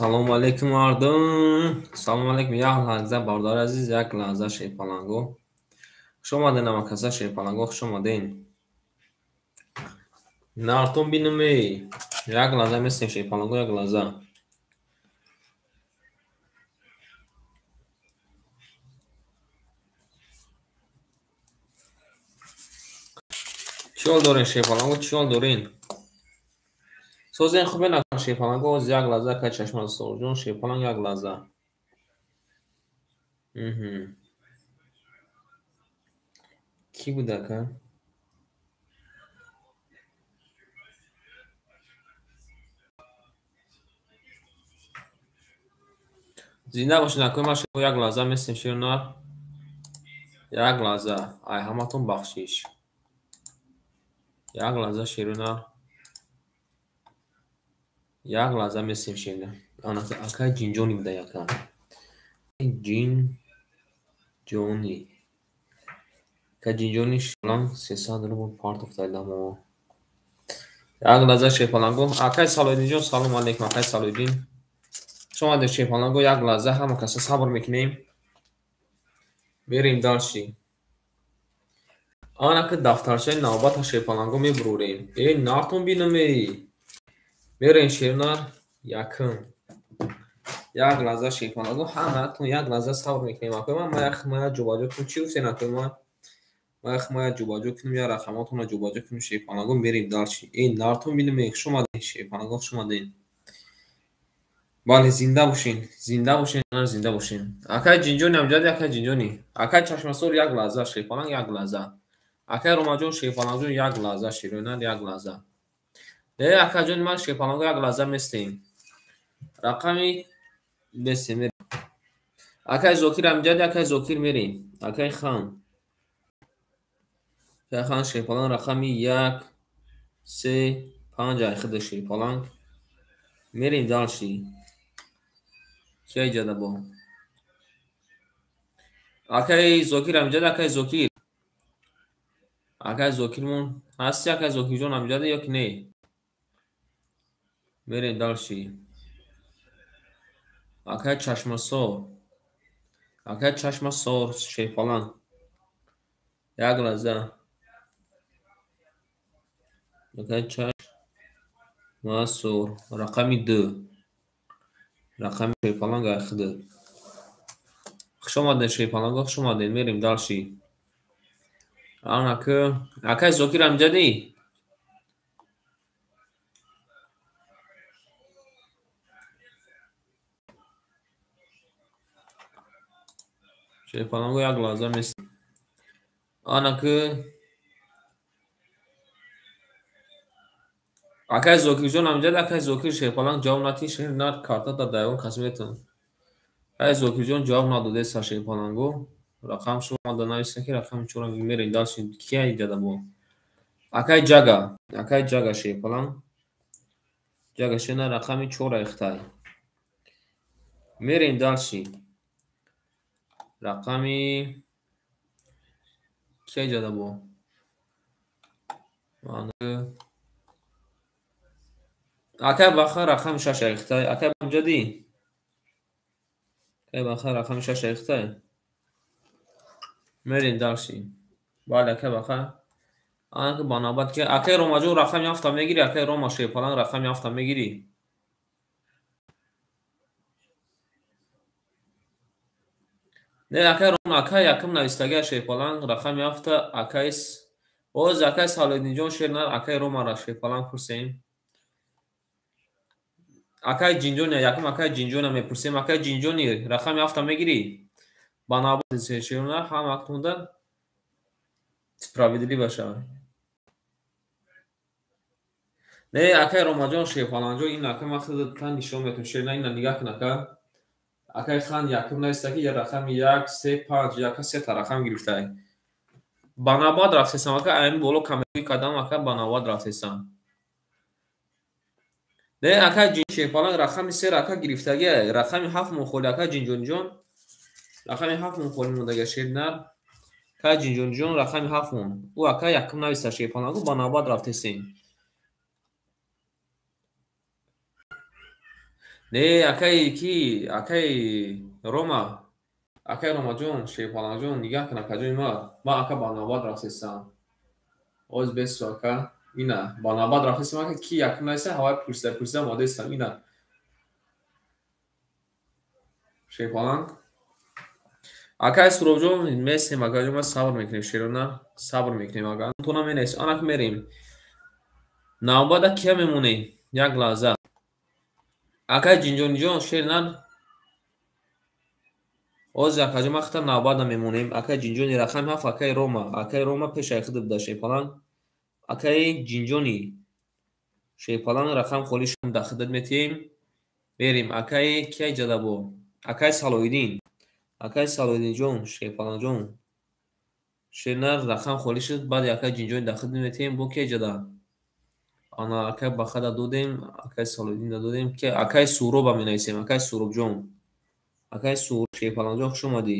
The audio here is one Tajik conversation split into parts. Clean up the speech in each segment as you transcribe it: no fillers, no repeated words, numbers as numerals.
Салому алейкум, мардум. Салому алейкум. Як лаҳза, бародари азиз, як лаҳза, шерпаланго. Хуш омаден, ҳамакаса, шерпаланго, хуш омаден. Нартон бинаме. Як лаҳза местем, шерпаланго, як лаҳза. Чӣ ҳол дорен, шерпаланго, чӣ ҳол дорен? Созен хубен, шерпаланго, оз як лаҳза, акай Чашмасорҷон, шерпаланг, як лаҳза. Кӣ буд, ака? Зинда бошед, акои ман, як лаҳза местем, шернар. Як лаҳза, ай ҳаматон бахшиш. Як лаҳза, шерунар. Як лаҳза местем, шерунар. Акай Ҷинҷони буда, яка. Ҷинҷони. Акай Ҷинҷони шерпаланг 300 рубл партофтаидамо. Як лаҳза, шерпаланго. Акай Салоҳиддинҷон, салому алейкум, акай Салоҳиддин. Хуш омадед, шерпаланго, як лаҳза ҳама каса сабр мекунем. Мерем дальше. Анаки дафтарчаи навбата, шерпаланго, мебурорем. Э, нартон бинаме. Мерем, шернар, якм. Як лаҳза, шерпаланго, ҳамаатон як лаҳза сабр мекунем. Акои ман, ман як мая ҷобаҷо кунем. Чӣ гуфтен, акои ман? Ман як мая ҷобаҷо кунем, як рақамотонро ҷобаҷо кунем, шерпаланго, мерем дальше. Э, нартон бинаме, хуш омадед, шерпаланго, хуш омадед. Бале, зинда бошен, зинда бошен, зинда бошен. Акай Ҷинҷони амҷади, акай Ҷинҷони. Акай Чашмасор, як лаҳза, шерпаланг, як лаҳза. Акай Ромаҷон, шерпалангҷон, як лаҳза, шерӯнар, як лаҳза. Э, акаҷони ман, шерпаланго, як лаҳза местем. Рақами местем. Акай Зокир амҷади, акай Зокир, мерем. Акай Хан. Акай Хан, шерпаланг, рақами 1, 3, 5 айхида, шерпаланг. Мерем дальше. Кия иҷода бо? Акай Зокир амҷади, акай Зокир. Акай Зокирмон ҳасти, акай Зокирҷон амҷади ё ки не? Мерем дальше. Акай Чашмасор. Акай Чашмасор, шерпаланг. Як лаҳза. Акай Чашмасор, рақами 2. Рақами шерпаланг айхида. Хуш омадед, шерпаланго, хуш омадед. Мерем дальше. Анаки акай Зокир амҷадӣ? Шерпаланго, як лаҳза местем. Анаки акай Зокирҷон амҷад, акай Зокир, шерпаланг, ҷавоб надиҳ, шернар, картата дар ягон кас метавон. Акай Зокирҷон ҷавоб надодеса, шерпаланго. Рақам шумо мада нависем, ки рақами чора мерем дальше. Кия иҷода бо? Акай Ҷага, акай Ҷага, шерпаланг. Ҷага, шена, рақами 4 айхтай. Мерем дальше. Рақами кия иҷода бо? Акай Баха, рақами 6 айхтай. Акай амҷадӣ? Акай Баха, рақами 6 айхтай. Мерем дальше. Бале, акай Баха. Анаки ба навбат ки акай Ромаҷон рақами 7 мегирӣ, акай Рома, шерпаланг, рақами 7 мегирӣ. Не, акай Рома, акай якм навистагия, шерпаланг, рақами 7 акай оз акай Салоҳиддинҷон, шернар, акай Ромара, шерпаланг, пурсем. Акай Ҷинҷони, якм акай Ҷинҷони мепурсем. Акай Ҷинҷони, рақами 7 мегирӣ? Ба навбат, шернар, ҳаматонда справедливо шавад. Не, акай Ромаҷон, шерпалангҷон, ин акай ман худатан нишон метавам. Шернар, ина нигаҳ кун, ака. Акай Хан якм нависта, ки рақами 1, 3, 5, яка сета рақам гирифтай. Ба навбат рафтесам, ака, аями боло камерӣ кардам, ака, ба навбат рафтесам. Не, акай Ҷин, шерпаланг, рақами 3 ака гирифтагия, рақами 7 мон холи, ака Ҷинҷониҷон. Рақами 7 мон холи мондага, шернар. Акай Ҷинҷониҷон, рақами 7 мон. Ӯ ака якм нависта, шерпалангу, ба навбат рафтесем. Не, акаи ки, акаи Рома, акаи Ромаҷон, Шерпаланҷон, нигаҳ кун, акаҷони ма. Ман, ака, ба навбат рафтестам. Оз бесу, ака. Ина, ба навбат рафтестам, ака, ки якум наиса, ҳавай пурсида пурсида омадестам. Ина. Шерпаланг. Акаи Суробҷон, месем, акаҷон, ма сабр мекунем, шерона, сабр мекунем, ака. Тона менависем, анак мерем. Навбата кия мемонем? Як лаҳза. Акаи Ҷинҷониҷон, шер нар. Ҳозир, акаҷон, ман хита навбата мемонем. Акаи Ҷинҷони рақами 7, акаи Рома. Акаи Рома пешаи худ буда, Шерпаланг. Акаи Ҷинҷони. Шерпаланг рақам холи дар худат метиҳем. Мерем. Акаи кияй ҷадабо? Акаи Салоҳиддин. Акаи Салоҳиддинҷон, Шерпалангҷон. Шернар рақам холӣ шуд, баъди акаи Ҷинҷони дар худ метиҳем. Бо кияй ҷада? Ана, акаи Бахада додем, акаи Салоҳиддинда додем. Акаи Суҳроба менависем, акаи Суҳробҷон. Акаи Суҳроб, Шерпалангҷон, хуш омадӣ.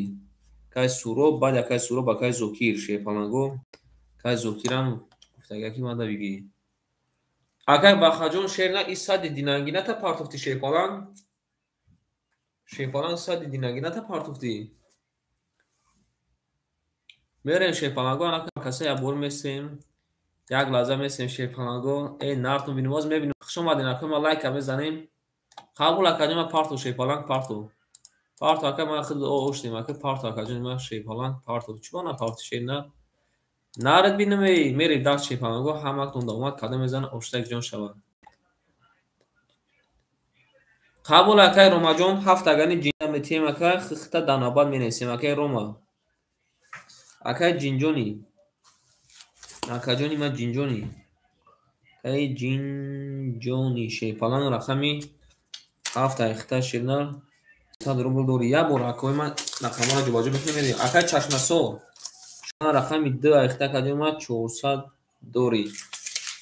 Акаи Суҳроб, баъди акаи Суҳроб акаи Зокир, Шерпаланго. Акаи Зокирам гуфтага ки мада бигӣ. Акаи Бахаҷон, шер на, и сади динангината партофтӣ, Шерпаланг? Шерпаланг, сади динангината партофтӣ? Мерем, Шерпаланго, анака каса як бор месем. Як лаҳза месем, Шерпаланго. Э, нартон бинем, боз мебинем. Хуш омадед, ака, ма лайка мезанем. Қабул, акаҷон, ма парто, Шерпаланг, парто. Парто, ака, ма худ оштем, ака, парто, акаҷон, ма Шерпаланг, парто. Чӣ на парто, шер на? Наред бинем, эй, мерем даст, Шерпаланго, ҳаматон да омад, кадом мезана, оштак ҷон шавад. Қабул, акаи Ромаҷон, ҳафт агани ҷинда метиҳем, ака, хихта дар навбат менависем, акаи Рома. Акаи Ҷинҷони. Акаҷони ман Ҷинҷони. Акаи Ҷинҷони, Шерпаланг рақами 7 айхта, шернар 100 рубл дорӣ. Як бор, акои ман, рақамҳоро ҷобаҷо мекунем, мерем. Акаи Чашмасор. Рақами 2 айхта, акаҷони ман, 400 дорӣ.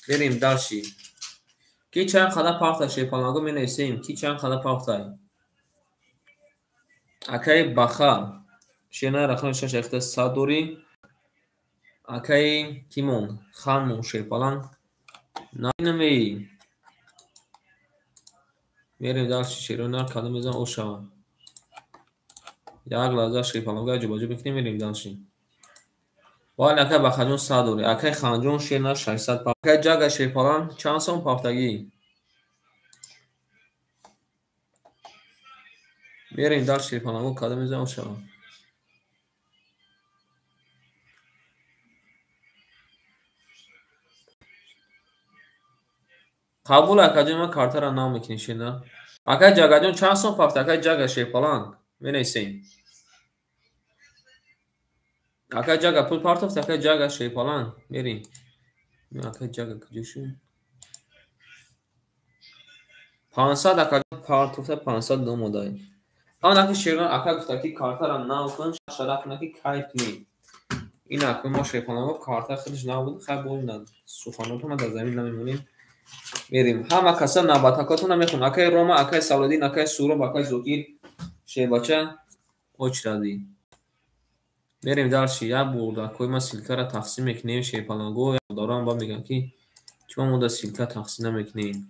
Мерем дальше. Ки чанд қадар парта, Шерпаланго, менависем. Ки чанд қадар партай? Акаи Баха. Шернар рақами 6 айхта 100 дорӣ. Акаи Кимон, Ханмон, Шерпаланг. Набинам, эй. Мерем дальше, шеронар кадом мезан о шава. Як лаҳза, Шерпаланго, ҷобаҷо мекунем, мерем дальше. Вале, акаи Бахаҷон, 100 дорӣ. Акаи Ханҷон, шернар 600. Акаи Ҷага, Шерпаланг, чанд сом пафтагӣ? Мерем дальше, Шерпаланго, кадом мезан о шава. Қабул, акаҷон, ман картаро нав мекунем, шернар. Акаи Ҷагаҷон, чанд сом пафта, акаи Ҷага, Шерпаланг? Менависем. Акаи Ҷага пул партофт, акаи Ҷага, Шерпаланг. Мерем. Акаи Ҷага куҷо шуд? 500 акаҷон партофта, 500 омодай. Ан ака шернар, ака гуфта ки картаро нав кун, шараф куна ки кайф кунӣ. Ин ака мо, Шерпаланго, карта худаш нав буд, хай бо ина суханотона дар замин намемонем. Мерем. Ҳама каса навбатакотона мехонам. Акаи Рома, акаи Салоддин, акаи Суҳроб, акаи Зокир, Шербача, очради. Мерем дальше. Як бор, акои ман, ссылка ра тақсим мекунем, Шерпаланго. Дорам ба мегӯям ки чима мо да ссылка тақсим намекунем.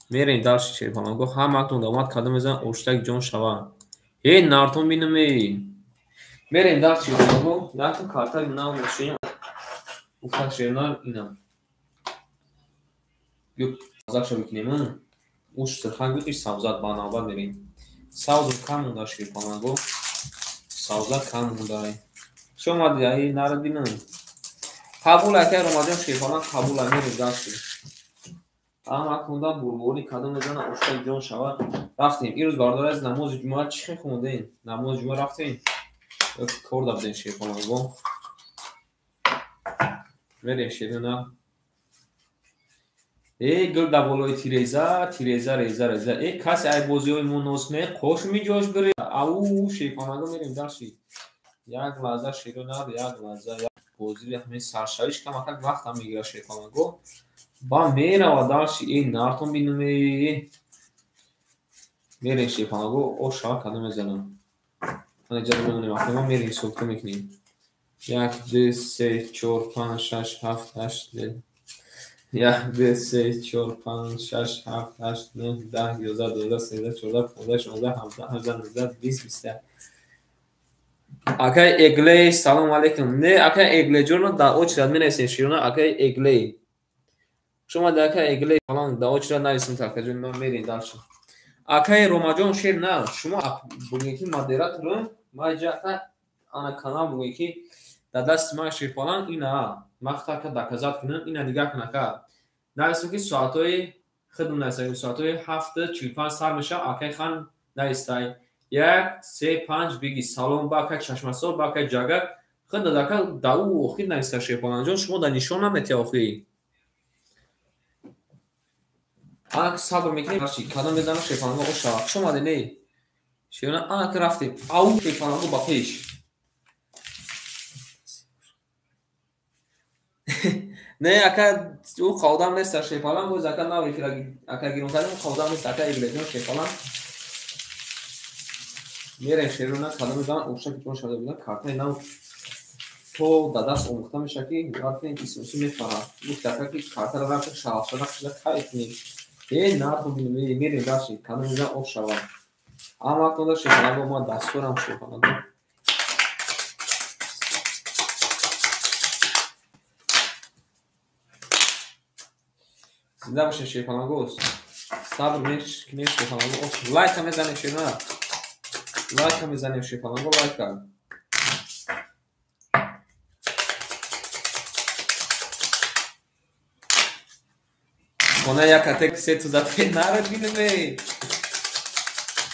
Мерем дальше, Шерпаланго. Ҳаматон да омад, кадом мезан оштак ҷон шава. Эй, нартон бинам, эй. Мерем дальше, Шерпаланго. Якта картаи нав мешем. Уфта, шернар, ина. Ё закша мекунем. Уш сирхак бикиш, савзат ба навбат мерем. Савзу кам монда, Шерпаланго. Савза кам монда. Хуш омадӣ, ай нарад бинам. Қабул, акаи Ромаҷон, Шерпаланг, қабул, мерем дальше. Ҳаматон да бурборӣ кадом мезана оштак ҷон шава. Рафтем. Ирӯз, бародари азиз, намози ҷумъа чӣ хел хондем? Намози ҷумъа рафтем? Кор да будем, Шерпаланго. Мерем, шерона. Э, гул дар болои тиреза, тиреза, реза, реза. Э, касе ай бозиҳои мо нос не, қош миҷош бире. Ау, Шерпаланго, мерем дальше. Як лаҳза, шерона, як лаҳза. Бозири ҳамин саршавиш камакак вақтам мегирад, Шерпаланго. Ба мерава дальше. Эй, нартон бинам, эй. Мерем, Шерпаланго, о шава кадом мезанам. Ана ҷада мемонем, акнун мо мерем, ҳисобкитоб мекунем. Як, ду, се, чор, панҷ, шаш, ҳафт, ҳашт. 1, 2, 3, 4, 5, 6, 7, 8, 9, 10, 11, 12, 13, 14, 15, 16, 17, 18, 19, 20, 21. Акай Эглей, салом алейкум. Не, акай Эглей ҷон, дар очрат менависем широна, акай Эглей. Шумо дар акай Эглей салом дар очрат нависем, акаҷон, мо мерем дальше. Акай Ромаҷон шер на, шумо бугем ки модераторам, ма иҷа ака ана канал бугем ки дар дасти ман шерпалан ина, ман худам ака доказат кунам, ина дигар кун ака. Нависем ки соатҳои худам нависем, соатҳои 7:45 сар мешавад, акай хан навистай. 1, 3, 5 биги салом ба акай Чашмасор, ба акай Ҷага. Худ ака дар ӯ охир нависта шерпаланҷон, шумо дар нишон наметиҳ охир. Ана сабр мекунем, кадом мезанам шерпаланго ош шава. Хуш омадед, не? Шерона, ана ки рафтем. Ау шерпаланго ба пеш. Не, ака ӯ қавдам нест шерпалан, боз ака наве ки ака гирон кардем, ӯ қавдам нест ака Иглеҷон шерпалан. Мерем шерона, кадом мезанам, оша ки ҷон шуда будан, картаи нав то да даст омӯхта мешавад ки рафтем исмоси мефарад. Гуфт ака ки картаро рафтем шалшада шуда кайф кунем. Э, нарху бинем, мерем дальше, кадом мезанам ош шава. Ама вақтонда шерпаланго ма дастурам шерпаланго. Зинда бошед шерпаланго. Сабр мекунем шерпаланго. Лайка мезанем шерона. Лайка мезанем шерпаланго, лайка. Хона як атек се тузате нарад бинем.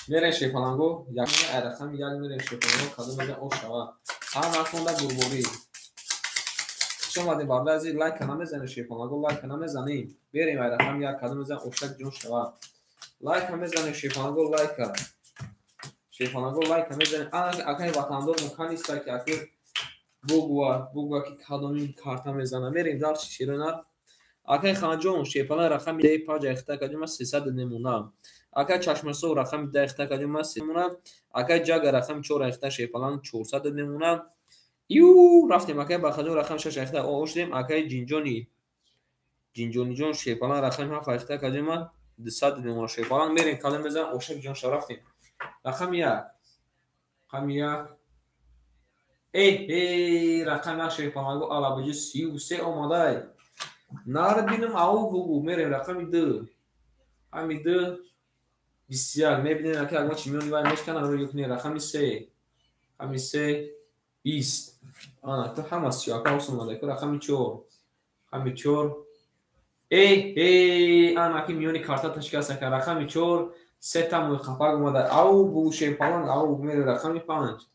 Мерем шерпаланго, як рақам як мерем шерпаланго, кадом мезан ош шава. Ҳар вақтонда гурборӣ. Хуш омадед бародари азиз, лайка намезанем шерпаланго, лайка намезанем. Берем рақам як, кадом мезан ошак ҷон шава. Лайка мезанем шерпаланго, лайка. Шерпаланго лайка мезанем. Ана акай ватандор мумкин нест ки акай бугва, бугва ки кадомин карта мезана. Мерем дальше шерона. Акай Ханҷон шерпалан рақами 5 ахта кадима 300 немуна. Акай Чашмасов рақами 10 ахта кадима 3 немуна. Акай Ҷага рақами 4 ахта шерпалан 400 немуна. Ю рафтем акай Бахаҷон рақами 6 ахта оштем. Акай Ҷинҷони Ҷинҷониҷон шерпалан рақами 7 ахта кадима 200 немуна шерпалан. Мерем калом мезан ошак ҷон ша рафтем. Рақами 1. Рақами 1. Э, рақами 1 шерпаланго алабаҷи 33 омадай. Нар бинам ау бугу мерем рақами 2. Рақами 2 21 мебинем ака агма чи миёни вай мешканам ро юкне рақами 3. Рақами 3 20. Ана то ҳама си ака омада ку рақами 4. Рақами 4. Э, ана ки миёни карта ташкил ака рақами 4 се та мӯи қапак омада. Ау бугу шерпалан ау мерем рақами 5.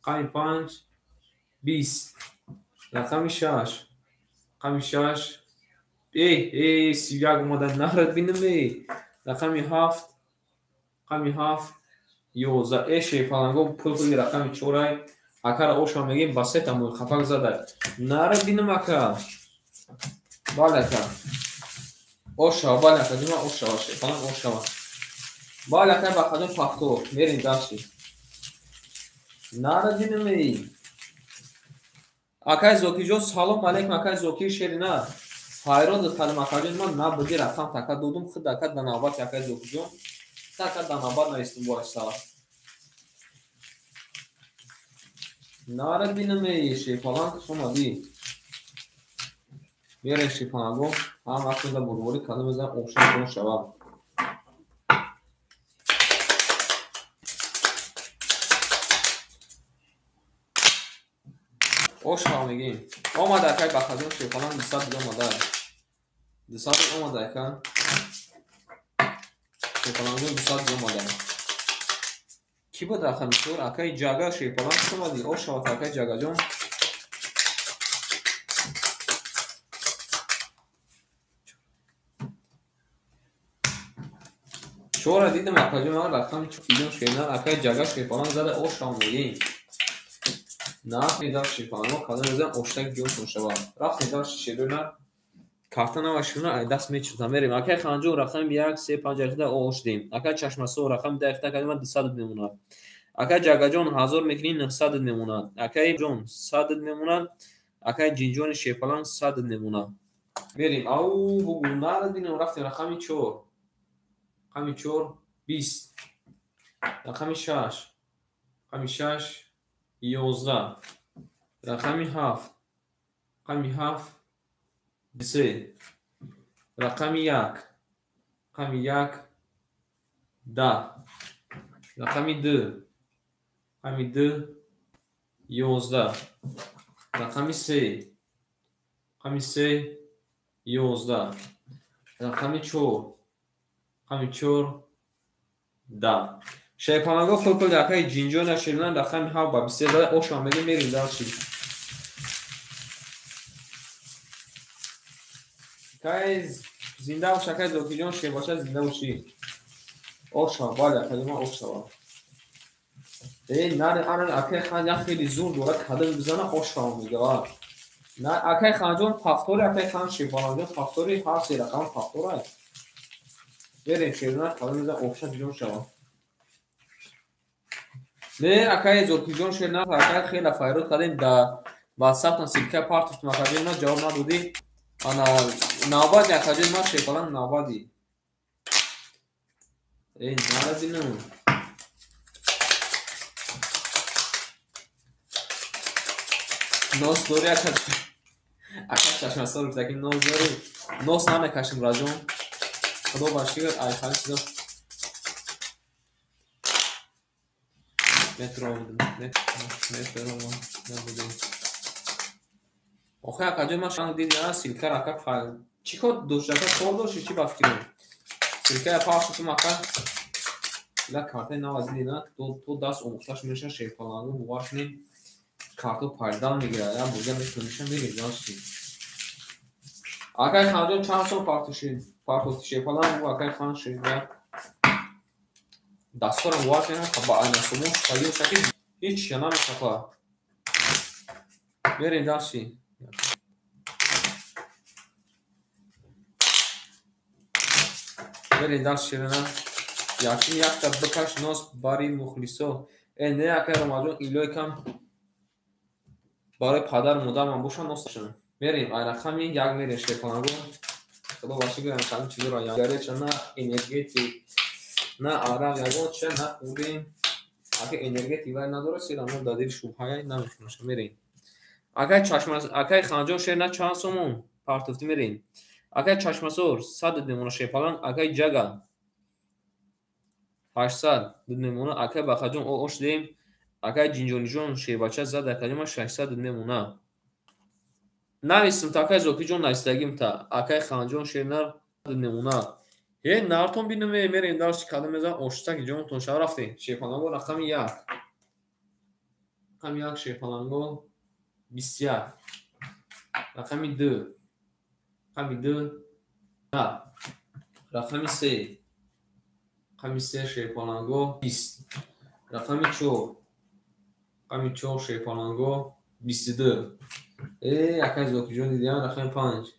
Рақами 5 20. Рақами 6. Рақами 6 э, 31 омада нарад бинам э. Рақами 7. Рақами 7 11. Э, шерпаланго пул пули рақами 4 ай. Акара оша мегем ба се та мӯи қапак зада. Нарад бинам ака. Бале ака. Ошава, бале ака, дима ошава, шерпалан ошава. Бале ака, Бахаҷон пахто. Мерем дальше. Нарад бинам э. Акай Зокиҷон салом алейкум, акай Зокир шерина. Файрод калим акаҷон, ман набуди рақам така додум, худ ака да навбат акай Зокиҷон. Така да навбат навистум боиса. Нарад бинам э, шерпалан хуш омадӣ. Мерем шерпаланго, ҳам вақтонда бурборӣ кадом мезанам ошак ҷон шава. Ошава мегем. Омада акай Бахаҷон шерпалан 200 омада. 200 омада ака. Шерпаланҷон 200 омада. Ки буд рақами 4? Акай Ҷага шерпалан хуш омадӣ. Ошава акай Ҷагаҷон. Чора дидам акаҷон, ман рақами 4 дидам шерна, акай Ҷага шерпалан зада ошава мегем. Нафтем дальше шерпаланго, кадом мезанам оштак ҷоншон шава. Рафтем дальше шерона. Карта нава шерона ай даст мечиртам. Мерем акай Ханҷон рақами 1 3 5 ахта оштем. Акай Чашмасов рақами 10 ахта кадима 200 мемонад. Акай Ҷагаҷон 1000 мекунӣ 900 мемонад. Акай Ҷон 100 мемонад. Акай Ҷинҷони шерпалан 100 мемонад. Мерем. Ау, бугу нарад бинем, рафтем рақами 4. Рақами 4 20. Рақами 6. Рақами 6 11. Рақами 7. Рақами 7 3. Рақами 1. Рақами 1 10. Рақами 2. Рақами 2 11. Рақами 3. Рақами 3 11. Рақами 4. Рақами 4 10. Шайпанаго фулкул акаи ҷинҷона ширнан рақами 7 ба 23 зада ошам мегем, мерим дальше. Кай зинда бош акаи Зокиҷон, шербача зинда бошӣ. Ошава, бале акаи ман ошава. Эй, наре ана акаи хан як хеле зур дорад, кадам бизана ошава мега. На акаи ханҷон пафтори, акаи хан шербаланҷон пафтори, ҳар се рақам пафтора. Мерем шерна кадам бизана оша ҷон шава. Не, акаи Зокиҷон шерна акаи хеле файрод кардем да WhatsApp-тан ссылка партофтум акаҷон, ман ҷавоб надодӣ. Ана навбати акаҷон ман шербалан навбати. Эй, нарадинам. Нос дори ака. Ака чашмасор гуфта ки нос дори. Нос намекашем раҷон. Худо ба шукр ай хали чизо. Метро набудем. Охе акаҷон ман шанг диди а ссылкаро ака файл. Чӣ кор дошт ака? Кор дошти чӣ ба фикрем? Ссылкаро пахш кунам ака. Ила картаи нав аз диди на то даст омӯхташ меша шерпалангу бовар кунем. Карто пайдал мегирад, я бурга метавониша мерем дальше. Акай ханҷон чанд сом партофти шерпаланг бу акай хан шерга. Дастора бовар кунем ба айнасомон шаё шаки ҳеч чиза намешава. Мерем дальше. Мерем дальше шерна. Якин якта бикаш нос бари мухлисо. Э не акай Ромаҷон илои кам барои падару модарам бошам нос шам. Мерем ай рақами 1 мерем шерпалангу. Худо ба шукр ам чизоро ягареча на энергетик на арақ ягон чиза нахӯрдем. Ака энергетик вай надорад, сира мо дар дили шубҳая намехӯрем. Мерем. Акай чашма акай ханҷон шер на чанд сомон партофтӣ мерем. Акай чашмасор 100 мемона шерпаланг, акай ҷага 800 мемона, акай бахаҷон ош дем. Акай ҷинҷониҷон шербача зад акаҷон 600 мемона. Нависм та акай Зокиҷон нависдагим та акай ханҷон шернар мемона. Е нартон бинем мерем дальше кадам мезан оштак ҷонтон шава рафтем. Шерпаланго рақами 1. Рақами 1 шерпаланго 21. Рақами 2. Рақами 2 10. Рақами 3. Рақами 3 шерпаланго 20. Рақами 4. Рақами 4 шерпаланго 22. Э, акай Зокиҷон дидиам рақами 5.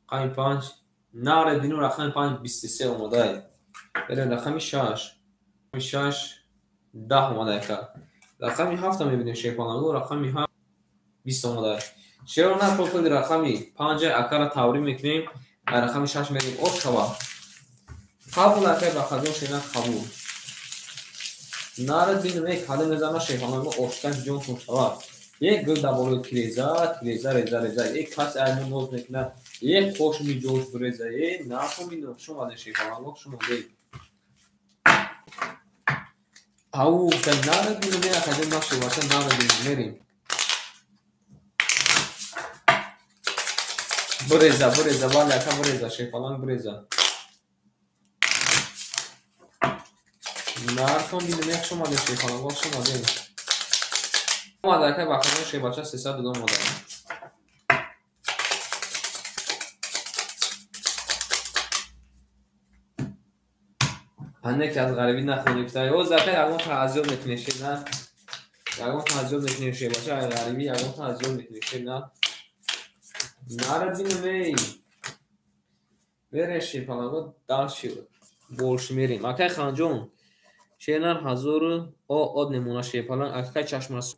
Рақами 5 наре дину рақами 5 23 омадай. Берем рақами 6. Рақами 6 10 омадай ака. Рақами 7 мебинем шерпаланго, рақами 7 20 омадай. Шеро на профили рақами 5 акара таврӣ мекунем, рақами 6 мерем ош шава. Қабул акай бахаҷон шерна қабул. Нарад бинем э кадам мезана шерпаланго оштак ҷонтон шава. Як гул дар болои тиреза, тиреза реза реза, як кас аймон ноз мекунад, як қошми ҷош биреза, э нартон бинем шумо шерпаланго шумо дед. Ау, нарад бинем э акаҷон на шербача нарад бинем мерем. Биреза, биреза, бале ака биреза, шерпаланг биреза. Нартон бинем як шумо дед шерпаланго шумо дед. Омада акай бахаҷон шербача 300 омада. Ане ки аз ғарибӣ нахонӣ гуфта, ё закай ягон та азёб мекунӣ шер на. Ягон та азёб мекунӣ шербача, ай ғарибӣ ягон та азёб мекунӣ шер на. Нарад бинем эй. Берем шерпаланго дальше больше мерем. Акай ханҷон шернар 1000 од мемона шерпаланг, акай чашмас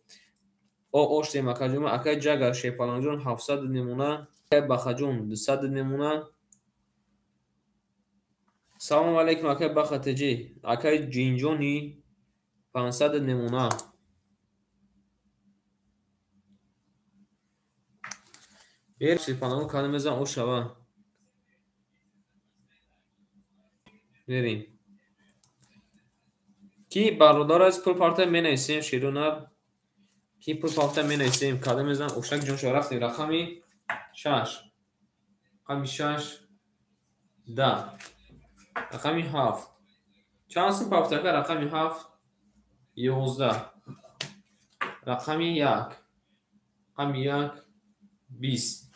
ош дем акаҷон, акай ҷага шерпалангҷон 700 мемона. Бахаҷон 200 мемона. Салому алейкум акай Баха ТЖ. Акай Ҷинҷони 500 мемона. Бер шерпаланго кадом мезан о шава. Берем. Ки бародар аз пул парта менависем шерунар. Ки пул парта менависем кадом мезан ошак ҷон шава. Рафтем рақами 6. Рақами 6 10. Рақами 7. Чанд сум пафтака? Рақами 7 11. Рақами 1. Рақами 1 20.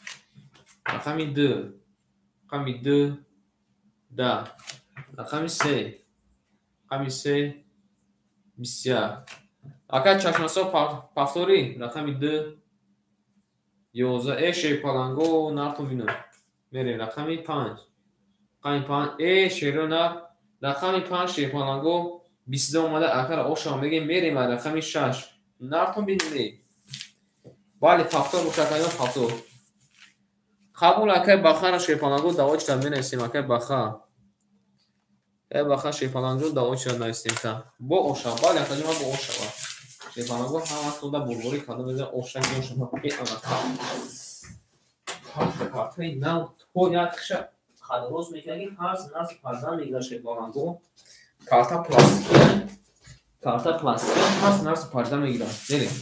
Рақами 2. Рақами 2 10. Рақами 3. Рақами 3 21. Акай чашмасо пафтори рақами 2 11. Э шерпаланго нартон бинам. Мерем рақами 5. Рақами 5. Э шеро нар рақами 5 шерпаланго 22 омада акара ошава мегем. Мерем рақами 6. Нартон бинем. Бале пафтор бошад, пафтор. Қабул акай Бахара шерпаланго давочра менависем акай Баха. Акай Баха шерпаланго давочра нависем та. Бо ошава. Бале акай ма бо ошава. Шерпаланго ҳама туда бурбурӣ карда мезанад ошак ҷон шава. Э анака. Партаи нав то якша қадроз мекунад ки ҳар нас фарзанд мегирад шерпаланго. Карта пластикия. Карта пластикия ҳар нас фарзанд мегирад. Мерем.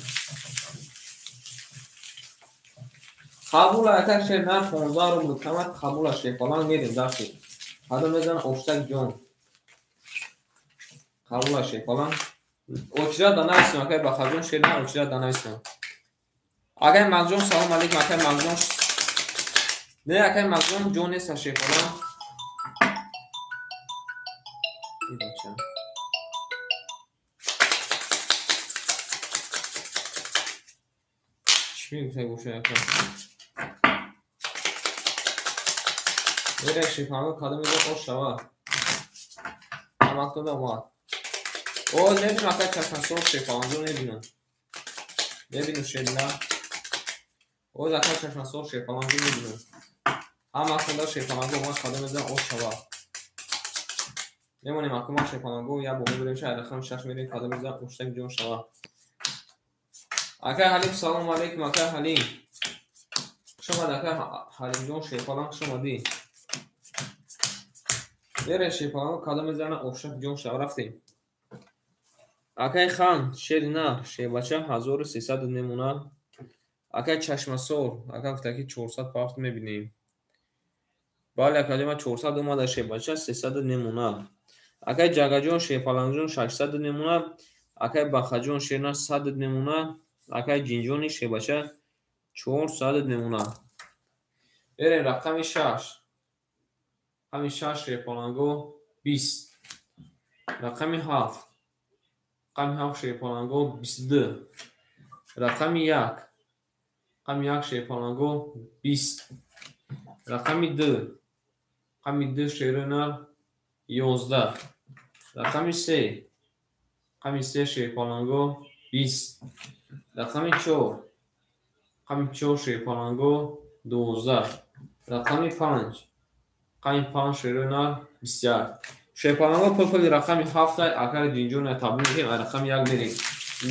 Қабул акай шер нар 15 рубл камат қабул шерпаланг мерем дарси. Ҳадам мезан оштак ҷон. Қабул шерпаланг. Очира данависем акай Бахаҷон шер нар очира данависем. Акай Мағҷон салом алейкум акай Мағҷон. Не акай Мағҷон ҷон нест шерпаланг. Бача. Чӣ мегуфтай боша акай? Мерем шерпаланго кадом мезан ош шава. Ҳамактода омад. О, мебинам акай чашмасор шерпаланго мебинам. Мебинам шерна. Оз акай чашмасор шерпаланго мебинам. Ҳамактода шерпаланго омад кадом мезан ош шава. Мемонем акума шерпаланго як бор мебарем ша рақами 6 мерем кадом мезан оштак ҷон шава. Акай Ҳалим салому алейкум акай Ҳалим. Хуш омад акай Ҳалимҷон шерпаланг хуш омадӣ. Мерем шерпаланго кадом мезана ошак ҷон шава. Рафтем. Акай Хан шери нар шербача 1300 мемона. Акай Чашмасор ака гуфта ки 400 пафт мебинем. Бале акаҷон 400 омада шербача 300 мемона. Акай Ҷагаҷон шерпалангҷон 600 мемона. Акай Бахаҷон шернар 100 мемона. Акай Ҷинҷони шербача 400 мемона. Мерем рақами 6. Рақами 6 шерпаланго 20. Рақами 7. Рақами 7 шерпаланго 22. Рақами 1. Рақами 1 шерпаланго 20. Рақами 2. Рақами 2 шернар 11. Рақами 3. Рақами 3 шерпаланго 20. Рақами 4. Рақами 4 шерпаланго 12. Рақами 5. Рақами 5 шернар 21. Шерпаланго пул рақами 7 акай Ҷинҷон таблик мекунем, рақами 1 мерем.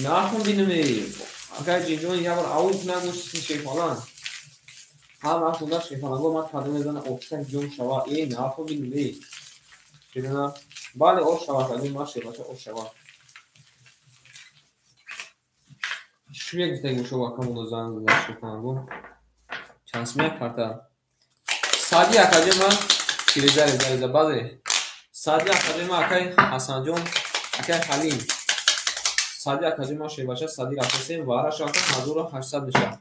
Нахун бинем. Акай Ҷинҷон як бор ауф нагӯшти шерпаланг. Ҳар вақт уда шерпаланго ман кадом мезана оштак ҷон шава. Э нахун бинем. Шерна бале ош шава кадом ман шербача ош шава. Чӣ мегуфтай гӯшо акамоно занг зада шерпаланго? Чанд сум як карта? Сади акаҷон ман реза реза реза баъзе. Сади акаҷон ман акай Ҳасанҷон, акай Ҳалим. Сади акаҷон ман шербача сади рафтесем вара шавка 1800 мешавад.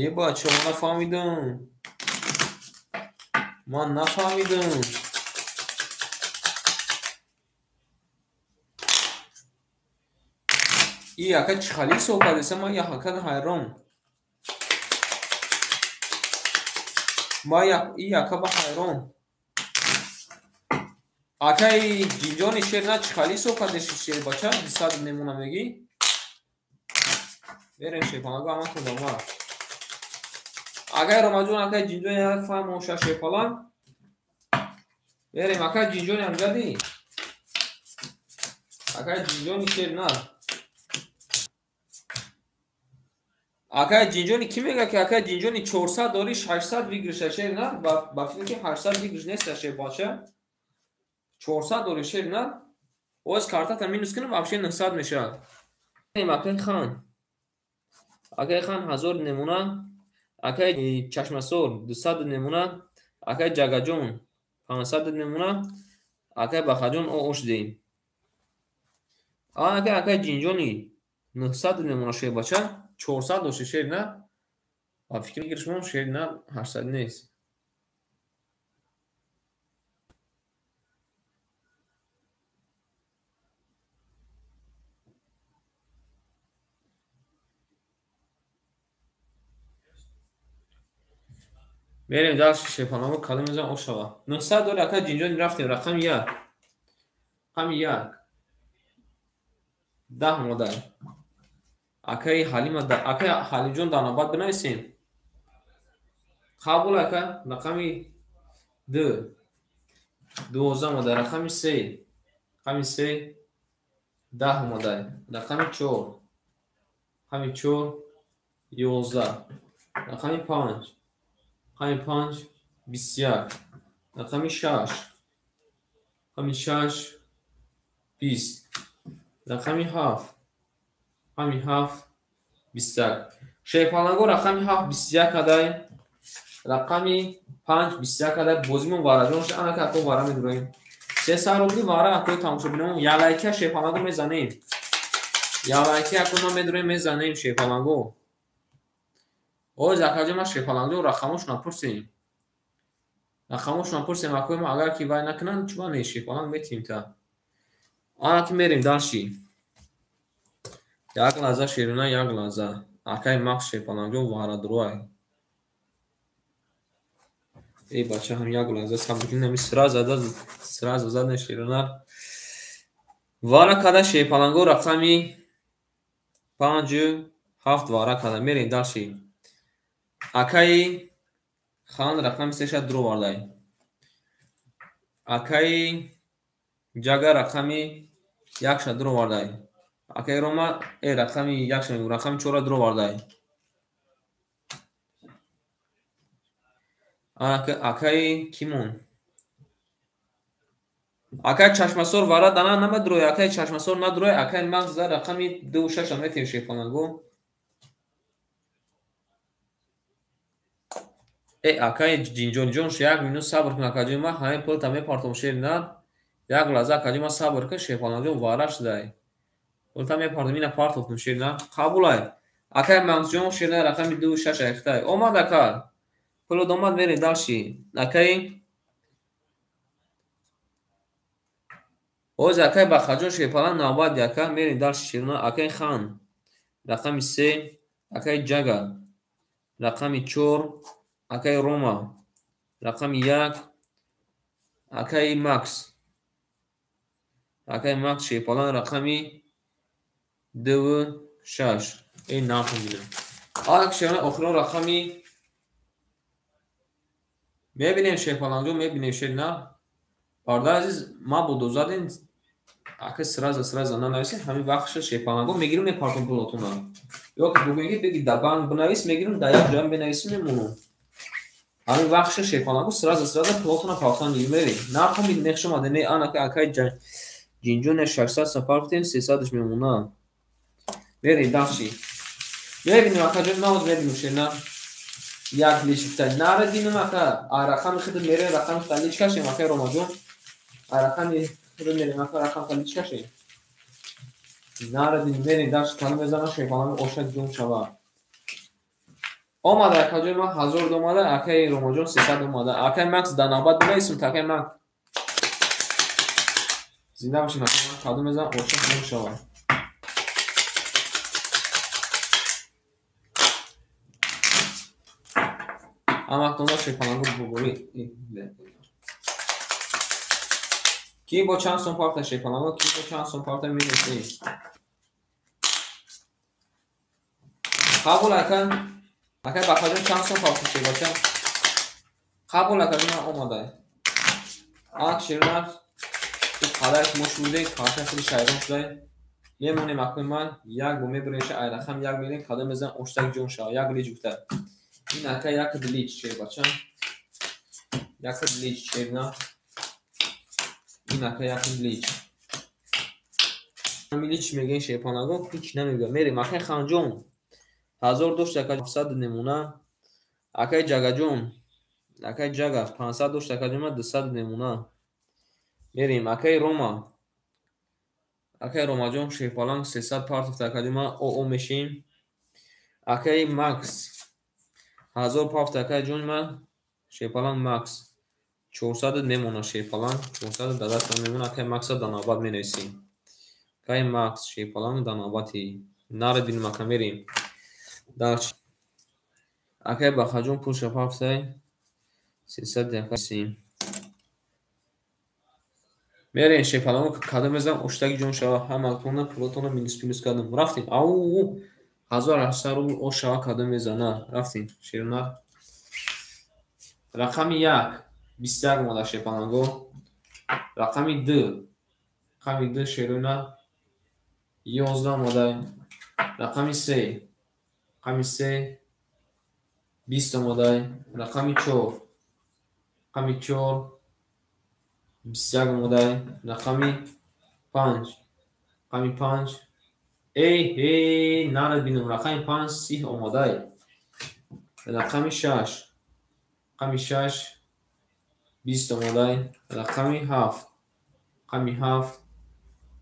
Е бача, ман нафаҳмидам. Ман нафаҳмидам. И ака чӣ хали ҳисоб кардеса? Ман як ака ҳайрон. Ман и ака ба ҳайрон. Акаи Ҷинҷони шер на чӣ хали ҳисоб кардеши шербача 200 мемона мегӣ? Мерем шерпаланго ҳаматон омад. Акай Ромаҷон, акай Ҷинҷон як фаҳм оша шерпаланг. Мерем акай Ҷинҷони амҷадӣ. Акай Ҷинҷони шер на. Акай Ҷинҷони кӣ мега ки акай Ҷинҷони 400 дори 600 выигрыша шер на? Ба фикр ки 800 выигрыш нест шербача. 400 дори шер на? Оз картата минус кунам вообще 900 мешавад. Акай Хан. Акай Хан 1000 немуна. Акай Чашмасор 200 немуна. Акай Ҷагаҷон 500 немуна. Акай Бахаҷон ош дем. Акай акай Ҷинҷони 900 немуна шербача. 400 дошти шер на? Ба фикр гиришмон шер на 800 нест. Мерем дальше шерпаланго калом мезанам ошава. 900 дори акай Ҷинҷони рафтем рақами 1. Рақами 1. 10 модар. Акай Ҳалима, акай Ҳалимҷон дар навбат бинависем. Қабул ака, рақами 2. 12 модар, рақами 3. Рақами 3 10 модар, рақами 4. Рақами 4 11. Рақами 5. Рақами 5 21. Рақами 6. Рақами 6 20. Рақами 7. Рақами 7 21. Шерпаланго рақами 7 21 кадай. Рақами 5 21 кадай. Бозимон вараҷон шуд. Анака ако вара медуроем. 300 рубли вара акои тамошобинон. Ялайка шерпаланго мезанем. Ялайка ако ма медуроем мезанем шерпаланго. Оз акаҷо ма шерпаланго рақамошона пурсем. Рақамошона пурсем акои ма агар ки вай накунанд чуба не шерпаланг метиҳем та. Анаки мерем дальше. Як лаҳза шерона, як лаҳза. Акай Макс шерпаланго варадруай. Эй бача ҳам як лаҳза сабр кунед, ҳами сразу зада шерона. Вара када шерпаланго рақами 5 7 вара када. Мерем дальше. Акаи Хан рақами 3 дуровардай. Акаи Ҷага рақами 1 дуровардай. Акаи Рома рақами 1 рақами 4 дуровардай. Акаи Кимон. Акаи Чашмасор вара дана намадурой, акаи Чашмасор надурой, акаи Макс за рақами 2 6 метем шерпаланго. Акаи Ҷинҷонҷон як минут сабр кун акаҷон, ман ҳамин пулта мепартом шер на. Як лаҳза акаҷон ман сабр кун, шерпаланҷон вара шудай. Пулта мепартом, ина партофтум шер на. Қабулай. Акаи Максҷон шер на рақами 2 6 айхтай. Омад ака. Пулот омад, мерем дальше. Акаи Оз акаи Бахаҷон шерпаланг навбат яка, мерем дальше шерна. Акаи Хан рақами 3, акаи Ҷага рақами 4, акаи Рома рақами 1, акаи Макс. Акаи Макс шерпаланг рақами 2 6. Эй нахун бинам. Ак шерна охирон рақами мебинем шерпаланҷон, мебинем шерна. Бародари азиз, ма бо дозаден ака сразу нанависем, ҳамин вақтша шерпаланго мегирем мепартом пулотона. Ё ки бугӯем ки беги да банк бинавис, мегирем да як ҷоям бинависем мемонам. Ҳамин вақтша шерпаланго сразу пулотона партан мегирем. Мерем. Нархо нехш омада, не анака акаи Ҷинҷоне 600 сафар кутем, 300-ш мемонад. Мерем дальше. Мебинем акаҷон, навоз мебинем шерна. Як личка нарадинам ака, а рақами худ мерем, рақами худ личка шем акаи Ромаҷон. А рақами худ мерем ака, рақами худ личка шем. Нарадинам, мерем дальше, калом мезанам шерпаланго оша ҷон шава. Омада акаҷон, ман 1000 омада, акаи Ромаҷон 300 омада. Акаи Макс дар навбат бинависем, та акаи Макс. Зинда бошед, акаи Макс калом мезанам оша ҷон шава. Ҳамактонда шерпаланго бубурӣ. Ки бо чанд сом парта шерпаланго, ки бо чанд сом парта минусӣ. Қабул ака. Акай Бахаҷон чанд сом фавти шербача? Қабул акаҷон омада. Ак шернар қадар мо шудем, каша худи шайрон шудаем. Мемонем акои ман як бо мебиреша ай рақам як мерем, кадом мезан оштак ҷон шава, як лич гуфта. Ин ака як лич шербача. Як лич шерна. Ин ака як лич. Лич мегӯем шерпанаго, ҳеч намегӯям. Мерем акай Ханҷон. 1000 дошт ака 700 немона. Акай Ҷагаҷон. Акай Ҷага 500 дошт акаҷон 200 немона. Мерем акай Рома. Акай Ромаҷон шерпаланг 300 партофт акаҷон ОО мешем. Акай Макс 1000 партофт акаҷон ма шерпаланг Макс 400 немона шерпаланг 400 дадаст мемона. Акай Макса дар навбат менависем. Акай Макс шерпаланг дар навбати. Наре бинем ака мерем. Акай Бахаҷон пулша партофтай 300 якасим. Мерем шерпаланг кадом мезанам оштаки ҷон шава, ҳаматона пулотона минус плюс кардам. Рафтем. Ау 1800 рубл ош шава кадом мезана. Рафтем шернар. Рақами 1 21 омада шерпаланго. Рақами 2 рақами 2 шерона 11 омада. Рақами 3 рақами 3 20 омада. Рақами 4 рақами 4 21 омада. Рақами 5 рақами 5 эй эй нарад бинам. Рақами 5 30 омада. Рақами 6 рақами 6 20 омада. Рақами 7 рақами 7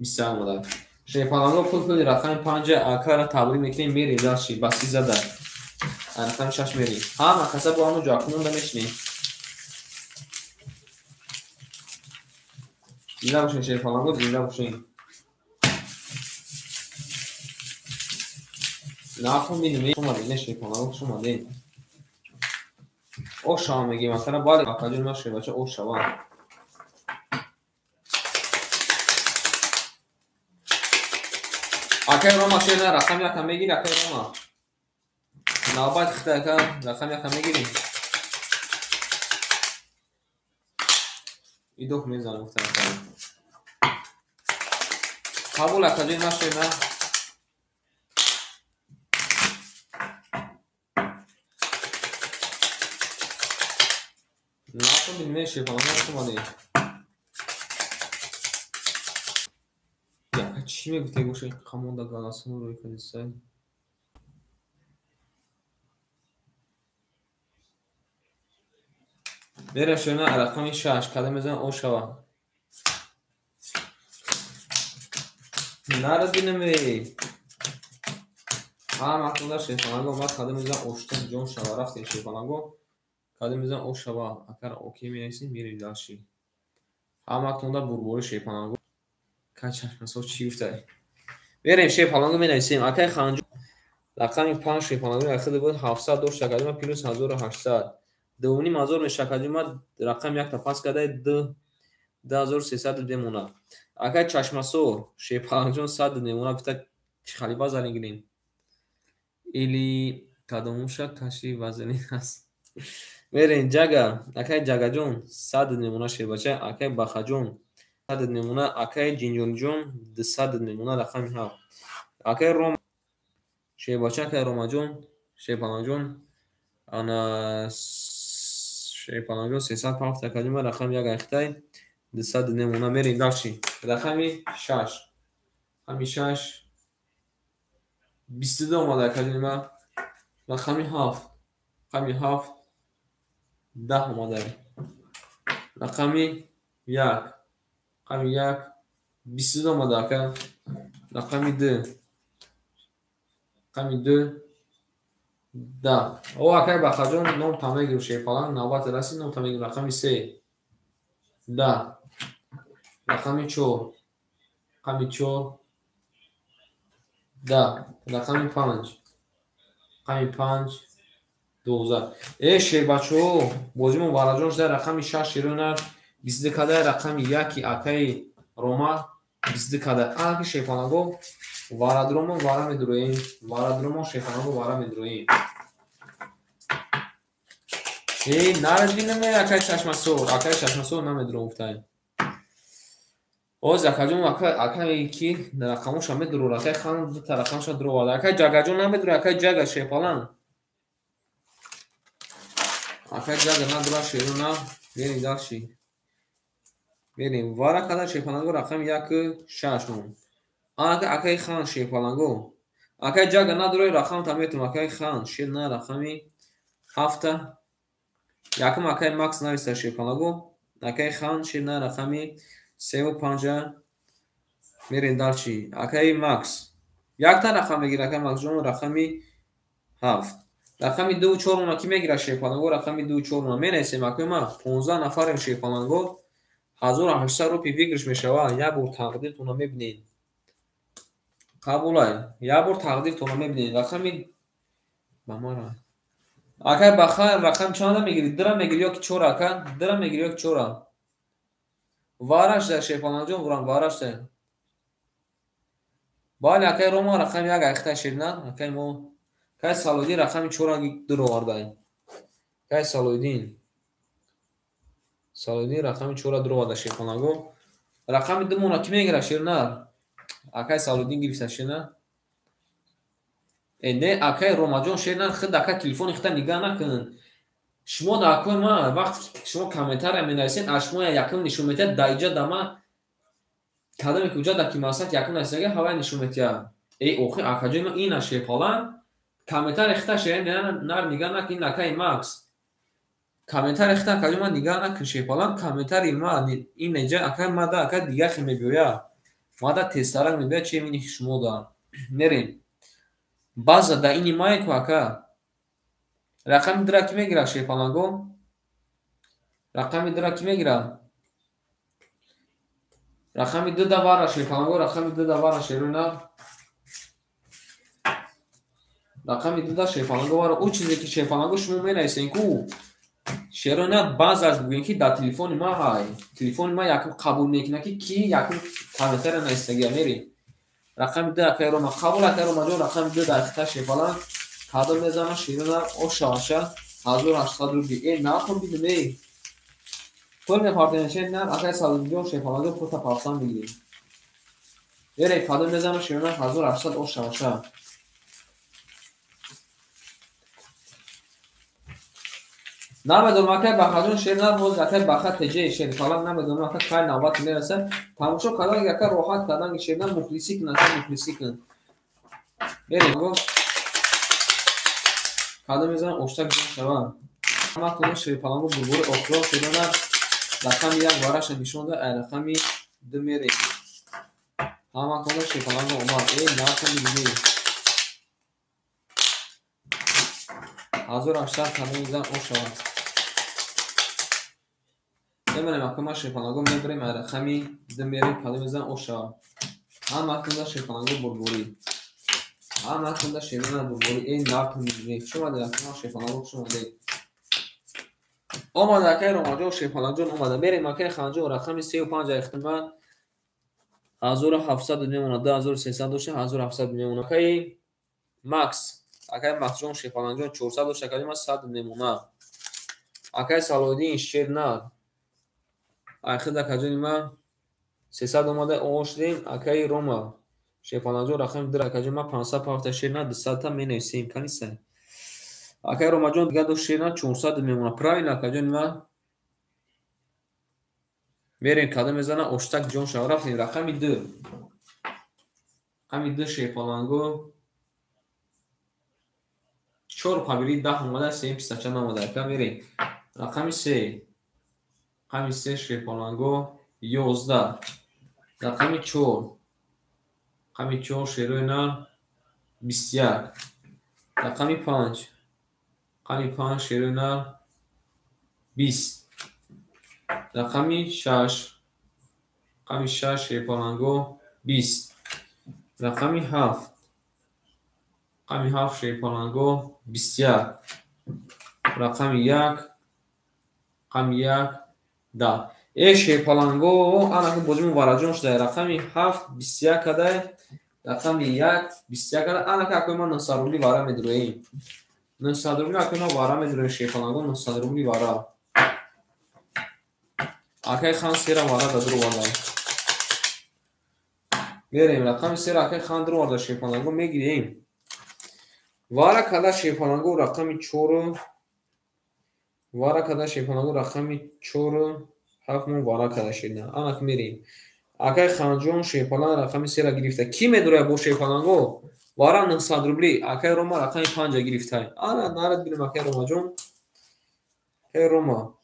21 омада. Шерпаланго пул пули рақами 5 акара табрик мекунем. Мерем дальше ба 30 зада. Рақами 6 мерем. Ҳама каса бо ҳамон ҷо акунонда мешинем. Зинда бошем шерпаланго, зинда бошем. Нахун бинем, омадем шерпаланго, хуш омадем. Ош шава мегӯем акара, бале акаҷон ман шербача ош шава. Акай Рома шерна рақами якам мегири, акай Рома. Навбат хита ака, рақами якам мегири. Идох мезанам гуфтам ака. Қабул акаҷон ман шерна. Нахун бинем шерпаланго, хуш омадем. Чӣ мегуфте гӯши қамонда галасоно рӯй кардисай? Мерем шерна рақами 6 кадом мезанам ош шава. Нарад бинем эй. Ҳама кунда шерпаланго омад, кадом мезанам оштон ҷон шава. Рафтем шерпаланго. Кадом мезанам ош шава. Акар окей менависем, мерем дальше. Ҳама кунда бурбори шерпаланго. Качашмасо чӣ гуфтай? Мерем шерпаланго менависем. Акай Ханҷон рақами 5 шерпаланго яхида буд 700 дошт акаҷон плюс 1800. 2500 меша акаҷон рақами якта пас кардай 2300 бемона. Акай Чашмасор шерпалангҷон 100 мемона гуфта чӣ хали вазалин гирем. Или кадомуша каши вазалин аст. Мерем Ҷага, акай Ҷагаҷон 100 мемона шербача, акай Бахаҷон 100 мемона, акай Ҷинҷонҷон 200 мемона рақами 7. Акай Рома шербача, акай Ромаҷон шерпалангҷон ана шерпалангҷон 300 пафт акаҷон рақами 1 айхтай 200 мемона. Мерем дальше. Рақами 6 рақами 6 22 омада акаҷон ма. Рақами 7 рақами 7 10 омада. Рақами 1 рақами 1 22 омада ака. Рақами 2 рақами 2 10. О акай Бахаҷон ном та мегирем шерпаланг, навбат расид ном та мегирем. Рақами 3 10. Рақами 4 рақами 4 10. Рақами 5 рақами 5 12. Э шербачаҳо бозимон вараҷон шуда. Рақами 6 шерона 22 када, рақами 1 акаи Рома 22 када. Аки шерпаланго Варадромон вара медуроем. Варадромон шерпаланго вара медуроем. Эй, нарадбинаме акай чашмасор, акай чашмасор намедуром гуфтаем. Оз акаҷон акай ки рақамоша медурор, акай хан дута рақамша дуровард. Акай ҷагаҷон намедура, акай ҷага шерпаланг. Акай ҷага надура шерона, мерем дальше. Мерем. Вара када шерпаланго рақами 1 6 мон. Анака акай хан шерпаланго. Акай ҷага надура рақам та метум, акай хан шер на рақами 7. Якум акай Макс нависта шерпаланго. Акай хан шер на рақами 3 5. Мерем дальше. Акай Макс. Якта рақам мегира акай Максҷон рақами 7. Рақами 2 4 мона ки мегира шерпаланго рақами 2 4 мона менависем акай ма 15 нафарем шерпаланго. 1800 рупи выигрыш мешава. Як бор тақдиртонро мебинед. Қабулай. Як бор тақдиртонро мебинед. Рақами ба мара. Акай баха рақам чанда мегирӣ? Дира мегирӣ ё ки чора ака? Дира мегирӣ ё ки чора? Вараш да шерпаланҷон бурам вараш да. Бале акай Рома рақами 1 айхта шерна. Акай мо кай Салоиддин рақами 4 дуроварда. Кай Салоиддин. Салоиддин рақами 4 дуроварда шерпаланго. Рақами 2 мона ки мегира шерна? Акай Салоиддин гирифта шерна. Э не акай Ромаҷон шерна худ ака телефони худта нигаҳ накун. Шумо дар акои ма вақте шумо комментария менависед, аз шумо якум нишон метиҳад, дар иҷа да ма кадоме ки уҷа да ки масалан якум нависага ҳавай нишон метиҳад. Эй охир акаҷои ма ина шерпаланг комментария худта шер нар нигаҳ накун ин акаи Макс. Комментария худта акаҷои ма нигаҳ накун шерпаланг комментарии ма ин иҷа акаи ма да ака дигар хел мебиёяд. Ма да тезтарак мебиёяд чем ини шумо да. Мерем. База да ини мае ку ака. Рақами 2 ки мегира шерпаланго? Рақами 2 ки мегира? Рақами 2 да вара шерпаланго, рақами 2 да вара шерона. Рақами 2 да шерпаланго вара. Ӯ чизе ки шерпаланго шумо менависен ку шерона баъзаш бугӯем ки дар телефони ма ҳай. Телефони ма якум қабул мекунад ки ки якум комментария нависагия мери. Рақами 2 акай Рома. Қабул акай Ромаҷон рақами 2 дар хита шерпаланг. Кадом мезана ширина ошаваша 1800 рубли. Э нахун бидум эй. Пул мепартем шер на акай Салимҷон шерпаланго пулта павсан бигирем. Эре кадом мезана ширина 1800 ошаваша. Намедонам акай Бахаҷон шер на боз акай Баха теҷе шерпаланг намедонам ака кай навбат мераса. Тамошо кардан ака роҳат кардан шер на мухлисӣ кун ака мухлисӣ кун. Мерем кадом мезанам оштак ҷон шава. Ҳаматон шерпаланго бурбури охирон шудана рақами 1 вараша нишон да ай рақами 2 мерем. Ҳаматон шерпаланго омад. Эй нархам бибинед. 1800 кадом мезанам ошава. Мемонем ака ма шерпаланго мебарем ай рақами 2 мерем кадом мезанам ошава. Ҳаматон шерпаланго бурбурӣ. Ҳаматон шерона бурбурӣ. Эй нархам бибинед. Хуш омадед ака ма шерпаланго хуш омадед. Омада акай Ромаҷон шерпаланҷон омада. Мерем акай Ханҷон рақами 3 5 айхтима 1700 мемонад 2300 дошта 1700 мемонад. Акай Макс, акай Максҷон шерпаланҷон 400 дошта акай ма 100 мемонад. Акай Салоиддин шернар айхид акаҷони ма 300 омада оғоз шудем. Акай Рома шерпаланҷон рақами 2 акаҷони ма 500 пафта шернар 200 та менависем. Каниса. Акай Ромаҷон дигар дошт шернар 400 мемонад. Правильно акаҷони ма. Мерем кадом мезана оштак ҷон шава. Рафтем рақами 2. Рақами 2 шерпаланго 4 пабири 10 омада, 3 писача наомада. Ака мерем. Рақами 3. Рақами 3 шерпаланго 11. Рақами 4. Рақами 4 шерои нар 21. Рақами 5. Рақами 5 шерои нар 20. Рақами 6. Рақами 6 шерпаланго 20. Рақами 7. Рақами 7 шерпаланго 21. Рақами 1. Рақами 1 10. Э шерпаланго анаку бозимон вараҷон шуда. Рақами 7 21 кадай. Рақами 1 21 када. Анака акои ман 900 рубли вара медуроем. 900 рубли акои ман вара медуроем шерпаланго 900 рубли вара. Акай хан сера вара да дуроварда. Мерем рақами сера акай хан дуроварда шерпаланго мегирем. Вара када шерпаланго рақами 4. Вара када шерпаланго рақами 4 7 мо вара када шерна. Анак мерем. Акай ханҷон шерпаланг рақами 3 гирифта. Ки медурая бо шерпаланго? Вара 900 рубли. Акай Рома рақами 5 гирифта. Ана нарад бинем акай Ромаҷон. Акай Рома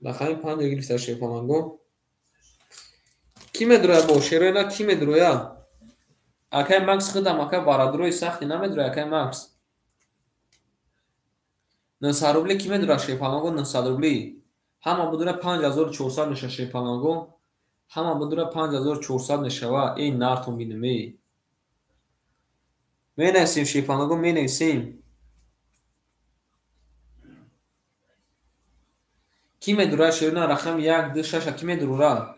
рақами 5 гирифта шерпаланго. Ки медурая бо шероина ки медуроя? Акай Макс худам акай барадурои сахти намедуроя акай Макс. 900 рубли ки медура шерпаланго 900 рубли. Ҳама будура 5400 меша шерпаланго. Ҳама будура 5400 мешава. Эй нартон бинем эй. Менависем шерпаланго менависем. Ки медура шерона рақами 1 2 6 ки медура?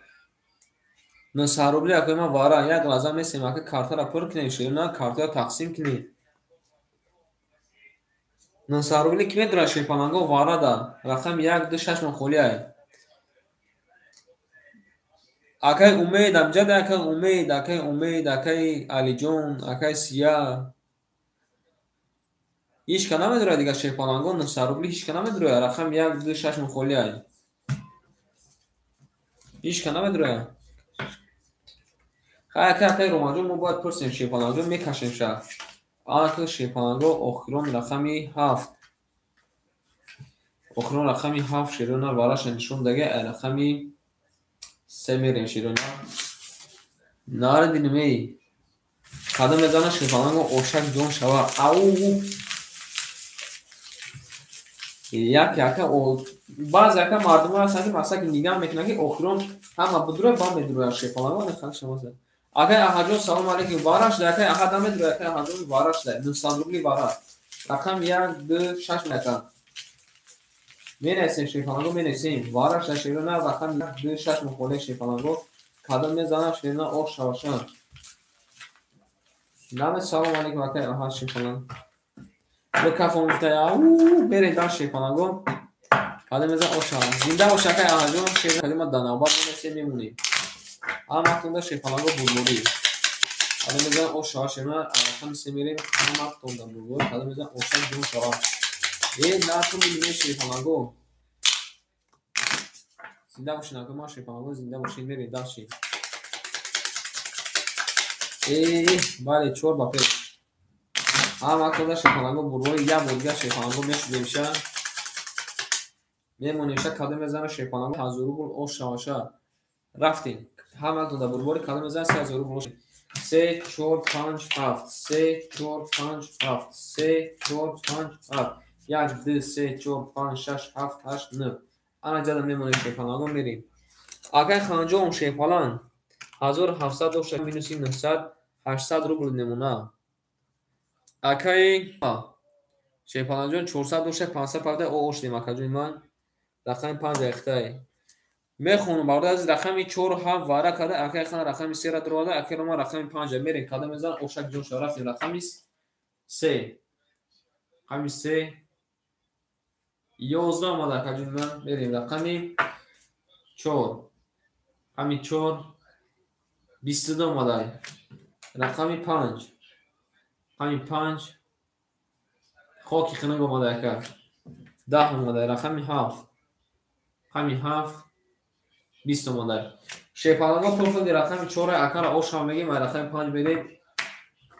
900 рубли акои ман вара як лаҳза месем ака картара пур кунем шерона картара тақсим кунем. 900 рубли ки медура шерпаланго вара да рақами 1 2 6 мон холӣ ай. Акай Умед амҷад акай Умед, акай Умед, акай Алиҷон, акай Сия. Ҳичка намедура дигар шерпаланго 900 рубли ҳичка намедура рақами 1 2 6 мон холӣ ай. Ҳичка намедура. Хай акай акай Ромаҷон мо бояд пурсем шерпаланго мекашем ша. Анака шерпаланго охирон рақами 7. Охирон рақами 7 шерона вараша нишон дага ай рақами 3 мерем шерона. Нара динем эй. Кадом мезана шерпаланго ошак ҷон шава. Ау. Як яка баъзе яка мардум ҳастанд ки масалан нигаҳ мекунанд ки охирон ҳама будура ба медура шерпаланго нехал шаваза. Акай Аҳаҷон салом алейкум. Вараш да акай Аҳад намедура акай Аҳаҷон вараш да 900 рубли вара. Рақам 1 2 6 мека. Менависем шерпаланго менависем. Вараш да шерона рақам 1 2 6 мухоле шерпаланго. Кадом мезанам шерона ош шавашан. Наме салом алейкум акай Аҳад шерпаланг. Бо кафон гуфта ау мерем дар шерпаланго. Кадом мезан ош шава. Зинда бош акай Аҳаҷон шерона кадом дар навбат менависем мемонем. Ҳаматонда шерпаланго бурборӣ. Кадом мезан ош шава шерона рақами 3 мерем. Ҳаматонда бурборӣ. Кадом мезан ошак ҷон шава. Э натон мебинем шерпаланго. Зинда бошин акай ман шерпаланго зинда бошин мерем дальше. Э бале 4 ба пеш. Ҳаматонда шерпаланго бурборӣ як бор дигар шерпаланго мешудемша. Мемонемша кадом мезана шерпаланго 1000 рубл ош шаваша. Рафтем. Ҳаматонда бурборӣ кадом мезана 3000 рубл ош. 3 4 5 7 3 4 5 7 3 4 5 7 1 2 3 4 5 6 7 8 9. Ана ҷада мемонем шерпаланго мерем. Акай ханҷон шерпаланг 1700 дошта минуси 900 800 рубл немона. Акай шерпаланҷон 400 дошта 500 парда ош дем акаҷони ман. Рақами 5 яхтай. Мехонам бародар аз рақами 4 7 вара када акай хан рақами 3 ра дуроварда акай Рома рақами 5 мерем када мезан ошак ҷон шава рафтем рақами 3. Рақами 3 11 омада акаҷони ман мерем рақами 4. Рақами 4 22 омада. Рақами 5. Рақами 5 хоки хунук омада ака. 10 омада. Рақами 7. Рақами 7 20 омада. Шерпаланго пурхуди рақами 4 акара ошам мегем ва рақами 5 мерем.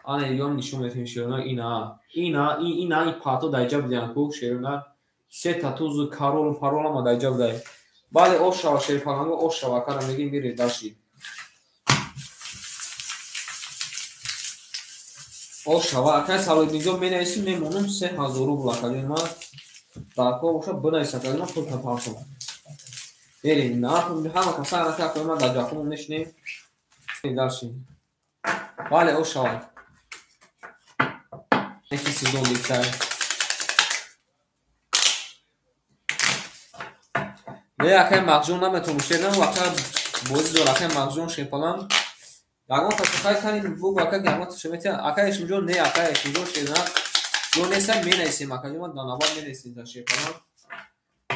Ана ём нишон метем шерона ина. Ина ина ин пато даҷа будян ку шерона се та тузу каролу парол ама даҷа будай. Бале ош шава шерпаланго ош шава акара мегем мерем даши. Ош шава акай Салоҳиддинҷон менависем мемонам 3000 рубл акаҷони ман. Дар кор боша бинавис акаҷони ман пул партом. Мерем на ҳама каса анака акаҷони ман дар ҷаҳон мешинем. Даши. Бале ош шава. Яки сезон дигар. Не акай Мағҷон наметавонам шернам вақт бозӣ дор акай Мағҷон шерпаланг. Ягон ташаккур кани бугу ака ягон ташаккур ака Эшимҷон не ака Эшимҷон шернар. Ё неста менависем акаҷон ман дар навбат менависем дар шерпаланг.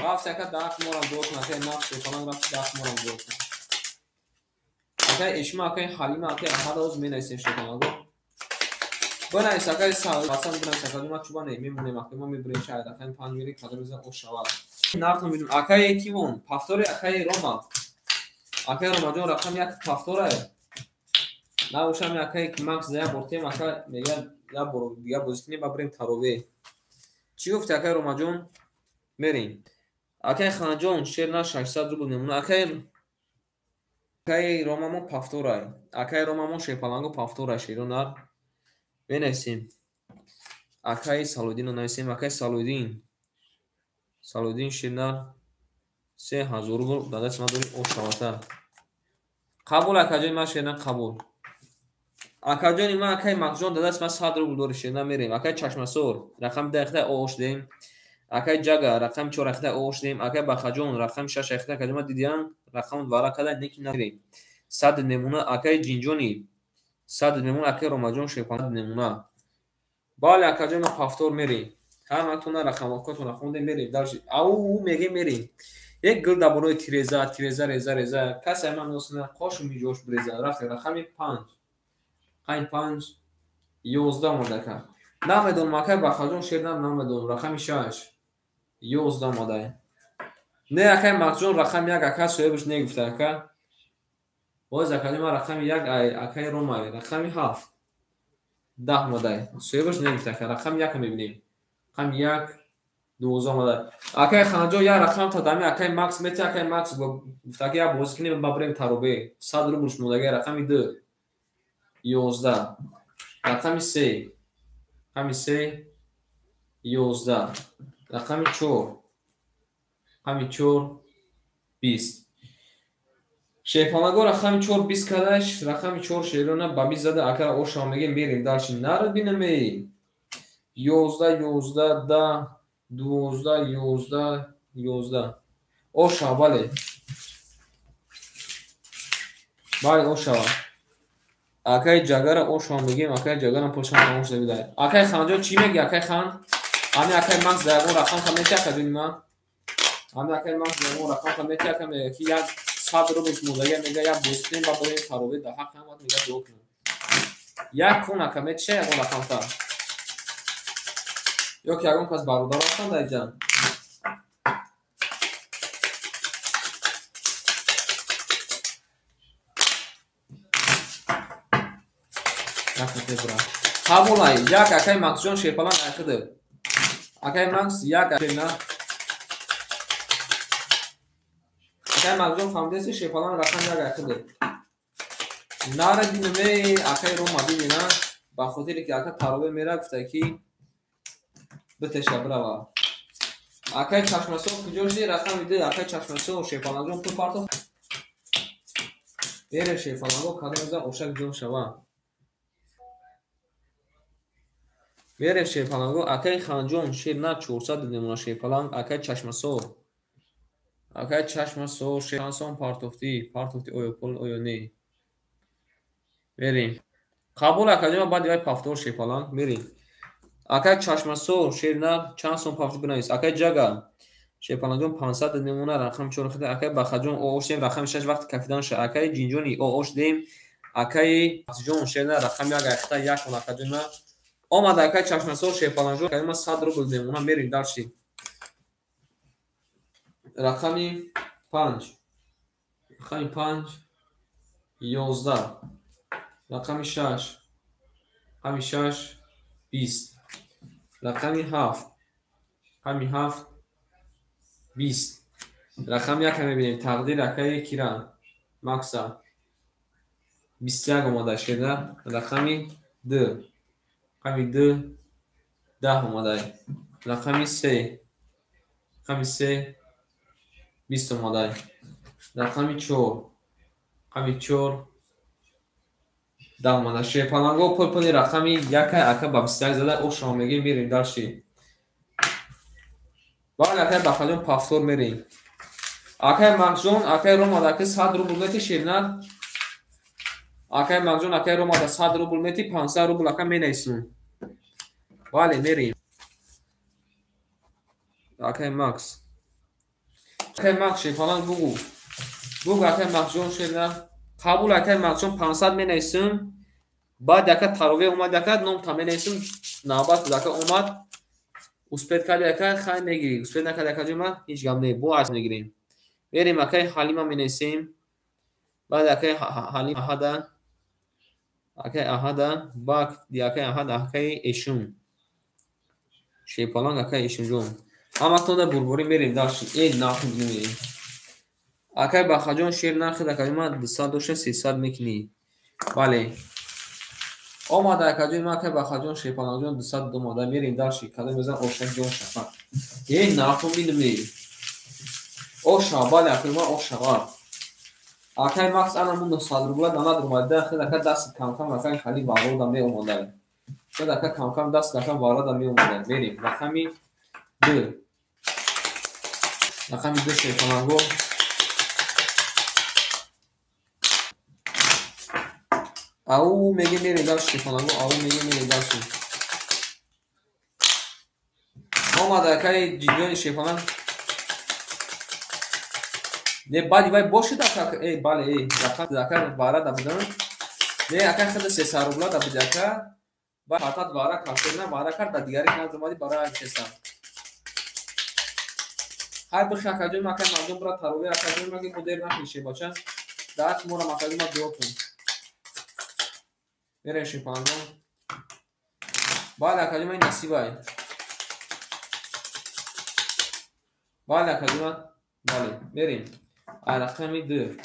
Рафти ака даҳ морам дуо кун акаи Макс шерпаланг рафти даҳ морам дуо кун. Акаи Эшима акаи Ҳалима акаи Аҳмад оз менависем шерпаланго. Бинавис акаи Ҳасан бинавис акаҷон ман чуба не мемонем акаи ма мебурем шаҳр рақами 5 мерем кадом реза ош шавад. Нартон бинем акаи кимон пафтори акаи Рома. Акаи Ромаҷон рақами 1 пафторае. Набошам акаи Макс за як бор тем ака мегӯяд як бор дигар бозӣ кунем ба бирем тарове. Чӣ гуфти акаи Ромаҷон? Мерем. Акаи Ханҷон шер на 600 рубл мемона. Акаи Ромамон пафторай. Акаи Ромамон шерпаланго пафторай шеронар. Менависем. Акаи Салудинро нависем. Акаи Салудин. Салудин шернар 3000 рубл дар дасти ман дори ош шавата. Қабул акаҷони ман шернар қабул. Акаҷони ман акаи Мақсуджон дар дасти ман 100 рубл дори шернар мерем. Акаи Чашмасор рақами 10 ахта ош дем. Акаи Ҷага рақами 4 ахта ош дем. Акаи Бахаҷон рақами 6 ахта акаҷон ман дидиам рақам вара када неки намерем. 100 мемона акаи Ҷинҷони 100 мемона акаи Ромаҷон шерпаланг мемона. Бале акаҷон ман пафтор мерем. Ҳаматона рақамҳоятонро хондем мерем. Дальше ау мегем мерем. Як гул дар болои тиреза, тиреза реза реза. Касе ман носина қошу миҷош бреза. Рафтем рақами 5. Рақами 5 11 омада. Намедонам акаи Бахаҷон шернам намедонам. Рақами 6 11 омада. Не акаи Мақсуджон рақами 1 ака соҳибаш негуфта ака. Боз акаи ман рақами 1 ай акаи Ромай рақами 7 10 омада. Соҳибаш негуфта ака. Рақами 1 мебинем. Рақами 1 12 омада. Акаи Ханҷон як рақам та дами акаи Макс мети акаи Макс гуфта ки як бозӣ кунем ба бирем таробе. 100 рубл шумодаги рақами 2 11 рақами 3 рақами 3 11 рақами 4 рақами 4 20 шерпалаго рақами 4 20 кадаш рақами 4 шерона ба 20 зада ака ошава мегем мерем дальше нарад бинаме 11 11 10 12 11 11 ошава бале бале ошава акаи Ҷагара ошава мегем акаи Ҷагарам пулшам тамом шуда бидай. Акаи Ханҷон чӣ меги акаи Хан? Ҳами акаи Макс дар ягон рақам ка мети акаҷони ман? Ҳами акаи Макс дар ягон рақам ка мети ака мега ки як 100 рубл шумодага мега як бозӣ кунем ба бирем тарове дар ҳаққи ҳамат мега дуо кунем. Як кун ака метиша ягон рақам та? Ё ки ягон кас бародар ҳастанд дар инҷа? Қабулай як акаи Максҷон шерпаланг айхиды. Акаи Макс як шерна. Акаи Максҷон фаҳмидаси шерпаланг рақам як айхиды. Нара динаме акаи Рома бибина ба хотире ки ака тарове мера гуфта ки битеша бирава. Акаи Чашмасор куҷо шуди? Рақами 2 акаи Чашмасор шерпалангҷон пул партофт. Бере шерпаланго кадом реза ошак ҷон шава. Берем шерпаланго акаи Ханҷон шер на 400 мемона шерпаланг акаи Чашмасор. Акаи Чашмасор шерсон партофтӣ, партофтӣ оё пул оё не. Берем. Қабул акаҷон баъди вай пафтор шерпаланг мерем. Акаи Чашмасор шер на чанд сом пафтӣ бинавис. Акаи Ҷага шерпалангҷон 500 мемона рақами 4 хида. Акаи Бахаҷон ош дем рақами 6 вақти кафидан ша. Акаи Ҷинҷони ош дем. Акаи Ҷон шер на рақами 1 айхта 1 он акаҷон на. Омада акаи Чашмасор шерпалангҷон акаи ма 100 рубл мемона мерем дальше. Рақами 5 рақами 5 11 рақами 6 рақами 6 20 рақами 7 рақами 7 20 рақами 1 мебинем тақдир акаи Кира Макса 21 омада шеда рақами 2 рақами 2 10 омада рақами 3 рақами 3 20 омада рақами 4 рақами 4 10 омада. Шерпаланго пул пули рақами 1 ака ба 21 зада ошава мегем мерем дальше. Бале акаи Бахаҷон пафтор мерем. Акаи Мақсҷон акаи Ромад ака 100 рубл мети шернар. Акай Мағҷон, акай Рома да 100 рубл мети, 500 рубл ака менависум. Бале, мерем. Акай Макс. Акай Макс шерпаланг бугу. Бугу акай Максҷон шерна. Қабул акай Максҷон 500 менависум. Баъд ака тарове омад ака номта менависум. Навбат ака омад. Успет карди ака хай мегирӣ. Успет накарди ака ҷон ма ҳеҷ гап не. Бо аз мегирем. Мерем акай Ҳалима менависем. Баъд акай Ҳалим Аҳада. Акай Аҳада, бак акай Аҳад, акай Эшун. Шерпаланг акай Эшунҷон. Ҳаматонда бурборӣ мерем дальше. Э нархи бинем. Акай Бахаҷон шер нархи акаҷон ма 200 дошта 300 мекунӣ. Бале. Омада акаҷон ма акай Бахаҷон шерпалангҷон 200 омада мерем дальше. Кадом мезан Ошакҷон шафа. Э нархо бинем. Оша, бале акай ма ошава. Акай Макс ана му 900 рубла данад омада, хел ака даст камкам акай хали варода меомада. Хел ака камкам даст ака варода меомада. Мерем рақами 2. Рақами 2 шерпаланго. Ау меге мерем дальше шерпаланго, ау меге мерем дальше. Омада акай ҷиҷони шерпаланг. Не баъди вай бошед ака, э бале, э рақам ака вара да будан. Не ака хеле 300 рубла да буди ака. Ба хатат вара кард, вара кард, да дигари наз омади барои 300. Ҳай бихи акаҷон, акай мардум бира тарове акаҷон, маги мудир накунӣ бача. Даҳ мора акаҷон ма дуо кун. Мерем шерпалангон. Бале акаҷон ма насибай. Бале акаҷон ма, бале, мерем. Рақами 2.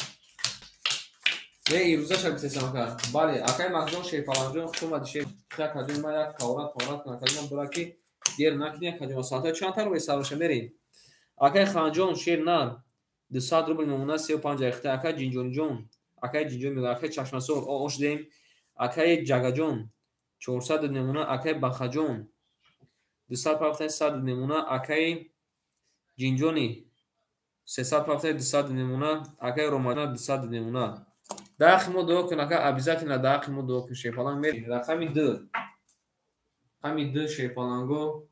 Не ирӯзаша гуфтесам ака. Бале, акай Мағҷон шерпалангҷон хуш омадӣ шер. Акаҷон ма як таврат кун акаҷон ма бира ки дер накунӣ акаҷон ма соатҳои чанд тарове сароша мерем. Акай Ханҷон шер нар 200 рубл мемонад 35 яхта. Акай Ҷинҷониҷон, акай Ҷинҷон мегӯяд, акай Чашмасор ош дем. Акай Ҷагаҷон 400 мемонад, акай Бахаҷон 200 пафта 100 мемонад, акай Ҷинҷони 300 пафта 200 мемонад, акай Ромаҷон 200 мемонад. Даҳ мо дуо кун ака, обязательно даҳ мо дуо кун шерпаланг мерем. Рақами 2. Рақами 2 шерпаланго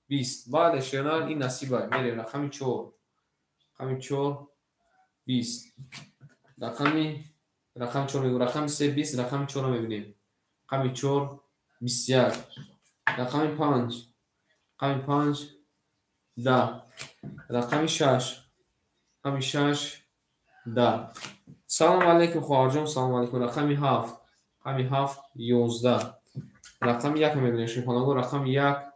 20. Бале шернар ин насибай. Мерем рақами 4. Рақами 4 20. Рақами 4 мегӯ, рақами 3 20, рақами 4-ро мебинем. Рақами 4 21. Рақами 5. Рақами 5 10. Рақами 6. Рақами 6 10. Салом алейкум хоҳарҷон, салом алейкум. Рақами 7. Рақами 7 11. Рақами 1 мебинем шерпаланго, рақами 1.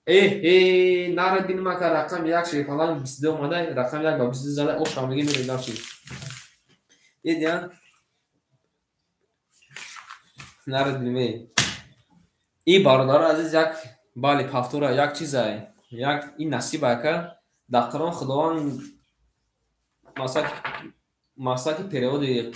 Э, нара бинем ака, рақами 1 шерпаланг 22 омада, рақами 1 ба 22 зада, оша меги мерем дальше. Дидиан? Нара бинем. И бародари азиз як бале повтора як чизай. Як ин насиб ака, дар Қуръон Худованд масалан ки периоди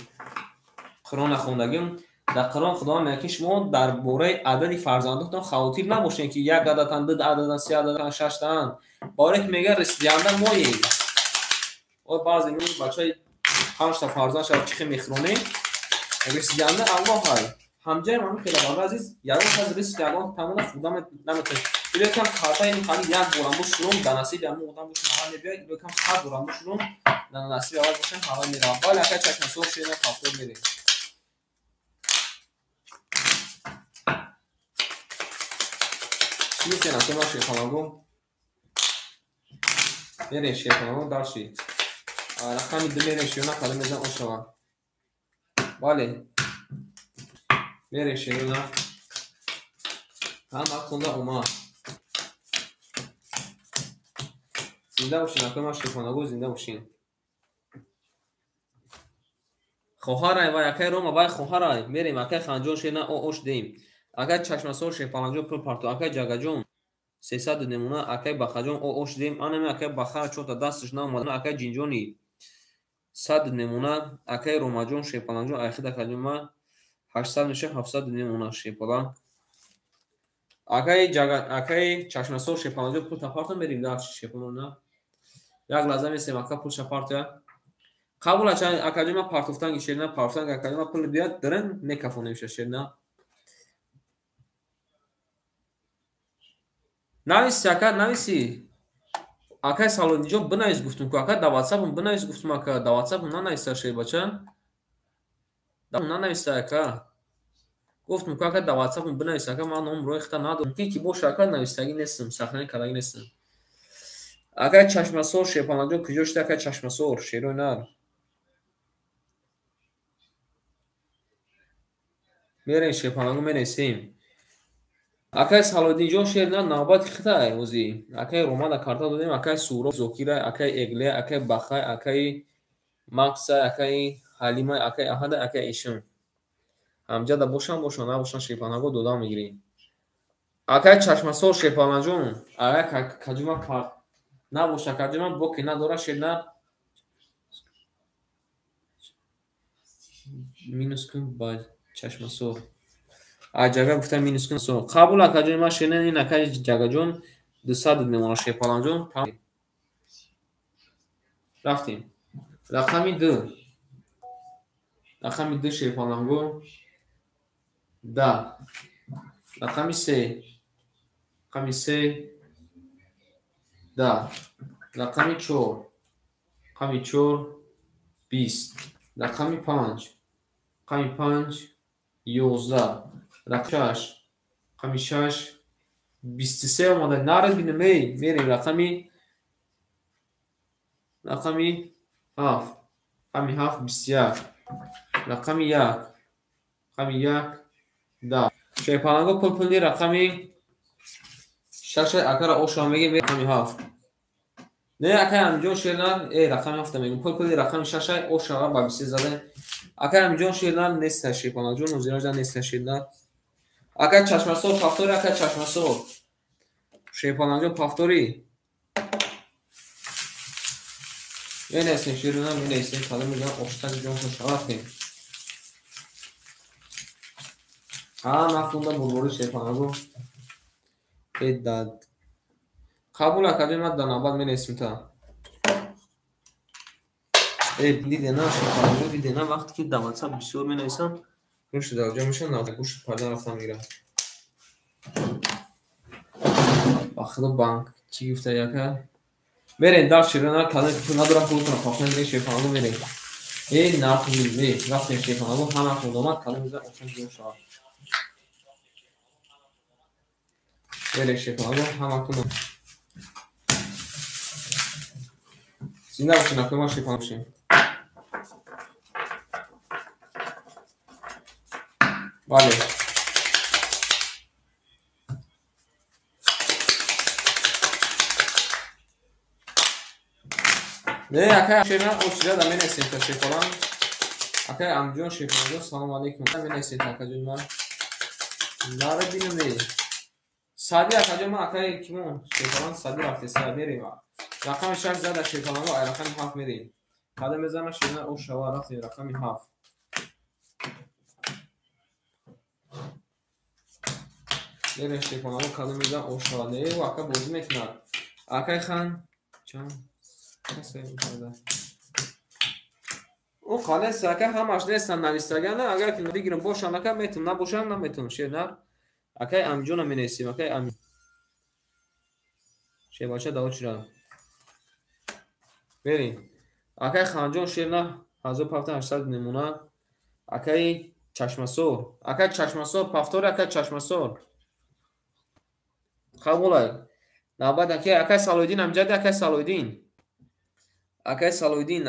Қуръонро хондагим, дар Қуръон Худованд мегӯяд ки шумо дар бораи адади фарзандотон хавотир набошед ки як ададтан, ду ададтан, се ададтан, шаштан. Барое ки мегӯяд ризқдиҳанда моем. О баъзе мегӯяд бачаи панҷта фарзанд шавад чӣ хел мехӯронем? Ризқдиҳанда Аллоҳ ай. Ҳамҷаям ҳамин хела бародари азиз, ягон кас ризқ ягон тамона хӯрда наметавонад. Ило кам карта ин ҳамин як борам бошурум, дар насиби ҳамон одам бошам ҳава мебиёд, ило кам сад борам бошурум, дар насиби аввал бошам ҳава меравад. Бале ака чашмасор шена повтор мерем. Чӣ мекунем ака ма шерпаланго? Мерем шерпаланго дальше. Рақами 2 мерем шерона кадом мезан ошава. Бале. Мерем шерона. Ҳама хонда омад. Зинда бошин ака ма шерпаланго, зинда бошин. Хоҳарай вай акай Рома вай хоҳарай. Мерем акай Ханҷон шена ош дем. Акай Чашмасор шерпалангҷон пул парту, акай Ҷагаҷон 300 намуна, акай Бахаҷон ош дем. Анаме акай Бахара чорта дасташ наомад, акай Ҷинҷони 100 намуна, акай Ромаҷон шерпалангҷон айхид акаҷон ма 800 меша 700 намуна шерпаланг. Акай Ҷага, акай Чашмасор шерпалангҷон пул тапарту мерем дальше шерпаланг. Як лаҳза месем ака пул шапартуя. Қабул акаҷон, ман партофтанги шерна, партофтанги акаҷон, ман пул биёд, дирин мекафонемша шерна. Нависи ака, нависи. Акай Салоҳиддинҷон, бинавис гуфтум ку, ака, дар ватсапам бинавис гуфтум, ака, дар ватсапам нанависа шербача. Нанависа ака. Гуфтум ку, ака, дар ватсапам бинавис, ака, ман ном рои хита надорам. Мумкин ки боша, ака, навистагӣ нестам, сахнӣ кардагӣ нестам. Акай Чашмасор Шерпаланҷон, куҷо шуда акай Чашмасор, шерои нар? Мерем Шерпаланго менависем. Акай Салоҳиддинҷон, шер нар, навбати хитай ҳозӣ. Акай Ромада карта додем, акай Суҳроб Зокирай, акай Эгле, акай Бахай, акай Максай, акай Ҳалимай, акай Аҳадай, акай Ишм. Ҳамҷада бошан, бошан, набошан Шерпаланго дода мегирӣ. Акай Чашмасор Шерпаланҷон, акай каҷума карт набоша, каҷума боке надора шер нар. Минус кун ба Чашмасор. Ҷага гуфта минус кун. Қабул акаҷон, ман шерна ин акай Ҷагаҷон 200 мемонад Шерпаланҷон. Рафтем. Рақами 2. Рақами 2 Шерпаланго. 10. Рақами 3. Рақами 3 10. Рақами 4. Рақами 4 20. Рақами 5. Рақами 5 11. Рақами 6. Рақами 6 23 омада. Наред бинем, эй, мерем рақами 7. Рақами 7 21. Рақами 1. Рақами 1 10. Шерпаланго пул пули рақами 6 акара оша мегем, рақами 7. Не, акай Амиҷон шернар, эй, рақами 7 мегем. Пул пули рақами 6 оша ба 23 задаем. Акай Амиҷон шернар неста Шерпаланҷон, ҳозираҷа неста шернар. Акай Чашмасор повтори, акай Чашмасор. Шерпаланҷон повтори. Менависем шернар, менависем, кадом мезанам оштак ҷоншон шавафтем. Ҳа, нафтонда бурбори Шерпаланго. Э дад. Қабул акаҷон, ман дар навбат менависем та. Э дидена Шерпаланго, дидена вақте ки дар ватсап бисёр менависам, гӯшти дар ҷо мешавад, навбат гӯшти парда рафтан мегирад. Ба худо банк чӣ гуфта яка? Мерем дар шерона, кадом пул надорам, пултонро пахтан гирем Шерпаланго мерем. Э нарх ме, рафтем Шерпаланго, ҳама худомад, кадом мезанад осон ҷо шавад. Мерем Шерпаланго, ҳаматон зинда бошед, накунед ман Шерпаланго бошем. Бале. Не, акай шерна очида менависем та Шерпалан. Акай Амиҷон Шерпаланҷон, салом алейкум. Менависем та акаҷон ман. Нара бинем не. Сади акаҷон ман акай кимон Шерпалан сади рафте, мерем. Рақами 6 зада Шерпаланго, ай рақами 7 мерем. Кадом мезанам шерна ошава, рафтем рақами 7. Мерем Шерпаланго, кадом мезанам ошава. Не, ӯ ака бозӣ мекунад. Акай хан чанд касе мекарда? Ӯ қалес ака ҳамаш нестан навистагана, агар ки бигирам бошанд ака метавонам, набошанд наметавонам шернар. Акай Амиҷонам менависем, акай Ами. Шербача даво чира. Мерем. Акай Ханҷон шерна 1800 мемонад. Акай Чашмасор, акай Чашмасор повтори, акай Чашмасор. Қабулай. Навбат акай, акай Салоҳиддин амҷади, акай Салоҳиддин. Акай Салоҳиддин,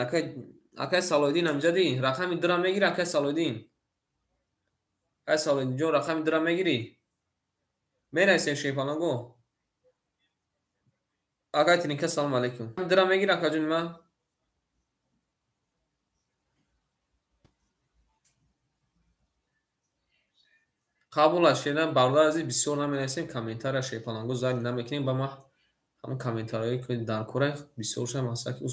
акай Салоҳиддин амҷади, рақами 2 мегири, акай Салоҳиддин. Акай Салоҳиддинҷон рақами 2 мегири. Менависем Шерпаланго. Акай Тиника, салом алейкум. 2 мегири акаҷони ман. Қабул аст шерна, бародар азиз, бисёр наменависем, комментария Шерпаланго зайд намекунем, ба ман ҳамон комментариҳое ки дар кора бисёр шуда масалан ки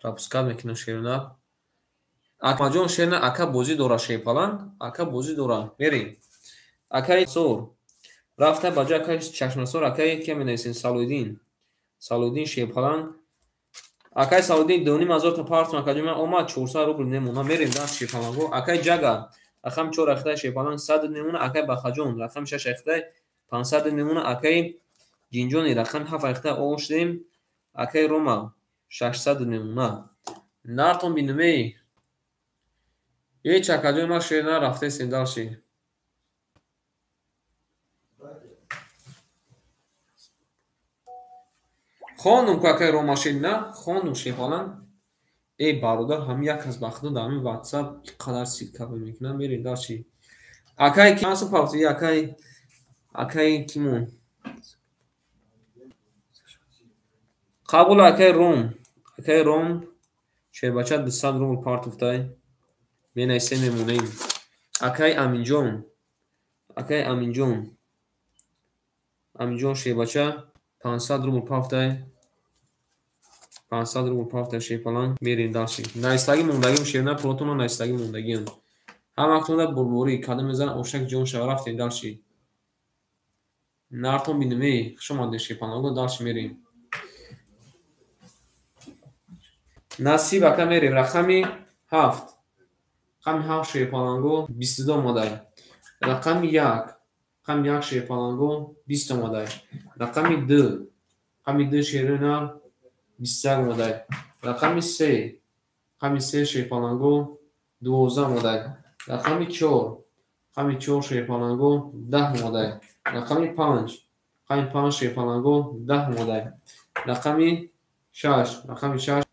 пропускат мекунам шерна. Акмаҷон шерна ака бозӣ дора Шерпаланг, ака бозӣ дора. Мерем. Акай Сор рафта ба ҷои акай Чашмасор, акай ки менависем Салоҳиддин. Салоҳиддин Шерпаланг. Акай Салодин 2500 та партум акаҷон ман омад 400 рубл мемона. Мерем дар шерпаланго. Акай Ҷага рақами 4 ахтай шерпаланг 100 мемона. Акай Бахаҷон рақами 6 ахтай 500 мемона. Акай Ҷинҷони рақами 7 ахтай оштем. Акай Рома 600 мемона. Нартон бинумей. Ҳеч акаҷони ман шер нарафтесем дарши. Хондум ку акай Рома шер на? Хондум шерпаланг. Эй бародар, ҳамин як кас ба худо дар ҳамин WhatsApp иқадар силка мекунам, мерем дарши. Акай ки ансу пафти акай акай кимон. Қабул акай Ром. Акай Ром шербача 200 рубл партуфтай. Менайсем мемонем. Акай Аминҷон. Акай Аминҷон. Аминҷон шербача 500 рубл пафтай. 500 рубл пафтай шерпаланг. Мерем дарши. Найстагӣ мондагим шерна пулотона найстагӣ мондагиам. Ҳамактонда бурборӣ кадом мезан ошак ҷон шава рафтем дарши. Нартон бинумей. Хуш омадед шерпаланго дарши мерем. Насиб ака мерем рақами 7. Рақами 7 шерпаланго 22 омадай. Рақами 1. Рақами 1 шерпаланго 20 омадай. Рақами 2. Рақами 2 шерина 21 омадай. Рақами 3. Рақами 3 шерпаланго 12 омадай. Рақами 4. Рақами 4 шерпаланго 10 омадай. Рақами 5. Рақами 5 шерпаланго 10 омадай. Рақами 6. Рақами 6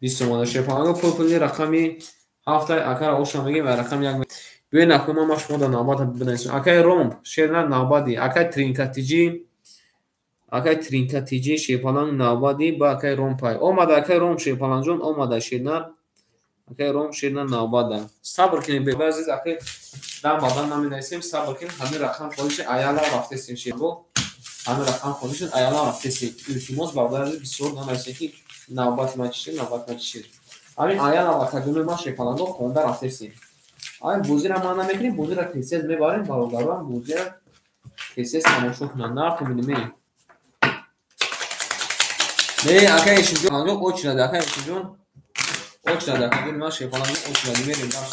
20 омадай. Шерпаланго пул-пули рақами 7 акара оша мегем ва рақами 1. Биёед накун ман шумо дар навбат бинависам. Акай Ромб шерна навбади, акай Тринкатиҷи, акай Тринкатиҷи шерпаланг навбади ба акай Ром пай. Омада акай Ром шерпалангҷон, омада шерна. Акай Ром шерна навбада. Сабр кунед бе азиз, акай дам ба дам наменависем, сабр кунед. Ҳамин рақам холӣ шуд, аяла рафтесем шерго. Ҳамин рақам холӣ шуд, аяла рафтесем. Илтимос бародар азиз, бисёр нанависем ки навбати ман чӣ шуд, навбати ман чӣ шуд. Ҳамин аяла ва кадуми ман шерпаланго хонда рафтесем. Ай бозира ман намекунем, бозира тез-тез мебарем, бародарам, бозира тез-тез тамошо кунанд. Нартон бинем. Не, акай Эшинҷон, очи наде, акай Эшинҷон. Очи наде, акай ман шерпаланго очи наде, мерем дарш.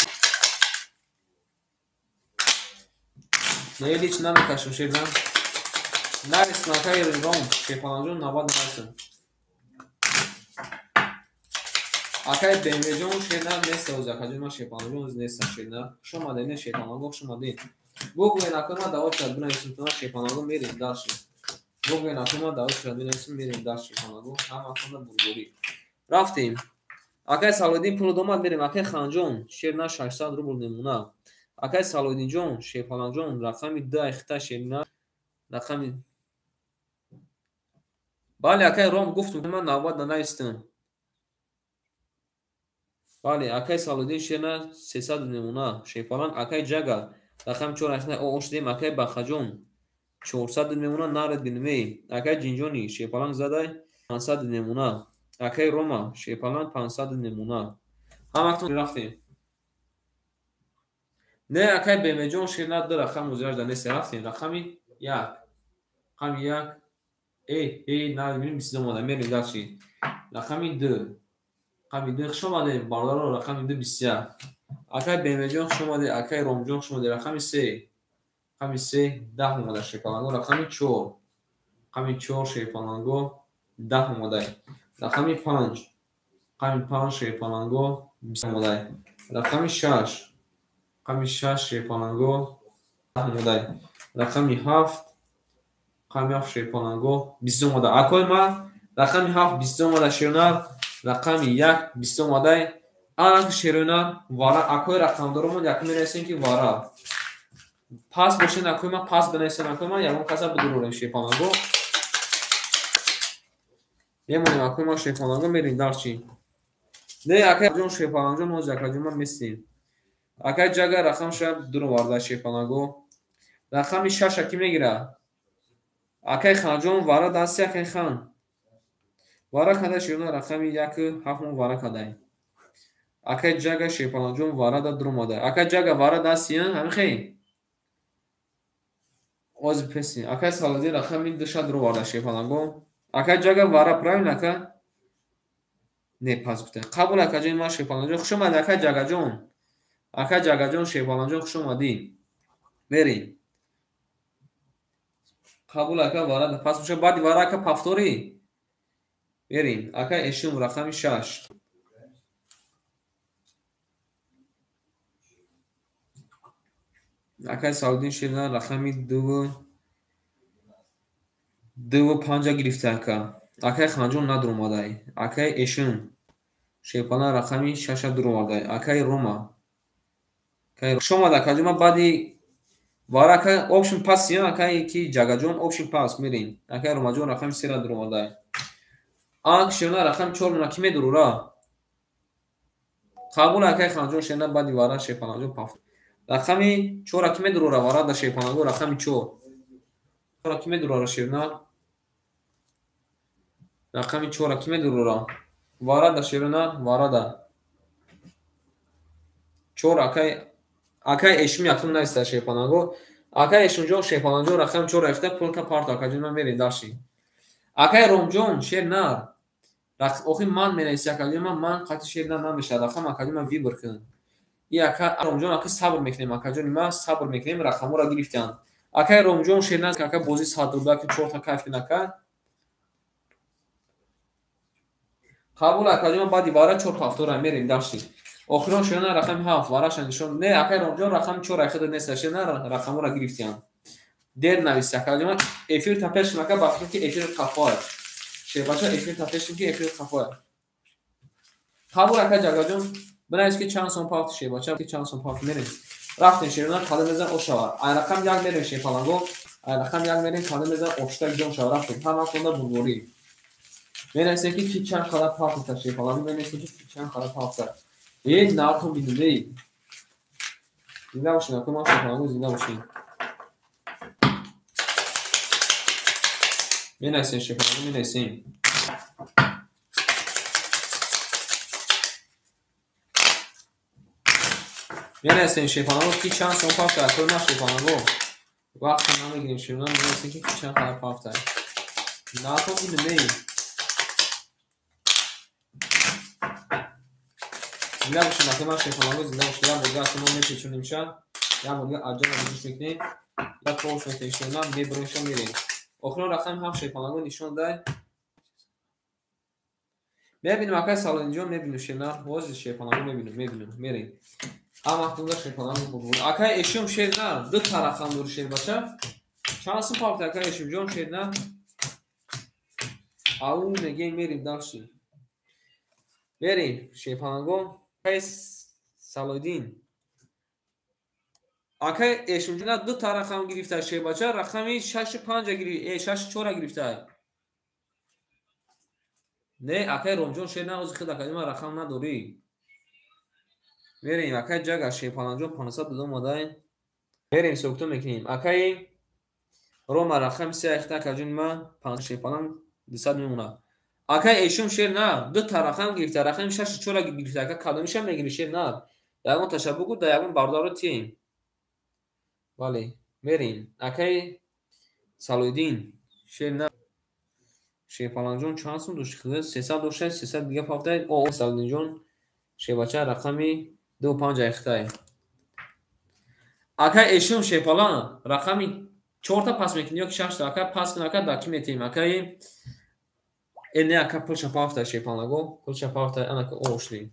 Не, лич намекашем шерна. Нарисм акай Ром, шерпаланҷон навбат нарисм. Акай БМВ-ҷон шерна нест оз, акаҷон ман шерпаланҷон оз нестам шерна. Хуш омадед, не шерпаланго, хуш омадед. Бугӯед акай ман дар очи бинависем, тона шерпаланго мерем дарши. Бугӯед акай ман дар очи бинависем, мерем дарши шерпаланго. Ҳаматонда бурборӣ. Рафтем. Акай Салоҳиддин пул омад, мерем. Акай Ханҷон шерна 600 рубл мемона. Акай Салоҳиддинҷон шерпаланҷон рақами 2 айхта шерна рақами. Бале акай Ром гуфтум ман навбат нанавистам. Бале, акай Салоҳиддин шерна 300 мемона. Шерпаланг акай Ҷага рақами 4 айхта оштем. Акай Бахаҷон 400 мемона. Наред бинумей. Акай Ҷинҷони шерпаланг задай 500 мемона. Акай Рома шерпаланг 500 мемона. Ҳамактон рафтем. Не, акай БМВ-ҷон шерна 2 рақам узираш нест. Рафтем. Рақами 1. Рақами 1. Эй, наред бинум 22 омада. Мерем дарши. Рақами 2. Рақами 2 хуш омадед бародаро, рақами 2 21. Акай БМВ-ҷон хуш омадед, акай Ромҷон хуш омадед. Рақами 3. Рақами 3 10 омада шерпаланго. Рақами 4. Рақами 4 шерпаланго 10 омада. Рақами 5. Рақами 5 шерпаланго 20 омада. Рақами 6. Рақами 6 шерпаланго 10 омада. Рақами 7. Рақами 7 шерпаланго 20 омада. Акой ман рақами 7 20 омада шернар. Рақами 1 20 омадай. Анак шерона вара акой рақамдоромон як менависем ки вара. Пас бошен акой ман пас бинависем акой ман ягон каса бидурорем шерпаланго. Мемонем акой ман шерпаланго мерем дарчи. Не акай ҷон шерпаланҷон ҳозир акаҷон ман местем. Акай Ҷага рақам шаб дуроварда шерпаланго. Рақами 6 ки мегира? Акай Ханҷон вара дасти акай Хан. Вара кадай шерона рақами 1 7 вара кадай. Акай Ҷага шерпаланҷон вара да дуромада. Акай Ҷага вара дасти ҳамин хей. Ози песи. Акай Салоҳиддин рақами 2 ша дуроварда шерпаланго. Акай Ҷага вара правильно ака? Не пас гуфта. Қабул акаҷони ман Шерпаланҷон. Хуш омадӣ акай Ҷагаҷон. Акай Ҷагаҷон, Шерпаланҷон хуш омадӣ. Мерем. Қабул ака варада пас боша. Баъди вара ака пафторӣ. Мерем. Акай Эшум рақами 6. Акай Саудин Шерна рақами 2 5 гирифта ака. Акай Ханҷон надуромадай. Акай Эшум Шерпалан рақами 6 дуровардай. Акай Рома. Хуш омад акаҷон. Ман баъди вара ака общим пас акай ки Ҷагаҷон общим пас мерем. Акай Ромаҷон рақами 3 дуровардай. Анк Шерна рақами 4 мона ки медурора? Қабул акай Ханҷон Шерна баъди вара Шерпаланҷон пафт. Рақами 4 ки медурора вара да Шерпаланго рақами 4. 4 ки медурора Шерна? Рақами 4 ки медурора? Вара да Шерна, вара да. 4 акай Эшум якум наиста Шерпаланго. Акай Эшумҷон Шерпаланҷон рақами 4 рафта пулка парто акаҷон ман мерем дарши. Акай Ромҷон Шернар. Охи ман менависи акаҷон ман қати Шернар намешавад. Рақам акаҷон ман вибр кун. И ака Ромҷон ака сабр мекунем акаҷони ман сабр мекунем рақамҳоро гирифтанд. Акай Ромҷон Шернар ака бозӣ 100 рубла ки 4 та кайф кун ака. Қабул акаҷон баъди вара 4 пафтора мерем дарши. Охирон Шернар рақами 7 вараша нишон. Не акай Ромҷон рақами 4 айхида нест Шернар рақамҳоро гирифтанд. Дер нависи акаҷон эфир та пеш ака ба фикр ки эфир қафоя. Шербача эфир та пеш ки эфир қафоя. Қабул ака Ҷагаҷон бинавис ки чанд сом пафт Шербача ки чанд сом пафт мерем. Рафтем Шернар қадам мезан ошава. Ай рақам 1 мерем Шерпаланго. Ай рақам 1 мерем қадам мезан ошта ҷон шава рафтем. Ҳама хонда бурдворӣ. Менависем ки ки чанд қадар пафт Шерпаланго менависем ки чанд қадар пафт. Эй нартон бинед эй. Зинда бошед ака ман Шерпаланго зинда бошед. Менависем Шерпаланго менависем. Менависем Шерпаланго ки чанд сом пафт ака ман Шерпаланго. Вақт намегирем Шерпаланго менависем ки чанд қадар пафт. Нартон бинед эй. Зинда бошед ака ман Шерпаланго зинда бошед. Як бор дигар мо мепечонем ша. Як бор дигар аҷаба гӯш мекунем. Як пош мекунем Шернар мебурем ша мерем. Охирон рақами 7 Шерпаланго нишон дай. Мебинем акай Салоинҷон мебинем Шернар. Ҳозир Шерпаланго мебинем, мебинем, мерем. Ҳама вақтонда Шерпаланго бурд. Акай Эшум Шернар ду та рақам дори Шербача. Чанд сум пафт акай Эшумҷон Шернар? Ау мегем мерем дарши. Мерем Шерпаланго. Акай Салоиддин. Акай Эшумҷон ду та рақам гирифта Шербача рақами 6 5 гирифта, 6 4 гирифта. Не, акай Ромҷон Шернар ози худ акаҷон рақам надорӣ. Мерем акай Ҷага Шерпаланҷон 500 дода омадай. Мерем сокто мекунем. Акай Рома рақами 3 айхта акаҷони ман 5 Шерпалан 200 мемонад. Акай Эшум Шернар ду та рақам гирифта, рақами 6 4 гирифта. Ака кадомиша мегири Шернар? Ягон ташаббур гу да ягон бародаро тием. Бале, мерем. Акай Салоиддин Шернар Шерпаланҷон чанд сум дошти худат? 300 дошта, 300 дига пафтай. О, Салоиддинҷон Шербача рақами 2 5 айхтай. Акай Эшум Шерпалан рақами 4 та пас мекунӣ ё ки 6 та? Ака пас кун ака да ки метиҳем? Акай не ака пулша пафтай Шерпаланго, пулша пафтай анака ошли.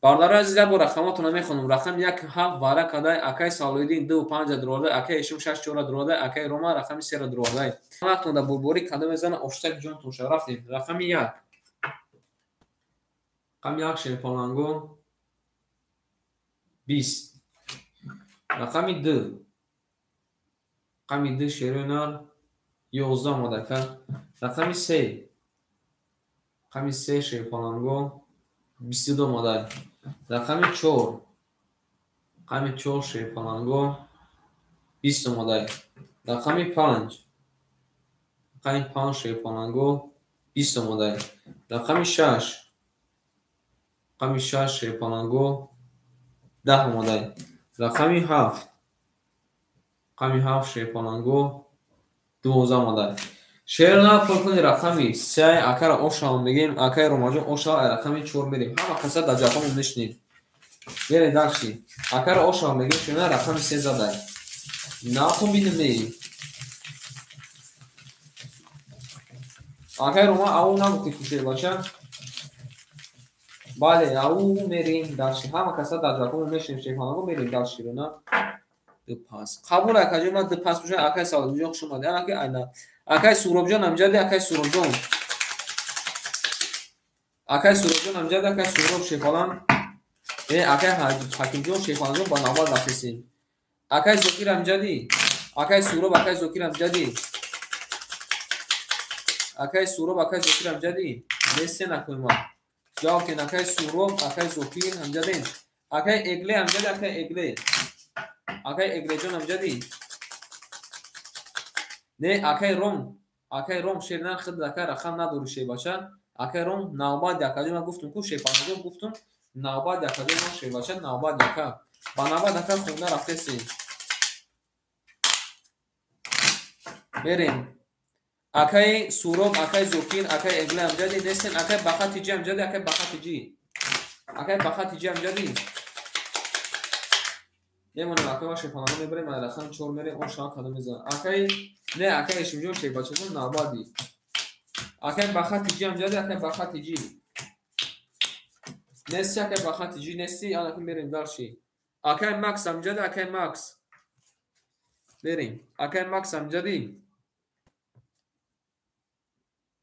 Бародарои азиз, як бор рақамотонро мехонам. Рақами 1 7 вара кадай, акай Салоиддин 2 5 дуровардай, акай Эшум 6 4 дуровардай, акай Рома рақами 3 дуровардай. Вақтон да бурборӣ кадом мезана оштак ҷонтон ша. Рафтем. Рақами 1. Рақами 1 Шерпаланго 20. Рақами 2. Рақами 2 Шернар 11 омад ака. Рақами 3. Рақами 3 Шерпаланго 22 омада. Рақами 4. Рақами 4 Шерпаланго 20 омада. Рақами 5. Рақами 5 Шерпаланго 20 омада. Рақами 6. Рақами 6 Шерпаланго 10 омада. Рақами 7. Рақами 7 Шерпаланго 12 омада. Шерна пулкуни рақами 3 акара ошава мегем, акаи Ромаҷон ошава ай рақами 4 мерем. Ҳама каса дар ҷаҳонмон мешинем. Мерем дальше. Акара ошава мегем, шерна рақами 3 задай. Нахун бинем. Акаи Рома ау нагуфти кушер бача. Бале, ау мерем дальше. Ҳама каса дар ҷаҳонмон мешинем, шерхонаго мерем дальше рона. Ду пас. Қабул акаҷон, ман ду пас бошам, акаи Савдиҷон хуш омадед. Ана ки айна. Акаи Суробҷон амҷади, акаи Суробҷон. Акаи Суробҷон амҷади, акаи Суроб шефалан. Акаи Ҳакимҷон шефаланҷон ба навбат рафтесем. Акаи Зокир амҷади, акаи Суроб, акаи Зокир амҷади. Акаи Суроб, акаи Зокир амҷади. Нестен акои ман. Ҷавоб кен акаи Суроб, акаи Зокир амҷаден. Акаи Эгле амҷади, акаи Эгле. Акаи Эглеҷон амҷади. Не, акаи Ром шернан хид акаи рақам надори шебача. Акаи Ром навбат якаҷо ман гуфтум ку шефаланҷон гуфтум навбат якаҷо ман шебача навбат яка. Ба навбат яка хонда рафтесем. Мерем. Акаи Суроб, акаи Зокир, акаи Эгле амҷади нестен, акаи Бахатиҷи амҷади, акаи Бахатиҷи. Акаи Бахатиҷи амҷади. Мемонем акаи ма шефаланҷон мебарем, ай рақами 4 мерем, он шава кадом мезанад. Акаи не, акаи Эшимҷон шебачаҷон навбади. Акаи Бахатиҷи амҷади, акаи Бахатиҷи. Нести, акаи Бахатиҷи нести, анаки мерем дальше. Акаи Макс амҷади, акаи Макс. Мерем. Акаи Макс амҷади.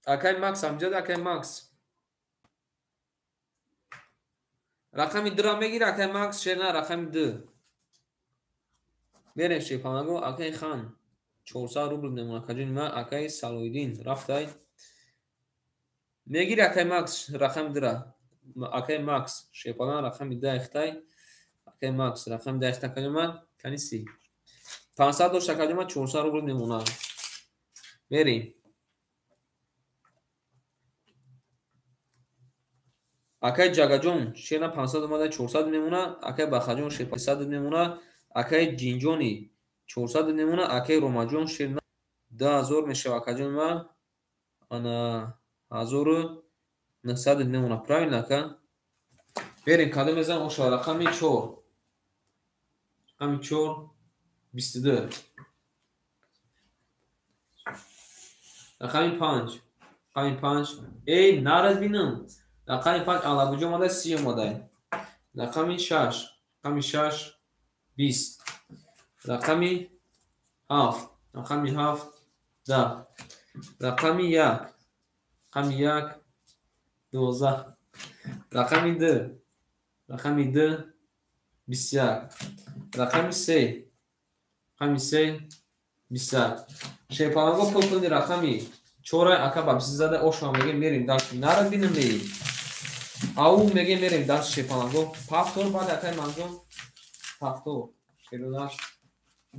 Акаи Макс амҷади, акаи Макс. Рақами 2-ра мегири, акаи Макс, шерна рақами 2. Мерем шефаланго, акаи Хан. 400 рубл мемон акаҷони ман, акаи Салоиддин рафтай. Мегири акаи Макс рақами 2-ра. Акаи Макс шефалан рақами 2 ихтай. Акаи Макс рақами 2 ихтай акаҷони ман, каниси. 500 дошт акаҷони ман, 400 рубл мемонад. Мерем. Акаи Ҷагаҷон шерна 500 омада 400 мемона, акаи Бахаҷон шер 500 мемона, акаи Ҷинҷони 400 мемона, акаи Ромаҷон шерна 2000 мешава акаҷони ман, ана 1900 мемона. Правильно ака? Берем кадом мезанам ошава рақами 4. Рақами 4 22. Рақами 5. Рақами 5. Эй, нарад бинам. Рақами 5 алабуҷо омада 30 омада. Рақами 6. Рақами 6 20. Рақами 7. Рақами 7 10. Рақами 1. Рақами 1 12. Рақами 2. Рақами 2 21. Рақами 3. Рақами 3 21. Шефаланго пул куни рақами 4 ака ба 20 зада ошва мегем мерем дальше. Нарад бинем меи. Ау мегем мерем дальше шефаланго. Пафтор баъд акаи Манҷон. Пафтор. Шерунаш.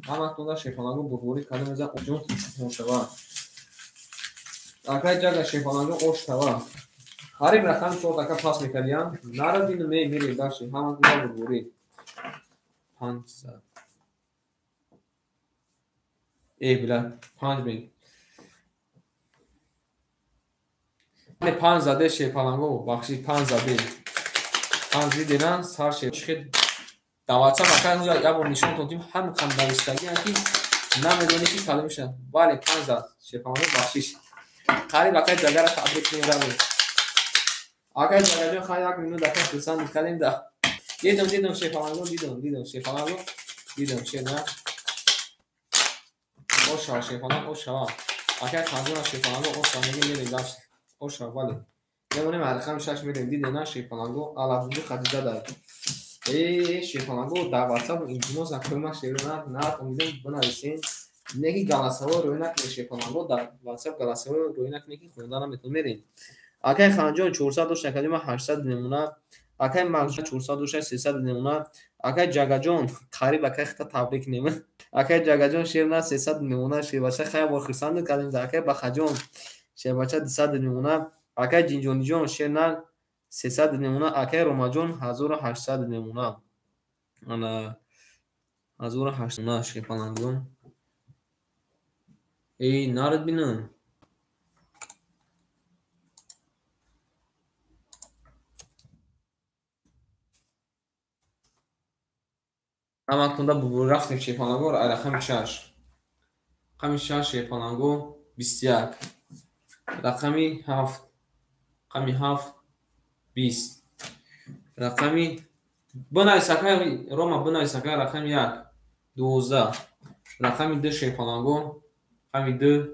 Ҳаматонда шефаланго бурворӣ кадом мезан оҷон хушшава. Акаи Ҷага шефаланго ош шава. Қариб рақами 4 ака пас мекардиям. Нарад бинем меи мерем дальше. Ҳаматонда бурворӣ. 500. Эй била 5 мег. 5 заде шефаланго, бахши 5 заде. 5 дидена сар шеф чихед. Дар WhatsApp ака як бор нишон додим, ҳам қам давистагӣ ки намедонӣ ки кадом мешавад. Бале 5 зад шефаланго бахшиш. Қариб акаи Ҷагара табрик кунем равем. Акаи Ҷагаҷон хай як минут ака хурсанд кардем да. Дидам, дидам шефаланго, дидам, дидам шефаланго, дидам шерна. Ошава шефаланго, ошава. Акаи Ханҷон шефаланго, ошава мегем мерем дальше. Ошава, бале. Мемонем рақами 6 мерем, дидена шефаланго алабуҷи хадиҷа дар. Шефаланго дар WhatsApp илтимос акои ман шерна на умедам бинависен. Неки голосовой рӯй накунед шефаланго дар WhatsApp голосовой рӯй накунед ки хонда наметавонем мерем. Акаи Ханҷон 400 дошт, акаи ман 800 мемонад. Акаи Мағзҷон 400 дошт, 300 мемонад. Акаи Ҷагаҷон қариб акаи хита табрик кунем. Акаи Ҷагаҷон шерна 300 мемонад. Шербача хай бор хурсанд кардем. Акаи Бахаҷон шербача 200 мемонад. Акаи Ҷинҷониҷон шерна 300 мемонад. Акаи Ромаҷон 1800 мемонад. Ана 1800 шефалангон. Эй, нарад бинам. Ҳаматонда рафтем шерпаланго рақами 6. Рақами 6 шерпаланго 21. Рақами 7. Рақами 7 20. Рақами бинавис акай Рома, бинавис акай рақами 1 12. Рақами 2 шерпаланго рақами 2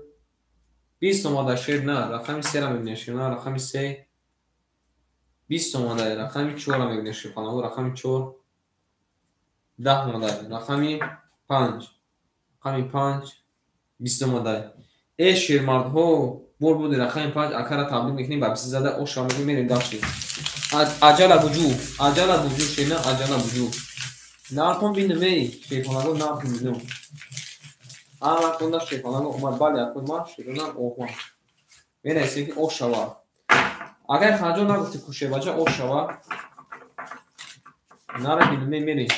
20 омада шер на, рақами 3-ра мебинем шер на, рақами 3 20 омада, рақами 4-ра мебинем шерпаланго, рақами 4 10 омада, рақами 5, рақами 5 20 омада. Э шермардҳо, бор буди рақами 5 акара таблиғ мекунем, ба 20 зада оша мегӯем, мерем дашти. Аҷала буҷу, аҷала буҷу шер на, аҷала буҷу. Нартон бинем эй, шерпаланго нартон бинем. Ҳаматонда шерпаланго омад, бале акун ман шерона оҳман. Менависем ки ош шава. Агар ханҷон нагуфти ку шербача ош шава. Нара бинем эй, мерем.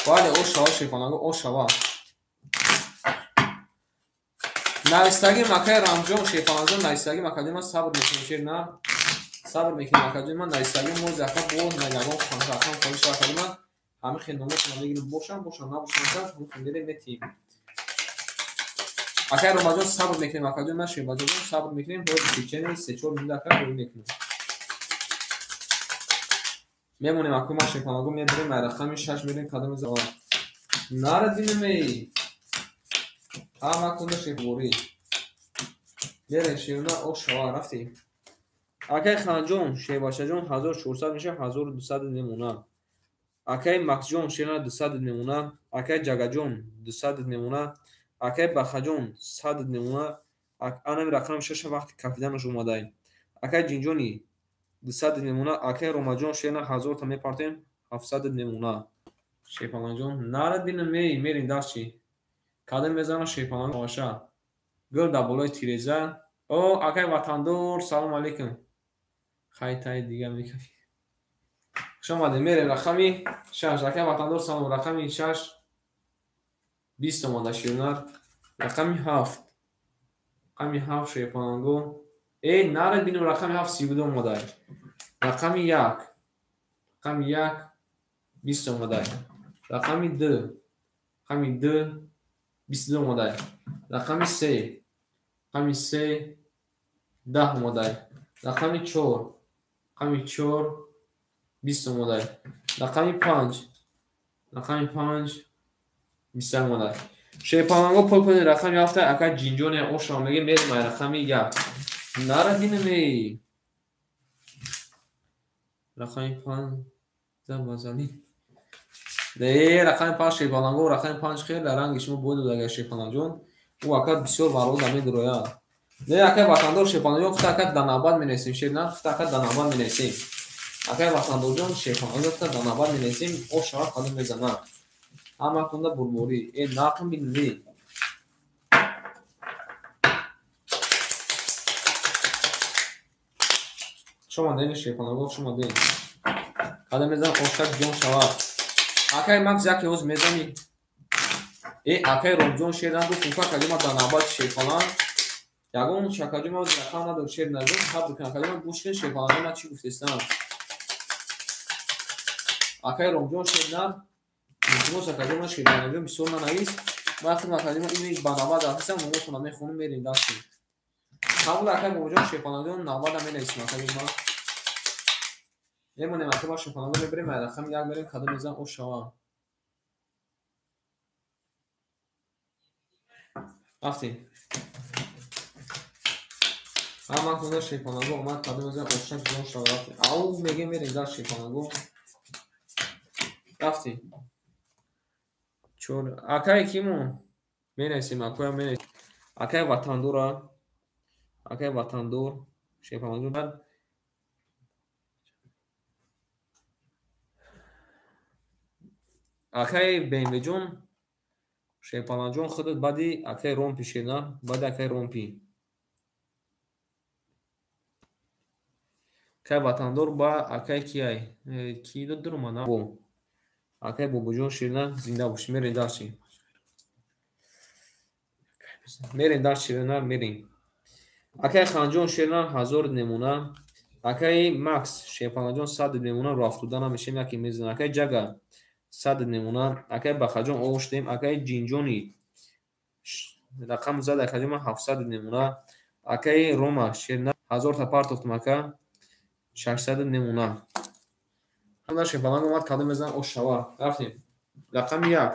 Бале ош шава шерпаланго ош шава. Навистагим акай Рамҷон шерпаланҷон навистагим акаҷон ман сабр мекунем шер на. Сабр мекунем акаҷон ман навистагим мо зака бо ягон рақам холӣ шава акаҷон ман ҳамин хел номотона мегирем, бошам бошам набошам ака ҳамин хел мерем метиҳем. Акай Ромаҷон сабр мекунем акаҷон ман шербаҷон сабр мекунем, бояд течени 3-4 минут ака бой мекунем. Мемонем аку ман шерпаланго мебарем рақами 6 мерем кадом зава. Нара динем эй. Ҳаматонда шерборӣ. Мерем шерна ош шава рафтем. Акай Ханҷон шербачаҷон 1400 меша 1200 мемона. Акай Максҷон шерна 200 мемона. Акай Ҷагаҷон 200 мемона. Акай Бахаҷон 100 мемона. Анами рақами 6 вақти кафиданаш омадай. Акай Ҷинҷони 200 мемона. Акай Ромаҷон шерна 1000 та мепартем 700 мемона. Шерпаланҷон нара динем эй, мерем дашти. Кадом мезанам шерпаланго оша. Гул дар болои тиреза. О акай ватандор, салом алейкум. Хай тай дига мекафи. Хуш омадед. Мерем рақами 6. Акай ватандор салом, рақами 6 20 омада шернар. Рақами 7. Рақами 7 шерпаланго. Эй нара бинем рақами 7 32 омада. Рақами 1. Рақами 1 20 омада. Рақами 2. Рақами 2 22 омада. Рақами 3. Рақами 3 10 омада. Рақами 4. Рақами 4 20 омада. Рақами 5. Рақами 5 20 омада. Шерпаланго пул кунед рақами 7 ака Ҷинҷоне оша мегем, мерем ай рақами 1. Нара динем эй. Рақами 5 забазали. Не, рақами 5 шерпаланго, рақами 5 хеле ранги шумо боид додага шерпаланҷон. Ӯ ака бисёр варода медурояд. Не, акай ватандор шерпаланҷон, худ ака дар навбат менависем шер на, худ ака дар навбат менависем. Акай ватандорҷон шерпаланҷон, худ дар навбат менависем, ош шава кадом мезанад. Ҳаматонда бурборӣ. Э нақм бинед. Хуш омадед шерпаланго, хуш омадед. Кадом мезанад ошак ҷон шавад. Акай Макс яке ҳоз мезанӣ. Э акай Ромҷон шер нагуфт, кунка акаҷон ман дар навбати шерпаланг. Ягон шакаҷон ман рақам надор шер нагуфт, сабр кун акаҷон ман гӯш кун шерпаланго ман чӣ гуфтестам. Акай Ромҷон шер на, илтимос акаҷон ман шерпаланҷон бисёр нанавис. Ман худам акаҷон ин ба навбат рафтам, номотона мехонам, мерем дастем. Қабул акай бобоҷон шерпаланҷон навбата менависем акаҷон ман. Мемонем акай ман шерпаланго мебарем, ай рақами 1 мерем кадом мезанам ош шава. Рафтем. Ҳаматонда шерпаланго омад, кадом мезанам ошак ҷон шава рафтем. Ау мегем мерем дар шерпаланго. Рафтем. Чор акай кимон? Менависем акоя менависем. Акай ватандора. Акай ватандор шерпаланҷон. Акай БМВ-ҷон шерпаланҷон худат баъди акай Ромпи шерна, баъди акай Ромпи. Акай ватандор ба акай кияй? Ки дод дуромад? Бо. Акай бобоҷон шерна зинда бошӣ. Мерем дарчи. Мерем дарчи шерна, мерем. Акай Ханҷон шерна 1000 немона. Акаи Макс Шерпаланҷон 100 мемона, рафтуда намешем, яке мезанам. Акаи Ҷага 100 мемона, акаи Бахаҷон оштем, акаи Ҷинҷони рақам зад, акаҷон ман 700 мемона, акаи Рома Шерна 1000 та партофтам, ака 600 мемона. Ҳамда Шерпаланг омад, кадом мезанам, ош шава. Рафтем. Рақами 1.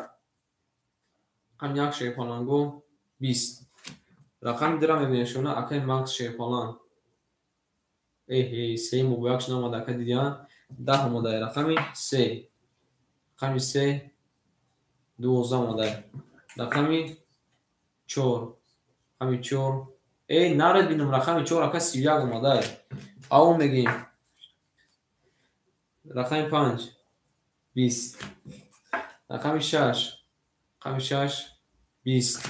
Рақами 1 Шерпаланго 20. Рақами 2 мебинем шуна, акаи Макс Шерпаланг. Эҳе, се мубояк шуна омада, ака дидиан 10 омада. Рақами 3. Рақами 3 12 омада. Рақами 4. Рақами 4. Эй, наред бинам, рақами 4 ака 31 омада. Аву мегим. Рақами 5 20. Рақами 6. Рақами 6 20.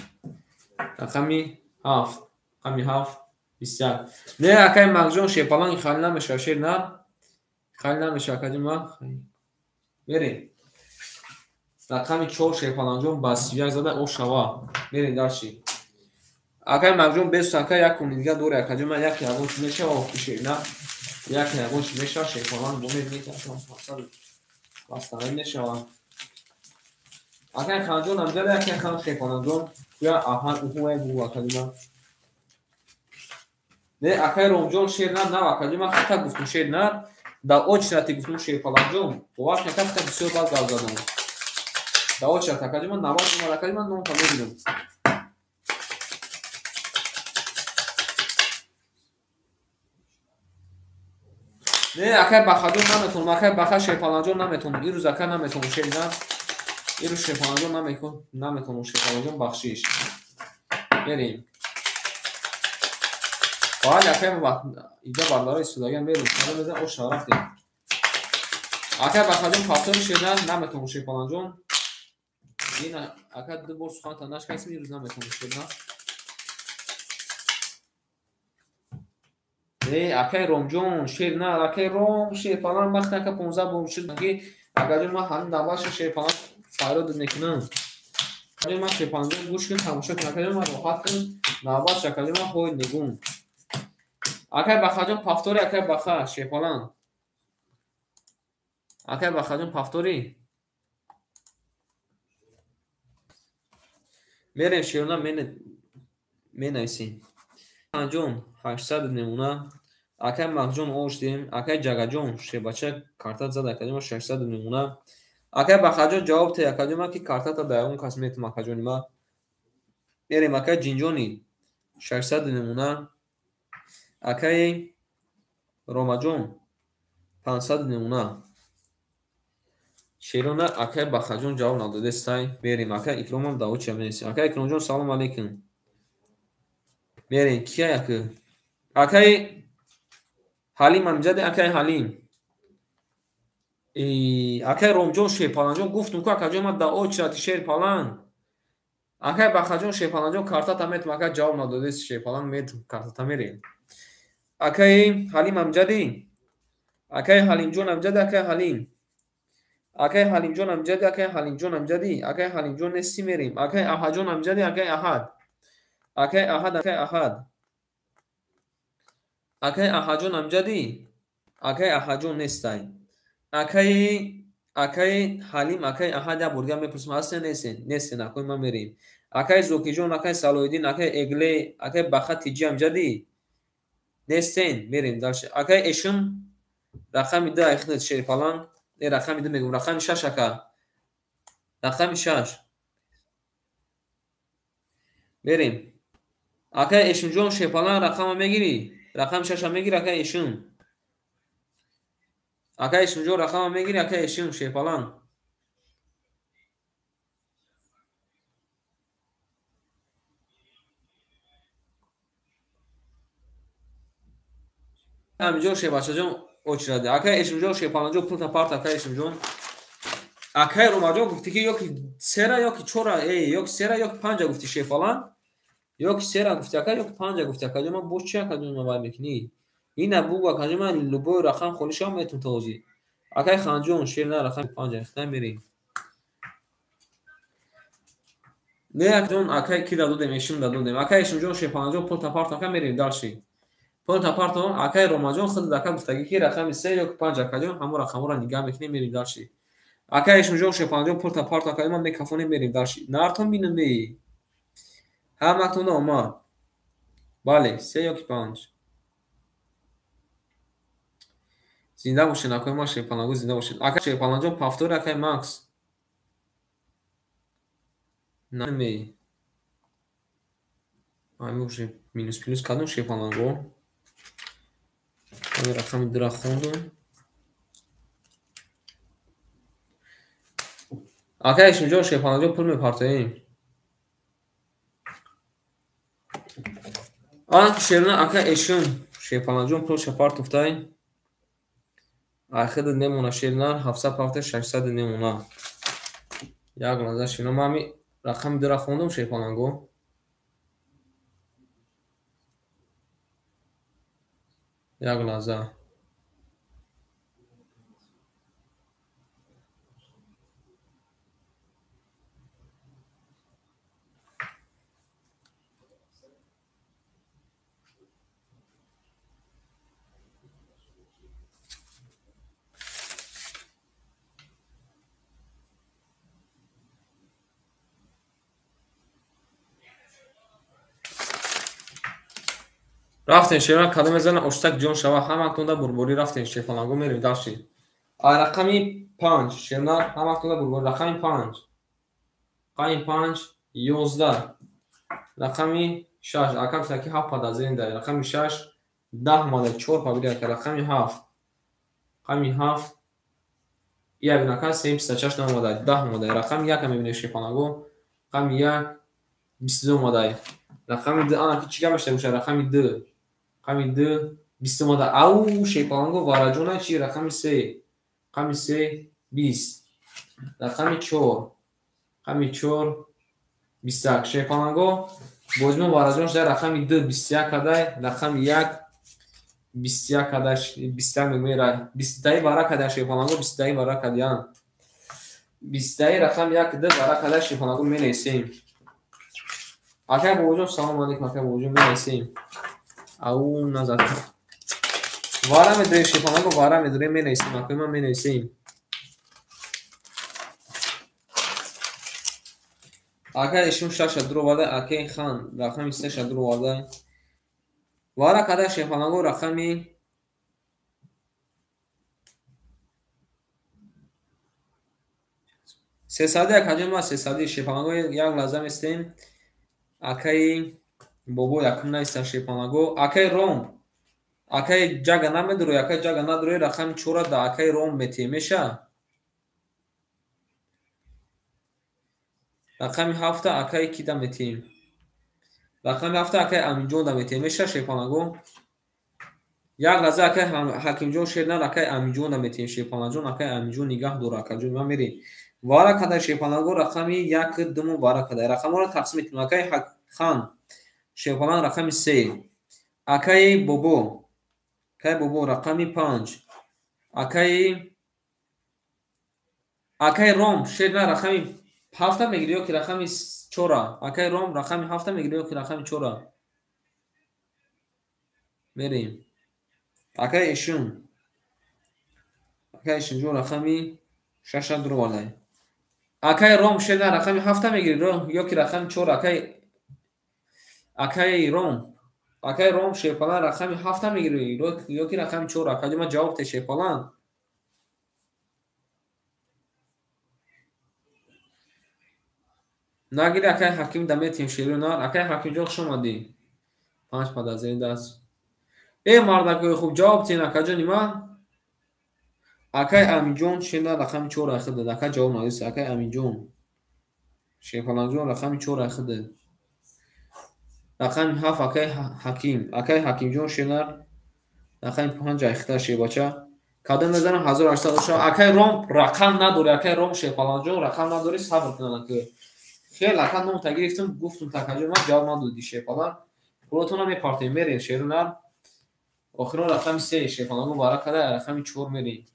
Рақами 7. Рақами 7 21. Не, акаи Мағҷон Шерпаланг хали намешава, шер на. Хали намешава, акаҷон ман. Мерем. Рақами 4 Шерпаланҷон ба 31 зада ош шава. Мерем дарши. Акаи Мағҷон бесу ака як куни дига дори, акаҷон ман як ягон чи мешава, охи шер на. Як ягон чи мешава, Шерпаланг бо мебинед, акаҷон бастанӣ мешава. Акаи Ханҷон амҷада, акаи Хан Шерпаланҷон куя аҳан ухуай бу, акаҷон ман. Не, акаи Ромҷон шер на, на, акаҷон ман хата гуфтум шер на, да очрати гуфтум Шерпаланҷон. Бовар кунед, хата бисёр бад гап задам. Да очрат, акаҷон ман 90 омад, акаҷон ман номта мегирам. Не, акаи Бахаҷон наметонам, акаи Баха Шерпаланҷон наметонам. Ирӯз ака наметонам шер на. Ирӯз Шерпаланҷон наметонам, Шерпаланҷон бахшиш. Мерем. Бале, акаи иҷа бардаро истодагиам мерем. Кадом мезанам, ош рафтем. Акаи Бахаҷон повтори шер на, наметонам Шерпаланҷон. Ин ака ду бор суханта нашкастем, ирӯз наметонам шер на. Не, акаи Ромҷон шер на, акаи Ром Шерпаланг вақте ака 15 бор шуд ки акаҷон ман ҳамин навбатша Шерпаланг фарёд мекунам. Акаҷон ман Шерпаланҷон гӯш кун, тамошо кун, акаҷон ман роҳат кун, навбатша акаҷон ман ҳой нигун. Акаи Бахаҷон повтори, акаи Баха Шерпаланг. Акаи Бахаҷон повтори. Мерем шерона менависем. Ханҷон 800 мемона. Акаи Мағҷон оштем, акаи Ҷагаҷон шербача картат зад, акаҷон ман 600 мемона. Акаи Бахаҷон ҷавоб те, акаҷон ман ки картата да ягон кас метум, акаҷони ман. Мерем акаи Ҷинҷони 600 мемона. Акаи Ромаҷон 500 мемона. Шерона акаи Бахаҷон ҷавоб надодестай. Мерем акаи Икромам давоча менависем. Акаи Икромҷон салом алейкум. Мерем кия яки? Акаи Ҳалим амҷаде, акаи Ҳалим. Акаи Ромҷон Шерпаланҷон гуфтум ку акаҷон ман да очрати Шерпаланг. Акаи Бахаҷон Шерпаланҷон картата метум, ака ҷавоб надодест Шерпаланг метум, картата мерем. Акаи Ҳалим амҷади? Акаи Ҳалимҷон амҷади, акаи Ҳалим. Акаи Ҳалимҷон амҷади, акаи Ҳалимҷон амҷади, акаи Ҳалимҷон нести мерем. Акаи Аҳаҷон амҷади, акаи Аҳад. Акаи Аҳад, акаи Аҳад. Акаи Аҳаҷон амҷади? Акаи Аҳаҷон нестай. Акаи Ҳалим, акаи Аҳад як бор дигар мепурсам, ҳастен нестен? Нестен, акои ман мерем. Акаи Зокиҷон, акаи Салоҳиддин, акаи Эгле, акаи Баха Тиҷи амҷади? Нестен, мерем дальше. Акаи Эшим рақами 2 айхнет Шерпаланг. Не, рақами 2 мегӯм, рақами 6 ака. Рақами 6. Мерем. Акаи Эшимҷон Шерпаланг рақама мегирӣ? Рақами 6 мегирӣ, акаи Эшим? Акаи Эшимҷон рақама мегирӣ, акаи Эшим Шерпаланг? Амиҷон Шербачаҷон очради. Акаи Эшимҷон Шерпаланҷон пулта парт, акаи Эшимҷон. Акаи Ромаҷон гуфтӣ ки ёки сера ёки чора, ёки сера ёки панҷа гуфтӣ Шерпаланг. Ёки сера гуфтӣ ака, ёки панҷа гуфтӣ акаҷон ман боз чи акаҷон ман вай мекунӣ? Ина бугу акаҷон ман любой рақам холӣ шавам метум то ҳозир. Акаи Ханҷон шер на рақами панҷа хитай мерем. Не акаҷон, акаи ки дадодем, Эшим дадодем. Акаи Эшимҷон Шерпаланҷон пулта парт, ака мерем дальше. Пулта парто, акай Ромаҷон худ ака гуфтагӣ ки рақами 3 ё 5 акаҷон, ҳамон рақамҳоро нигаҳ мекунем, мерим дарши. Акай Ишмҷон, Шерпаланҷон, пулта парто акаҷон, ман мекафонем, мерим дарши. Нартон бинам эй. Ҳаматонда омад. Бале, 3 ё 5. Зинда бошед, акои ман Шерпалангу, зинда бошед. Акай Шерпаланҷон, повтори акай Макс. Наме. Ами уже минус плюс кардам Шерпаланго. Ами рақами 2-ра хондум. Акай Ишмҷон, Шерпаланҷон, пул мепартоем. Ана шерна акай Эшим, Шерпаланҷон пул шапартуфтай. Ахида немона шернар, 700 парта 600 немона. Як лаҳза шерна, ман ами рақами 2-ра хондум Шерпаланго. Як лаҳза. Рафтем шерна, кадом мезана оштак ҷон шава, ҳаматонда бурборӣ рафтем Шерпаланго, мерем дарши. А рақами 5 шерна, ҳаматонда бурборӣ, рақами 5. Рақами 5 11. Рақами 6 ака гуфта ки 7 пада зенда, рақами 6 10 омада, 4 пабида ака, рақами 7. Рақами 7 як нака 356 омада, 10 омада, рақами 1 мебинем Шерпаланго, рақами 1 22 омада. Рақами 2 ана ки чӣ гап мешта боша, рақами 2. Рақами 2 20 омада. Ау Шерпаланго вараҷона чи, рақами 3. Рақами 3 20. Рақами 4. Рақами 4 21. Шерпаланго бозимо вараҷон шуда, рақами 2 21 кадай, рақами 1 21 кадай, 21 мегӯем, 20 таи вара кадай Шерпаланго, 20 таи вара кадиян. 20 таи рақами 1 2 вара кадай Шерпаланго менависем. Акай бобоҷон, салом алейкум, акай бобоҷон, менависем. Ау назад. Вара медорем Шерпаланго, вара медорем, менависем, акай ман менависем. Акай Ишим 6 дуроварда, акай Хан рақами 3 дуроварда. Вара кадай Шерпаланго рақами 300 акаҷон, ман 300 Шерпаланго як лаҳза местем. Акай бобо якум наиста Шерпаланго, акай Ром, акай ҷага намедурӯй, акай ҷага надурӯй, рақами 4 да акай Ром метиҳем, меша? Рақами 7 акай кида метиҳем? Рақами 7 акай Аминҷон да метиҳем, меша Шерпаланго? Як лаҳза акай Ҳакимҷон шернар, акай Аминҷон да метиҳем, Шерпаланҷон, акай Аминҷон нигаҳ дора, акаҷон, ман мерем. Вара кадай Шерпаланго рақами 1 2 вара кадай. Рақамҳоро тақсим мекунем. Акай Хан Шерпаланг рақами 3. Акай бобо, акай бобо рақами 5. Акай Ром шерна рақами 7 мегири ё ки рақами 4? Акай Ром рақами 7 мегири ё ки рақами 4? Мерем. Акай Ишим, акай Ишимҷон рақами 6 дуровардай. Акай Ром шерна рақами 7 мегири ё ки рақами 4? Акай Ром, акай Ром Шерпалан рақами 7 мегири ё ки рақами 4? Акаҷон, ман ҷавоб те Шерпалан. Нагири акай Ҳаким да метиҳем шеру нар. Акай Ҳакимҷон, хуш омадӣ. 5 пада зери даст. Э мардакои хуб, ҷавоб тиҳен акаҷони ман. Акай Аминҷон шерна рақами 4 ахир дад. Акай ҷавоб надист. Акай Аминҷон Шерпаланҷон рақами 4 ахир дад. Рақами 7 акай Ҳаким, акай Ҳакимҷон шернар рақами 5 ахирта шербача. Кадом мезанам 1800 оша. Акай Ром рақам надори, акай Ром Шерпаланҷон рақам надори, сабр кунанд ака. Хел ака номта гирифтам, гуфтум такаҷон, ман ҷавоб надодӣ Шерпалан. Пулотонро мепартем, мерем шернар. Охирон рақами 3 Шерпаланго вара када, рақами 4 мерем.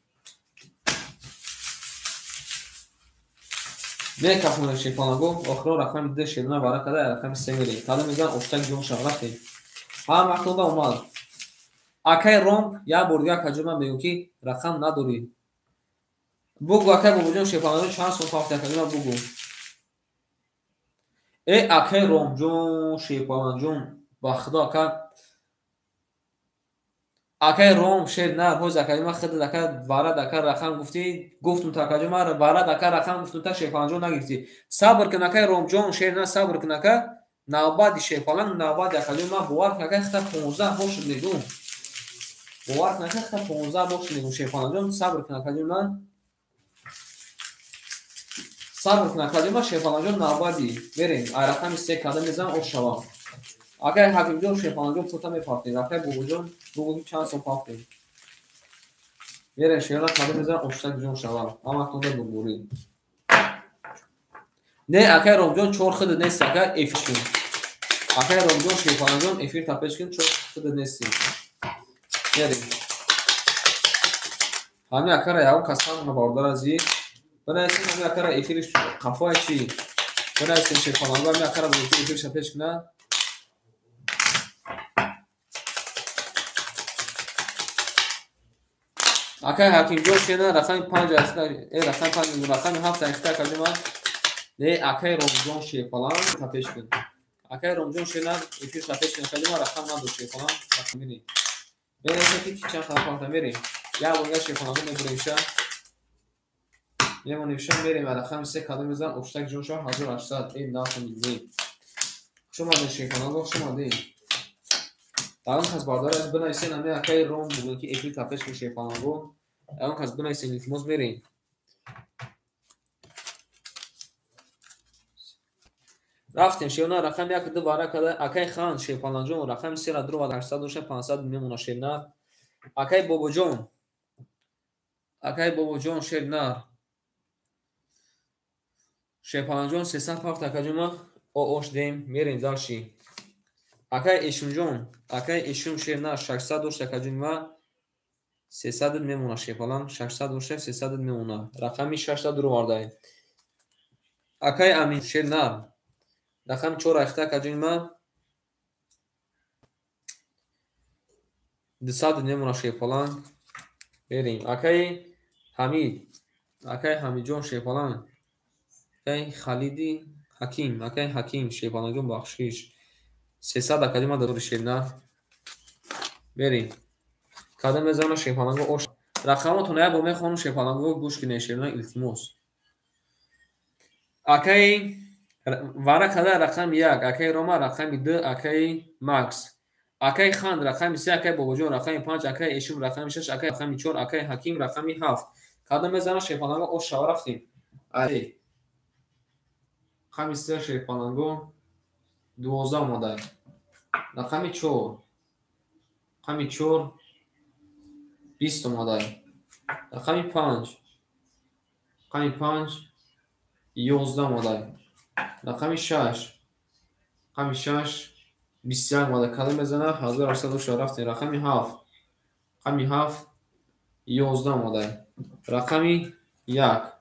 Мекафонем Шерпаланго, охирон рақами 2 шерна вара када, рақами 3 мерем. Кадом мезанам оштак ҷон шава, рафтем. Ҳама вақтонда омад. Акай Ром як бор дигар акаҷон ман мегӯям ки рақам надорӣ. Бугӯ акай Бобоҷон Шерпаланҷон чанд сом пафти акаҷон ман бугӯ. Э акай Ромҷон Шерпаланҷон ба худо ака акай Ром шер нар ҳоз акаҷон ман худат ака варад ака рақам гуфтӣ гуфтум та акаҷон ман варад ака рақам гуфтум та Шерпаланҷон нагирифтӣ. Сабр кун акай Ромҷон шер нар сабр кун ака навбати Шерпаланг навбати акаҷон ман бовар кун ака хита 15 бошад мегӯм. Бовар кун ака хита 15 бошад мегӯм Шерпаланҷон сабр кун акаҷон ман сабр кун акаҷон ман Шерпаланҷон навбати мерем ай рақами 3 када мезанам ош шавам. Акай Ҳакимҷон Шерпаланҷон фута мепартем. Акай Бобоҷон бугӯ ки чанд сом партем. Мерем шерна када мезанам оштак ҷон шавам. Ҳаматонда бурбурӣ. Не акай Ромҷон чор худат нест ака эфир кун. Акай Ромҷон Шерпаланҷон эфир тапеш кун чор худат нестӣ. Мерем. Ҳамин акара ягон кас ҳама бародар азиз. Бинависем ҳамин акара эфириш қафоя чӣ? Бинависем Шерпаланҷон ҳамин акара бугӯ ки эфирша пеш кунад. Акай Ҳакимҷон шена рақами 5 аст, рақами 5, рақами 7 аст акаҷон ман. Не, акай Ромҷон Шерпаланг тапеш кун. Акай Ромҷон шена эфир тапеш кун акаҷон ман рақам надор Шерпаланг, рақам мерем. Мерем ки чанд хабар пахта мерем. Як бор дигар Шерпаланг мебуремша. Мемонемша мерем рақами 3 кадом мезанам оштак ҷон шава 1800. Эй нахони не. Хуш омадед Шерпаланг, хуш омадед. Ягон кас бародар аз бинависен ҳамин акай Ром бугӯ ки эфир тапеш кун Шерпаланго. Ягон кас бинависен илтимос мерем. Рафтем шерна рақами 1 2 вара када акай Хан Шерпаланҷон рақами 3 ра дуровад 800 доша 500 мемона шернар. Акай Бобоҷон акай Бобоҷон шернар. Шерпаланҷон 300 пафт акаҷон ман ош дем мерем дальше. Акай Эшумҷон, акай Эшум шернар 600 дошт акаҷон ман 300 мемона Шерпаланг 600 дошта 300 мемона. Рақами 6 дуровардаем. Акай Амин шернар рақами 4 айхта акаҷон ман 200 мемона Шерпаланг мерем. Акай Ҳамид, акай Ҳамидҷон Шерпаланг, акай Халиди Ҳаким, акай Ҳаким Шерпаланҷон бахшиш 300 акаҷон ман дадори шернар мерем. Кадом мезанам Шерпаланго ош. Рақамотон як бор мехонам Шерпаланго гӯш кунед шернар илтимос. Акай вара када рақами 1, акай Рома рақами 2, акай Макс, акай Хан рақами 3, акай Бобоҷон рақами 5, акай Эшум рақами 6, акай рақами 4, акай Ҳаким рақами 7. Кадом мезанам Шерпаланго ош шава рафтем. Рақами 3 Шерпаланго 12 омада. Рақами 4, рақами 4 20 омада. Рақами 5, рақами 5 11 омада. Рақами 6, рақами 6 21 омада. Кадом мезанам 1800 рафтем. Рақами 7, рақами 7 11 омада. Рақами 1,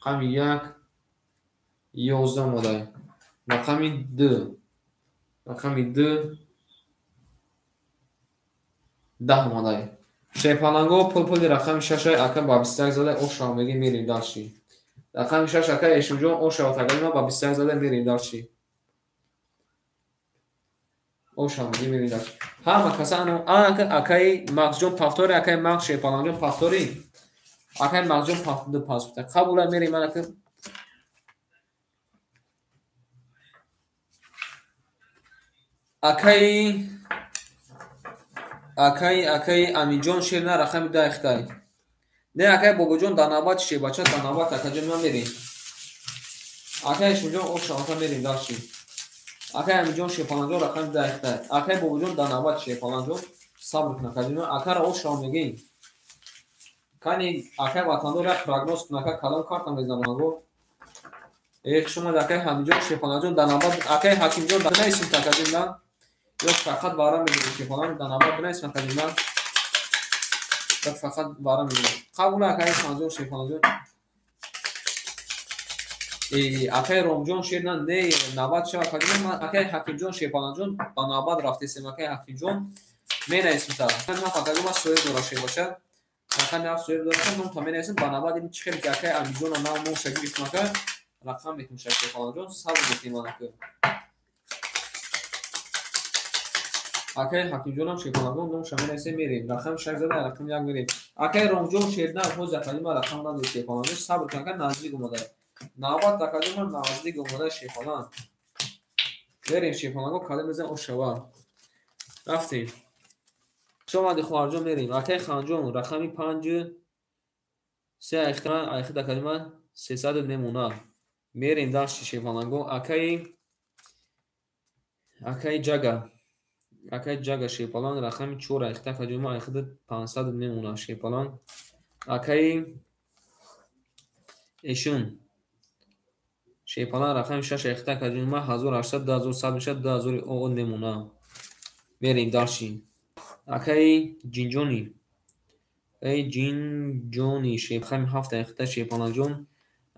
рақами 1 11 омада. Рақами 2, рақами 2 10 омада. Шерпаланго пул-пули рақами 6 ака ба 21 зада ош шава мегӣ мерем дальше. Рақами 6 ака Эшумҷон ош шава тагалима ба 21 зада мерем дальше. Ош шава мегӣ мерем дальше. Ҳама каса ака акаи Максҷон пафтори, акаи Макс Шерпаланҷон пафтори. Акаи Максҷон ду пас гуфта. Қабула мерем ман ака акаи акаи акаи Аминҷон шерна рақами 10 ихтай. Не акаи Бобоҷон дар навбат шербача дар навбат акаҷон ман мерем. Акаи Эшумҷон ош шавата мерем дальше. Акаи Аминҷон Шерпаланҷон рақами 10 ихтай. Акаи Бобоҷон дар навбат Шерпаланҷон сабр кун акаҷон. Акара ош шава мегӯем. Кани акаи ватандор як прогноз кун ака кадом карта мезанам. Э хуш омад акаи Ҳамидҷон Шерпаланҷон дар навбат акаи Ҳакимҷон дар нависем акаҷон ман. Ё фақат вара мегирем Шерпаланг дар навбат бинависем акаҷон ман. Ё фақат вара мегирем. Қабул акаи Ханҷон Шерпаланҷон. Акаи Ромҷон шерна не навбат шава акаҷон ман. Акаи Ҳакимҷон Шерпаланҷон ба навбат рафтесем акаи Ҳакимҷон. Менависем та. Рақами ҳафт акаҷон ман соҳиб дора шебача. Рақами ҳафт соҳиб дора, номта менависем ба навбат ин чӣ хеле ки акаи Амиҷона нав номша гирифтем ака, рақам метем шерпаланҷон, сабр мекунем анака. Акаи Ҳакимҷонам шерпаланҷон номша менависем мерем. Рақами шаш зада рақами як мерем. Акаи Ромҷон шернав ҳози акаҷон ман рақам надорем шерпаланҷон, сабр кун ака наздик омада. Навбат акаҷон ман наздик омада шерпалан. Мерем шерпаланго калем мезанем ошава. Рафтем. Хуш омадӣ хоҳарҷон мерем. Акаи Ханҷон рақами 5 се айхид акаҷон ман 300 мемона. Мерем дашти шерпаланго. Акаи Ҷага. Акаи Ҷага шерпалан рақами 4 айхид акаҷон ман айхид 500 мемона шерпалан. Акаи Эшун шерпалан рақами 6 айхид акаҷон ман 1800 2100 мешавад 2000 оо мемона. Мерем дашти. Акаи Ҷинҷони. Акаи Ҷинҷони рақами 7 айхида шерпаланҷон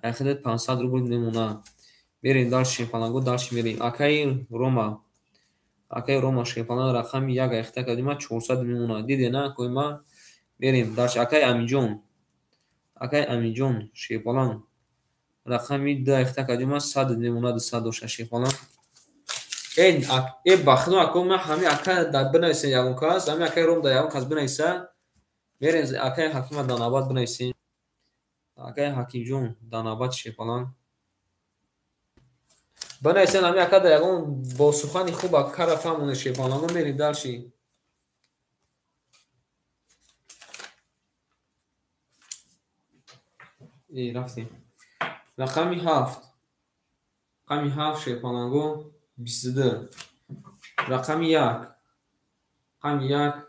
айхида 500 рубл мемона. Мерем дашти шерпаланго дашти мерем. Акаи Рома. Акаи Рома шерпалан рақами 1 айхида акаҷон ман 400 мемона. Диде на акои ма? Мерем дашти. Акаи Аминҷон. Акаи Аминҷон шерпалан рақами 2 айхида акаҷон ман 100 мемона 200 доша шерпалан. Э бахно ако ман ҳами ака дар бинависем ягон кас, ҳами акаи Ром дар ягон кас бинависа. Мерем акаи Ҳакима дар навбат бинависем. Акаи Ҳакимҷон дар навбат шерпалан. Бинависем ҳами ака дар ягон бо сухани хуб акара фаҳмонед шерпаланго мерем дальше. Рафтем. Рақами 7. Рақами 7 шерпаланго 22. Рақами 1. Рақами 1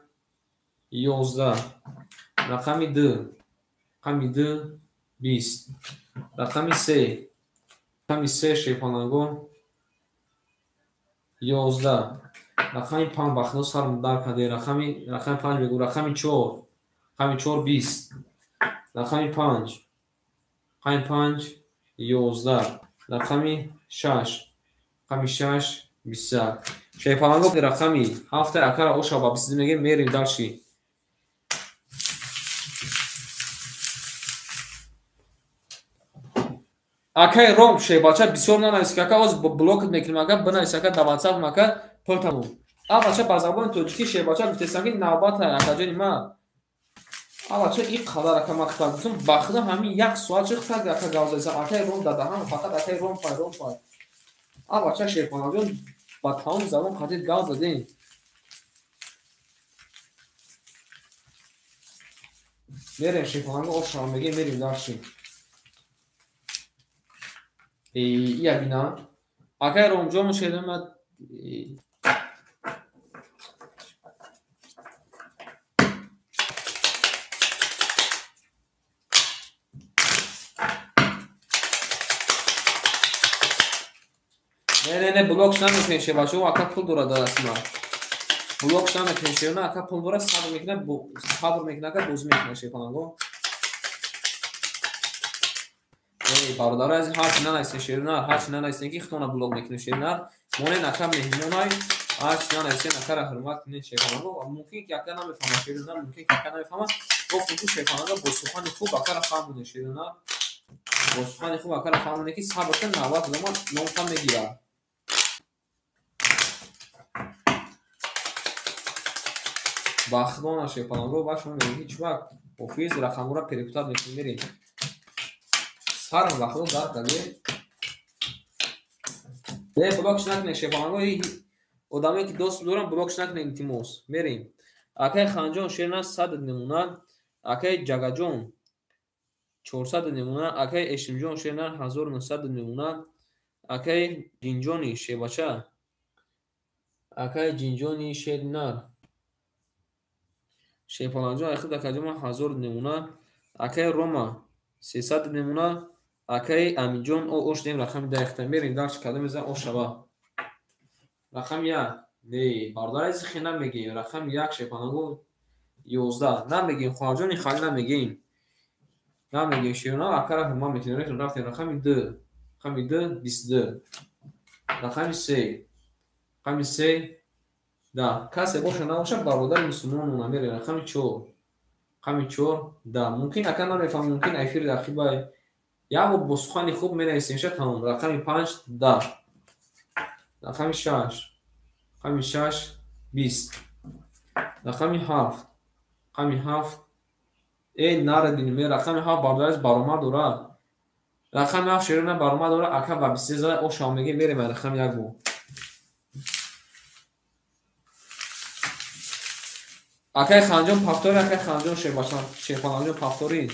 11. Рақами 2. Рақами 2 20. Рақами 3. Рақами 3 шерпаланго 11. Рақами 5 бахно сар дар каде. Рақами 5 бегу. Рақами 4. Рақами 4 20. Рақами 5. Рақами 5 11. Рақами 6. Рақами 6 21. Шерпаланго рақами 7 акара оша ба 22 мегем мерем дальше. Акаи Ром шербача бисёр нанавис ки ака оз блокат мекунем ака бинавис ака дар WhatsApp ака пултану. А бача ба забони тоҷикӣ шербача гуфтестам ки навбата акаҷони ман. А бача ин қадар ака ман хитоб гуфтам ба худо ҳамин як соат шуд так ака гап задисам. Акаи Ром дар даҳам фақат акаи Ром пай Ром пай. А бача шерпаланҷон ба тамоми забон қатъи гап задем. Мерем шерпаланго ошава мегем мерем дальше. Ия бина. Акаи Ромҷон шерма Не, не, не, блокш намекунем шербачо, ака пул дорад дар дасти ман. Блокш намекунем шерна, ака пул дорад, сабр мекунад, сабр мекунад, ака бозӣ мекунад шерпаланго. Эй, бародаро, аз ҳарчи нанависем шернар, ҳарчи нанависем ки худтона блок мекунем шернар. Монен ака меҳмонай, ҳарчи нанависем акара ҳурмат кунем шерпаланго. Мумкин ки ака намефаҳмад шернар, мумкин ки ака намефаҳмад. Гуфтем ки шерпаланго бо сухани хуб акара фаҳмонем шернар. Бо сухани хуб акара фаҳмонем ки сабр кун, навбат замон номта мегирад. Ба худо на шерпаланго ва шумо мегӯед ки чувак офис рақамҳоро перепутат мекунем мерем. Сарам ба худо дард кард. Не, блокш накунед шерпаланго, одамое ки дӯст дорам блокш накунед илтимос. Мерем. Акаи Ханҷон шерна 100 мемона, акаи Ҷагаҷон 400 мемона, акаи Эшимҷон шерна 1900 мемона, акаи Ҷинҷони шербача, акаи Ҷинҷони шернар шерпаланҷон айхид акаҷон ман 1000 мемона, акаи Рома 300 мемона, акаи Аминҷон ош дем рақами 10 ихта мерем дарч кардем мезанем ошава. Рақами 1. Не, бародари азиз хе намегем. Рақами 1 шерпаланго 11 намегем хоҳарҷон ин хали намегем. Намегем шерна акара ҳурмат мекунем. Рафтем рақами 2. Рақами 2 22. Рақами 3. Рақами 3 Да, касе боша набоша, бародари мусулмонмона мерем. Рақами 4. Рақами 4. Да, мумкин ака намефаҳмам, мумкин эфири рақибай. Як бор бо сухани хуб менависем, ша тамом. Рақами 5 да. Рақами 6. Рақами 6 20. Рақами 7. Рақами 7. Эй, нарадинем, рақами 7 бародари баромад дорад. Рақами 7 шерона баромад дорад, ака ба 23 зада ошав мегем, мерем рақами 1 бо. Акай Ханҷон повтори, акай Ханҷон Шерпаланҷон повтори.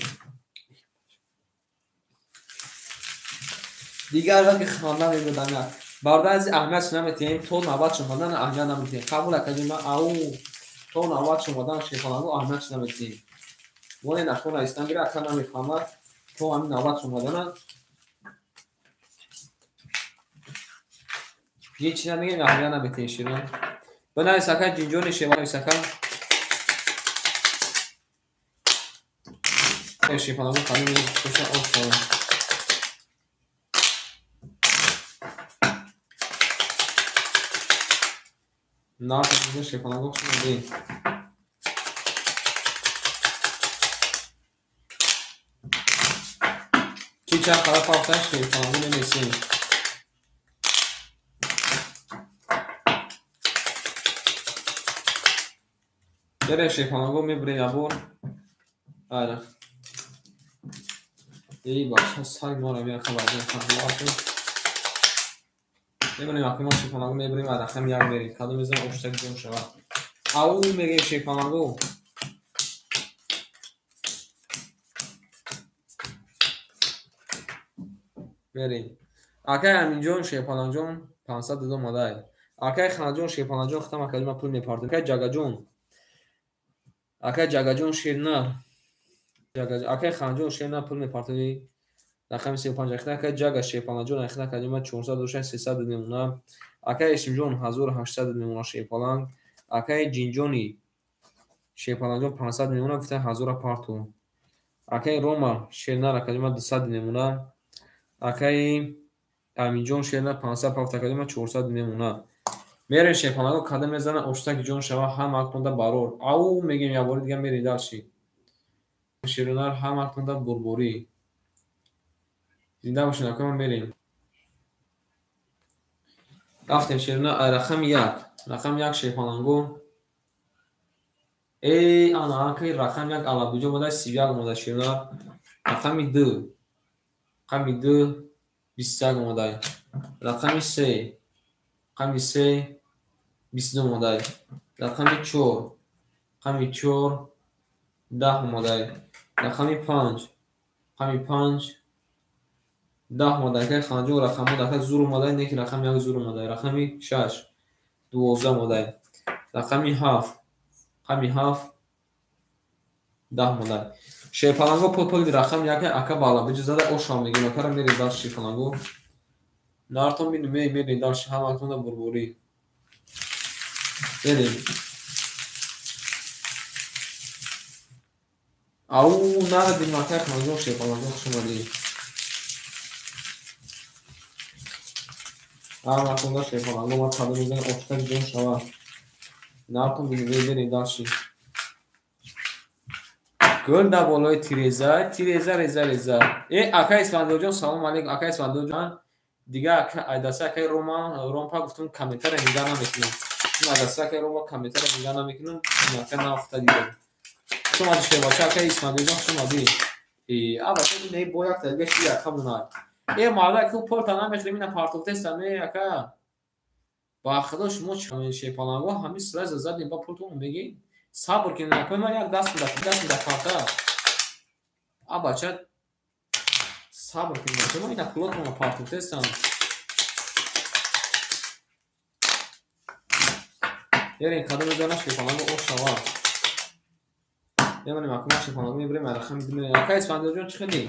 Дигар вақт ханда мебудам як. Бародар аз аҳамият наметиҳем, то навбат шумодан аҳамият наметиҳем. Қабул акаҷон, ман ау то навбат шумодан Шерпаланго аҳамият наметиҳем. Моне нахона истан гира, ака намефаҳмад, то ҳамин навбат шумодана. Ҳеҷ чиз намегем, аҳамият наметиҳем широн. Бинавис акай Ҷинҷони Шерпаланго ака. Шерпаланго қадим мекушад офтоб. Нарх Шерпаланго хуш омадед. Ки чанд қадар фарқ Шерпаланго менависем. Берем Шерпаланго мебурем як бор. Айра. Эй бача саг мора меяд хабар. Мебинем акнун мо Шерпаланго мебурем, аз рақами 1 мерем. Кадом мезанам оштак ҷон шавад. Ау мегем Шерпаланго. Мерем. Акай Аминҷон Шерпаланҷон 500 дод омадай. Акай Ханҷон Шерпаланҷон хитам акаҷон ман пул мепартам. Акай Ҷагаҷон. Акай Ҷагаҷон Шернар. Акай Ханҷон Шернар пул мепартои. Рақами 35 ахида акай Ҷага Шерпаланҷон ахида акаҷон ман 400 дошта 300 мемонам. Акай Эшимҷон 1800 мемонад Шерпаланг. Акай Ҷинҷони Шерпаланҷон 500 мемонад, гуфта 1000 парту. Акай Рома Шернар акаҷон ман 200 мемонад. Акай Аминҷон Шернар 500 парт акаҷон ман 400 мемонад. Мерем Шерпаланго кадам мезанад оштак ҷон шава ҳама актонда барор. Ау мегем як бори дига мерем дарши. Шернар ҳама актонда бурборӣ. Зинда бошед акай ман мерем. Рафтем Шернар рақами 1. Рақами 1 Шерпаланго. Эй ана акай рақами 1 алабуҷо омада 31 омада Шернар. Рақами 2. Рақами 2 21 омада. Рақами 3. Рақами 3 22 омада. Рақами 4. Рақами 4 10 омада. Рақами 5. Рақами 5 10 омада. Акай Ханҷон рақамҳо дака зур омада, не ки рақами 1 зур омада. Рақами 6 12 омада. Рақами 7. Рақами 7 10 омада. Шерпаланго пул рақами 1 ака балабиҷо зада ошам мегем. Акара мерем дар Шерпаланго. Нартон бинем, мерем дар ҳаматонда бурбурӣ. Мерем. Ау нарадим акай Ханҷон Шерпаланго хуш омадед. Ҳаматонда Шерпаланго ман кадом мезанам оштак ҷон шавад. Нартон бинем, мерем дарши. Гул дар болои тиреза, тиреза реза реза. Э акай Исфандиёрҷон салом алейкум. Акай Исфандиёрҷон дига айдаста акай Рома Ромпа гуфтум комментария нигаҳ намекунам. Айдаста акай Рома комментария нигаҳ намекунам. Ака нафта дидам. Хуш омадӣ Шербача акай Исфандиёрҷон хуш омадӣ. Э абача не бо як та дига ши ака монад. Э марда ку пулта намехӯрем ина партофтестам э ака. Ба худо шумо чӣ Шерпаланго ҳамин сразу задем ба пултон мегӣ. Сабр кунед акай ман як даст меда карта. Абача сабр кунед акай ман ина пулотонро партофтестам. Берем кадом мезанад Шерпаланго ош шавад. Мемонем акай ман Шерпаланго мебарем рақами 2 мерем. Акай Исфандиёрҷон чӣ хелӣ?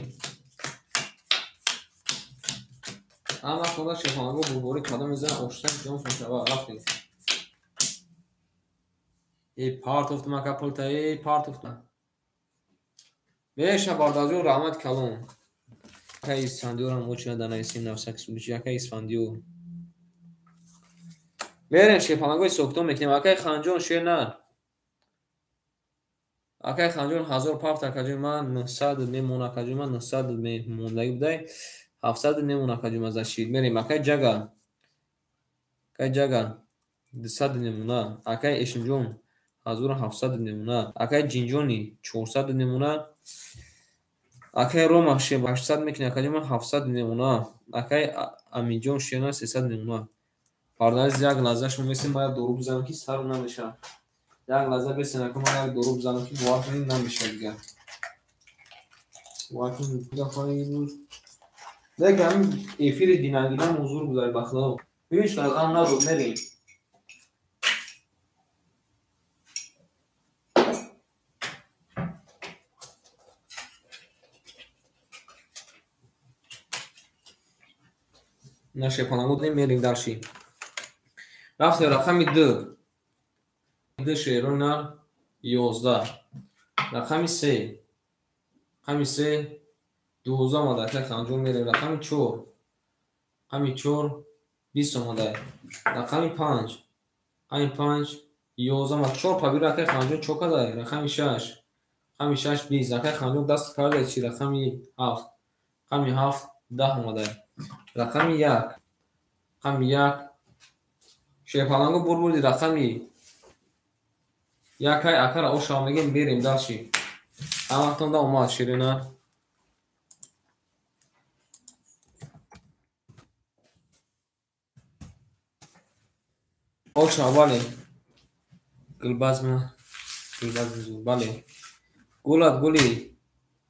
Ҳама хонда Шерпаланго бурборӣ кадом мезанад оштак ҷон шавад. Рафтем. Эй партофтум ака пулта, эй партофтум. Меша бардарҷон раҳмат калон. Акай Исфандиёрам очина данависем навсак сулучи акай Исфандиёр. Мерем шерпаланго ҳисобкитоб мекунем. Акай Ханҷон шер нар. Акай Ханҷон 1000 пафт акаҷон ман 900 мемон акаҷон ман 900 мемондагӣ будай 700 мемон акаҷон ман зашид. Мерем акай Ҷага. Акай Ҷага 200 мемона. Акай Эшимҷон 1700 мемона. Акай Ҷинҷони 400 мемона. Акай Рома шер 800 мекунӣ акаҷон ман 700 мемона. Акай Аминҷон шер нар 300 мемона. Бародари як лаҳза шумо месем ман як дору бизанам ки сарм намешавад. Як лаҳза бесен ака ман як дору бизанам ки бовар кунед намешавад дигар. Бовар кунед гафаи лекин ҳамин эфири динагина музур гузаред ба худо. Ҳеҷ ғам надод мерем. На шерпаланго додем мерем дарши. Рафтем рақами 2. 2 шерои нар 11. Рақами 3. Рақами 3 12 омада. Акай Ханҷон мерем. Рақами 4. Рақами 4 20 омада. Рақами 5. Рақами 5 11 омада. 4 пабир акай Ханҷон чо кадай? Рақами 6. Рақами 6 20. Акай Ханҷон даст кардай чи? Рақами 7. Рақами 7 10 омада. Рақами 1. Рақами 1 шерпаланго бурбурди рақами якай акара ошава мегем берем дарши. Ҳамақтонда омад ширина. Ошава бале. Гулбазма гулбазм бале. Гулат гули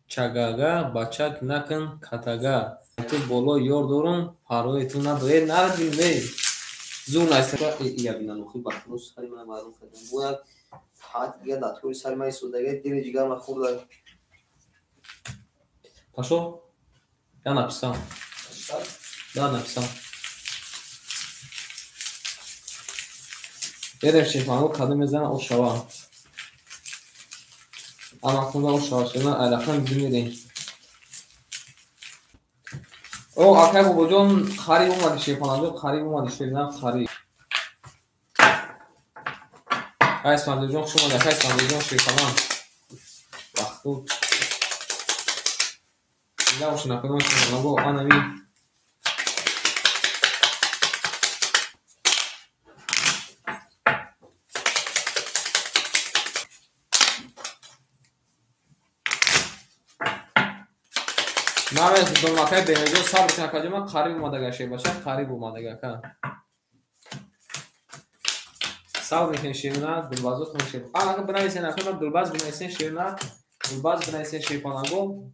чагага бачак накун катага. Ту боло ёр дорум парои ту надорӣ. Нарадим эй. Зур наиста ия бинан охи ба худо сари ман маълум кардам. Бояд ҳад дигар дар тӯри сари ман истодага дили ҷигар ман хӯрда. Пошел? Я написал. Да, написал. Берем шерпаланго кадом мезана ошава. Амақунда ошава шена ай рақами ду мерем. О, акай бобоҷон қариб омади шерпаланго, қариб омади шерина қариб. Акай Исмаилҷон хуш омади, акай Исмаилҷон шерпаланг. Вақту. Зинда бошед акай шерпаланго, анави. Намедонам акай Беҳмедҷон сабр кун акаҷон ман қариб омадага шербача қариб омадага ака. Сабр мекунем шерина гулбазотон шер. Ака бинависен ака ман гулбаз бинависен шерина гулбаз бинависен шерпаланго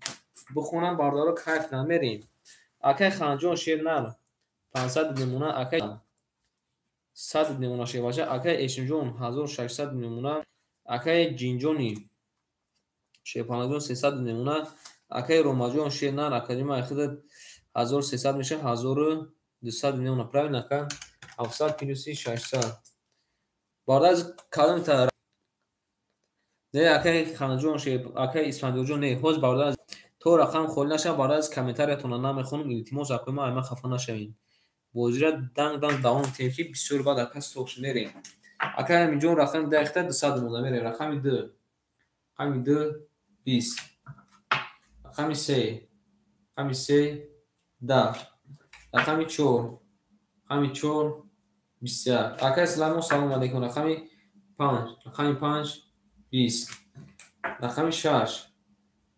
бихонам бародаро кайф кунанд мерем. Акай Ханҷон шер нар 500 намуна акай 100 намуна шербача акай Эшимҷон 1600 намуна акай Ҷинҷони шерпалангҷон 300 намуна акай Ромаҷон шер нар акаҷон ман худат 1300 меша 1200 намуна правильно ака 700 плюси 600 бардар кадом та не акай Ханҷон шер акай Исмаилҷон не ҳоз бардар то рақам холӣ нашавад бардар аз комментариятонро намехонам илтимос акои ман ай ман хафа нашавед бозира данг данг давом метиҳем ки бисёр баъд ака стоп шуд мерем. Акай Аминҷон рақами 10 хита 200 монда мерем. Рақами 2 рақами 2 20 рақами 3 рақами 3 10 рақами 4 рақами 4 21. Акай Сулаймон салом алейкум. Рақами 5 рақами 5 20 рақами 6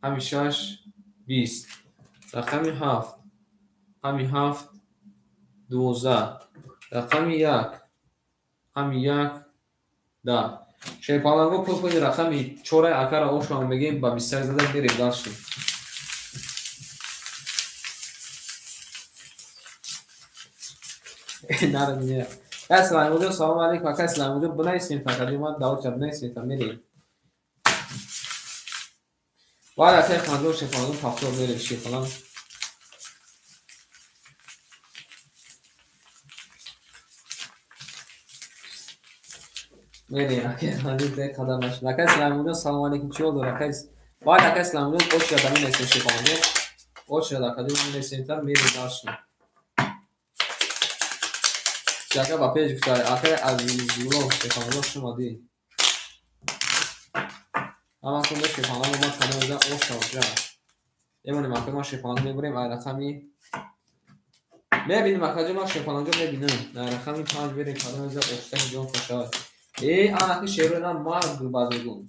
рақами 6 20 рақами 7 рақами 7 12 рақами 1 рақами 1 10. Шерпаланго пӯпӯи рақами 4 акара ошава мегем ба 21 зада мерем дарши. Нарадиня. Акай Сулаймонҷон салом алейкум. Акай Сулаймонҷон бинависем фақат ман давр бинависем та мерем. Баъд акай Ханҷон шерпаланго пафтор мерем шерпаланг. Мерем акай Ханҷон дай қадар нашуд. Акай Сулаймонҷон салом алейкум. Чӣ ҳол дор акай? Баъд акай Сулаймонҷон очрада менависем шерпаланго. Очрада акаҷон менависем та мерем дарши. Ҷага ба пеш гуфтай, акай Азизулло шерпаланго шумадӣ. Ҳаматон шерпаланго ма кадом мезан ошавҷа. Мемонем акай ма шерпаланго мебурем ай рақами мебинем акаҷо ма шерпаланго мебинам. Ай рақами 5 берем кадом мезан оштаки ҷон кашавад. Э анаки шерои мард гулбаз мегӯм.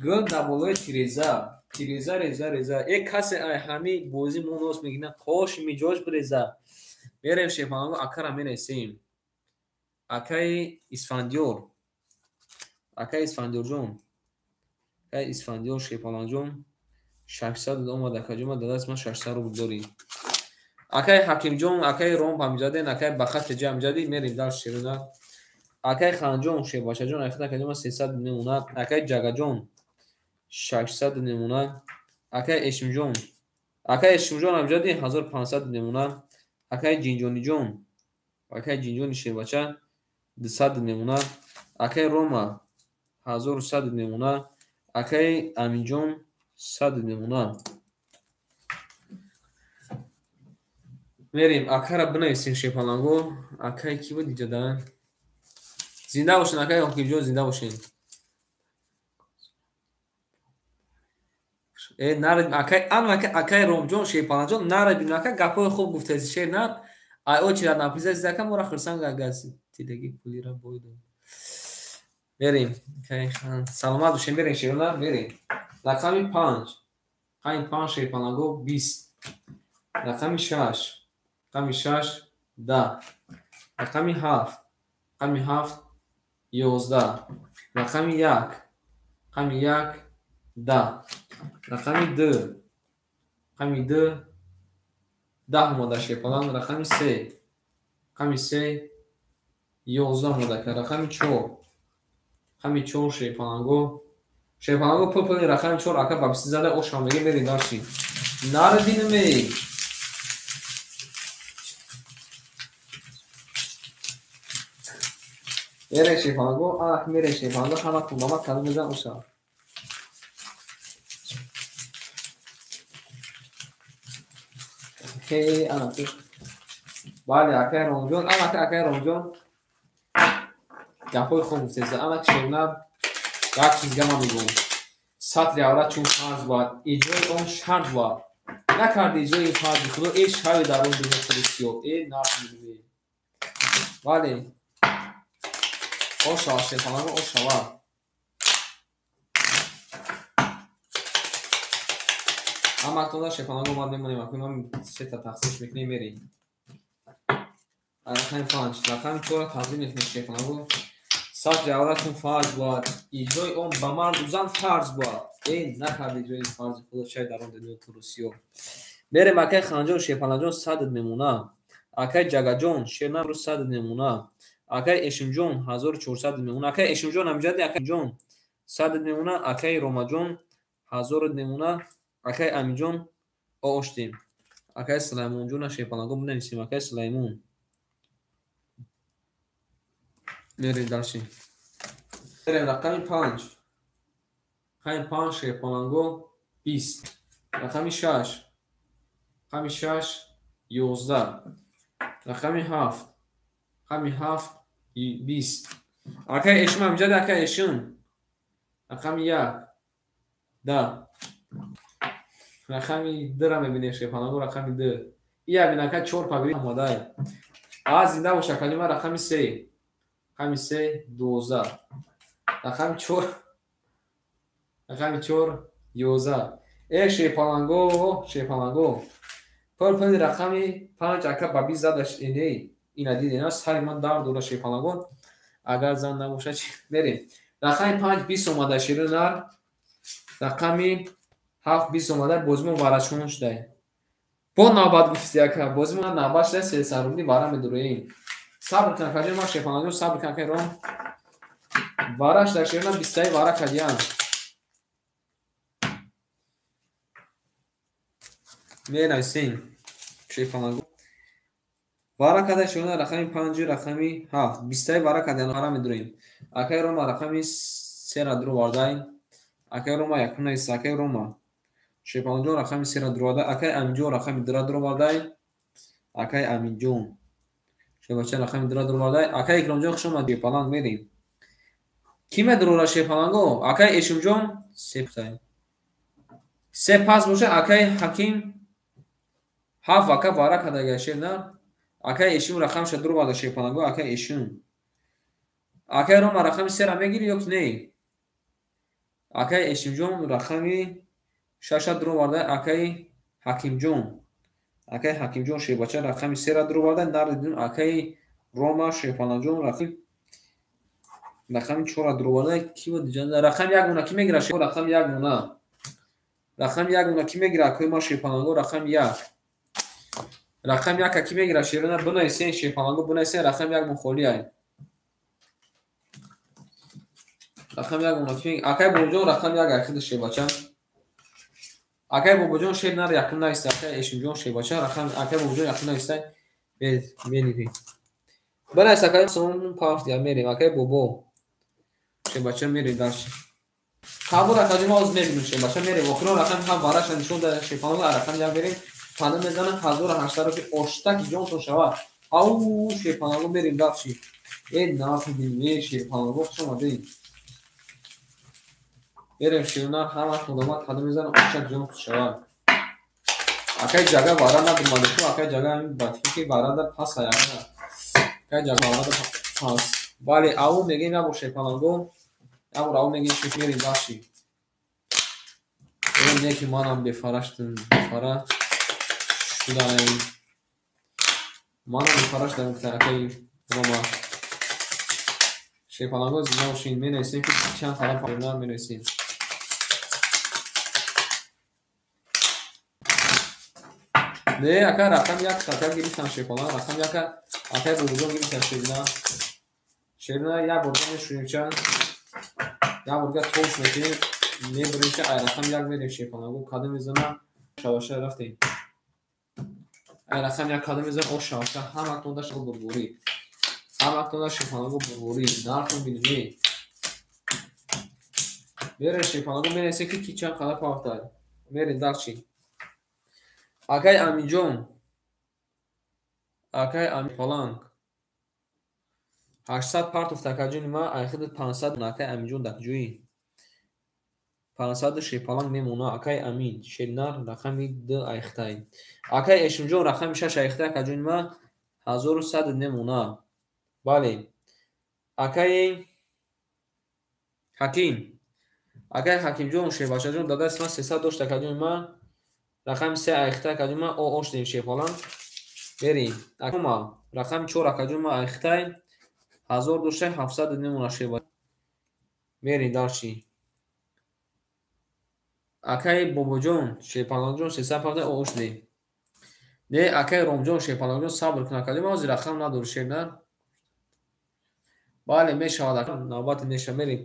Гул дар болои тиреза. Тиреза реза реза. Э касе ай ҳами бозӣ мо нос мегирна қош миҷош биреза. Мерем шерпаланго акара мерасем. Акаи Исфандиёр. Акаи Исфандиёрҷон. Акаи Исфандиёр шерпалангҷон 600 омад акаҷон, ма дар даст ман 600 рубл дорӣ. Акаи Ҳакимҷон, акаи Ром ҳамҷаден, акаи Бахат теҷа ҳамҷадӣ, мерем дар шерона. Акаи Ханҷон шербачаҷон, акаи акаҷон 300 мемонад. Акаи Ҷагаҷон 600 мемонад. Акаи Эшимҷон, акаи Эшимҷон ҳамҷадӣ 1500 мемонад. Акаи Ҷинҷониҷон, акаи Ҷинҷони шербача 200 мемонад. Акаи Рома 1100 мемонад. Акаи Аминҷон 100 мемонад. Мерем акара бинависем шерпаланго. Акаи кӣ буд иҷода? Зинда бошен акаи Ҳокимҷон, зинда бошен. Э нараб акаи анака акаи Ромҷон шерпаланҷон нарабин ака гапҳои хуб гуфтаси шер нар. Ай очи ра напизаси ака мора хурсанд гагаси тидаги пулира бой дод. Мерем. Саломат бошем, мерем шерона, мерем. Рақами 5. Рақами 5 шерпаланго 20. Рақами 6. Рақами 6 10. Рақами 7. Рақами 7 11. Рақами 1. Рақами 1 10. Рақами 2. Рақами 2 10 омада шерпаланг. Рақами 3. Рақами 3 11 омада. Рақами 4. Рақами 4 шерпаланго. Шерпаланго пул рақами 4 ака ба 20 зада ошам меге мерем дарши. Нарадинме. Мерем шерпаланго, ах мерем шерпаланго ҳама кунбама кадом мезан оша. Хей ана бале акай Ромҷон, анака акай Ромҷон гапҳои хуб гуфтеса. Анак шерна як чизга ман мегӯям. Сатри аврат чун фарз бояд, иҷрои он шарт бояд. Накарди иҷрои фарзи худо, э шави дар он дунё худи сиёҳ, э нарх мебинӣ. Бале ошава шерпаланго ошава. Ҳаматонда шерпаланго омад мемонем, акун ман сета тақсимш мекунем, мерем. Рақами 5, рақами 4 тақдим мекунем шерпаланго. Сатри аврат чун фарз бояд, иҷрои он ба марду зан фарз бояд. Э накарди иҷрои фарзи худо, шай дар он дунё туру сиёҳ. Мерем акаи Ханҷон шерпаланҷон 100 мемона. Акаи Ҷагаҷон шернамрӯ 100 мемона. Акаи Эшимҷон 1400 мемона. Акаи Эшимҷон ҳамҷади акаи Ҷон 100 мемона. Акаи Ромаҷон 1000 мемона. Акаи Аминҷон оштем. Акаи Сулаймонҷона шерпаланго бинависем. Акаи Сулаймон. Мерем дарши. Мерем рақами 5. Рақами 5 шерпаланго 20. Рақами 6. Рақами 6 11. Рақами 7. Рақами 7 20. Акаи Эшим ҳамҷади акаи Эшим. Рақами 1 10. Рақами 2-ра мебинем шерпаланго, рақами 2. Ия бин ака 4 пагри омадай. А зинда бош акаҷон, ман рақами 3. Рақами 3 12. Рақами 4. Рақами 4 11. Э шерпаланго, шерпаланго. Пул рақами 5 ака ба 20 задаш иней. Ина дидена сари ман дард дора шерпаланго. Агар зан набошад чи мерем. Рақами 5 20 омада шерунар. Рақами 7 20 омада бозимо варашон шудай. Бо навбат гуфти ака, бозимо навбат шудай 300 рубли вара медуроем. Сабр кун акаҷон, ман шерпаланго сабр кун акаи Ром. Вараш дар шерна 20 вара кадиян. Менависем шерпаланго. Вара када шерна рақами 5 рақами 7 20 вара кадиян вара медуроем. Акаи Рома рақами 3 ра дуровардаем. Акаи Рома якум нависа, акаи Рома. Шерпаланҷон рақами 3 ра дуроварда, акаи Аминҷон рақами 2 ра дуровардаем. Акаи Аминҷон. Шербача рақами дура дуроварда. Акай Икромҷон, хуш омадӣ. Шерпаланг мерем. Ки медурора шерпаланго? Акай Эшимҷон се пас боша. Акай Ҳаким ҳафт ака вара кардага шер на. Акай Эшим рақамша дуроварда шерпаланго. Акай Эшим. Акай Рома рақами сера мегирӣ ё ки не? Акай Эшимҷон рақами шаша дуроварда. Акай Ҳакимҷон. Акай Ҳакимҷон шербача рақами сера дуроварда. Наридим. Акай Рома шерпаланҷон рақами чора дуроварда. Ки буд? Рақами як мона ки мегира? Рақами як мона. Рақами як мона ки мегира? Акои ма шерпаланго рақами як. Рақами яка ки мегира? Шерона бинависен, шерпаланго бинависен, рақами як мон холӣ ай. Рақами як мона ки мегира? Акай Бобоҷон рақами як ай худи шербача. Акай Бобоҷон шер нар якум нависта. Акай Эшимҷон шербача рақами акай Бобоҷон якум нависта. Мерем. Бинавис акай сомон пафт я мерем. Акай Бобо шербача мерем дальше. Қабул акаҷон ҳоз мебинем шербача мерем. Охирон рақами ҳам вараша нишон дада шерпаланго рақами як мерем. Пана мезанам 1800 рупи оштаки ҷонтон шавад. Ау шерпаланго мерем дальше. Э нархи бинем шерпаланго хуш омадед. Мерем шернар ҳамаш мудомат пана мезанам оштак ҷонтон шавад. Акай ҷага вара надумаду ку акай ҷага ҳамин батики ки варада пас аяка. Акай ҷага варада пас. Бале ау мегем як бор шерпаланго. Як бор ау мегем шер мерем дальше. Э не ки манам бефара шудам, бефара шудаем. Манам бефара шудам акай Рома. Шерпаланго зинда бошин. Менависем ки чанд қадам паёна менависем. Не, ака рақами як ака гирифтан шерпаланг, рақами яка акай Бобоҷон гирифтан шерна. Шерна як борга мешӯем чанд. Як борга тош мекунем, мебурем ки ай рақами як мерем шерпаланго кадом мезана шаваша рафтем. Ай рақами як кадом мезана о шаваша ҳаматонда шо бурбурӣ. Ҳаматонда шерпаланго бурбурӣ. Нархон бинем. Мерем шерпаланго менависем ки чанд қадар пафта. Мерем дальше. Акай Аминҷон. Акай Амин паланг. 800 партофт акаҷони ма, айхиди 500 акай Аминҷон дакҷӯӣ. 500 шерпаланг мемона акай Амин. Шернар рақами 2 айхтай. Акай Эшимҷон рақами 6 айхтай акаҷони ма 1100 мемона. Бале. Акай Ҳаким. Акай Ҳакимҷон шербачаҷон дадаст ма 300 дошт акаҷони ма. Рақами 3 айхтай акаҷони ма о оштем шерпаланг. Мерем. Акума рақами 4 акаҷони ма айхтай 1000 доштай 700 мемона шербача. Мерем дальше. Акай Бобоҷон шерпалангҷон 300 павда о оштем. Не, акай Ромҷон шерпалангҷон сабр кун акаҷон ма ҳозир рақам надорӣ шернар. Бале мешавад навбати мешавад мерем.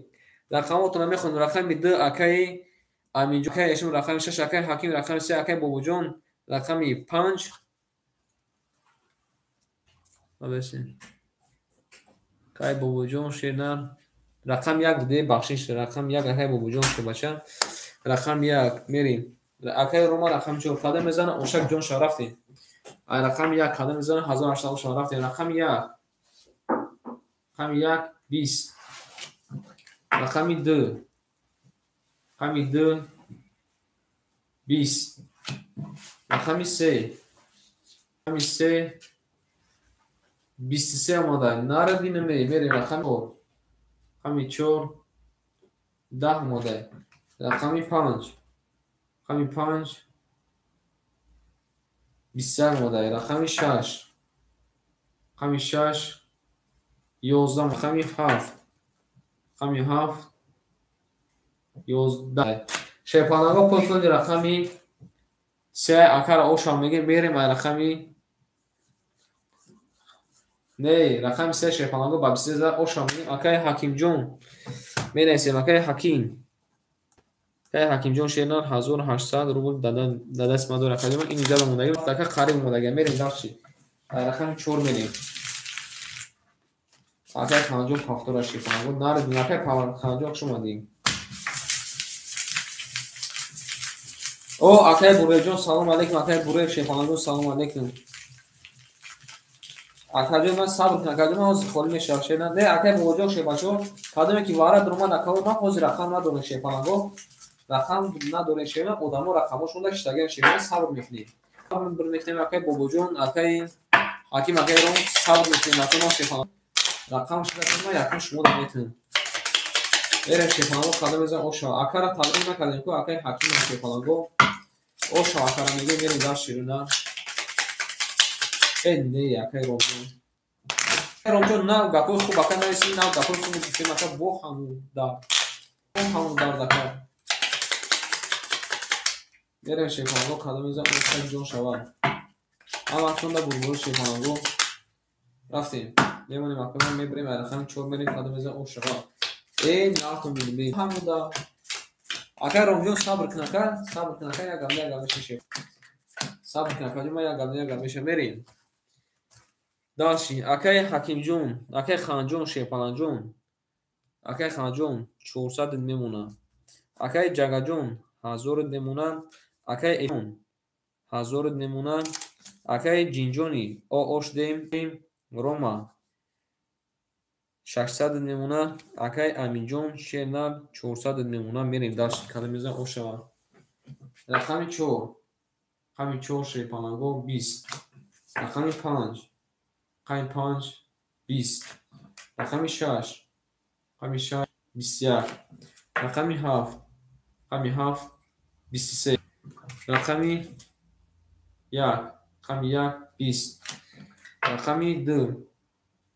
Рақамотонро мехонем. Рақами 2 акай Аминҷон, акай Эшим рақами 6, акай Ҳаким рақами 3, акай Бобоҷон рақами 5. Акай Бобоҷон шернар рақами 1 буде бахшиш рақами 1 акай Бобоҷон шербача рақами 1 мерем. Акай Рома рақами 4 қадам мезана ошак ҷон ша рафтем. Ай рақами 1 қадам мезана 1800 ша рафтем. Рақами 1 рақами 1 20 рақами 2 рақами 2 20 рақами 3 рақами 3 23 омада. Наради намерем. Мерем рақами 4 рақами 4 10 омада. Рақами 5 рақами 5 21 омада. Рақами 6 рақами 6 11 рақами 7 рақами 7 11. Шерпаланго пулфунди рақами 3 акара ошам мегем мерем ай рақами не рақами 3 шерпаланго ба 23 ошам мегем. Акай Ҳакимҷон менависем. Акай Ҳаким. Акай Ҳакимҷон шернар 1800 рубл дадаст ма дорад. Акаҷон ин иҷоза мондагӣ ака қариб мондагӣ. Мерем дальше. Ай рақами 4 мерем. Акай Ханҷон пафтора шерпаланго наридим. Акай Ханҷон хуш омадед. О акай Буревҷон салом алейкум. Акай Бурев шерпалангҷон салом алейкум. Акаҷон ман сабр кун, акаҷон ман ҳозир холӣ мешавам шернар. Не, акай бобоҷон шербачо, кадоме ки вара дуромад акао ман ҳозир рақам надорем шерпаланго. Рақам надорем шернар, одамо рақамошонда шиштагиан шернар, сабр мекунем. Сабр мекунем акай бобоҷон, акай ҳаким, акай Ром, сабр мекунем акай ман шерпаланго. Рақам шида ман якум шумо да метунем. Мерем шерпаланго кадом мезан оша. Акара табрик накардем ку акай ҳаким шерпаланго. Оша акара мегӯем мерем дар шернар. Э не, акай Ромҷон. Ромҷон на гапои хуб ака нависи, на гапои хуб гуфтем ака бо ҳамун дард. Бо ҳамун дард ака. Мерем шерпаланго кадом мезан оша ҷон шавад. Ҳаматонда бурбури шерпаланго. Рафтем. Мемонем ака ман мебарем рақами 4 мерем кадом мезан ош шавад. Э наатон бинем. Ҳамун дард. Ака Ромҷон сабр кун ака, сабр кун ака, як гап меша. Сабр кун ака, ман як гап меша мерем. Дальше, акай Ҳакимҷон, акай Ханҷон, Шерпаланҷон, акай Ханҷон 400 мемонад, акай Ҷагаҷон 1000 мемонад, акай Эшон 1000 мемонад, акай Ҷинҷони Оошдем Рома 600 мемонад, акай Аминҷон Шернар 400 мемонад. Мерем дальше, кадом мезан ошава. Рақами 4, рақами 4 Шерпаланго 20, рақами 5 рақами 5 20, рақами 6 рақами 6 21, рақами 7 рақами 7 23, рақами 1 рақами 1 20, рақами 2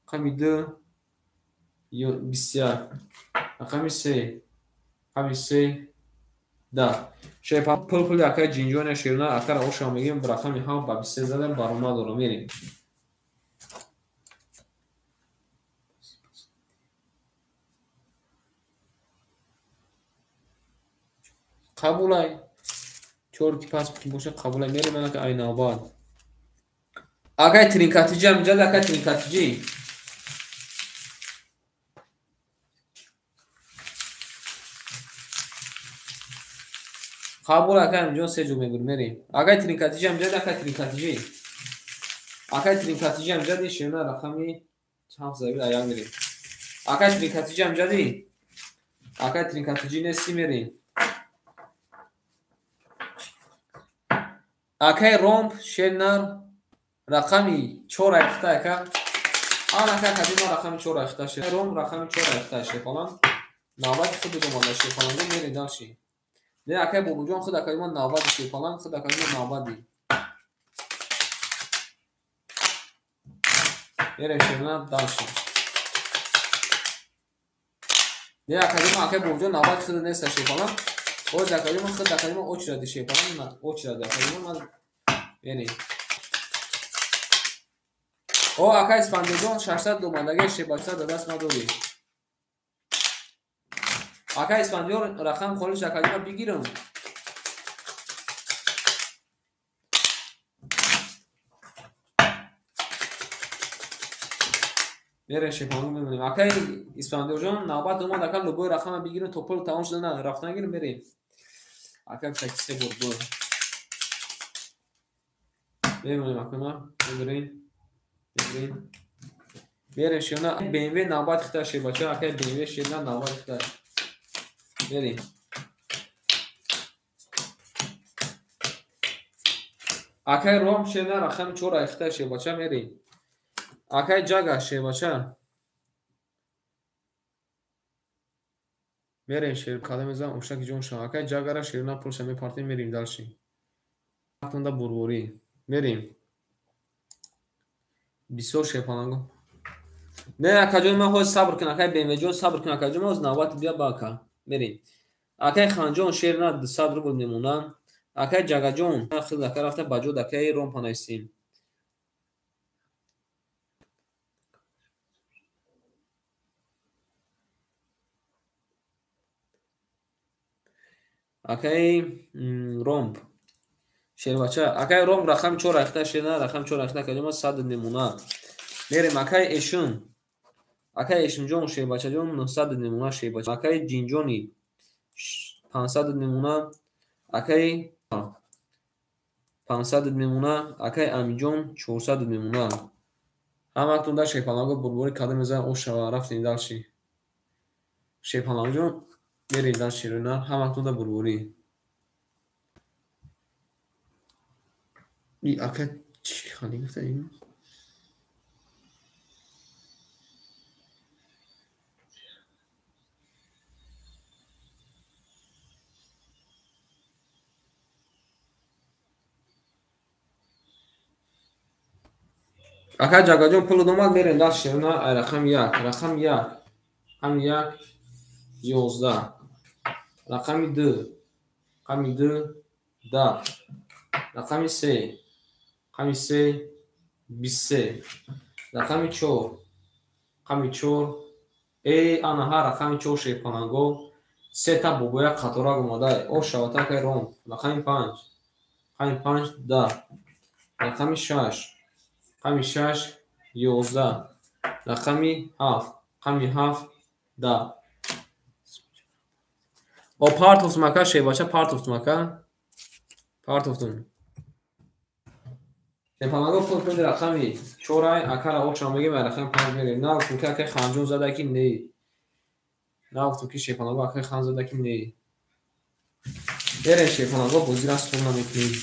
рақами 2 21, рақами 3 рақами 3 10. Шерпа пул пули акай Ҷинҷоне Шернар акара оша мегӯем рақами 7 ба 23 задем баромад дорам мерем. Қабулай. 4 ки пас боша қабулай мерем анака ай навбат. Акай тринкатиҷи ҳаминҷа акай тринкатиҷи. Қабул акай ҳаминҷон се ҷо мегӯр мерем. Акай тринкатиҷи ҳаминҷа акай тринкатиҷи. Акай тринкатиҷи ҳаминҷа шерна рақами 7 заби аяк мерем. Акай тринкатиҷи ҳаминҷа акай тринкатиҷи нести мерем. Акай Ромб Шернар рақами 4 айхта ака. Ан ака кадима рақами 4 айхта шер. Ромб рақами 4 айхта шерпалан. Навбати худ омада шерпаланго мерем дальше. Не акай бобоҷон худ акай ман навбати шерпалан, худ акай ман навбати. Мерем Шернар дальше. Не акай ман акай бобоҷон навбати худ нест шерпалан. Оз акай ман худ акай ман очереди шерпалан, очереди акай ман мерем. О акай Испандиёрҷон 600 омадаги шербача да даст надорӣ. Акай Испандиёр рақам холиш акай ман бигирам. Мерем шерпаланго мемонем. Акай Испандиёрҷон навбат омад ака любой рақама бигирам то пул тамом шуда на рафтан гирам мерем. Акай таки се бор бо. Мемонем ака ман мебарем. Мебарем. Мерем шерна BMW навбат хита шербача акай BMW шерна навбат хита. Мерем. Акай Ром шерна рақами 4 айхта шербача мерем. Акай Ҷага шербача. Мерем шер кадом мезанам ошаки ҷон шава. Акай Ҷагара шерна пулша мепартем мерем дальше. Вақтонда бурбурӣ. Мерем. Бисёр шерпаланго. Не акаҷон ман ҳозир сабр кун акай BMW ҷон сабр кун акаҷон ман ҳозир навбат бия ба ака. Мерем. Акай Ханҷон шерна 200 рубл мемонад. Акай Ҷагаҷон хел ака рафта ба ҷо акай Ром панаистем. Акай Ромб шербача акай Ромб рақами 4 айхта шерна рақами 4 айхта акаҷон ман 100 мемонад. Мерем акай Эшун. Акай Эшунҷон шербачаҷон 900 мемонад шербача. Акай Ҷинҷони 500 мемонад. Акай 500 мемонад. Акай Амиҷон 400 мемонад. Ҳаматон дар шерпаланго бурборӣ карда мезанад, ош шава, рафтем дальше. Шерпалангоҷон, мерем дальше, шернар, ҳаматон дар бурборӣ. И ака чӣ хали гуфта ин? Ака ҷагаҷон пул омад, мерем дальше, шернар, ай рақами як, рақами як, рақами як, 11, рақами ду, рақами ду, 10, рақами се, рақами се, 23, рақами чор, рақами чор, ана ҳар рақами чор шерпаланго, сета бобоя қаторак омадай, ош шавата акай ром, рақами панҷ, рақами панҷ, 10, рақами шаш, рақами шаш, 11, рақами ҳафт, рақами ҳафт, 10. О партофтум ака шербача, партофтум ака, партофтум. Шерпаланго пул пули рақами чорай, акара ошам мегем, ай рақами панҷ мерем. Нагуфтум ки акай ханҷон зада ки не. Нагуфтум ки шерпаланго акай хан зада ки не. Мерем шерпаланго, бозира сум намекунем.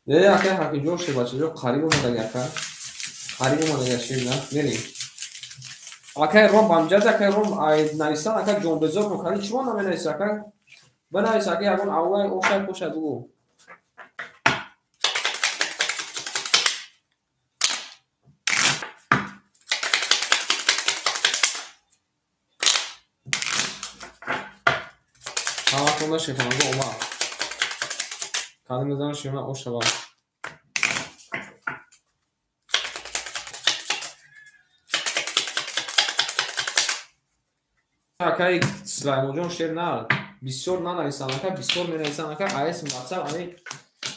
Не, акай ҳакимҷон шербачаҷон қариб омадаги ака. Қариб омадаги шерна, мерем. Акай ром бамҷад, акай ром ай нависан, ака ҷонбезор кун, кали чиво наменависи ака? Бинавис ака ягон авлай ошай пошай бугу. Ҳаматонда шерпаланго омад. Кадом мезанам шерна ош шавад. Акай Сулаймонҷон шер на, бисёр нанависанд ака, бисёр менависанд ака, АС мақсад ами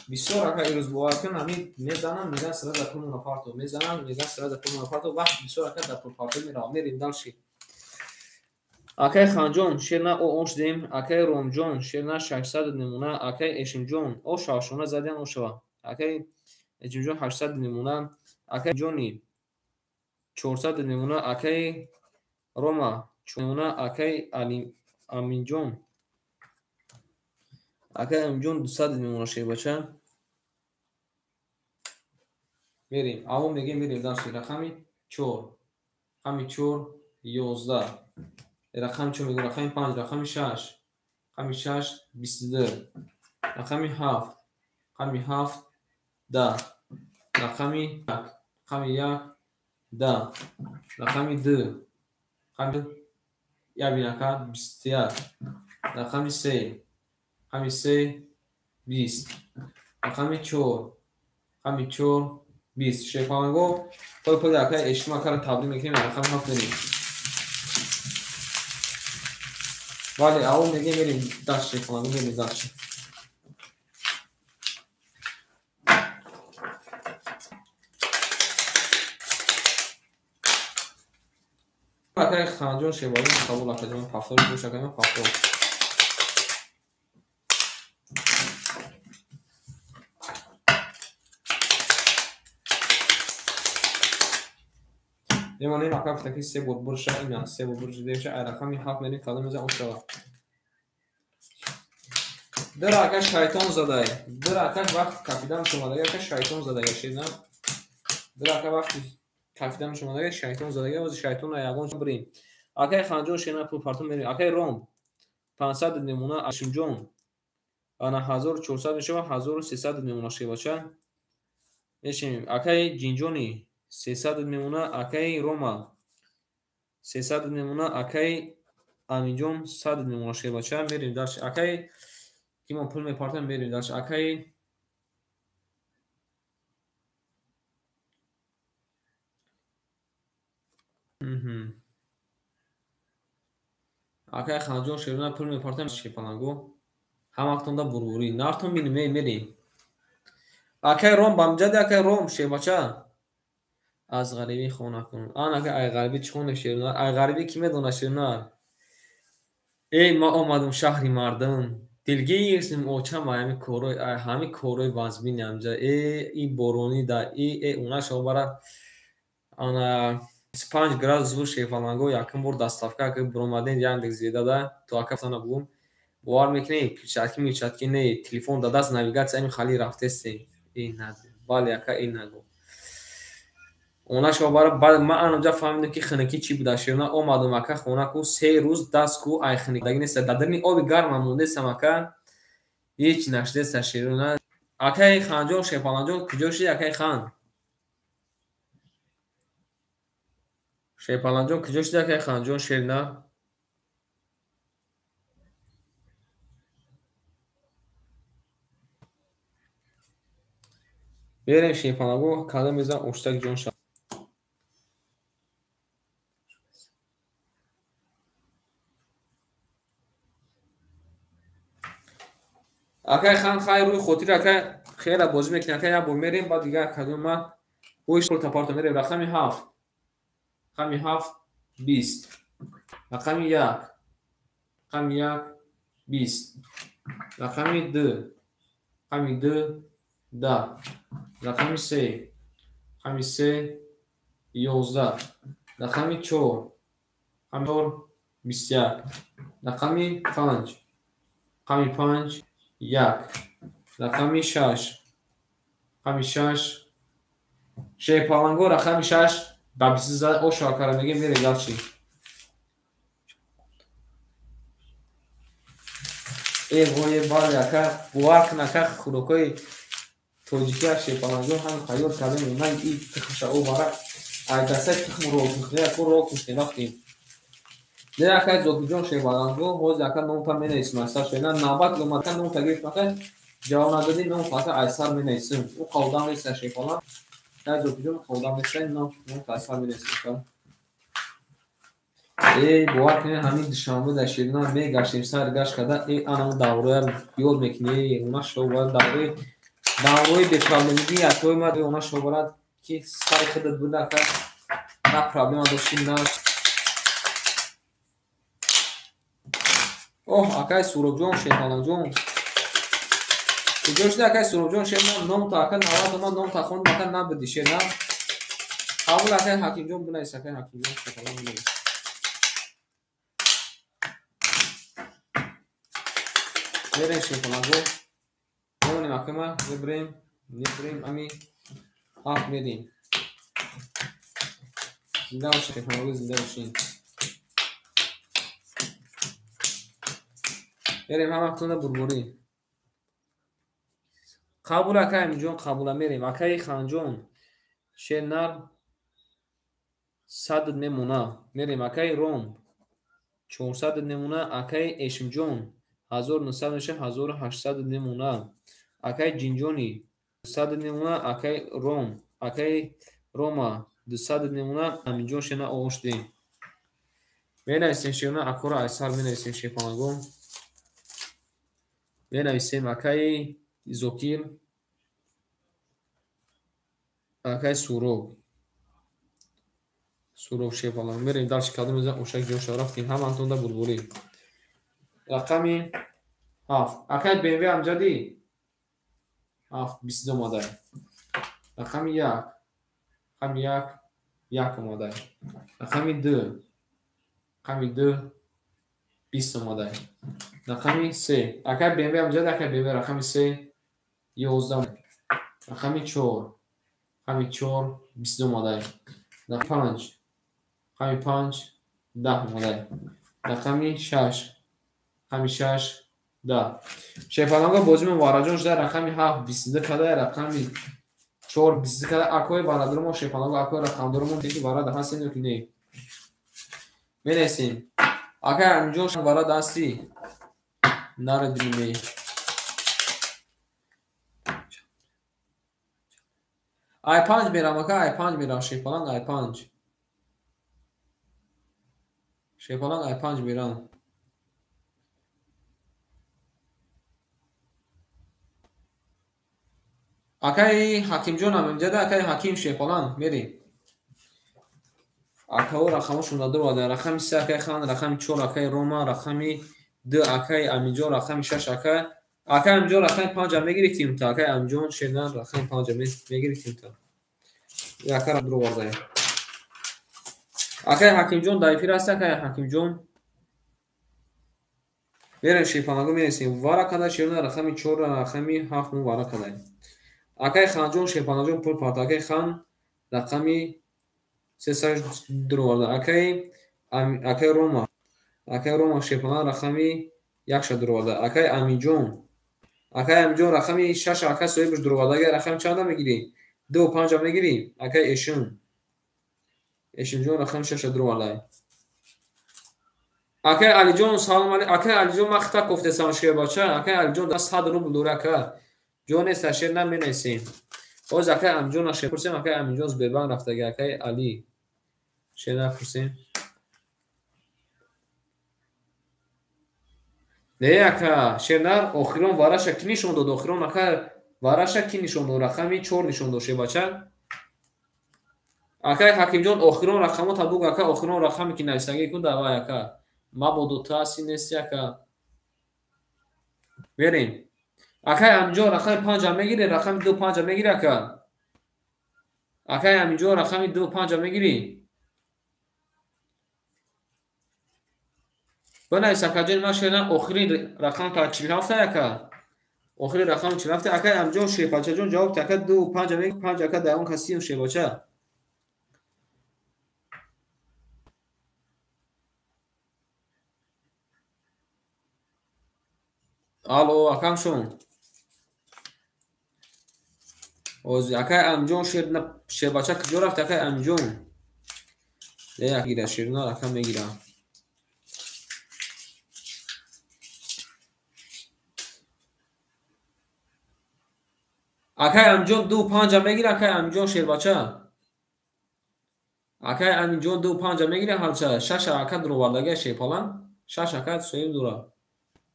бисёр ака ирӯз бовар кун, ами мезанам, меган сразу пулмона парто, мезанам, меган сразу пулмона парто, вақт бисёр ака дар пулпарто меравам, мерем дальше. Акай Ханҷон шер на, о ош дем, акай Ромҷон шер на 600 намуна, акай Эшимҷон о шавшона задиан о шава, акай Эшимҷон 800 намуна, акай Ҷони 400 намуна, акай Рома намуна, акай Аминҷон, акай Аминҷон 200 намуна шербача. Мерем, аввал мегем мерем дальше, рақами чор, рақами чор, 11, рақами чор мегӯм, рақами панҷ, рақами шаш, рақами шаш, 22, рақами ҳафт, рақами ҳафт, 10, рақами як, рақами як, 10, рақами ду, рақами як бинака, 21, рақами се, рақами се, 20, рақами чор, рақами чор, 20. Шерпаланго пул пули акай эшитим акара табрик мекунем, рақами ҳафт мерем. Бале, аввал мегем мерем дальше, шерпаланго мерем дальше. Акай Ханҷон шербалон қабул акаҷон, пафтор гӯш акаҷон, пафтор. Мемонем ака гуфта ки се бор бурша, ина се бор бурша деша, ай рақами ҳафт мерем, кадом мезан ош шава. Дир ака шайтон задай. Дир ака вақт кафидан шумадаги, ака шайтон задаги шена. Дир ака вақт кафидан шумадаги, шайтон задаги, ози шайтонро ягон бирем. Акай Ханҷон шена пул партон мерем. Акай Ром 500 намуна, Ашимҷон ана 1400 мешава, 1300 намуна шевача. Мешем. Акай Ҷинҷони 300 намуна, акай Рома 300 намуна, акай Аминҷон 100 намуна шевача. Мерем дальше. Акай ки мо пул мепартам, мерем дальше. Акай акай Ханҷон шерона пул мепартам, шерпаланго ҳамақтонда бурбурӣ нартон бинем, мерем. Акай Ром бамҷади, акай Ром шербача аз ғарибӣ хона кун. Ан ака ай ғарибӣ чӣ хонем шернар? Ай ғарибӣ кӣ медонад шернар? Эй, ман омадам шаҳри мардум. Дилгирсим очам ҳами корҳои вазмини ҳамҷа. Э и боронӣ да э унаша обара ана 25 градус бу шерпаланго якум бор доставка ки биромадем Яндекс Еда да то ака фана бугум. Бовар мекунӣ перчатки мирчатки не телефон да даст навигатсия ами хали рафтестем. Э нагу. Бале ака э нагу. Онаша обара баъд ман анҷа фаҳмидам ки хунукӣ чӣ буда шерна омадам ака хона ку се рӯз даст ку ай хунукдаги неста дар даруни оби гармам мондестам ака ҳеҷ нашудеста шерона. Акаи Ханҷон Шерпаланҷон куҷо шуди акаи Хан? Шерпаланҷон куҷо шуди акаи Ханҷон шерна? Берем шерпаланго кадом мезан оштак ҷон шав. Акай Хан хайр рӯи хотир акай хела бозӣ мекунем акай як бор мерем баъд дигар кадом ман ҳои тапарто мерем рақами 7 рақами 7 20 рақами 1 рақами 1 20 рақами 2 рақами 2 10 рақами 3 рақами 3 11 рақами 4 рақами 4 21 рақами 5 рақами 5 1 рақами 6 рақами 6 шерпаланго рақами 6 ба 20 зад ошо акара мегем мерем дальше. Э вое бале ака бовар кун ака хӯрокҳои тоҷикия шерпаланго ҳам тайёр кардем ман и тухмша овара ай дастаи тухму ролтухӣ аку рол куштем рафтем. Не акай Зокирҷон шерпаланго ҳозир ака номта менависем айсар шена навбат омад ака номта гирифтам ака ҷавоб надодӣ номта ака айсар менависем. Ӯ қавдам неста шерпаланг. Акай Зокирҷон қавдам неста номта айсар менависем ака. Э бовар кунед ҳамин душанбе дар Шерина мегаштем сар гашт карда э анам давроя ёд мекунӣ э она шобара даврои бепроблемигӣ якои ма она шобара ки сари худат буда ака на проблема доштӣ на. Оҳ акай Суробҷон Шерпаланҷон куҷо шуди акай Суробҷон шерна номта ака навбат омад номта хондам ака набуди шерна. Қабул акай Ҳакимҷон бинавис акай Ҳакимҷон Шерпаланҷон бинавис. Мерем шерпаланго мемонем акама мебирем мебирем ами ҳафт мерем. Зинда бошед шерпаланго зинда бошед. Мерем ҳаматонро бурбурӣ. Қабул акай Аминҷон қабула мерем. Акаи Ханҷон шернар 100 мемона. Мерем акаи Ром 400 мемона. Акаи Эшимҷон 1900 меша 1800 мемона. Акаи Ҷинҷони 100 мемона. Акаи Ром акаи Рома 200 мемона. Аминҷон шена оғош дем. Менависем шерна акора айсар менависем шерпаланго. Менависем акаи Зокир акаи Суроб Суроб шерпаланг. Мерем дальше кадом мезан ошак ҷон шав рафтем ҳаматонда бурбурӣ. Рақами 7 акаи БМВ амҷадӣ 7 20 омада. Рақами 1 рақами 1 1 омада. Рақами 2 рақами 2 20 омада. Рақами 3 акаи БМВ амҷадӣ акаи БМВ рақами 3 11 рақами 4 рақами 4 20 омада. Рақами 5 рақами 5 10 омада. Рақами 6 рақами 6 10. Шерпаланго бозӣ мубораҷон шуда рақами 7 22 када рақами 4 22 када акои бародармо шерпаланго акои рақамдормо ки бародар ҳастем ё ки не. Менависем акай Аминҷон бародар ҳастӣ нарадиме. Ай 5 мерам ака ай 5 мерам шерпаланг ай 5. Шерпаланг ай 5 мерам. Акаи Ҳакимҷонам инҷада акаи Ҳаким шерпаланг мерем. Акао рақамошон надор вада рақами 3 акаи Хан рақами 4 акаи Рома рақами 2 акай Аминҷон рақами 6 ака. Акай Аминҷон рақами 5 мегири тимта. Акай Аминҷон шернар рақами 5 мегири тимта. Ака дуровардаем. Акай Ҳакимҷон дар эфир аст, акай Ҳакимҷон. Мерем шерпаланго мересем. Вара када шерна рақами 4 рақами 7 мо вара кадаем. Акай Ханҷон шерпаланҷон пул парт. Акай Хан рақами 3 дуроварда. Акай Рома. Акай Рома шерпалан рақами 1 дуроварда. Акай Аминҷон. Акай Аминҷон рақами 6 ака соҳибаш дуроварда. Агар рақами чанда мегирӣ? 2 5 мегирӣ? Акай Эшим. Эшимҷон рақами 6 дуроварда. Акай Алиҷон салом алейкум. Акай Алиҷон ман хита кофтесам шербача. Акай Алиҷон 100 рубл дора ака. Ҷо нест шер наменависем. Боз акай Аминҷон шер пурсем. Акай Аминҷон Сбербанк рафтаги. Акай Али шер напурсем. Не ака шернар охирон вараша ки нишон дод? Охирон ака вараша ки нишон дод? Рақами 4 нишон дод шербача. Акай Ҳакимҷон охирон рақамота буг ака. Охирон рақаме ки нависагӣ кун давай ака. Мабодо таси нести ака. Мерем. Акай Аминҷон рақами 5 мегири? Рақами 2 5 мегири ака? Акай Аминҷон рақами 2 5 мегири? Бинавис акаҷон, ман шерна охирин рақам та 47 ака. Охирин рақам 47 акай Аминҷон шербачаҷон ҷавоб та ака 2 5 мегири 5 ака дар он касием шербача. Алло, акамшон. Ози акай Аминҷон шербача куҷо рафт акай Аминҷон? Не, гира шерна ака мегира. Акай Аминҷон 2 5 мегира акай Аминҷон шербача. Акай Аминҷон 2 5 мегира ҳарча 6 ака дуровардага шерпалан 6 ака соҳиб дура.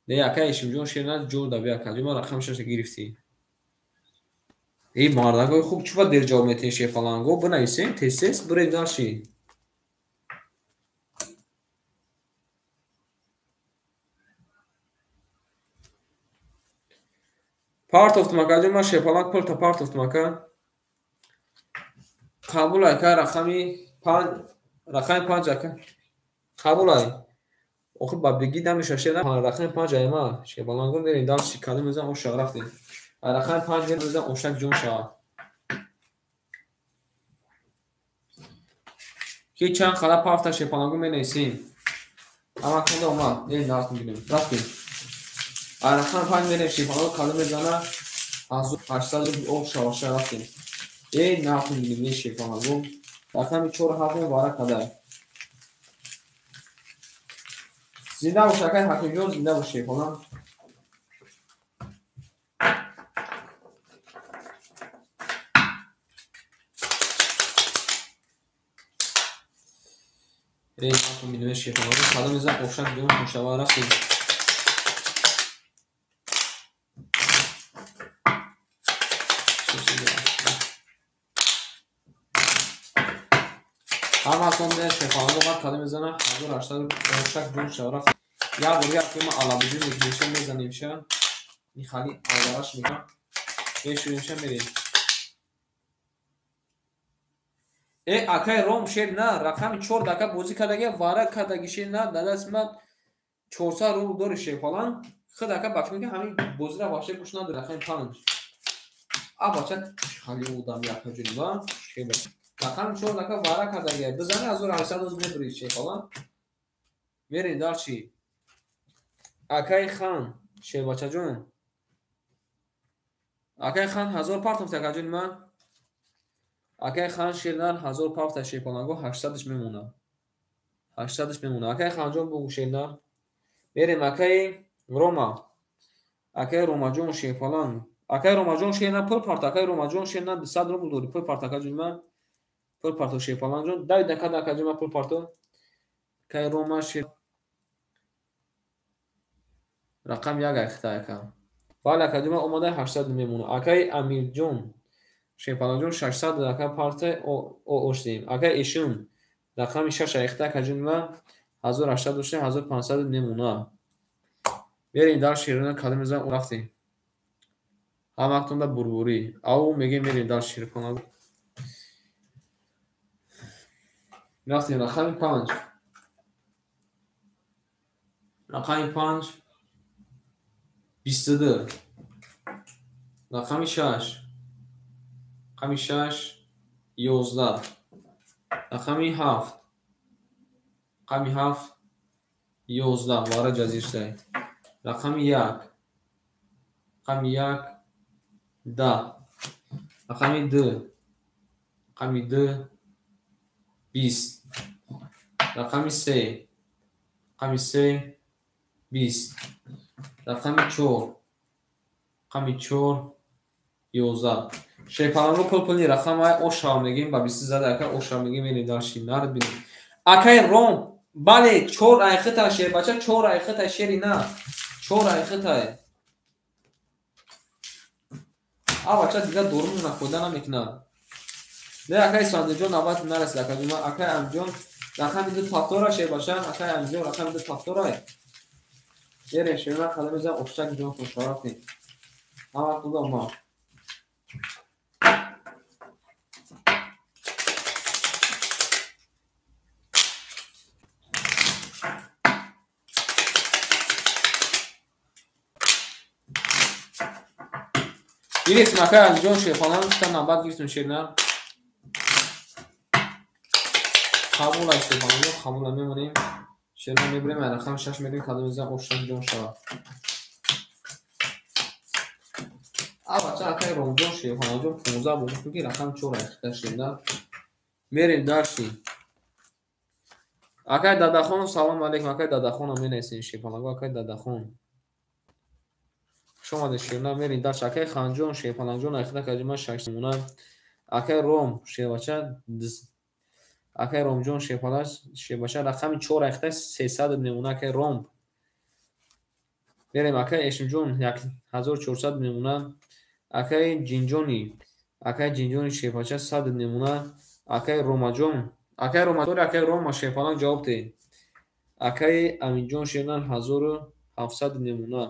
Не акай Эшимҷон шерна ҷо да бия ака. Ҷума рақам 6 гирифтӣ. Эй мардакои хуб чӣ ба дер ҷавоб метиҳед шерпаланго? Бинависем тез тез бирем дарши. Партофтум акаҷон, ман шерпаланг пулта партофтум ака. Қабул ака рақами 5 рақами 5 ака. Қабул ай. Охир ба беги намеша шер рақами 5 айма шерпаланго мерем дарши кадом мезан ошақ рафтем. Рақами 5 мезан ошак ҷон шава. Ки чанд қада парта шерпаланго менависем. Ама кунда омад. Э нарх мегирем. Рафтем. Рақами 5 мерем шерпаланго кадом мезана 800 рубл об шаваша рафтем. Э нарх мегирем э шерпаланго. Рақами 4 7 вара кадай. Зинда бош акай Ҳакимҷон, зинда бош шерпаланг. Эй нарх мегирем шерпаланго кадом мезан ошак ҷон шава рафтем. Ҳаматон шерпаланго баъд кадом мезана 1800 ошак ҷон шава рафтем. Як бор як ма алабуҷӣ мекунем, мезанемша, ин хали авараш мекунам, мешӯремша, мерем. Э акай Ром шер на рақами 4 дака бозӣ кардаги вара кардаги шер на дар дасти ман 400 рубл дори шерпалан. Худ ака ба фикр мекунам ҳамин бозиро вообще гӯш надори рақами 5. А бача хали одам якаҷони ба шербача. Рақами 4 дака вара кардаги бизани 1800 оз мебурӣ шерпалан. Мерем дарчи. Акай Хан шербачаҷон. Акай Хан 1000 партофт акаҷони ман. Акай Хан шернар 1000 партофта шерпаланго 800-ш мемонад. 800-ш мемонад. Акай Ханҷон бугу шернар. Мерем акай Рома. Акай Ромаҷон шерпаланг. Акай Ромаҷон шернар пул парт. Акай Ромаҷон шернар 200 рубл дори пул парт акаҷони ман. Пул парто шерпаланҷон. Давид акада акаҷони ман пул парто. Акай Рома шер рақам 1 айхта ака. Бале акаҷони ман омада 800 мемонад. Акай Амирҷон шерпаланҷон 600 ака парта оштем. Акай Эшим рақами 6 айхта акаҷони ман 1800 дошта 1500 мемонад. Мерем дар шерона кадом мезанам рафтем. Ҳаматонда бурбурӣ. Ав мегем мерем дар шерхона. Рафтем рақами 5. Рақами 5 22. Рақами 6. Рақами 6 11. Рақами 7. Рақами 7 11 вара ҷазир шудай. Рақами 1. Рақами 1 10. Рақами 2. Рақами 2 20. Рақами 3. Рақами 3 20. Рақами 4. Рақами 4 11. Шерпаланго пул-пули рақамай ошав мегем ба 20 зада ака ошав мегем мерем дар ши нар бинем. Акай Ром, бале 4 айхита шербача 4 айхита шери на. 4 айхита. А бача дига дорун нахӯрда намекунад. Не акай Исфандиҷон навбат нарасид ака ҷума акай Амҷон рақами 2 повтора шербача акай Амҷон рақами 2 повтора. Мерем шерна қадам мезанам ошчак ҷон хушарафтем. Ҳама худо ма. Гирифтем акай Алиҷон шерхона та навбат гирифтем шерна. Қабул аст шерхона, қабул мемонем. Шерна мебурем, рақам 6 мерем, кадом мезанам ошчак ҷон шавад. А бача акай Ромҷон шерхонаҷон 15 бо гуфтем ки рақам 4 айхита шерна. Мерем дарши. Акай Дадахон салом алейкум, акай Дадахон менависем шерхонаго, акай Дадахон. Хуш омадед шерна, мерем дарш. Акай Ханҷон шерпаланҷон айхита каҷима 6 намуна. Акай Ром шербача акай Ромҷон шерпалаш шербача рақами 4 айхита 300 намуна акай Ром. Мерем акай Эшимҷон 1400 намуна. Акай Ҷинҷони, акай Ҷинҷони шербача 100 намуна. Акай Ромаҷон, акай Ромаҷон, акай Рома шерпаланг ҷавоб деҳ. Акай Аминҷон шернан 1700 намуна.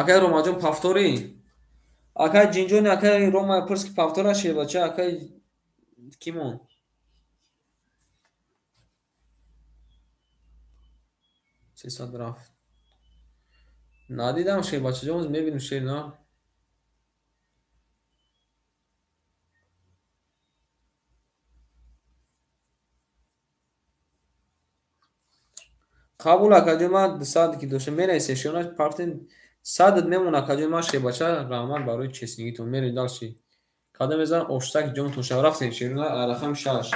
Акай Ромаҷон повтори. Акай Ҷинҷони, акай Рома пурс ки повтора шербача, акай кимон. 300 рафт. Надидам шербачаҷон, мебинем шерна. Қабул акаҷон, ман 200 ки доштам менависем шерна партем 100 мемона акаҷон, ман шербача раҳмат барои честнигитон. Мерем дальше. Кадом мезанам оштак ҷонтон шав. Рафтем шерна рақами 6.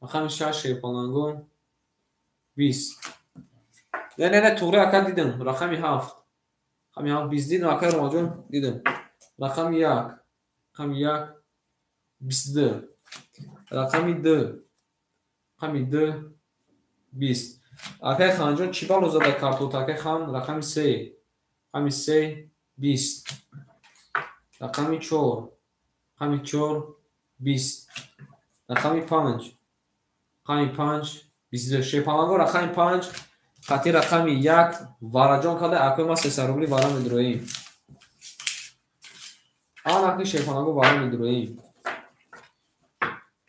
Рақами 6 шерпаланго 20. Не не не туғри ака дидам. Рақами 7. Рақами 7 20 дидам акай Ромаҷон дидам. Рақами 1. Рақами 1 22. Рақами 2. Рақами 2 20. Акай Ханҷон чӣ бало зада картот акай Хан рақами 3. Рақами 3 20. Рақами 4. Рақами 4 20. Рақами 5. Рақами 5 22. Шерпаланго рақами 5 хати рақами 1 вараҷон карда акои ма 300 рубли вара медуроем. Ан аки шерпаланго вара медуроем.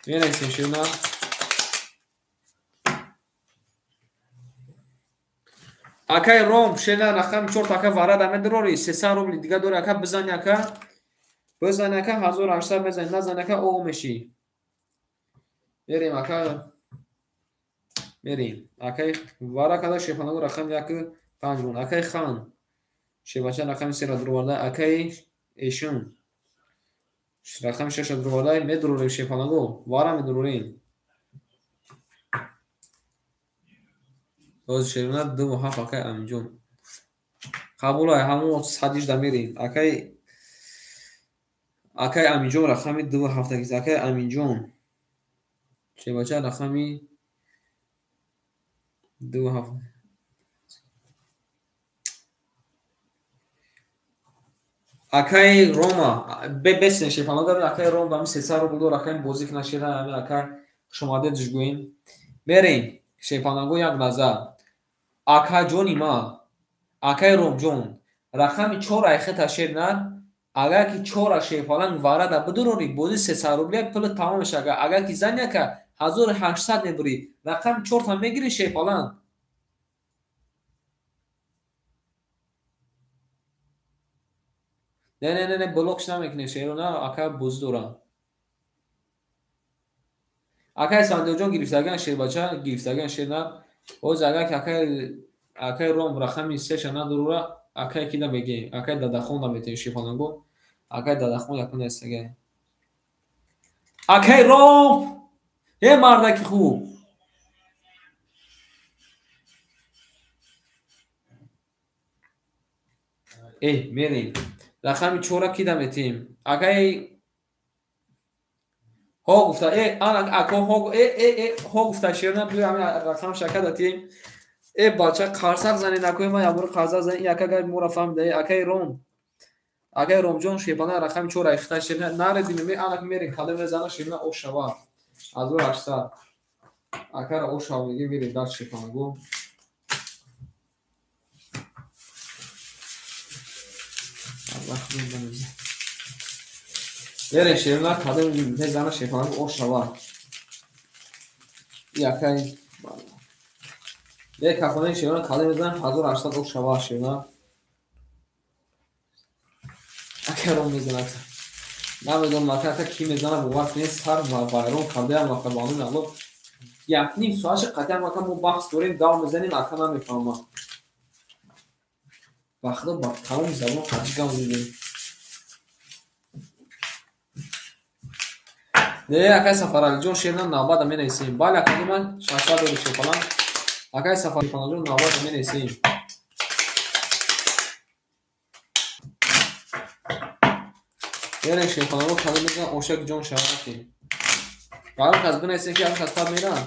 Менависем шерна. Акай Ром шерна рақами 4 ака вара да медурори 300 рубли дига дори ака бизани ака. Бизани ака 1800 мезани, назани ака оғ меши. Мерем ака. Мерем. Акай вара када шерпаланго рақами 1 5 мон. Акай Хан шербача рақами 3 ра дуроварда. Акай Эшун рақами 6 ра дуроварда. Медурорем шерпаланго вара медурорем. Боз шерна 2 7 акай Аминҷон. Қабул ай ҳамон 118 мерем. Акай Аминҷон рақами 2 7 акай Аминҷон шербача рақами 2 7. Акай Рома бесен шерпаланго акай Ром ба 300 рубл дор акай бозӣ кунад шерна акай хушомадед ҷугӯем. Мерем шерпаланго як лаҳза. Акаҷони ма, акаи Ромҷон, рақами 4 айхита шернар, агар ки 4 шерпаланг варада бидурорӣ, бозӣ 300 рублия пули тамом мешава. Агар ки зани ака 1800 мебурӣ, рақами 4-та мегирӣ шерпаланг. Не, не, не, не, блокш намекунем шерона, ака бозӣ дорам. Акаи Сандиёҷон гирифтаган шербача, гирифтаган шернар. Ҳозир агар ки акаи Ром рақами 3-ша надурора, акаи кида мегем? Акаи Дадахон да метем шерпаланго. Акаи Дадахон якун нестагай. Акаи Ром! Э мардаки хуб! Э, мерем. Рақами 4-ра кида метем? Акаи ҳо гуфта, э, ана ако ҳо, э, э, э, ҳо гуфта шерна, биё ҳамин рақам шака датем. Э, бача, қарсақ занед, акои ман ябора қарсақ занед, яка гап мора фаҳмида, э, акаи Ром. Акаи Ромҷон шерпана рақами 4 айхта шерна, наредим, ме ана мерем, кадом мезана шерна ош шава. 1800. Акара ош шава мегем, мерем дар шерпанаго. Мерем шерна, кадом мезана шерпанаго ош шава. Якай Е кафонаи шерна кадом мезана 1800 ош шава шерна. Ака Ром мезанад. Намедонам ака ки мезана, бовар кунед, сар вайрон кардаям ака ба номи Аллоҳ. Як ним соатши қатъиан ака мо баҳс дорем, гав мезанем, ака намефаҳмам. Ба худо ба тамоми забон қатъи гав мезанем. Не, акай Сафаралиҷон шерна навбата менависем. Бале, акаи ман 600 дори шерпалан. Акай Сафаралиҷон навбата менависем. Мерем шерпаланго кадом мезанам ошак ҷон шавад. Баром кас бинависем ки кас пад мерам.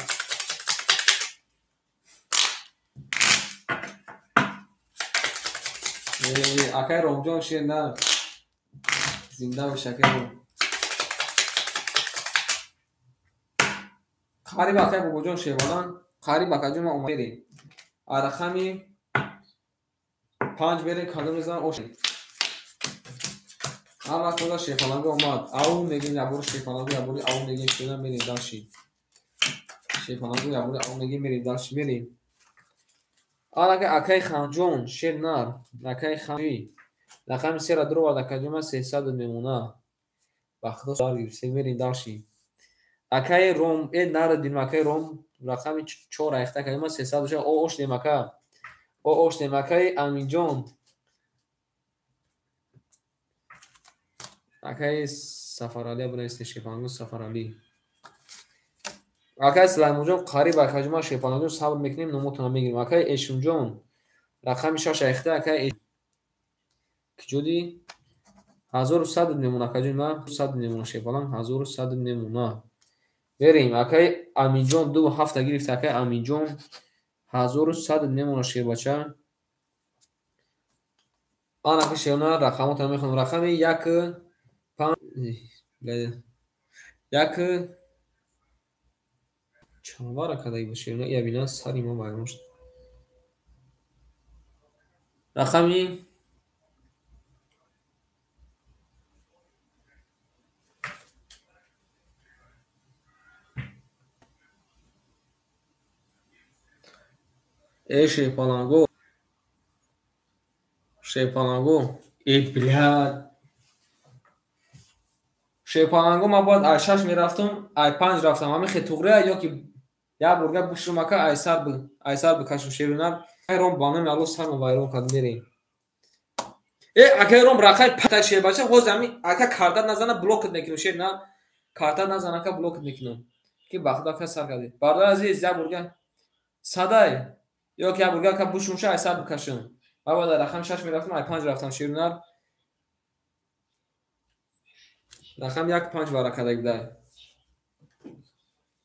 Акай Ромҷон шерна зинда бош акай Ром. Қариб акай Бобоҷон шербалан, қариб акаҷон ман омадем. Рақами 5 берем кадом мезанам ош. Ҳама коза шерпаланго омад. Ау мегем ябори шерпаланго ябори ау мегем шерна мерем дарши. Шерпаланго ябори ау мегем мерем дарши мерем. Анака акаи Ханҷон шернар, акаи Ханҷи. Рақами 3-ра дуровард акаҷон ман 300 мемона. Ба худо сар гирифтем мерем дарши. Акаи Ром, э нарадим акаи Ром рақами 4 айхта акаи ман 300 ша о ош дем ака. О ош дем акаи Аминҷон. Акаи Сафаралӣ бинависед шерпаланго Сафаралӣ. Акаи Сулаймонҷон қариб акаҷон ман шерпаланго сабр мекунем номотонро мегирем. Акаи Эшумҷон рақами 6 айхта акаи киҷоди 1100 мемона акаҷон ман 100 мемона шерпаланг 1100 мемона. Берем акаи Аминҷон 2.7 гирифт акаи Аминҷон 1100 мемона шербача. Ана ки шерна рақамотро мехонам. Рақами 1 5 1 чанд вара кадаги бошад шерна я бина сари мо вайрон шуд. Рақами Э шерпаланго, шерпаланго, э блядь. Шерпаланго ман бояд ай 6 мерафтам, ай 5 рафтам. Ҳамин хел туғрия ё ки як бурга бушрум ака ай сар бикашам шерунар. Акаи Ром ба номи Аллоҳ сарма вайрон кард мерем. Э акаи Ром рақами 5 шербача ҳозир ҳамин ака карта назана блокат мекунам шерна. Карта назана ака блокат мекунам. Ки ба худо ака сар кардед. Бародари азиз як бурга садай ё ки як бурга ака бушрумша ай сар бикашам. Ман бояд рақами 6 мерафтам, ай 5 рафтам шерунар. Рақами 1 5 вара кадаги будай.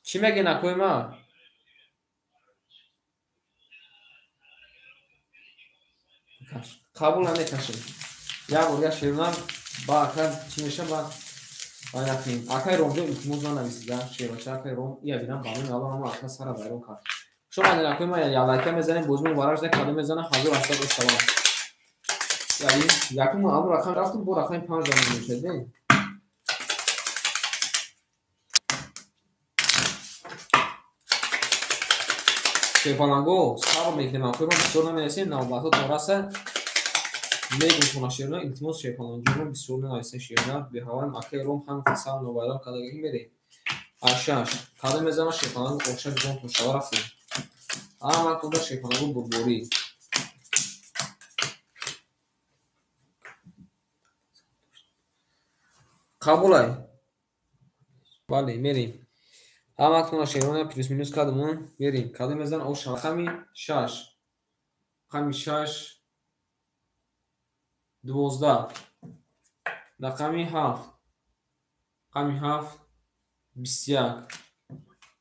Чӣ мегӯед акои ман? Қабул намекашем. Як бурга шерунар ба ака чӣ меша ба вай накунем. Акаи Ромҷон илтимос нанависида шербача акаи Ром ия бинам ба номи Аллоҳ ҳама ака сара вайрон кард. Хуш омадед, акои ман ялайка мезанем, бозӣ мубарак шуда, кадом мезанам 1800 ошавад. Яъне якум аму рақам рафтум, бо рақами 5 дамон мешавад. Шерпаланго сабр мекунем, акои ман бисёр наменависем, навбатҳо то раса мегум тона шерна, илтимос шерпаланҷонро бисёр нанависем шерна, беҳаваем акаи Ром ҳам қасам новайрон кардагӣ мерем. 6 кадом мезанам шерпаланго оша ҷон тошава рафтем. Ҳама тонда шерпаланго бурборӣ. Қабулай. Бале, мерем. Ҳама тона шерона плюс минус кардамон, мерем. Кадом мезанам оша рақами 6. Рақами 6 12. Рақами 7. Рақами 7 21.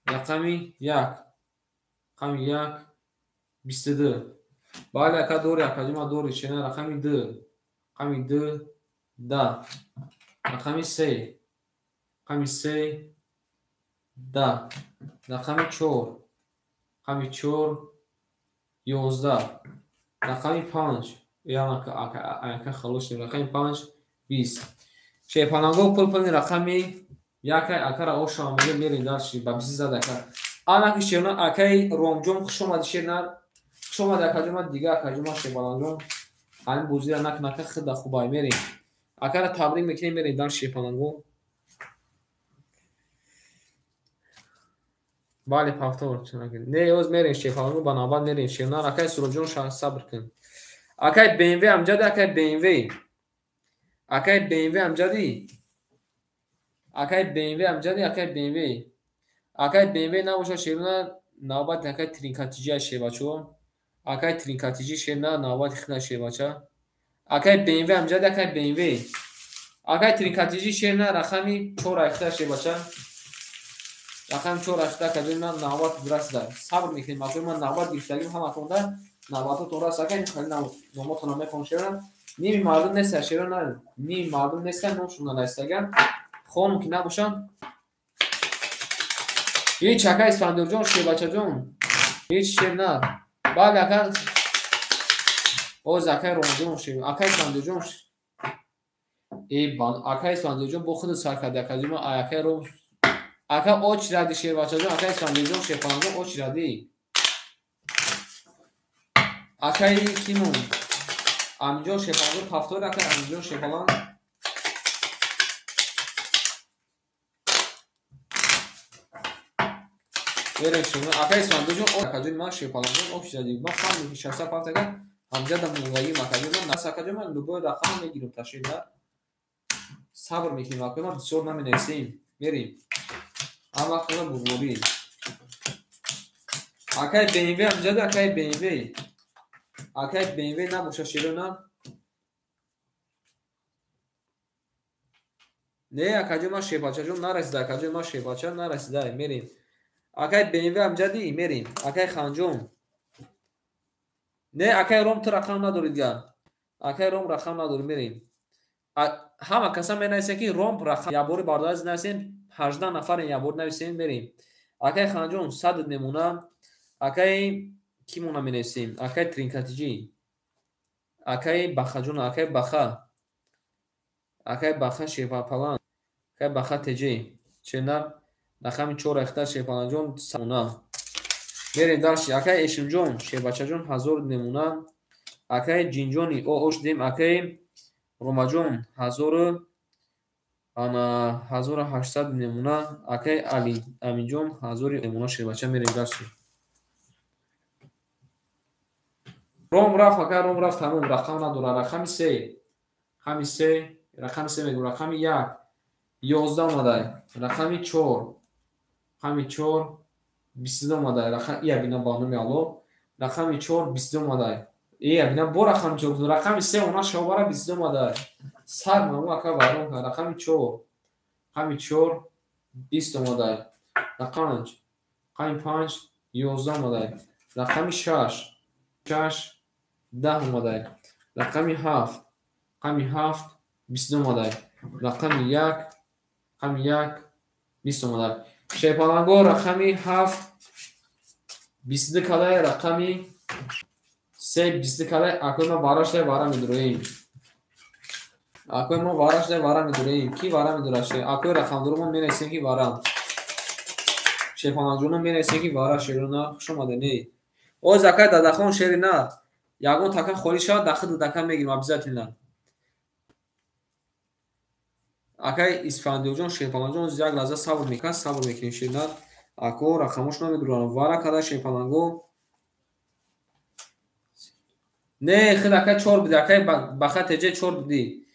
Рақами 1. Рақами 1 22. Бале, ака дори, акаҷума дори, шена рақами 2. Рақами 2 10. Рақами 3. Рақами 3 10. Рақами 4. Рақами 4 11. Рақами 5. Ака халос шудем. Рақами 5 20. Шерпаланго пул пули рақами 1 акара оша омада мерем дарши ба 20 зад ака. Анаки шерна акаи Ромҷон хуш омадӣ шерна. Хуш омадӣ акаҷума, дига акаҷума шерпаланҷон. Ҳамин бозиро накнака худа хубай мерем. Акара табрик мекунем, мерем дар шерпаланго. Бале, повтор. Не, оз мерем шерпаланго ба навбат мерем шерна. Акаи Суроҷон сабр кун. Акаи BMW амҷади, акаи BMW. Акаи BMW амҷади. Акаи BMW амҷади, акаи BMW. Акаи BMW набошад шерна, навбат акаи Тринкатиҷи шербачо. Акаи Тринкатиҷи шерна, навбати хина шербача. Акаи BMW амҷади, акаи BMW. Акаи Тринкатиҷи шерна, рақами 4 айхта шербача. Рақами 4 айхта акаҷои ман навбат расида. Сабр мекунем, акои ман навбат гирифтагим ҳаматонда. Навбатҳо то раст акаи хеле номотонро мехонам шерна. Ними мардум нест шерна, ними мардум нест, номшон наистаган. Хонум ки набошанд. Ҳеч ака Исфандиёрҷон, шербачаҷон. Ҳеч шер на. Бале ака оз акаи Ромҷон шер. Акаи Исфандиёрҷон. Акаи Исфандиёрҷон бо худ сар карди акаҷон, акаи Ром. Ака очради шербачаҷон, акаи Исфандиёрҷон, шерпаланҷон очради. Акаи кимон? Аминҷон шерпаланҷон повтор акаи Аминҷон шерпалан. Мерем шумо. Акаи Исфандиёрҷон, акаҷони ман шерпаланҷон очради. Ман фаҳмидам ки 67 ака ҳамҷада мондаги акаҷони ман. Нас акаҷони ман любой рақам мегирам ташриф. Сабр мекунем акаҷони ман, бисёр наменависем. Мерем. Ҳама хона бурборӣ. Акаи BMW амҷади, акаи BMW. Акаи BMW набошад шерона. Не, акаҷони ман шербачаҷон нарасида, акаҷони ман шербача нарасида. Мерем. Акаи BMW амҷади, мерем. Акаи Ханҷон. Не, акаи Ром ту рақам надорӣ дигар. Акаи Ром рақам надорӣ, мерем. Ҳама каса менависем ки Ром рақам ябори бардораз нависем, 18 нафар ябор нависем, мерем. Акаи Ханҷон 100 мемона. Акаи кимона менависем? Акаи Тринкатиҷи. Акаи Бахаҷон, акаи Баха. Акаи Баха шерпалан. Акаи Баха ТЖ. Чена рақами 4 айхта шерпаланҷон 100. Мерем дарши. Акаи Эшимҷон, шербачаҷон 1000 мемона. Акаи Ҷинҷони ош дем, акаи Ромаҷон 1800 мемона. Акаи Али Аминҷон 1000 мемона шербача. Мерем дарши. Ром рафт, ака Ром рафт, тамом, рақам надорад. Рақами 3. Рақами 3, рақами 3 мегӯм, рақами 1 11 омадай. Рақами 4. Рақами 4 22 омадай. Рақам ия бина ба номи Аллоҳ. Рақами 4 22 омадай. Ия бина бо рақами 4, рақами 3 она шавбара 22 омадай. Сар маму ака вайрон кард. Рақами 4. Рақами 4 20 омадай. Рақами 5. Рақами 5 11 омадай. Рақами 6. 6 10 омадай. Рақами 7. Рақами 7 22 омадай. Рақами 1. Рақами 1 20 омадай. Шерпаланго рақами 7 22 кадай рақами 3 22 кадай акои ма варашдай вара медуроем. Акои мо варашдай вара медуроем. Ки вара медураше? Акои рақамдоро мо менависем ки вара. Шерпалангҷоно менависем ки вара шерона хуш омаде не. Оз акай Дадахон шерина. Ягон така холӣ шавад дахи дака мегирем обязательно. Акай Исфандиёрҷон Шерпалангҷон як лаҳза сабр мекунад, сабр мекунем шерина. Ако рақамош намедурам. Вара када Шерпаланго. Не, хел акай 4 буди, акай баха теҷе 4 буди.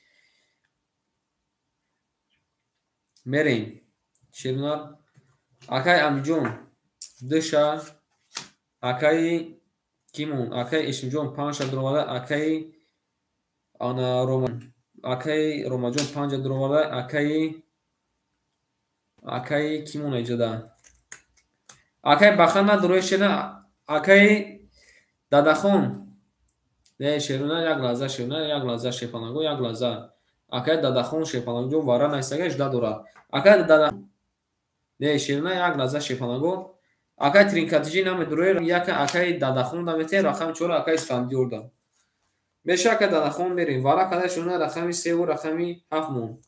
Мерем. Шерина. Акай Амиҷон 2 ша. Акай кимон, акай Эшимҷон 5 ша дуроварда, акай ана Рома, акай Ромаҷон 5 дуроварда, акай кимон эҷода. Акай баха надурои шерина, акай Дадахон. Не, шерина як лаҳза, шерина як лаҳза, Шерпаланго як лаҳза. Акай Дадахон Шерпалангҷон вара наистага жда дорад. Акай Дадахон. Не, шерина як лаҳза Шерпаланго. Акай Тринкатиҷи намедурои, яка акай Дадахон дамете, рақами 4 акай Исфандиёр да. Меша акай Дадахон мерем. Вара када шерина рақами 3 ва рақами 7 мон.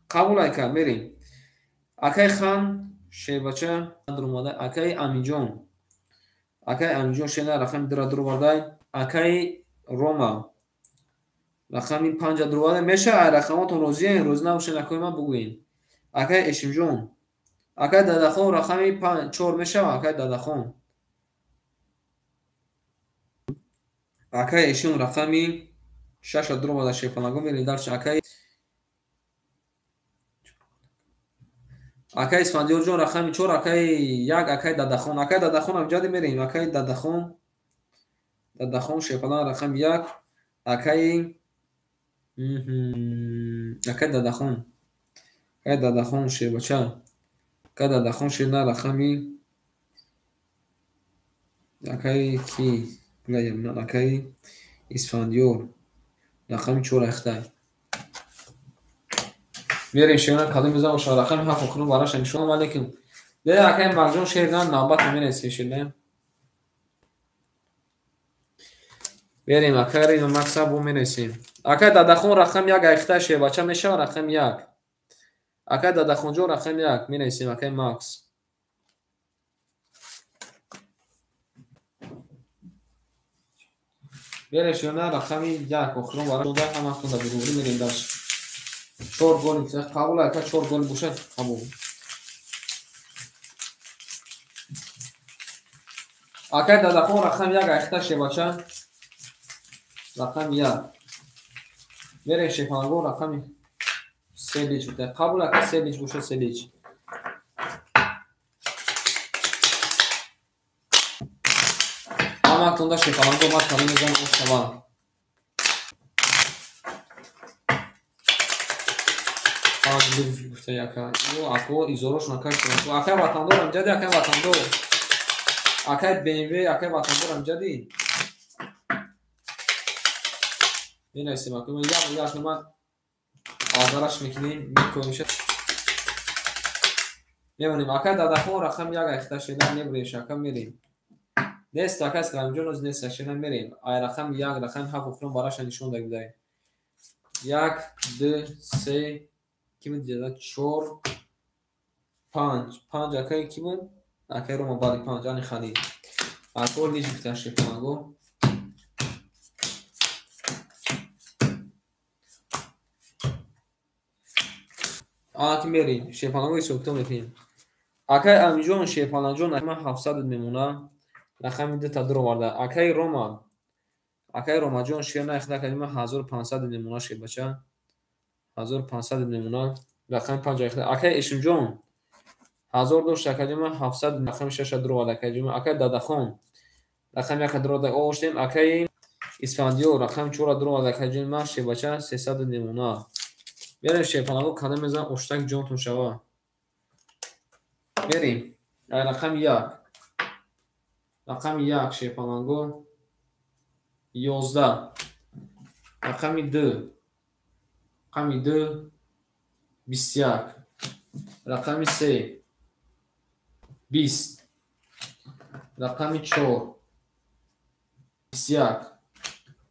Қабул айка мерем. Акай Хан шербача дуромада, акай Амиҷон. Акай Амиҷон шерина рақами 2 дуроварда, акай Рома рақами 5 дуроварда. Меша ай рақамотон розиен, розӣ набошед акои ман бугӯед. Акай Эшимҷон, акай Дадахон рақами 4 мешава, акай Дадахон. Акай Эшим рақами 6 дуроварда Шерпаланго мерем дарча. Акай Исфандиёрҷон рақами 4, акай 1, акай Дадахон. Акай Дадахон амҷади мерем. Акай Дадахон, Дадахон Шерпаланг рақами 1, акай Дадахон. Акай Дадахон шербача. Акай Дадахон шерна рақами акай ки акай Исфандиёр рақами 4 ахтай. Мерем шерна кадом мезан боша рақами 7 охирон вараша нишон алейкум. Де акай Марҷон шерна навбат менависем шерна. Мерем акай Рино Макса бо менависем. Акай Дадахон рақами 1 айхта шербача мешава рақами 1. Акай Дадахонҷон рақами 1 менависем акай Макс. Мерем шерна рақами 1 охирон вараша ҳаматон да бурурӣ мерем даш. 4 гол қабул ака 4 гол бошад қабул. Акай Дадахон рақами 1 айхта шербача рақами 1. Мерем Шерпаланго рақами 3 лич буда. Қабул ака 3 лич бошад 3 лич. Ҳаматонда Шерпаланго ман калом мезанам шавам. Гуфта яка. Ако изорош накаш. Акай ватандор амҷади, акай ватандор. Акай BMW, акай ватандор амҷади. Менависем акай як як ман азараш мекунем, мекунем. Мемонем акай Дадахон рақами 1 айхта шена мебурем, ака мерем. Нест акай Исламҷон оз нест шена мерем. Ай рақами 1, рақами 7 охирон бараша нишон дагидаем. 1 2 3 ким дида 4 5 5 акай ки буд? Акай Рома бали 5 ани Халил. Ако лич гуфтан Шерпаланго. Аки мерем Шерпаланго ҳисоб мекунем. Акай Амиҷон Шерпалангҷон ман 700 мемона. Рақами 2 та дуроварда. Акай Рома. Акай Ромаҷон шерна ихта калима 1500 мемона шербача. 1500 мемона. Рақами 5 ихта. Акай Эшимҷон 1000 дошт акай 700 рақами 6 дуроварда акай. Акай Дадахон рақами 1 дуроварда оштем. Акай Исфандиёр рақами 4 дуроварда акай ман шербача 300 мемона. Мерем Шерпаланго кадом мезан оштак ҷонтон шава. Мерем. Рақами 1. Рақами 1 Шерпаланго 11. Рақами 2. Рақами 2 21. Рақами 3. 20, рақами 4, 21,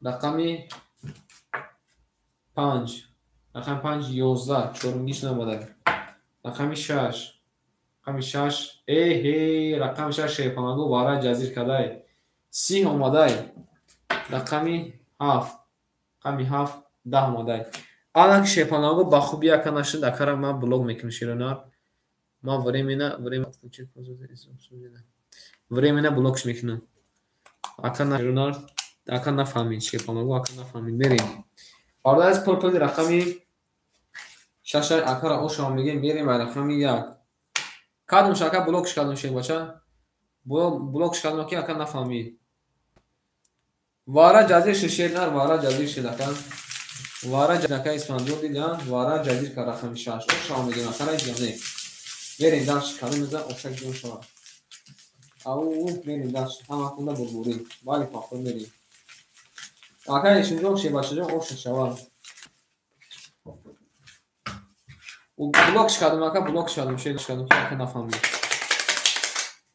рақами 5, рақами 5, 11, чорумгиш наомада. Рақами 6, рақами 6, эҳе, рақами 6 шерпалангу вара ҷазир кадай. 30 омадай. Рақами 7, рақами 7, 10 омадай. Алак шерпалангу ба хуби яка нашуд, акара ман блок мекунам шеронар. Ман временно блокш мекунам. Ака шеронар, ака нафаҳмид шерпалангу, ака нафаҳмид. Мерем. Бародар аз пул рақами 6 акара ошава мегем, мерем ба рақами 1. Кадомш ака блокш кардам шербача? Блокш кардам ки ака нафаҳмид. Вара ҷазир шуд шернар, вара ҷазир шуд ака. Вара ака Исфандиёр дидам, вара ҷазир кард рақами 6. Ошава мегем акара ҷане. Мерем дарш кардам мезан ошак ҷон шава. Ау, мерем дарш ҳама хунда бурбурӣ. Бале пахтон мерем. Ака Ишимҷон шербачаҷон оша шава. Блокш кардам ака, блокш кардам, шер кардам ки ака нафаҳмид.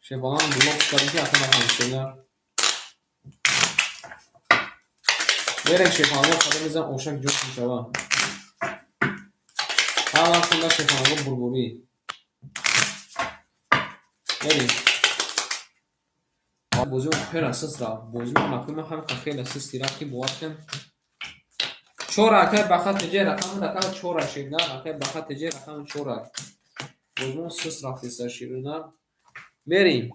Шербалан блокш кардам ки ака нафаҳмид шернар. Мерем шерпалангу кардам мезан ошак ҷон шава. Ҳама хунда шерпалангу бурбурӣ. Мерем. Бозимо хеле суст рафт. Бозимо накунам ҳам хеле сусти рафт ки бовар кун. 4 ака ба хат теҷе рақами ака 4 ширнар, ака ба хат теҷе рақами 4. Бозимо суст рафтеста ширнар. Мерем.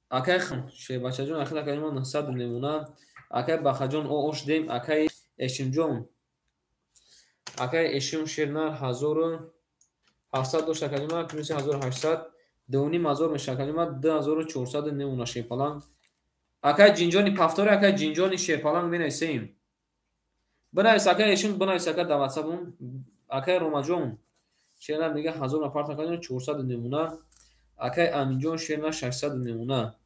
Акай шербачаҷон, ака акай мо 900 мемона. Акай Бахаҷон о ош дем, акай Эшимҷон. Акай Эшим ширнар 1700 дошт акай ма плюс 1800, 2500 меша акай ма 2400 мемона шерпаланг. Акай Ҷинҷони пафтори, акай Ҷинҷони шерпаланг менависем. Бинавис акай Эшим, бинавис ака дар ватсапум. Акай Ромаҷон шернар мега 1000 нафар акай 400 мемона. Акай Аминҷон шернар 600 мемона.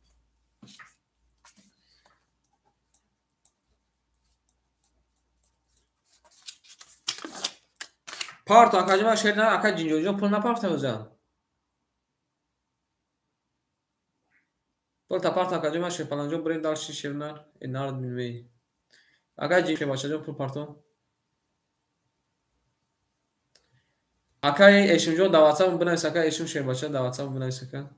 Парто акай ҷома шернар, акай Ҷинҷонҷон пул напарта ӯза. Пул та парто акай ҷома шерпаланҷон бирем дарши шернар, нар бинвей. Акай Ҷин шербачаҷон пул парто. Акай Эшимҷон дар ватсап бинавис, акай Эшим шербача дар ватсап бинавис ака.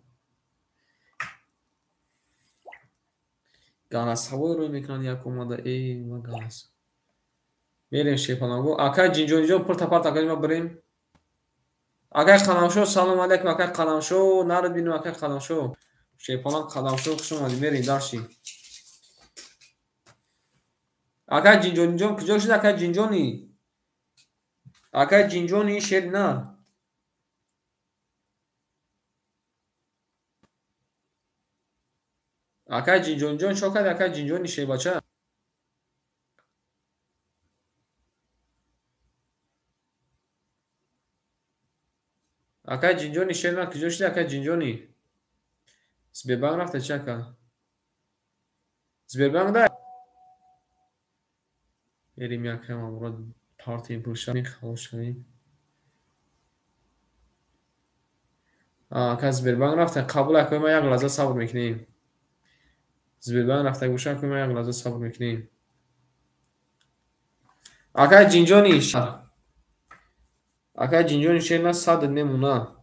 Галасҳавой рӯй мекунанд як омада, эй ма галас. Мерем шерпалангу. Акай Ҷинҷониҷон пул та парто акай ҷома бирем. Акай Қаламшо салом алейкум, акай Қаламшо, нард бинем акай Қаламшо. Шерпаланг Қаламшо хуш омадӣ, мерем дарши. Акай Ҷинҷониҷон куҷо шуд акай Ҷинҷонӣ? Акай Ҷинҷони шер на. Акай Ҷинҷониҷон чо кард акай Ҷинҷони шербача? Акай Ҷинҷони шер на куҷо шуд акай Ҷинҷонӣ? Сбербанк рафта чи ака? Сбербанк да? Мерем якам амурод партием пулшавем, халос шавем. Ака Сбербанк рафта, қабул акои ма як лаҳза сабр мекунем. Сбербанк рафта боша акои ма як лаҳза сабр мекунем. Акай Ҷинҷони, акай Ҷинҷони шер на 100 мемона.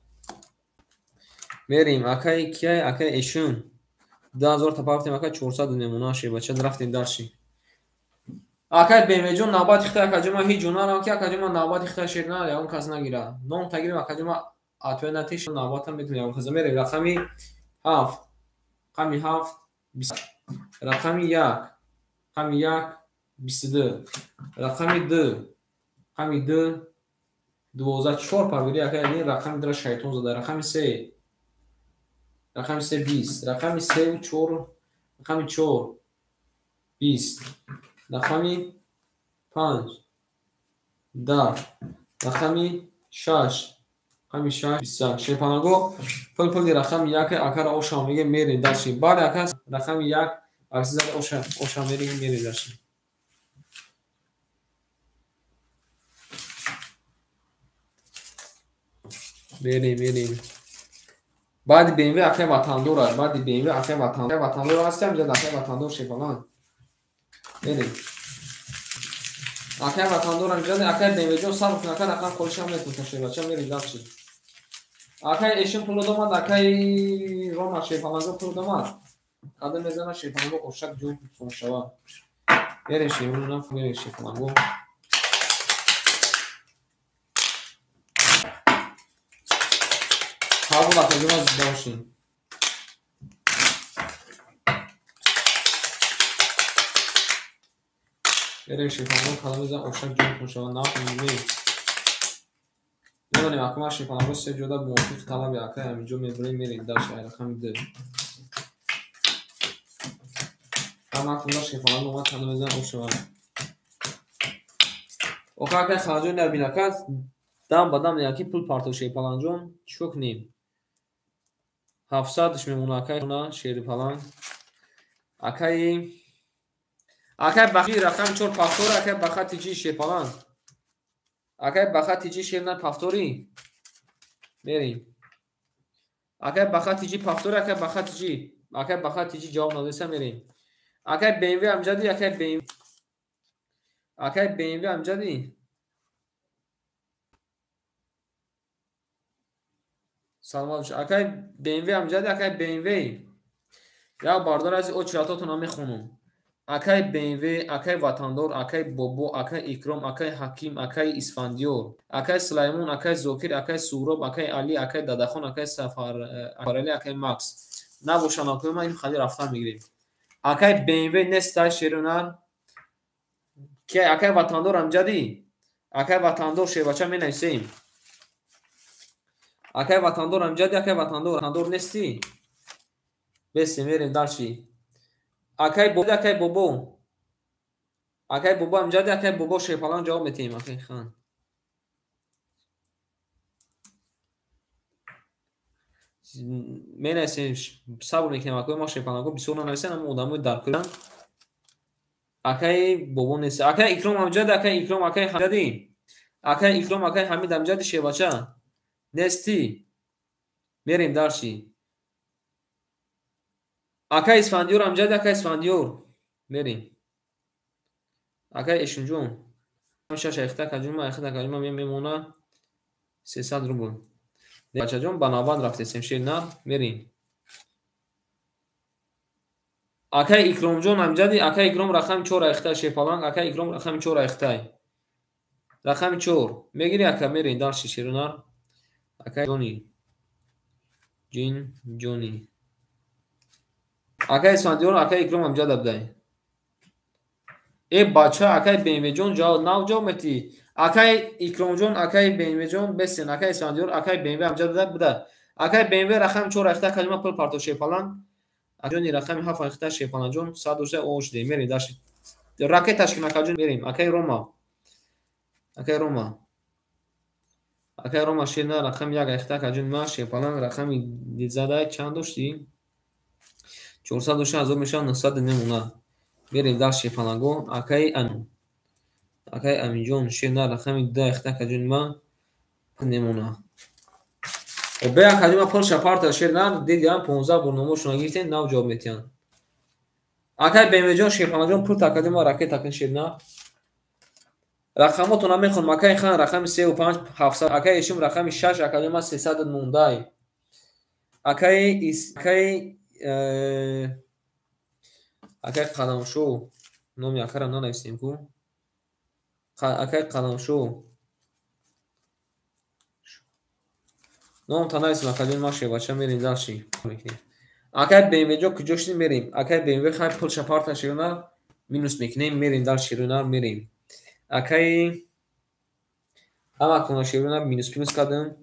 Мерем акай кияй, акай Эшим. 2000 та партем ака 400 мемона шербача рафтем дарши. Акай Бемеҷон навбати хита акаҷо ма ҳеҷ ҷо нарам ки акаҷо ма навбати хита шер на ягон кас нагира. Ном тагирем акаҷо ма атве натиш навбатам метунем ягон кас. Мерем рақами 7, рақами 7, 20, рақами 1, рақами 1, 22, рақами 2, рақами 2, 12, 4 парвири ака яъне рақами 2 шайтон зада, рақами 3, рақами 3, 20, рақами 3 4, рақами 4, 20, рақами 5, 10, рақами 6, рақами 6, 21. Шерпаланго пул пули рақами 1 акара оша меге мерем дарши. Бале ака рақами 1 аксизада оша оша мерем мерем дарши. Мерем мерем. Баъди БМВ акай ватандор аст. Баъди БМВ акай ватандор. Ватандор ҳастам, ҷа акай ватандор шефалан. Мерем. Акай ватандор ам ҷа акай БМВ ҷон сабр кун, акай рақам холишам метун шебача мерем дальше. Акай эшин пул домад, акай Рома шефаланго пул домад. Қадам мезана шефаланго ошак ҷон шава. Мерем шефаланго, мерем шефаланго. Қабул акаҷон зинда бошед. Мерем шефаланго қадам мезана ошак ҷон шава. Нақл мемонем акма шефаланго се ҷода мувофиқи талаби акай ҳаминҷо мебурем мерем дальше рақами 2. Ҳаматонда шефаланго омад қадам мезана ошава. Охир акай ханаҷон набинака дам ба дам мегӯяд ки пул партов шерпаланҷон чӣ кор кунем? 700-ш мемона акай шерпаланг. Акай акай бахи рақами 4 пафтор, акай ба хати ҷи шерпаланг. Акай ба хати ҷи шерна пафторӣ. Мерем. Акай ба хати ҷи пафторӣ, акай ба хати ҷи. Акай ба хати ҷи ҷавоб надоста мерем. Акай БМВ амҷади, акай БМВ. Акай БМВ амҷади. Саломат бош. Акай БМВ амҷади, акай БМВ. Як бардор аз очиратотона мехонам. Акай БМВ, акай Ватандор, акай Бобо, акай Икром, акай Ҳаким, акай Исфандиёр, акай Сулаймон, акай Зокир, акай Суҳроб, акай Али, акай Дадахон, акай Сафарали, акай Макс. Набошанд акои ман ин хали рафтан мегирем. Акай БМВ нестай шерунар. Ки акай Ватандор амҷади? Акай Ватандор шербача менависем. Акай Ватандор амҷади, акай Ватандор, Ватандор нести? Бесе мерем дальше. Акай Бобо, акай Бобо. Акай Бобо амҷади, акай Бобо шерпалан ҷавоб метиҳем, акай хан. Менависем, сабр мекунем, акои мо шерпаланго бисёр нанависем, аммо одамои даркӯранд. Акай Бобо нест. Акай Икром амҷади, акай Икром, акай Ҳамҷади. Акай Икром, акай Ҳамид амҷади шербача. Нести. Мерем дальше. Акай Исфандиёр амҷади, акай Исфандиёр. Мерем. Акай Эшинҷон. Шаш айхта каҷума, айхта каҷума мемона 300 рубл. Бачаҷон ба навбат рафтесем шер на, мерем. Акай Икромҷон амҷади, акай Икром рақами 4 айхта шерпаланг, акай Икром рақами 4 айхтай. Рақами 4. Мегири ака, мерем дальше шерунар. Акай Ҷони. Ҷин Ҷони. Акай Исфандиёр, акай Икром амҷад абдай. Э бача, акай БМВ-ҷон ҷавоб нав ҷавоб метиҳӣ. Акай Икромҷон, акай БМВ-ҷон бесен, акай Исфандиёр, акай БМВ амҷад буда. Акай БМВ рақами 4 айхта калима пул партов шерпаланг. Ҷони рақами 7 айхта шерпаланҷон 116 ош дем. Мерем дальше. Ракеташ кун акаҷон мерем. Акай Рома. Акай Рома. Акай Рома шерна рақами 1 айхта акаҷон ма шерпаланг рақами задай чанд доштӣ? 400 ҳазор мешавад 900 мемона. Мерем дальше шерпаланго. Акай Ан. Акай Аминҷон шерна рақами 2 айхта акаҷон ма мемона. Бе акаҷон ма пулша парта шерна дидиам 15 бор номошона гирифтем нав ҷавоб метиҳанд. Акай БМВ-ҷон шерпаланҷон пул такаҷон ма ракета кун шерна. Рақамотона мехонам. Акай Хан рақами 3 5 700, акай Эшим рақами 6 акаҷон ма 300 мондай. Акай акай акай Қадамшо номи акарам нанависем ку. Акай Қадамшо ном танависем акаҷон ма шербача мерем дальше. Акай БМВ-ҷо куҷо шудем мерем. Акай БМВ хай пулша парта шерунар минус мекунем мерем дальше шерунар мерем. Акай ҳамакона шерунар минус плюс кардем.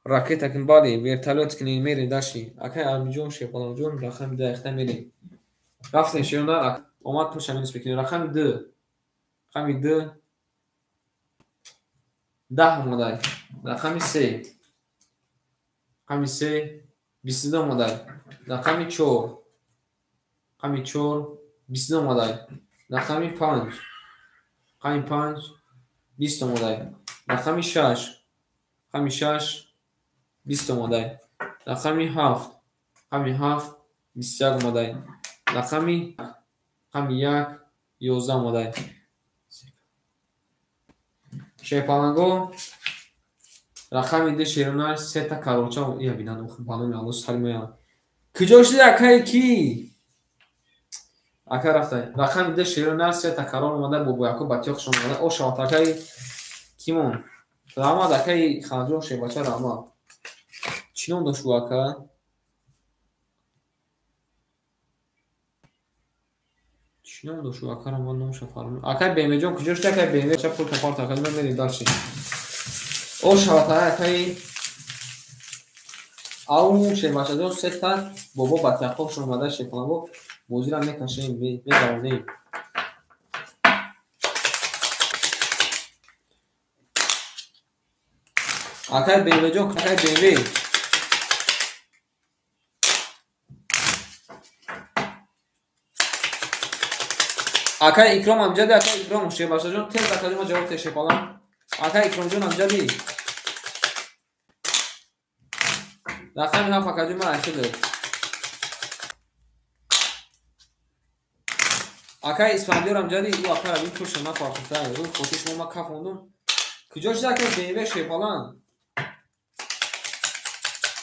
Ракета кун бале вертолёт кунем мерем дальше. Акай Амиҷон шерпаланҷон рақами 2 айхта мерем. Рафтем шерунар омад пулша минус мекунем. Рақами 2. Рақами 2 10 омадай. Рақами 3. Рақами 3 22 омадай. Рақами 4. Рақами 4 22 омадай. Рақами 5. Рақами 5 20 омадай. Рақами 6. Рақами 6 20 омадай. Рақами 7. Рақами 7 21 омадай. Рақами 1 11 омадай. Шерпаланго рақами 2 шерона сета кароча ия бинан ба номи Аллоҳ сари моя. Куҷо шуди акаи ки? Ака рафта. Рақами 2 шерона сета карон омада бобояко батиёқшон омада. О шават акаи кимон. Раҳмат акаи Ханҷон шербача раҳмат. Чӣ ном дошт ӯ ака? Чӣ ном дошт ӯ акаро ман номша фаромӯш. Акаи БМВ-ҷон куҷо шуди акаи БМВ? Ча пул капарт акаи ман мерем дальше. О шават акаи ау шербачаҷон сета бобо батиёқшон омада шерпаланго бозиро мекашем медавонем. Акаи БМВ-ҷон, акаи БМВ. Акаи Икром амҷади, акаи Икром шербачаҷон тез акаҷон ма ҷавоб те шерпалан. Акаи Икромҷон амҷади. Рақами 7 акаҷон ма айхиле. Акаи Исфандиёр амҷади, ӯ акара бин пулша напартофта. Рӯи хотир шумо ма кафондум. Куҷо шуд акаи БМВ шерпалан?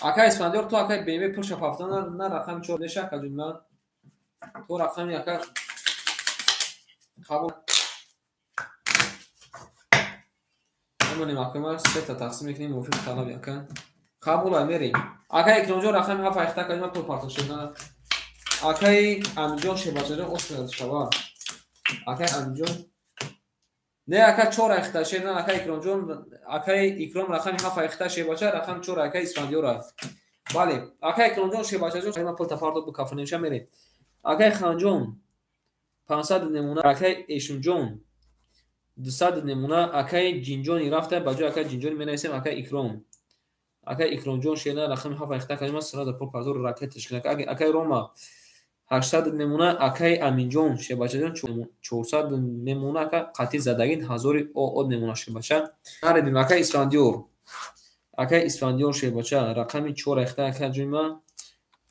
Акаи Исфандиёр ту акаи БМВ пулша пафта на рақами 4 неша акаҷон ма. Ту рақами ака қабул мемонем акаи ма сета тақсим мекунем мувофиқи талаби ака. Қабул ай мерем. Акаи Икромҷон рақами 7 айхта акаҷон ма пул партофт шуда. Акаи Амиҷон шербачаҷон ошуда шава. Акаи Амиҷон не ака 4 айхта шерна акаи Икромҷон, акаи Икром рақами 7 айхта шербача, рақами 4 акаи Исфандиёр аст. Бале, акаи Икромҷон шербачаҷон ма пул тапардо бикафонемша мерем. Акаи Ханҷон 500 немуна, акаи Эшумҷон 200 немуна, акаи Ҷинҷони рафта ба ҷои акаи Ҷинҷони менависем акаи Икром. Акаи Икромҷон шерна рақами 7 айхта акаи ма сразу пул пардор ракета шикна. Акаи Рома 800 немуна, акаи Аминҷон шербачаҷон 400 немуна, ака қатъи задагин 1000 од немуна шербача. Наредим акаи Исфандиёр. Акаи Исфандиёр шербача рақами 4 айхта акаи ҷои ма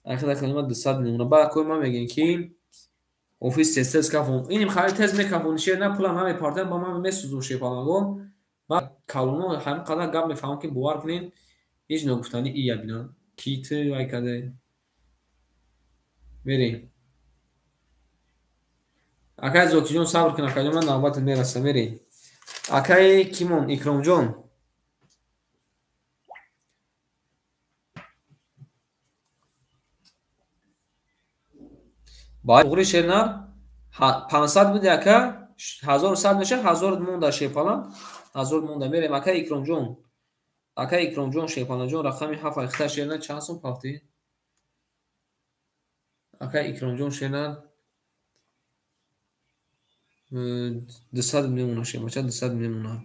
акаи ма 200 немуна. Баъд акои ма мегӯем ки офис тез тез кафон. Иним хали тез мекафон шер на пулам намепартам ба ман месӯзум шерпаланго. Ман калоно ҳамин қадар гап мефаҳмам ки бовар кунед ҳеҷ ногуфтанӣ ия бинам. Ки ту вай каде? Мерем. Акаи Зокиҷон сабр кун акаҷон ман навбатат мерасам мерем. Акаи Кимон Икромҷон. Ба туғри шернар 500 буди ака 1100 меша 1000 монда шерпалан 1000 монда мерем акаи Икромҷон. Акаи Икромҷон шерпаланҷон рақами 7 айхта шернар чанд сум пафтӣ? Акаи Икромҷон шернар 200 мемона шербача 200 мемона.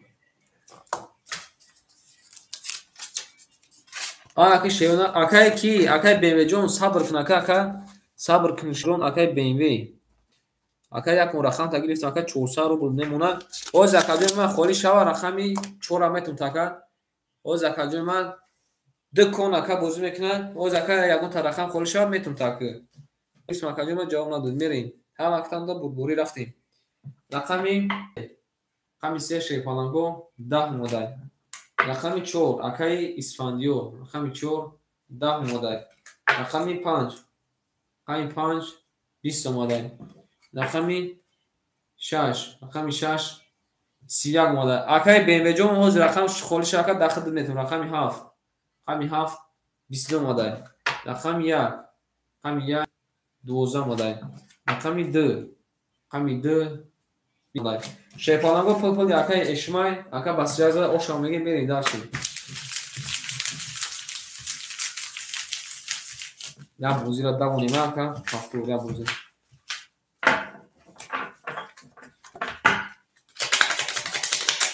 Акаи шерна акаи ки акаи БМВ-ҷон сабр кун ака ака сабр кун шерон акаи БМВ. Акаи якум рақам та гирифтам ака 400 рубл мемона. Оз акаҷон ман холӣ шава рақами 4 метум така. Оз акаҷон ман ду кон ака бозӣ мекунад. Оз ака ягон та рақам холӣ шава метум так. Исм акаҷон ман ҷавоб надод. Мерем. Ҳама актанда бурбурӣ рафтем. Рақами 3 шерпаланго 10 модай. Рақами 4 акаи Исфандиёр рақами 4 10 модай. Рақами 5 рақами 5 20 омадай. Рақами 6 рақами 6 31 омадай. Акаи БМВ-ҷон ҳозир рақам холӣ шава ака дахл метум. Рақами 7 рақами 7 22 омадай. Рақами 1 рақами 1 12 омадай. Рақами 2 рақами 2 омадай. Шерпаланго пул пули акаи Эшмай ака басиҷа зада ошам мегем мерем дальше. Як бозиро давонем ака ҳафтур як бозӣ.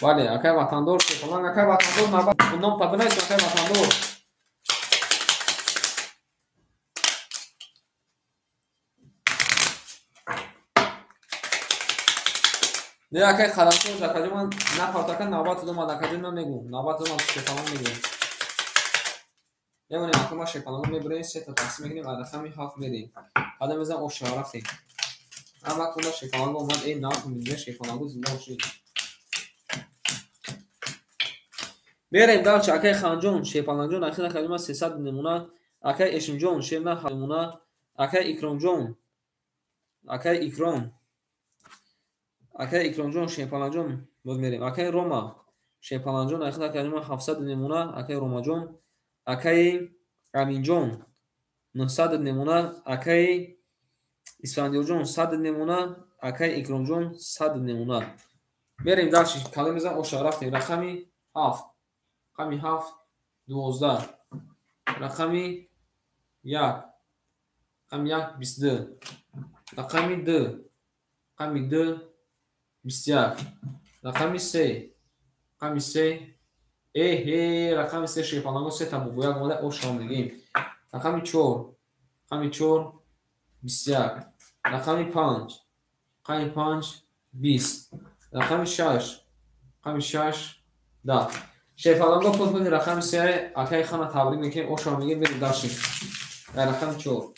Бале, акаи ватандор шерпаланг акаи ватандор навбат ном табинайс акаи ватандор. Не акаи Харамшоз акаҷон ман напарт ака навбат омад акаҷон ман мегӯм. Навбат омад шерпаланг мегӯм. Мемонем акама шепаланго мебурем, сета тақсим мекунем, аз рақами 7 мерем. Қадам мезанам, оша рафтем. Ама кунда шепаланго омад, эй нарху миллион шепаланго зинда бошед. Мерем дальше, акай Ханҷон, шепаланҷон, ахир акай 300 намуна, акай Эшимҷон, шерна намуна, акай Икромҷон, акай Икром, акай Икромҷон, шепаланҷон, боз мерем. Акай Рома, шепаланҷон, ахир акай 700 намуна, акай Ромаҷон, акай Аминҷон, 900 намуна, акай Исфандиёрҷон, 100 намуна, акай Икромҷон, 100 намуна. Мерем дальше, калом мезанам, оша рафтем. Рақами 7, рақами 7, 12, рақами 1, рақами 1, 22, рақами 2, рақами 2, 21, рақами 3, рақами 3, эҳе, рақами 3 шепаланго 3 та бо як омада, оша мегем. Рақами 4, рақами 4, 21, рақами 5, рақами 5, 20, рақами 6, рақами 6, 10. Шепаланго пул рақами 3, акай хана табрик мекунем, оша мегем, мерем дальше. Рақами 4.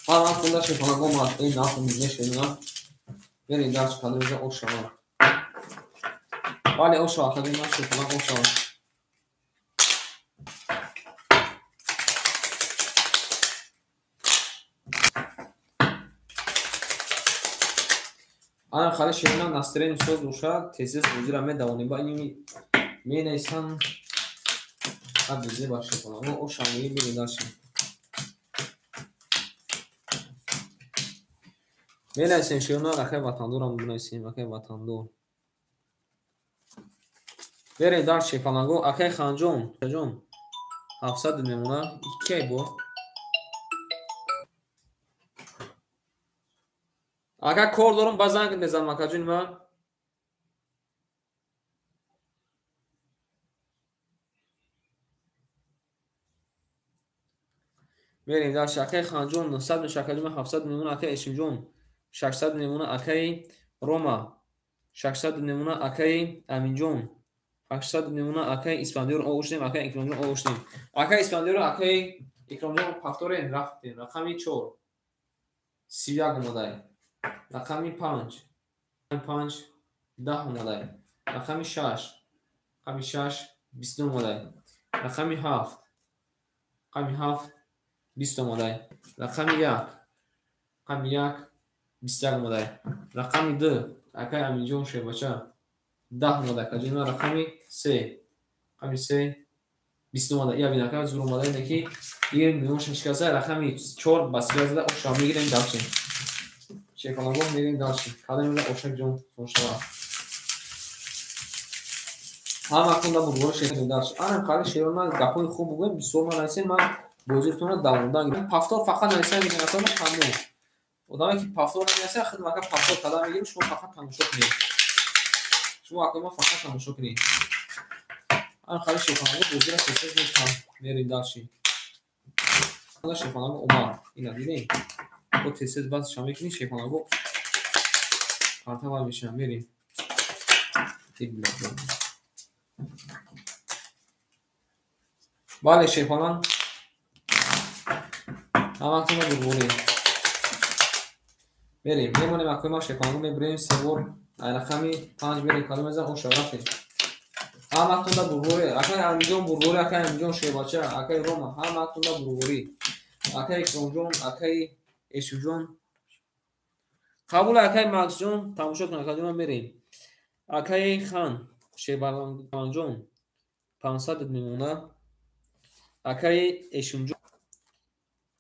Ҳама кунда шепаланго омад, эй нарху мешена. Мерем дальше, кадом ҷо оша. Бале, оша, акади ман шепаланго оша. Ана хали шерина настроени соз бошад, тез-тез бозиро медавонем. Ба ини менависам, бозӣ ба шепаланго оша мегем, мерем дальше. Менависем шерина, акай ватандорам бинависем, акай ватандор. Мерем дальше шепаланго, акай Ханҷон, ҷон, 700 мемона, кай бо? Ака кор дорам, ба занг мезанам, акаҷони ман. Мерем дальше, акай Ханҷон, 900 меша, акаҷони ман 700 мемона, акай Эшимҷон, 600 мемона, акай Рома, 600 мемона, акай Аминҷон, 800 мемона, акай Исфандиёр оғӯштем, акай Икромҷон оғӯштем. Акай Исфандиёр, акай Икромҷон повторен, рафтем. Рақами 4, 31 омадай. Рақами 5, 5, 10 омадай. Рақами 6, рақами 6, 22 омадай. Рақами 7, рақами 7, 20 омадай. Рақами 1, рақами 1, 21 омадай. Рақами 2, акай Аминҷон шербача, 10 омадай. Акаҷони ман рақами 3, рақами 3, 20 омадай. Я бин, акай зур омадай, неки ин миён шашкаса, рақами 4 ба 30 зада, оша мегирем дальше. Шепаланго мерем дальше. Кадом меза ошак ҷон соншава. Ҳама кунда бурбор шерем дальше. Анам қали шерон ман гапҳои хуб бугӯем, бисёр ман нависем, ман бозиртонро давондан гирем. Пафтор фақат нависем, мегӯям, тамом. Одаме ки пафтор наменависад, худ мака пафтор када мегирем, шумо фақат тамошо кунед. Шумо акои ман фақат тамошо кунед. Анам қали шепаланго бозира тез-тез мекунам. Мерем дальше. Шепаланго омад. Ина дидем. Бо тез-тез баъзша мекунӣ, шепаланго партава мешавам. Мерем. Бале, шепалан. Ҳаматонро бурборем. Мерем. Мемонем акои ман шепаланго мебурем, се бор рақами 5 мерем, кадом мезанам, оша рафтем. Ҳаматонда бурборӣ. Акай Аминҷон бурборӣ, акай Аминҷон шербача, акай Рома, ҳаматонда бурборӣ. Акай Икромҷон, акай Эшимҷон. Қабул, акай Максҷон, тамошо кун, акаҷон мерем. Акай Хан, шербаланҷон, 500 мемона. Акай Эшимҷон,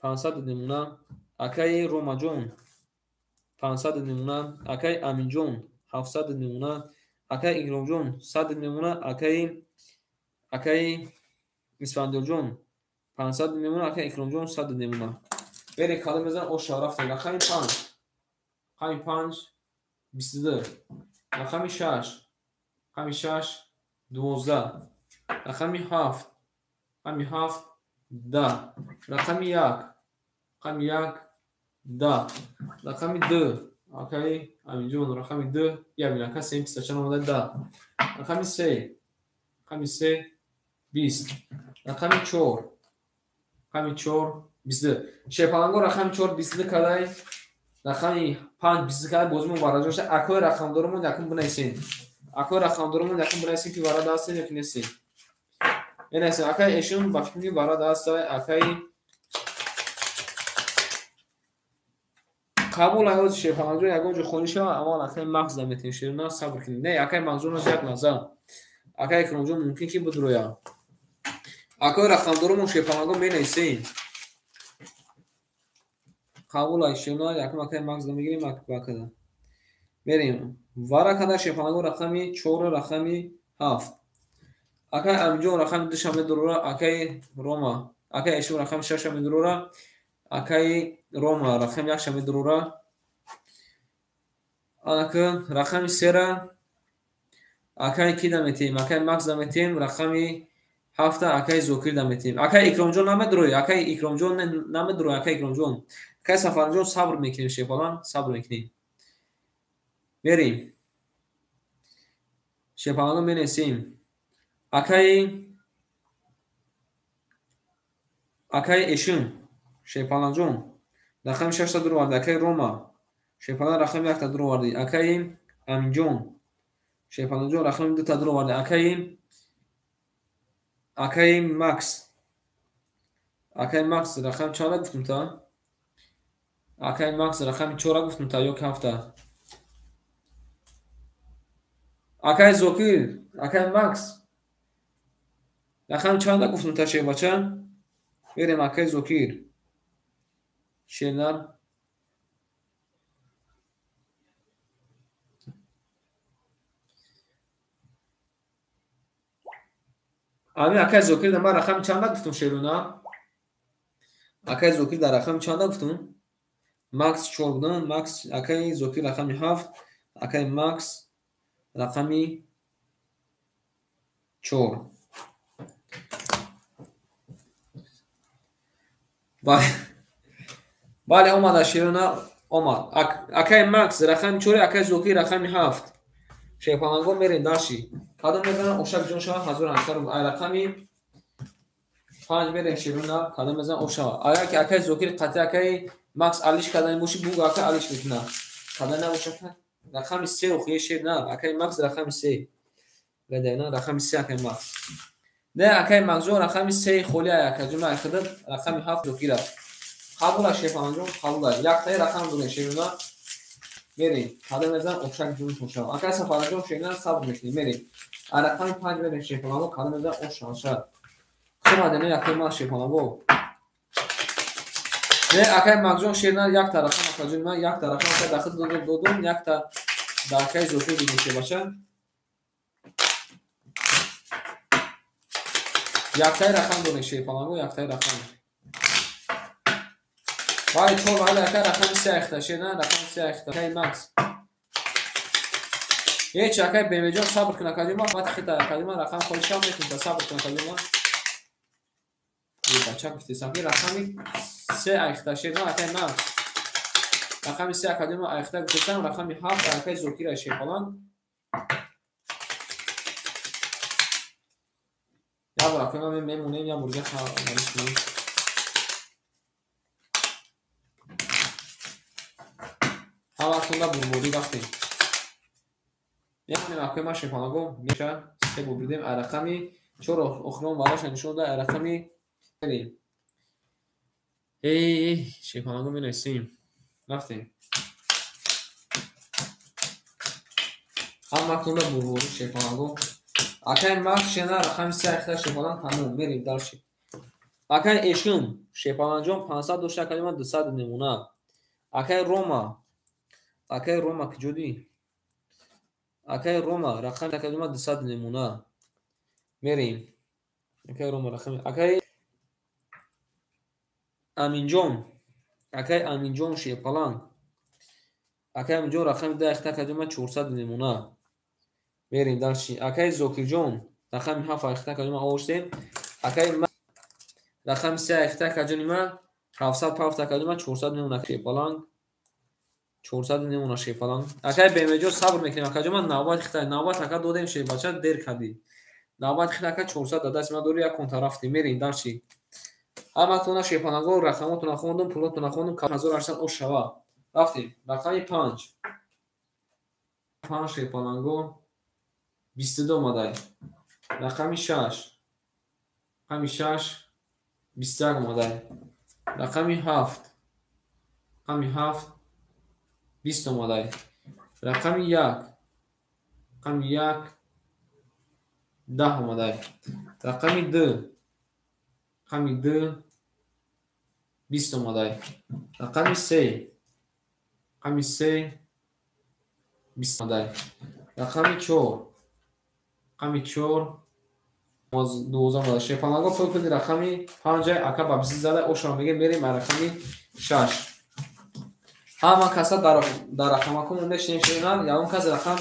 500 мемона. Акай Ромаҷон, 500 мемона. Акай Аминҷон, 700 мемона. Акай Икромҷон, 100 мемона. Акай Исфандиёрҷон, 500 мемона. Акай Икромҷон, 100 мемона. Берем, кадом мезанам, оша рафтем. Рақами 5, рақами 5, 22, рақами 6, рақами 6, 12, рақами 7, рақами 7, 10, рақами 1, рақами 1, 10, рақами 2, акай Аминҷон, рақами 2, я бин, ака сем писача омада 10, рақами 3, рақами 3, 20. Рақами 4. Рақами 4 22. Шерпаланго рақами 4 22 кадай. Рақами 5 22 кадай бозимон вараҷо шуда. Акои рақамдоромон якум бинависен. Акои рақамдоромон якум бинависен ки варада ҳастем ё ки нестем. Менависем. Акаи эшон ба фикри варада ҳастай. Акаи қабул ҳаёт шерпаланҷон ягон ҷо хонӣ шава, аввал акаи мағз наметем шерна сабр кунед. Не, акаи мағзҷон аз як лаҳза. Акаи икромҷон мумкин ки бидроя. Акои рақамдоромон шерпаланго менависем. Қабул ай шерна якум акаи мағз намегирем бакада. Мерем. Вара када шерпаланго рақами 4 рақами 7. Акаи Аминҷон рақами 2 медурора, акаи Рома, акаи Эшон рақами 6 медурора, акаи Рома рақами 1 медурора. Анака рақами 3 акаи ки даметем? Акаи Макс даметем, рақами 7 акаи Зокир даметем. Акаи Икромҷон намедурои, акаи Икромҷон намедурои, акаи Икромҷон. Акаи Сафарҷон сабр мекунем, шерпалан сабр мекунем. Мерем. Шерпаланро менависем. Акаи Эшин шерпаланҷон рақами 6 дуроварди, акаи Рома шерпалан рақами 1 дуроварди, акаи Аминҷон шерпаланҷон рақами 2 дуроварди, акаи Макс, акаи Макс рақами чанда гуфтум та? Акаи Макс рақами 4 гуфтум та ё ки 7? Акаи Зокир, акаи Макс рақами чанда гуфтум та шербача? Мерем акаи Зокир. Шернар ами акаи Зокир дар ман рақами чанда гуфтум шеруна? Акаи Зокир дар рақами чанда гуфтум? Макс 4 будам, Макс акаи Зокир рақами 7, акаи Макс рақами 4. Бале омада шеруна омад. Акаи Макс рақами 4, акаи Зокир рақами 7. Шерпаланго мерем дарши. Кадом мезанам ошак ҷон шава 1800 рубл. Ай рақами 5 мерем шеруна, кадом мезанам ош шава. Агар ки акаи Зокир қатъи акаи Макс алиш кардани боши, бугу ака алиш мекуна. Кадом набошад рақами 3 охи шерна, акаи Макс рақами 3. Гадайна рақами 3 акаи Макс. Не, акаи Максҷон рақами 3 холи ай акаҷон ман хидат рақами 7 Зокира. Қабул ай шерпаланҷон, қабул ай. Яктаи рақам дорем шеруна. Мерем. Кадом мезанам ошак ҷон шава. Акаи Сафарҷон шерна сабр мекунем. Мерем. А рақами 5 мерем шерпаланго, кадом мезанам ош шава. Хуб, не акаи ман шерпаланго. Не, акаи Максҷон шерна якта рақам акаҷон ман якта рақам акаи дахил додум, якта да акаи Зокир додум шербача. Яктаи рақам дорем шерпаланго, яктаи рақам. Бале 4 бале акаи рақами 3 айхта шерна, рақами 3 айхта. Акаи Макс. Ҳеч акаи Бемеҷон сабр кун акаҷон ман, баъд хита акаҷон ман рақам холи шав мекунем, сабр кун акаҷон ман. Бача гуфтесам ки рақами 3 айхта шерна акаи Макс. Рақами 3 акаҷон ман айхта гуфтесам, рақами 7 акаи Зокира шерпалан. Я бор акаи ман мемонем, я бор дига хабариш кунем. Ҳаматонда бурборӣ рафтем. Мемонем акаи ман шерпаланго, меша се бубридем а рақами 4 охирон вараша нишон да, а рақами мерем. Эй, шерпаланго менависем. Рафтем. Ҳаматонда бурборӣ шерпаланго. Акаи Макс шена рақами 3 айхта шерпалан тамом, мерем дарши. Акаи Эшун шерпаланҷон 500 дошта, акаи ман 200 немона. Акаи Рома, акаи Рома куҷодӣ? Акаи Рома рақами акаи ман 200 немона. Мерем. Акаи Рома рақами акаи Аминҷон, акаи Аминҷон шерпалан. Акаи Аминҷон рақами 10 айхта, акаи ман 400 немона. Мерем дарши. Акаи Зокирҷон рақами 7 айхта, акаи ман овоштем. Акаи рақами 3 айхта, акаҷони ман 700 пафт, акаҷони ман 400 немона шерпалан. 400 немона шерпалан. Акаи Бемеҷон сабр мекунем, акаҷон ман навбат хитай, навбат ака додем шербача дер кардӣ. Навбат хел ака 400 да даст ма дори як конта рафтем. Мерем дарчи. Ҳаматона шерпаланго рақамотона хондум, пулотона хондум, 1800 ош шава. Рафтем. Рақами 5. 5 шерпаланго 22 омадай. Рақами 6. Рақами 6 21 омадай. Рақами 7. Рақами 7 20 омадай. Рақами 1. Рақами 1 10 омадай. Рақами 2. Рақами 2 20 омадай. Рақами 3. Рақами 3 20 омадай. Рақами 4. Рақами 4 12 омадай. Шерпаланго пул куди рақами 5 ака ба 20 зада ошро мегем мерем ба рақами 6. Ҳама каса дар рақамакон мешинем шернан, ягон кас рақам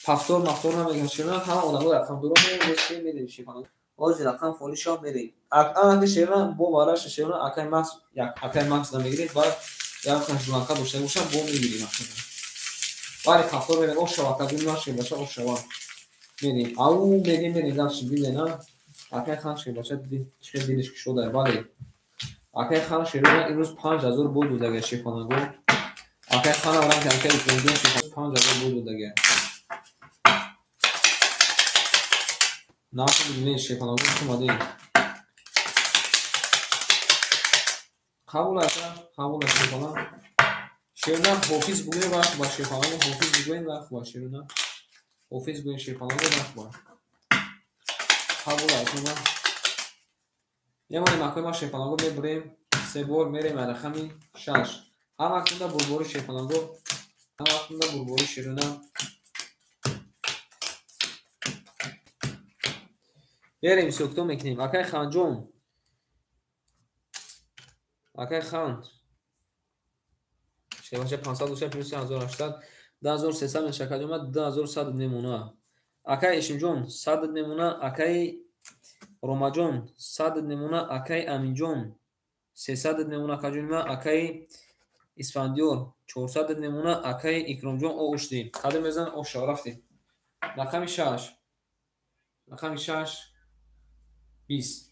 пафтор мафтор намеган шернан, ҳама одамо рақам дуро мешинем мерем шерпаланго. Ҳозир рақам фоли шав мерем. Анаки шернан бо вараш шернан акай макс акай макс намегирем, баъд ягон кас жуланка дошта бошам бо мегирем. Бале пафтор мерем, ош шава, ака дун нашем баша ош шава. Мерем. Ау мерем мерем дальше дидена. Акай хан шербача чӣ дилиш кушода. Бале. Акай хан шербача имрӯз 5000 бой додага шерпаланго. Акай хана ранг акай икромҷон 5000 бой додага. Нархи бибинед шерпаланго омадем. Қабул ака, қабул аст шерпаланг. Шерна ҳофиз бугӯем вақт ба шерпаланго ҳофиз бугӯем вақт ба шерна. Ҳофиз бугӯем шерпаланго вақт ба. Қабул аст ма. Мемонем акои ма шерпаланго мебурем. Се бор мерем рақами 6. Ҳама вақтунда бурбори шерпаланго, ҳама вақтунда бурбори шерона. Мерем сӯкто мекунем. Акай Ханҷон. Акай Хан. Шербача 500 доша плюс 1800 2300 мешакаҷ омад 2100 мемона. Акай Ишимҷон 100 мемона, акай Ромаҷон 100 мемона, акай Аминҷон 300 мемона акаҷонима, акай Исфандиёр 400 мемона, акай Икромҷон оушдем. Қадр мезан оша рафтем. Рақами 6. Рақами 6 20.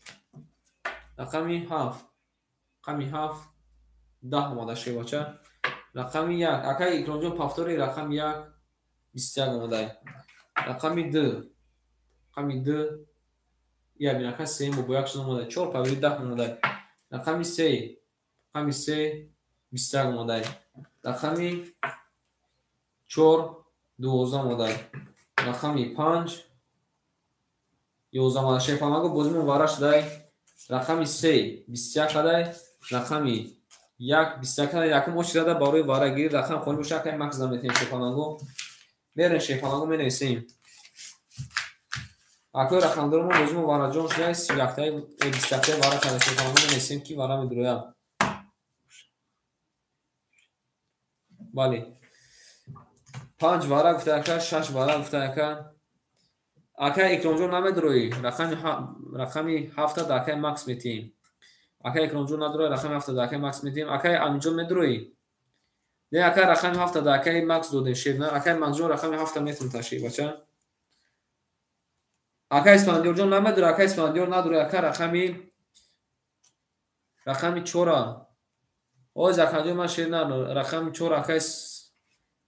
Рақами 7. Рақами 7 10 омада шербача. Рақами 1. Акай Икромҷон пафтори рақами 1 21 омадай. Рақами 2. Рақами 2 я бин ака 3 бо як шуд омадай. 4 павери 10 омадай. Рақами 3. Рақами 3 21 омадай. Рақами 4 12 омадай. Рақами 5 11 омадай. Шерпаланго бозимон вара шудай. Рақами 3 21 кадай. Рақами 1 21 кадай. Якум очирада барои варагирӣ рақам холӣ боша акай макс наметем шерпаланго. Мерем шерпаланго менависем. Акои рақамдоромон бозимон вараҷон шудай 31 21 вара кадай шерпаланго менависем ки вара медурояд. Бале. 5 вара гуфта ака, 6 вара гуфта ака. Ака Икромҷон намедуроӣ. Рақами 7 да акай Макс метиҳем. Ака Икромҷон надуроӣ, рақами 7 да акай Макс метиҳем. Акай Аминҷон медуроӣ? Не, ака рақами 7 да акай Макс додем шерна. Акай Максҷон рақами 7 метон таши бача. Ака Исфандиёрҷон намедуроӣ, ака Исфандиёр надуроӣ, ака рақами 4. Оз акаҷон ман шер надорам. Рақами 4 акай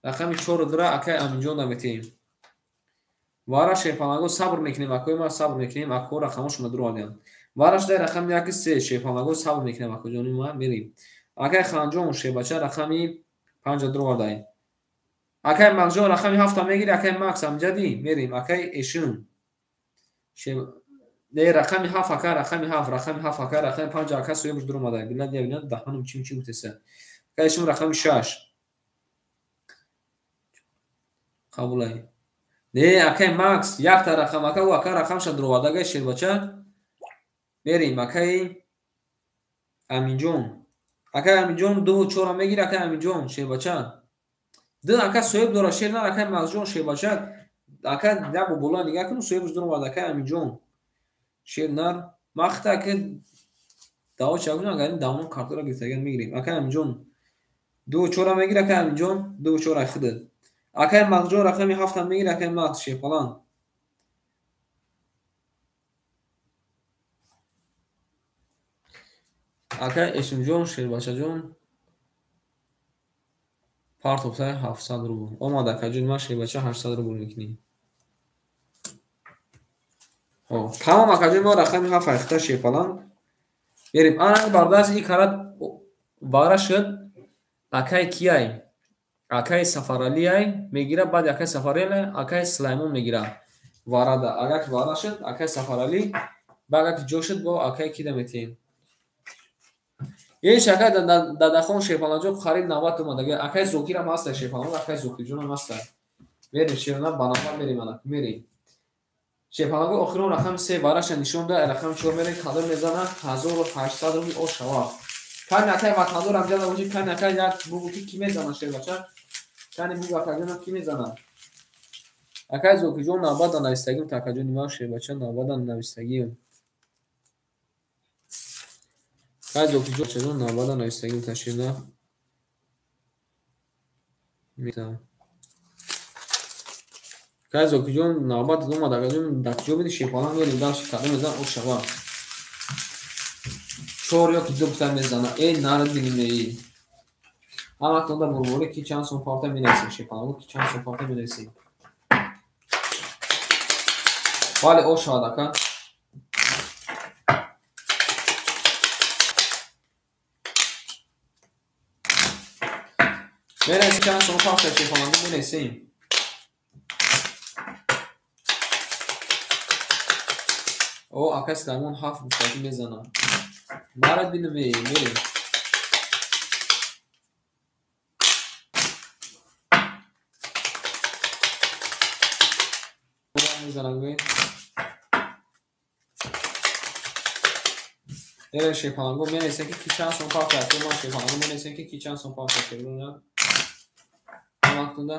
рақами 4 дура акай Аминҷон наметиҳем. Вара шерпаланго сабр мекунем, акои ма сабр мекунем, ако рақамошона дуровардем. Вараш дай рақами 1 3 шерпаланго сабр мекунем, акоҷони ма мерем. Акай Ханҷон шербача рақами 5 дуровардай. Акай Максҷон рақами 7 мегири, акай Макс амҷади мерем, акай Эшин. Не рақами 7 ака, рақами 7, рақами 7 ака, рақами 5 ака соҳибаш дуромадай. Билад ябинад даҳанам чим чим гуфтеса. Акай Эшин рақами 6. Қабулай. Не, акай Макс, якта рақам ака, ӯ ака рақамша дуровардагай шербача. Мерем, акай Аминҷон. Акай Аминҷон 2 4 мегири, акай Аминҷон шербача. 2 ака соҳиб дора шер на, акай Максҷон шербача. Ака як боло нигаҳ кун, соҳибаш дуровард акай Аминҷон. Шер нар махта ака даво ча кунам, агар ин давон картора гирифтаган мегирем. Акай Аминҷон 2 4 мегири, акай Аминҷон 2 4 худат. Акай Максҷон рақами 7 мегири, акай Макс шерпалан. Акай Эшимҷон, Шербачаҷон партофтаи 700 рубл. Омад акаҷон, ман Шербача 800 рубл мекунем. Тамом акаҷон, мо рақами 7 айхта Шерпаланг. Мерем. Ана бардаз и карат вара шуд. Акай кияй? Акай Сафаралиай мегира, баъд акай Сафарали, акай Сулаймон мегира. Варада. Агар ки вара шуд, акай Сафарали, баъд агар ки ҷо шуд, бо акай кида метиҳем. Еш акай Дадахон Шерпаланҷон қариб 90 омад. Акай Зокирам ҳаста Шерпаланг, акай Зокирҷонам ҳаста. Мерем Шерона ба навбат мерем ана, мерем. Шерпаланг охирон рақами 3 вараша нишон дод, рақами 4 мерем, кадом мезана 1800 рубл ош шава. Кани акай ватандор ҳам ҷа набоши, кани акай як бугу ки ки мезана Шербача? Кани бугу акаҷонам ки мезана? Акай Зокирҷон навбат навистагим, такаҷони ман Шербача навбат навистагим. Акай Зокирҷон навбат навистагим ташриф на. Акай Зокирҷон навбат омад, акаҷон дар куҷо буди Шерпаланг мерем дальше кадом мезана ош шава. 4 ё ки 2 пта мезана. Эй нар дилимеи. Ҳаматон дар бурборе ки чанд сом парта менависем Шерпаланг, ки чанд сом парта менависем. Бале ош шавад ака. Менависем чанд сом парта Шерпаланг менависем. О акай Сулаймон 7 гуфтагӣ мезана. Марад бинаме, мерем. Мезанам. Мерем Шерпаланг, менависем ки чанд сом парта, ман Шерпаланг менависем ки чанд сом парта Шерпаланг. Ҳаматонда.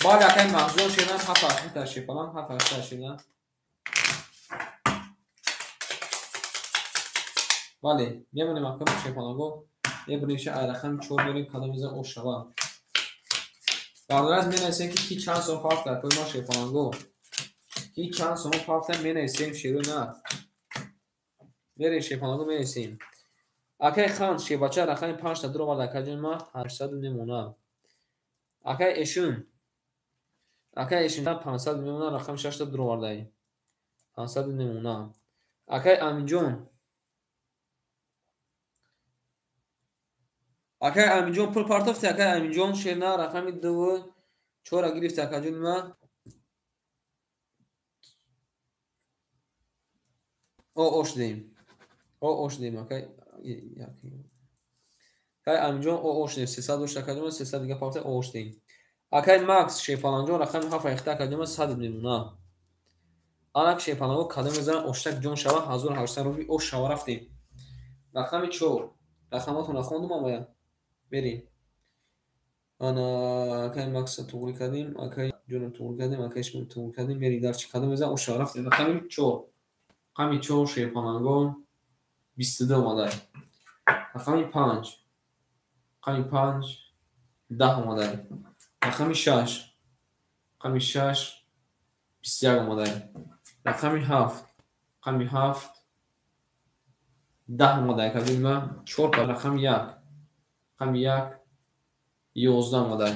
Бале акай Мағзон Шерпаланг 7 ҳашта Шерпаланг 7 ҳашта Шерпаланг. Бале, мемонем акам Шерпаланго, мебинем ай рақами 4 мерем кадом мезан ош шава. Бардараз менависем ки чанд сом парта, кои ман Шерпаланго. Ки чанд сом парта менависем шеру на. Мерем Шерпаланго менависем. Акай хан Шербача рақами 5 та дур омад акаҷон ма 800 мемона. Акай Эшун. Акай Эшун 500 мемона рақами 6 та дур овардай. 500 мемона. Акай Аминҷон. Акай Аминҷон пул партофти, акай Аминҷон шерна рақами 2 4 гирифти акаҷони ма. О ош дем. О ош дем акай. Акай Аминҷон о ош дем 300 дошт акаҷони ма 300 дига партофти о ош дем. Акай Макс Шерпаланҷон рақами 7 айхта акаҷони ма 100 мемона. Анак Шерпаланго кадом мезанад оштак ҷон шава 1800 рубл ош шава рафтем. Рақами 4. Рақамотонро хондум амая. Мерем. Ана акай Макса туғри кардем, акай ҷонам туғри кардем, акай Ишмон туғри кардем. Мерем дар чӣ кадом мезанад ош шава рафтем. Рақами 4. Рақами 4 Шерпаланго 22 омадай. Рақами 5. Рақами 5 10 омадай. Рақами 6. Рақами 6 21 омадай. Рақами 7. Рақами 7 10 омадай. Акаҷони ман 4 рақами 1. Рақами 1 11 омадай.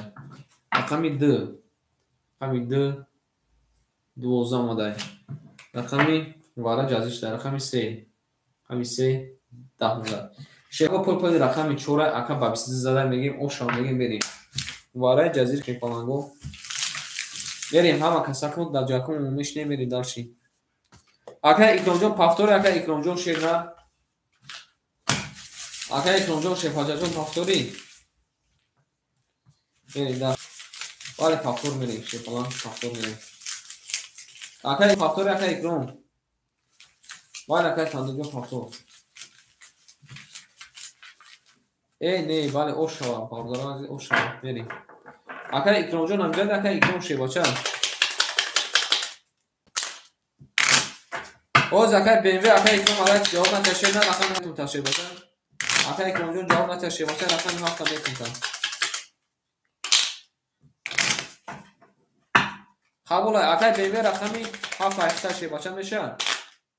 Рақами 2. Рақами 2 12 омадай. Рақами вара ҷазиш дар рақами 3. Рақами 3 10 омадай. Шерпаланго пул пули рақами 4 ака ба 22 зада мегем, ош шава мегем мерем. Вара ҷазир Шерпаланго. Мерем ҳама касакон дар ҷакон мешинем мерем дарши. Акай Икромҷон пафтори, акай Икромҷон шерна. Акай Икромҷон Шерпачаҷон пафтори. Мерем да. Бале пафтор мерем, Шерпаланг пафтор мерем. Акай пафтори, акай Икром. Бале акай Тандурҷон пафтор. Э не, бале ош шава, бародарон азиз ош шава, мерем. Акай Икромҷон ҳамҷад, акай Икром Шербача. Оз акай BMW, акай Икром агар ҷавоб наташед, на рақами 7 та Шербача. Акай Икромҷон ҷавоб наташед, Шербача рақами 7 та метунта. Қабул акай BMW рақами 7 8 та Шербача мешавад.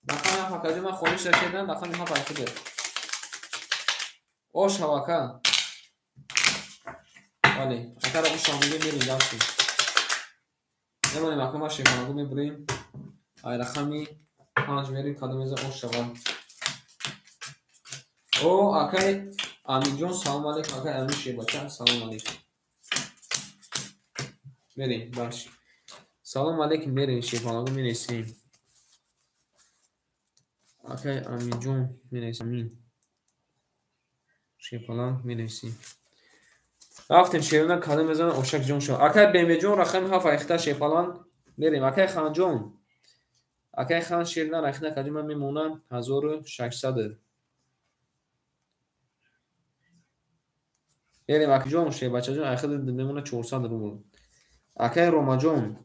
Рақами 7 акаҷон ман холиш нашедам, рақами 7 8 бер. Ош ҳавака. Бале, акара ош ҳав мегӯем, мерем дальше. Мемонем ака ма шерпаланго мебурем. Ай рақами 5 мерем, кадом мезан ош шава. О, акай Аминҷон, салом алейкум, акай Амин шербача, салом алейкум. Мерем дальше. Салом алейкум, мерем шерпаланго менависем. Акай Аминҷон менависем. Амин. Шерпаланг менависем. Рафтем шерона кадом мезанам ошак ҷон шава. Акай Бемеҷон рақами 7 айхта шерпаланг мерем. Акай Ханҷон. Акай Хан шерна рахна кадима мемонам 1600. Мерем акаҷон шербачаҷон айхта мемона 400 рубл. Акай Ромаҷон,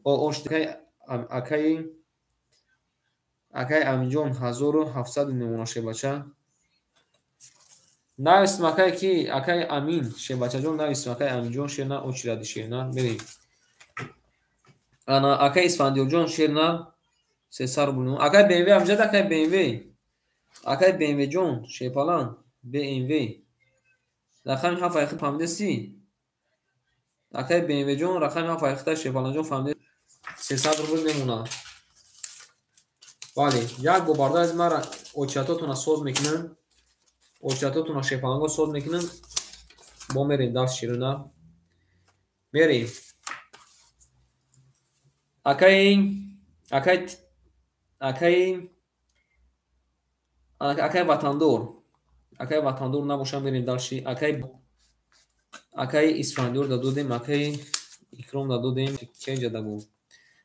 акай Аминҷон 1700 мемона шербача. Нависем акай ки акай Амин шербачаҷон нависем акай Аминҷон шерна очиради шерна мерем. Ана акай Исфандиёрҷон шерна 300 рубл. Акай BMW амҷад акай BMW. Акай BMW ҷон шерпалан BMW. Рақами 7 айхи фаҳмидасӣ? Акай BMW ҷон рақами 7 айхита шерпаланҷон фаҳмида 300 рубл мемонад. Бале, як бо барда аз мара очиратотона соз мекунам. Очиратотона шерпаланго соз мекунам. Мо мерем даст широна. Мерем. Акай ватандор. Акай ватандор набошам мерем дальше. Акай Исфандиёр дадодем, акай Икром дадодем, кенҷа дабу.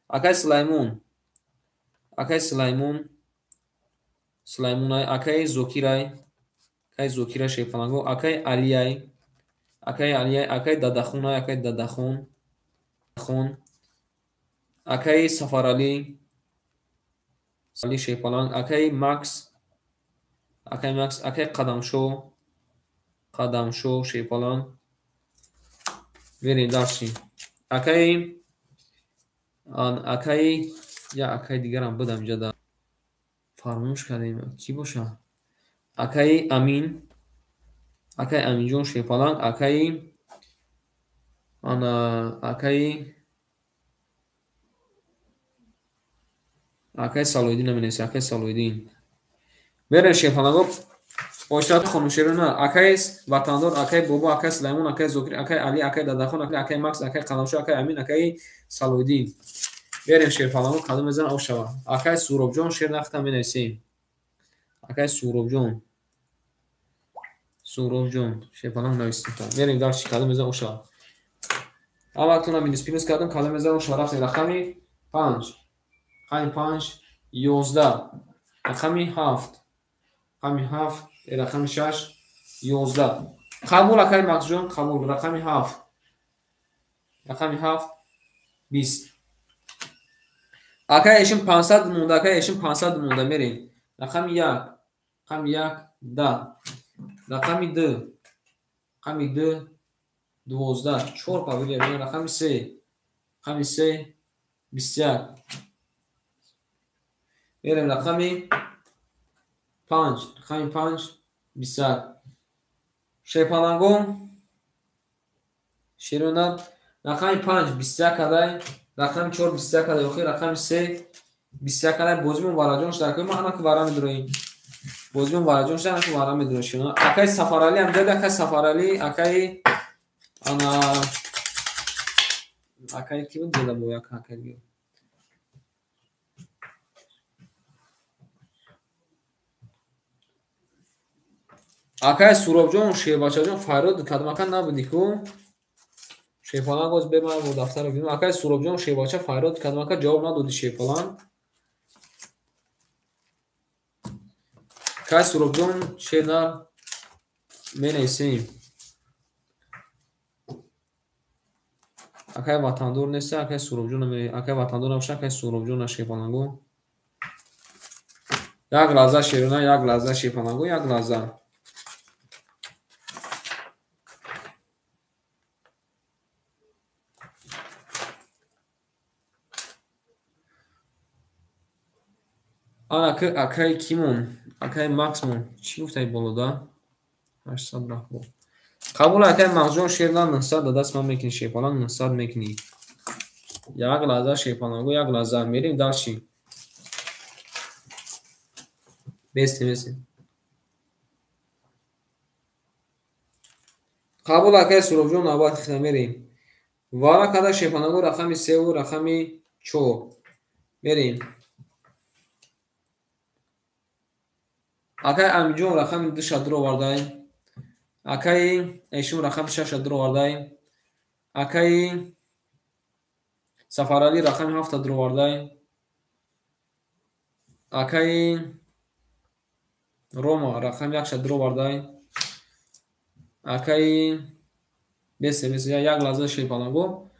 Акай Сулаймон. Акай Сулаймон. Сулаймонай, акай Зокирай. Акай Зокирай шерпаланго, акай Алияй. Акай Алияй, акай Дадахунай, акай Дадахон. Хон. Акай Сафарали. Али шерпаланг, акай Макс. Акай Макс, акай Қадамшо. Қадамшо шерпаланг. Мерем дальше. Акай я акай дигарам будам инҷа да. Фаромӯш кардем. Кӣ боша? Акай Амин. Акай Аминҷон шерпаланг, акай ана акай Салоҳиддин менависем, акай Салоҳиддин. Мерем шерпаланго ошрат хонумшерона, акай Ватандор, акай Бобо, акай Сулаймон, акай Зокир, акай Али, акай Дадахон, акай Макс, акай Қаламшо, акай Амин, акай Салоҳиддин. Мерем шерпаланго кадом мезанам ош шава. Акай Суробҷон шернахта менависем. Акай Суробҷон. Суробҷон шерпаланг нависем. Мерем дальше кадом мезанам ош шава. Аввалтона минус плюс кардам, кадом мезанам ош шава. Рафтем рақами 5. Рақами 5 11. Рақами 7. Рақами 7, рақами 6 11. Қабул акай Максҷон, қабул. Рақами 7. Рақами 7 20. Акай эшим 500 монда, акай эшим 500 монда мерем. Рақами 1, рақами 1 10. Рақами 2, рақами 2 12. 4 павилия. Рақами 3, рақами 3 21. Мерем рақами 5, рақами 5 21. Шерпаланго шерона рақами 5 21 кадай, рақами 4 21 кадай, охир рақами 3 21 кадай. Бозимон вараҷон шуда, акай ма ана ки вара медуроем. Бозимон вараҷон шуда, ана ки вара медуроем шерона. Акай Сафарали амҷад, акай Сафарали, акай ана акай ки буд дела бо як акай дига. Акай Суробҷон, шербачаҷон, фарёд кадмака набудӣ ку? Шерпаланг боз беман бо дафтар бинам. Акай Суробҷон, шербача фарёд кадмака ҷавоб надодӣ шерпаланг. Акай Суробҷон шерна менависем. Акай Ватандор нест, акай Суробҷон, акай Ватандор набоша, акай Суробҷон шерпаланго. Як лаҳза шерона, як лаҳза шерпаланго, як лаҳза. Ана акай кимон, акай Максмон, чӣ гуфтай болода? 800 рафт. Қабул акай Мағзҷон, шерна 900 да даст ман мекунӣ, шерпаланг 900 мекунӣ. Як лаҳза шерпалангу, як лаҳза мерем дарчи. Бестем, бестем. Қабул акай Суробҷон, навбат хита мерем. Вара када шерпалангу рақами 3 ва рақами 4. Мерем. Акай Амиҷон рақами 2 шадро овардаем. Акаи Эшум рақами 6 шадро овардаем. Акаи Сафаралӣ рақами 7 шадро овардаем. Акаи Рома рақами 1 шадро овардаем. Акаи бесе, бесе, як лаҳза шерпалангу,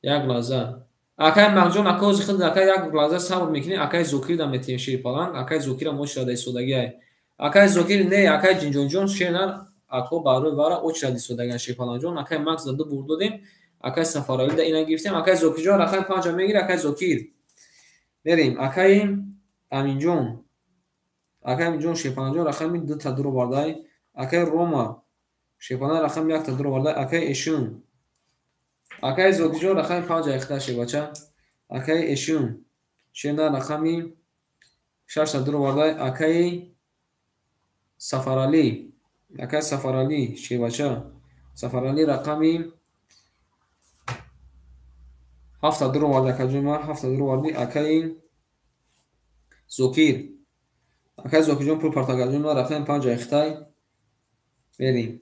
як лаҳза. Акаи Мағҷон, ака ози худ, акаи як лаҳза сабр мекунӣ, акаи Зокир да метиҳем шерпаланг, акаи Зокирам очрада истодагиай. Акаи Зокир не, акаи Ҷинҷонҷон шернар ако барои вара очрада истодагиан шерпалангҷон, акаи Макс да 2 бур додем, акаи Сафаралӣ да ина гирифтем, акаи Зокирҷон рақами 5 мегирӣ, акаи Зокир. Мерем, акаи Аминҷон. Акаи Аминҷон шерпалангҷон рақами 2 та дур овардай, акаи Рома шерпаланг рақами 1 та дур овардай, акаи Эшун. Акаи Зокирҷон рақами 5 айхта шербача. Акаи Эшун шерна рақами 6 та дур овардай, акаи Сафаралӣ, акаи Сафаралӣ шербача. Сафаралӣ рақами 7 та дур овард, акаҷони ман 7 та дур оварди, акаи Зокир. Акаи Зокирҷон пул парт, акаҷони ман рақами 5 айхтай. Мерем.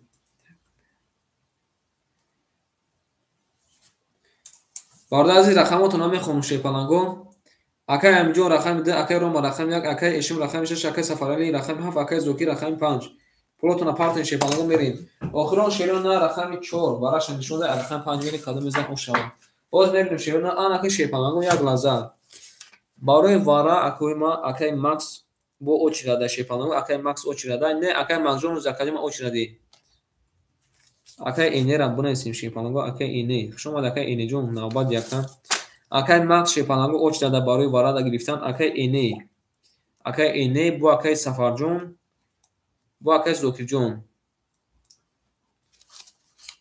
Бародари азиз, рақамотонро мехонам шерпаланго. Акаи Амиҷон рақами 2, акаи Рома рақами 1, акаи Эшум рақами 6, акаи Сафаралӣ рақами 7, акаи Зокир рақами 5. Пулотонро партен шерпаланго, мерем. Охирон шерона рақами 4, бараша нишон дай, рақами 5 мерем, кадом мезан ош шавад. Боз мерем шерона, ан акаи шерпаланго як лаҳза. Барои вара акои ма, акаи Макс бо очирада шерпаланго, акаи Макс очирада, не акаи Максҷон акаи ма очиради. Акаи Энера бинависем шерпаланго, акаи Эне. Хуш омад акаи Энеҷон, навбат якам. Акаи Макс шерпаланго очирада барои варада гирифтан, акаи Эне. Акаи Эне бо акаи Сафарҷон, бо акаи Зокирҷон.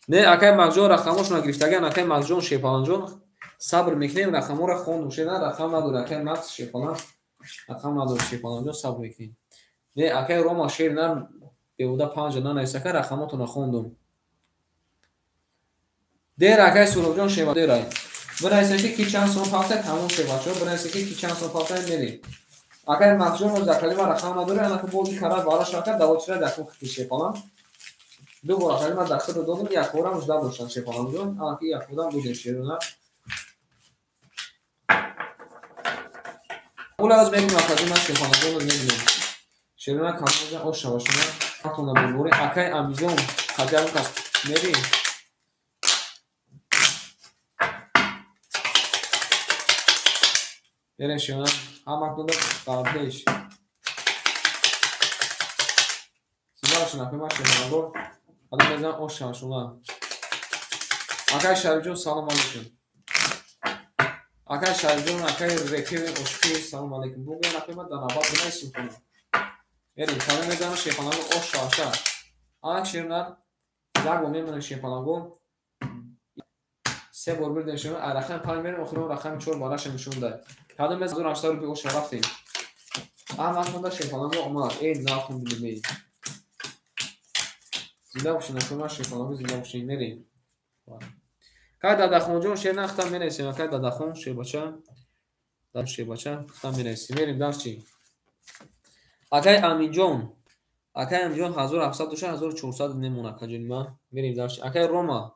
Не, акаи Максҷон рақамошонро гирифтагиан, акаи Максҷон шерпалангҷон сабр мекунем, рақамҳоро хондум, шерна рақам надорад, акаи Макс шерпаланг рақам надорад, шерпалангҷон сабр мекунем. Не, акаи Рома шерна беҳуда 5 нанавис, ака рақамотонро хондум. Дер акаи Суробҷон шева дерай. Бинависем ки ки чанд сом пафта, тамом шевачо, бинависем ки ки чанд сом пафта мерем. Акаи Максҷон оз акалима рақам надорад, анаку бози кара бараш ака давочира дакун хити шепалан. Ду бор акалима дахтро додем, як борам жда доштан шепаланҷон, анаки як борам додем шерона. Ула аз мерем акалима шепаланҷон мебинем. Шерона камоза ош шавашона, ҳатона бурбори акаи Амиҷон қадам кас мерем. Мерем шерона ҳаматонда барпеш. Сизашона акаи шепаланго адам мезанам ош шавашона. Акаи Шарифҷон салом алейкум. Акаи Шарифҷон, акаи Рекеви Ошқи салом алейкум. Бугӯян акаи ман дар навбат бинависем хонам. Мерем, кадом мезанам шерпаланго ош шаваша. Анак шернар як бор мемонем шерпаланго. 3 бор бирдем шернар, рақами 5 мерем, охирон рақами 4 бараша нишон дай. Кадом мезанам 1800 рупи ош рафтем. Ҳаматонда шерпаланго омад. Эй, нахун билимей. Зинда бошед, акаи ман шерпаланго зинда бошед, мерем. Кай Дадахонҷон шерна хитам менависем, акай Дадахон шербача, шербача хитам менависем. Мерем дарчи. Акай Аминҷон, акай Аминҷон 1700 доша, 1400 немон акаҷони ман. Мерем дарчи. Акай Рома,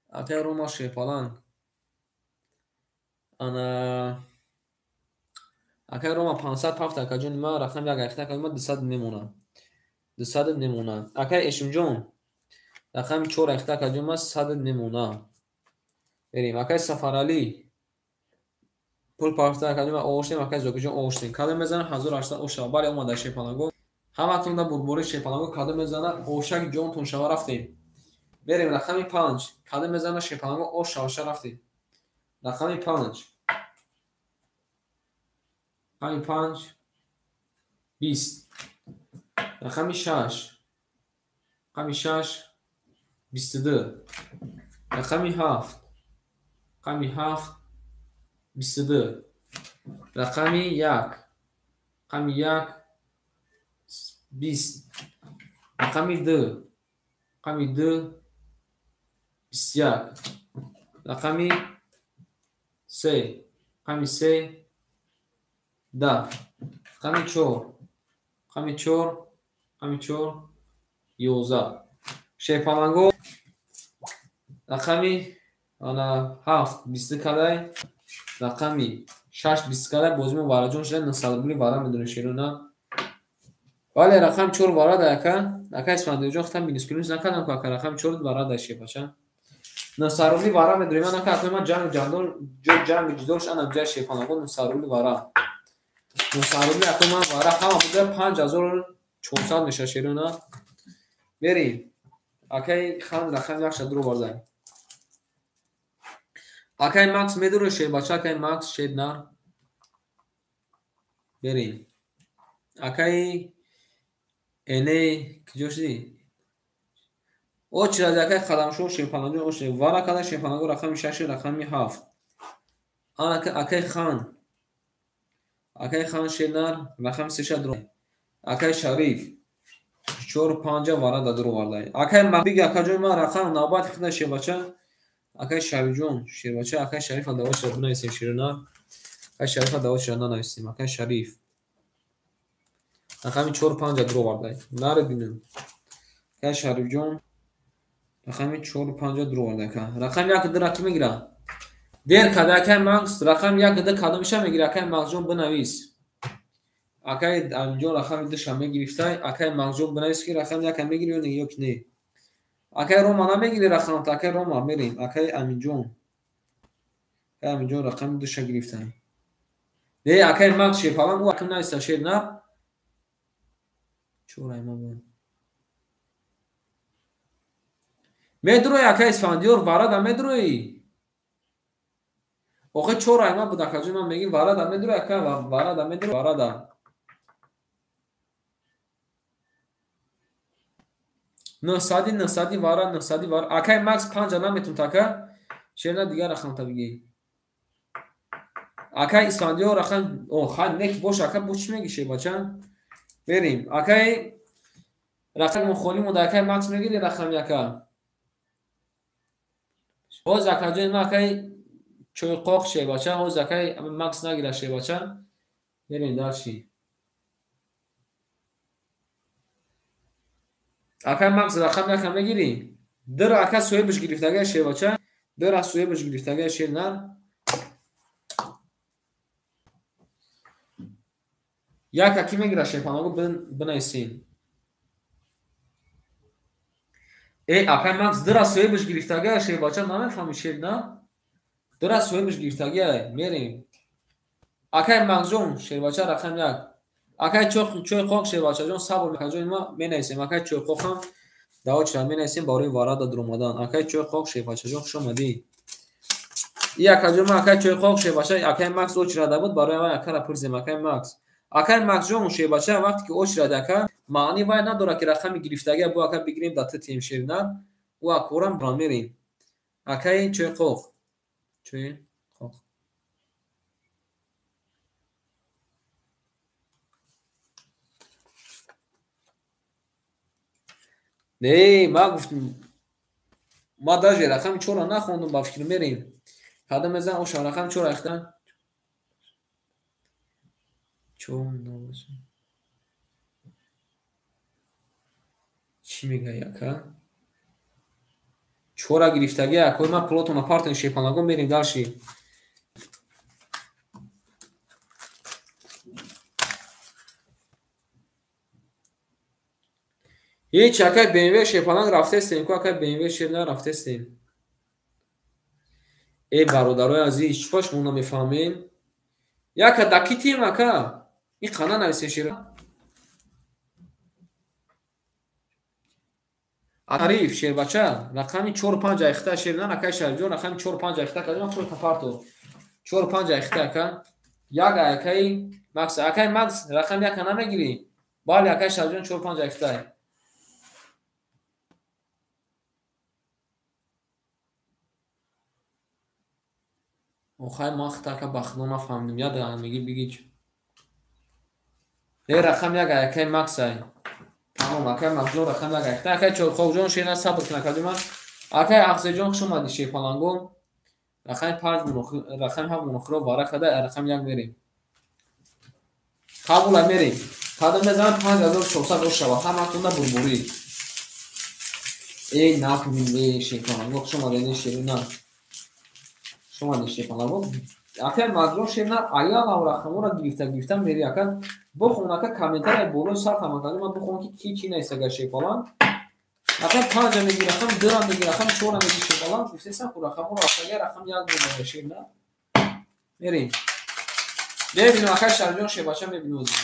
акай Рома шерпаланг. Ана акай Рома 500 пафта акаҷони ман, рақами 1 айхта акаҷони ман 200 немонад. 200 немонад. Акай Эшимҷон рақами 4 айхта акаҷони ман 100 немонад. Мерем. Акай Сафаралӣ пул пафта акаҷони ман овоштем, акай Зокирҷон овоштем. Кадом мезанам 1800 ош шава. Бале омада шерпаланго. Ҳаматонда бурбори шерпаланго кадом мезанад ошак ҷонтон шава рафтем. Мерем рақами 5. Кадом мезанад шерпаланго ош шаваша рафтем. Рақами 5. Рақами 5 20. Рақами 6 Рақами 6 22. Рақами 7. Рақами 7 22. Рақами 1. Рақами 1 20. Рақами 2. Рақами 2 21. Рақами 3. Рақами 3 10. Рақами 4. Рақами 4. Рақами 4 11. Шерпаланго рақами ана 7 22 кадай, рақами 6 20 кадай. Бозимо вараҷон шуда 900 рубли вара медонем шерона. Бале, рақами 4 вара да ака. Ака Исфандиёрҷон, хитам минус плюс накардам ку ака, рақами 4 вара да шербача. 900 рубли вара медонем. Ман ака, акои ман ҷанг ҷандол, ҷо ҷанг ҷидолш ана ҷа шерпаланго 900 рубли вара. 900 рубли акои ман вара ҳама буда 5400 меша шерона. Берем. Акай хан рақами 1 ша дур оварда. Акай Макс медуре шербача, акай Макс шернар. Берем. Акай эне куҷо шудӣ? Очиради акай Қадамшоҳ шерпаланҷон очиради. Вара када шерпаланго рақами 6 рақами 7. Ана акай хан. Акай хан шернар рақами 3 ша дур. Акай Шариф 4 5 вара да дур оварда. Акай Мабиги акаҷони ман рақам навбати худа шербача. Акай Шарифҷон шербача, акай Шарифа давочира бинависем шерона. Акай Шарифа давочира нанависем. Акай Шариф рақами 4 5 дур оварда. Наре бинем. Акай Шарифҷон рақами 4 5 дур оварда ака. Рақами 1 2 ки мегира? Дер када акай Макс рақами 1 2 кадомиша мегира? Акай Максҷон бинавис. Акай Аминҷон рақами 2 ша мегирифтай. Акай Максҷон бинавис ки рақами 1 мегири ё не, ё ки не. Акай Рома намегири рақамта, акай Рома мерем. Акай Аминҷон. Акай Аминҷон рақами 2 ша гирифтай. Не, акай Макс шерпалан ӯ акам нависта шер на. Чор айма бо. Медрои акай Исфандиёр варада медрои. Охе чор айма буд акаҷон, ман мегим варада медрои ака, варада медрои, варада. 900 900 вара, 900 вара. Акай Макс 5 наметунт ака. Шерна дигар рақамта бигӣ. Акай Исфандиёр рақам, о, ха нек бош ака, бо чӣ мегӣ шербача? Берем. Акай рақами холӣ монда, акай Макс мегири рақами ака. Ҳоз акаҷони ман акай чойқоқ шербача, ҳоз акай Макс нагира шербача. Берем дарши. Акай Макс рақам яка мегирӣ? Дир ака соҳибаш гирифтагай шербача. Дир аз соҳибаш гирифтагай шернар. Яка ки мегира шерпанаго бинависем. Э, акай Макс дир аз соҳибаш гирифтагай шербача, намефаҳми шерна? Дир аз соҳибаш гирифтагай. Мерем. Акай Максҷон шербача рақам 1. Акай чойқоқ шербачаҷон сабр акаҷони ма менависем. Акай чойқоқам давочира менависем барои варада дуромадан. Акай чойқоқ шербачаҷон хуш омадӣ. И акаҷон ма акай чойқоқ шербача, акай Макс очирада буд, барои вай акара пурсем. Акай Макс. Акай Максҷон шербача вақте ки очирада ака, маъни вай надорад ки рақами гирифтагия бо ака бигирем да титем шернар. Ӯ акорам мерем. Акай чойқоқ. Чойқоқ. Не, ма гуфтам, ма даже рақами 4 нахондум, ба фикр мерем. Кадом мезан оша рақами 4 ахта? 4 набошад. Чӣ мегӯяй ака? 4 гирифтагӣ акои ма пулотона партен шерпанаго мерем дарши. Ҳеч акай BMW шерпаланг рафтестем ку, акай BMW шерна рафтестем. Э бародарои азиз, чӣ ба шумо намефаҳмем? Яка дакитем ака. Ин қана нависем шер. Шариф шербача рақами 4 5 айхта шерна, акай Шарифҷон рақами 4 5 айхта кадом пул тапарто. 4 5 айхта ака. Як акай Макс, акай Макс рақами 1 намегирӣ? Бале акай Шарифҷон 4 5 айхта. Охай ман хитака ба худо нафаҳмидим. Я дақиқа меги бигӣ. Э рақам як акай Максай. Тамом акай Максҷон рақам як акай. Акай Чорхоқҷон шена сабр кун акаҷон ман. Акай Ахзеҷон хуш омадӣ шерпаланго. Рақами 5 рақами 7 мунохиро вара када рақами 1 мерем. Қабула мерем. Кадом мезанам 5400 ош шава. Ҳаматонда бурбурӣ. Эй накунем э шерпаланго хуш омадед шерина. Хуш омадед шерпаланго. Акай Максҷон шерина аял рақамҳоро гирифта гирифта мери ака. Бихон ака комментария болои сар тамакаҷон ман бихон ки ки чӣ наистага шерпаланг. Рақам 5 меги, рақам 2 меги, рақам 4 меги шерпаланг. Гуфтесам ку рақамҳоро рафтага рақам 1 мемонад шерина. Мерем. Мебинем акай Шарифҷон шербача мебинем озим.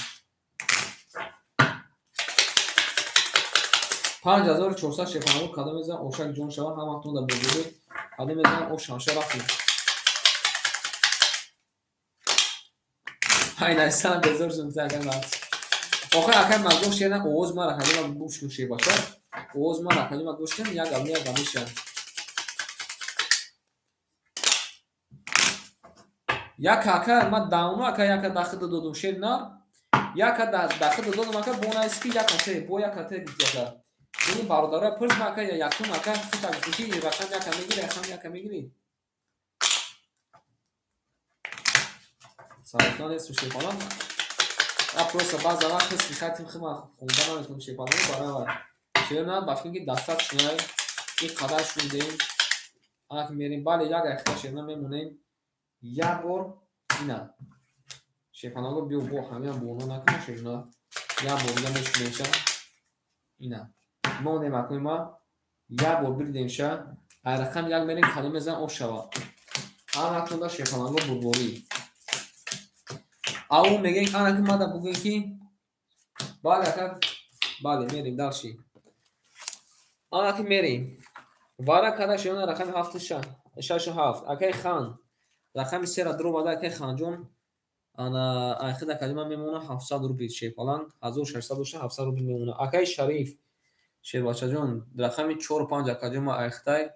5400 шерпаланго кадом мезанам ошак ҷон шава ҳаматон дар бозорӣ кадом мезанам ош шамша рафтем. Ай найсан безор шудам акай Макс. Охир акай Максҷон шерна овоз ман рақами ман гӯш кун шербача. Овоз ман рақами ман гӯш кун як гап як гап мешавад. Як ака ман давно ака яка дахида додум шерна. Яка дахида додум ака бо найс ки яка те бо яка те гуфт ака. Ин бародаро пурс ма ака якум ака худ гуфт ки рақам яка мегири рақам яка мегири. Саростан нест шерпаланг. А просто баъза вақт ҳис хатим хима хонда наметавонам шерпаланг барои шерна ба фикр ки дастат шунай ин қадар шунидем. Ана ки мерем бале як дақиқа шерна мемонем. Як бор ина. Шерпаланго биё бо ҳамаам бо накунем шерна. Як бор дига мешунемша. Ина. Монем акнун ма як бор биридемша. Ай рақам як мерем кадом мезанам ош шава. Ана акнун шерпаланго бурборӣ. Ау мегӯем ана ки мада бугӯем ки бале ака бале мерем дальше. Ана ки мерем. Вара када шерна рақами 7 6 7. Акай хан рақами 3 ра дуромада акай Ханҷон. Ана айхида калима мемона 700 рубл шерпаланг 1600 боша 700 рубл мемона. Акай Шариф шербачаҷон рақами 4 5 акаҷон ма айхитай.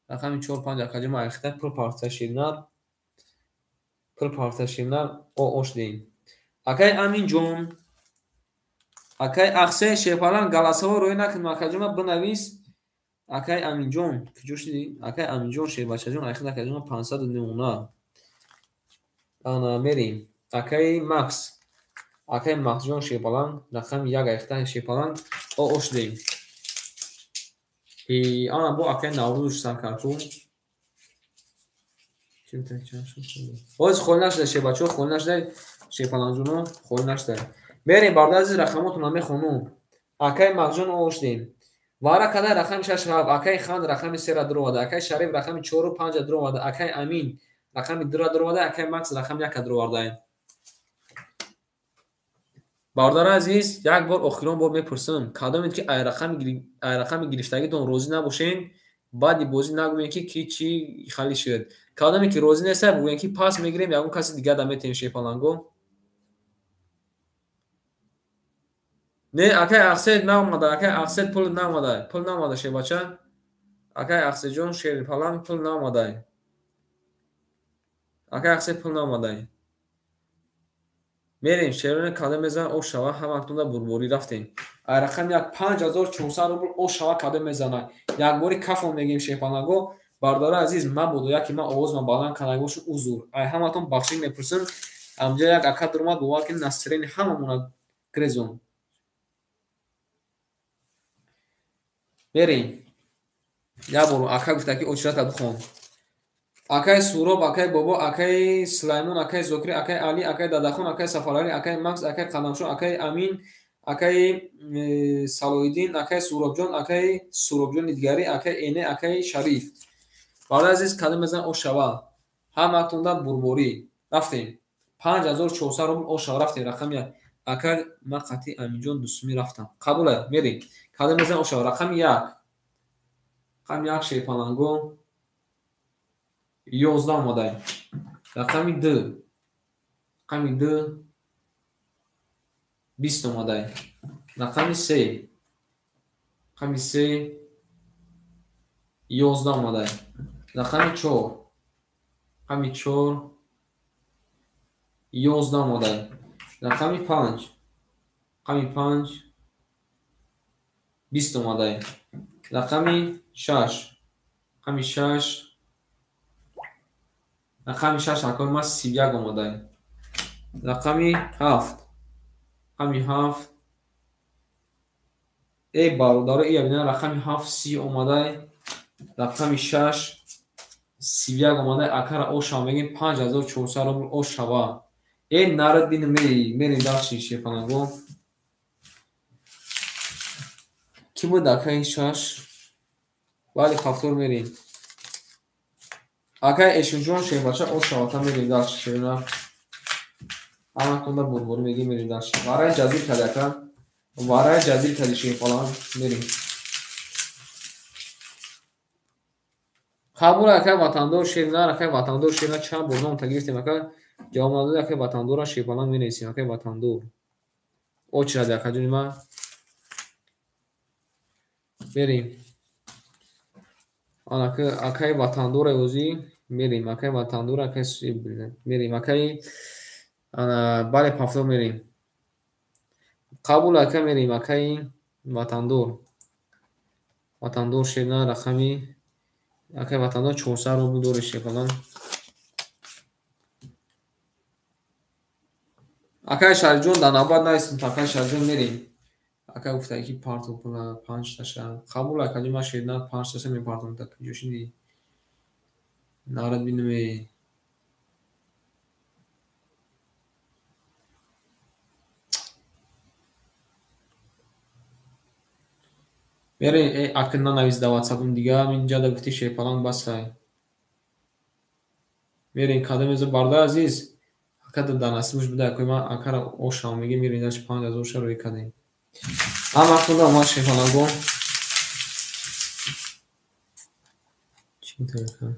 Рақами 4 5 акаҷон ма айхитай пул парта шернар. Пул парта шернар о ош деем. Акай Аминҷон акай Ахсе шерпаланг галасаво рӯй накун акаҷон ма бинавис. Акай Аминҷон куҷо шудӣ? Акай Аминҷон шербачаҷон айхида акаҷон ма 500 мемона. Ана мерем. Акай Макс. Акай Максҷон шерпаланг рақами 1 айхита шерпаланг о ош деем. Ана бо акай Наврӯз сар кард ку. Ҳоз холӣ нашуда шербачаҳо холӣ нашуда шерпалангҷоно холӣ нашуда. Мерем бародари азиз рақамотонро мехонум. Акай Максҷон о ош деем. Вара када рақами 6 7, акай Хан рақами 3 ра дуромада, акай Шариф рақами 4 5 ра дуромада, акай Амин рақами 2 ра дуромада, акай Макс рақами 1 ра дуровардаем. Бародари азиз, як бор охирон бор мепурсам, кадомед ки ай рақами гирифтагитон розӣ набошед, баъди бозӣ нагӯед ки ки чӣ хали шуд. Кадоме ки розӣ нестад, бигӯед ки пас мегирем, ягон каси дигар да метаҳем шерпаланго. Не, акай Ахсед наомада, акай Ахсед пул наомада, пул наомада шербача. Акай Ахседҷон шерпаланг пул наомада. Акай Ахсед пул наомада. Мерем шерона кадом мезанам ош шава ҳаматонда бурборӣ рафтем. Ай рақами 1 5400 рубл ош шава кадом мезанад. Якбори кафон мегӯем шерпаланго. Бародари азиз мабодо яке ман овозам баланд карда бошад узр. Ай ҳаматон бахшиш мепурсам. Амҷа як ака дуромад бовар кунед настроени ҳамамона грезон. Мерем. Як бор ака гуфта ки очрата бихон. Акай Суроб, акай Бобо, акай Сулаймон, акай Зокир, акай Али, акай Дадахон, акай Сафарали, акай Макс, акай Қадамшо, акай Амин, акай Салоиддин, акай Суробҷон, акай Суробҷони дигарӣ, акай Эне, акай Шариф. Бародари азиз кадом мезанам ош шава. Ҳаматонда бурборӣ. Рафтем. 5400 рубл ош шава рафтем рақами 1. Акай ман қатъи Аминҷон дусумӣ рафтам. Қабула мерем. Кадом мезанам ош шава рақами 1. Рақами 1 шерпаланго 11 омадай. Рақами 2. Рақами 2 20 омадай. Рақами 3. Рақами 3 11 омадай. Рақами 4. Рақами 4 11 омадай. Рақами 5. Рақами 5 20 омадай. Рақами 6. Рақами 6. Рақами 6 акои ма 31 омадай. Рақами 7. Рақами 7. Эй бародаро, ия бина рақами 7 30 омадай. Рақами 6 31 омадай. Акара оша мегим 5400 рубл ошава. Эй нарад бинем мерем дальше шепанаго. Ки буд акаи 6? Вале ҳафтор мерем. Акаи Эшинҷон шербача ошавата мерем дальше шерна. Ҳаматонда бурбурӣ мегим мерем дальше. Варай ҷазир кади ака. Варай ҷазир кади шерпалан мерем. Қабул акаи ватандор шернар, акаи ватандор шерна чанд бор ном тагирифтем ака. Ҷавоб надоди акаи ватандорра шерпалан менависем акаи ватандор. Очиради акаҷони ман. Мерем. Акаи ватандора озӣ мерем. Акаи ватандора, акаи мерем. Акаи бале пафто мерем. Қабул ака мерем. Акаи ватандор. Ватандор шерна рақами акаи ватандор 400 рубл дори шерпалан. Акаи Шарифҷон дар навбат наистем. Акаи Шарифҷон мерем. Ака гуфта ки партов пула 5 таша. Қабул акаҷон ман шерна 5 таша мепартом. Так куҷо шиди? Нарад бинем. Мерем, ака нанавис дар ватсапам дига инҷа гуфти шерпалан басай. Мерем кадом езо бародари азиз. Ака дар насибаш буда акои ман акара ошам мегим мерем даш 5000 ша рӯй кардем. Ҳаматонда омад шерпаланго. Чӣ тариқа?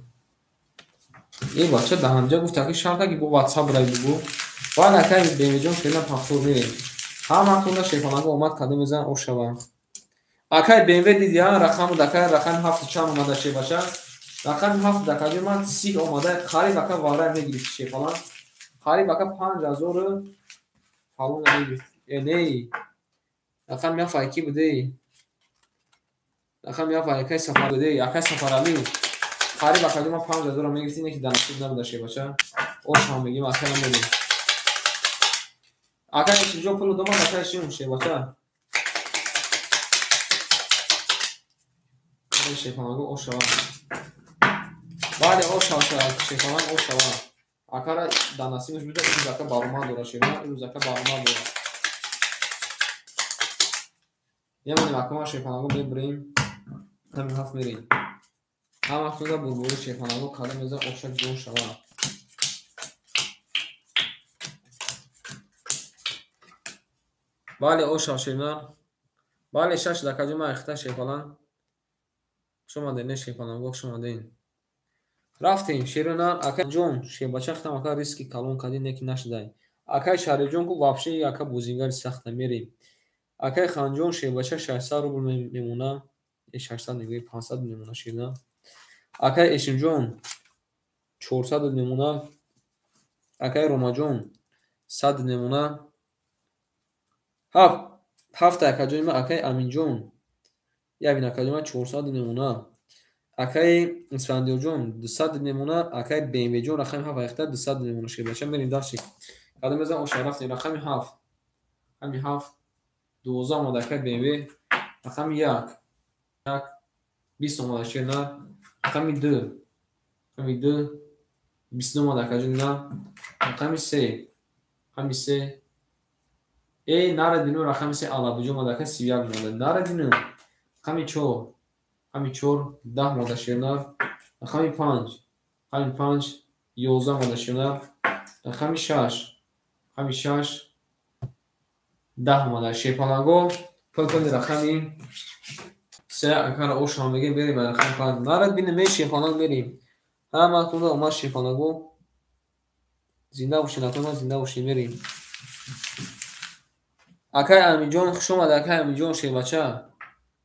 Э бача дар ҳамҷа гуфт аки шарта ки бо ватсап рай бугу. Баъд акаи Бемеҷон шерна пафтор мерем. Ҳаматонда шерпаланго омад кадом езан ошава. Акаи БМВ диди ҳа рақам буд акаи рақами 7 чанд омада шербача? Рақами 7 дакаҷои ман 30 омада қариб ака варай мегирифт шерпалан. Қариб ака 5000 фалон мегирифт. Э не. Рақами 7 аки буде. Рақами 7 акаи Сафар буде. Акаи Сафаралӣ. Қариб акаҷои ман 5000 мегирифт, ине ки дар насиб набуда шербача. Ошам мегим акаи намедем. Акаи Эшинҷон пулу домад акаи Эшин шербача. Шерпаланго ошава. Бале ошава шерпаланг ошава. Акара дар насибаш буда имрӯз ака баромад дора шерна, имрӯз ака баромад дора. Ямонем акама шерпаланго мебурем. Ҳамин ҳафт мерем. Ҳаматонда бурбури шерпаланго кадом еза оша ҷон шава. Бале ошава шерна. Бале 6 дакаҷо ман ихта шерпаланг. Хуш омадед, не шерпаланго, хуш омадед. Рафтем, шернар, акаҷон, шербача хитам ака риски калон кардем, не ки нашудай. Акаи Шарифҷон ку вообще ака бозингари сахта мерем. Акаи Ханҷон шербача 600 рубл мемона, 600 мегӯем, 500 мемона шерна. Акаи Эшимҷон 400 мемона. Акаи Ромаҷон 100 мемона. Ҳафта акаҷони ман акаи Аминҷон Явин акаҷони ман 400 мемона. Акаи Исфандиёрҷон 200 мемона. Акаи БМВҷон рақами 7 айхта 200 мемона шербача мерем дальше. Кадом езан оша рафтем рақами 7. Рақами 7 12 омада акаи БМВ. Рақами 1 1 20 омада шерна. Рақами 2 рақами 2 29 омада акаҷони на. Рақами 3 рақами 3 эй нарадину рақами 3 алабуҷо омада акаи 31 омада. Нарадину рақами 4 рақами 4 10 омада шерна. Рақами 5 рақами 5 11 омада шерна. Рақами 6 рақами 6 10 омада шерпаланго. Пулпули рақами 3 акара ошам мегем берем рақами 5. Нарад бинем шерпаланг мерем. Ҳаматонда омад шерпаланго. Зинда бошед акаи зинда бошед мерем. Акаи Аминҷон хуш омад акаи Аминҷон шербача.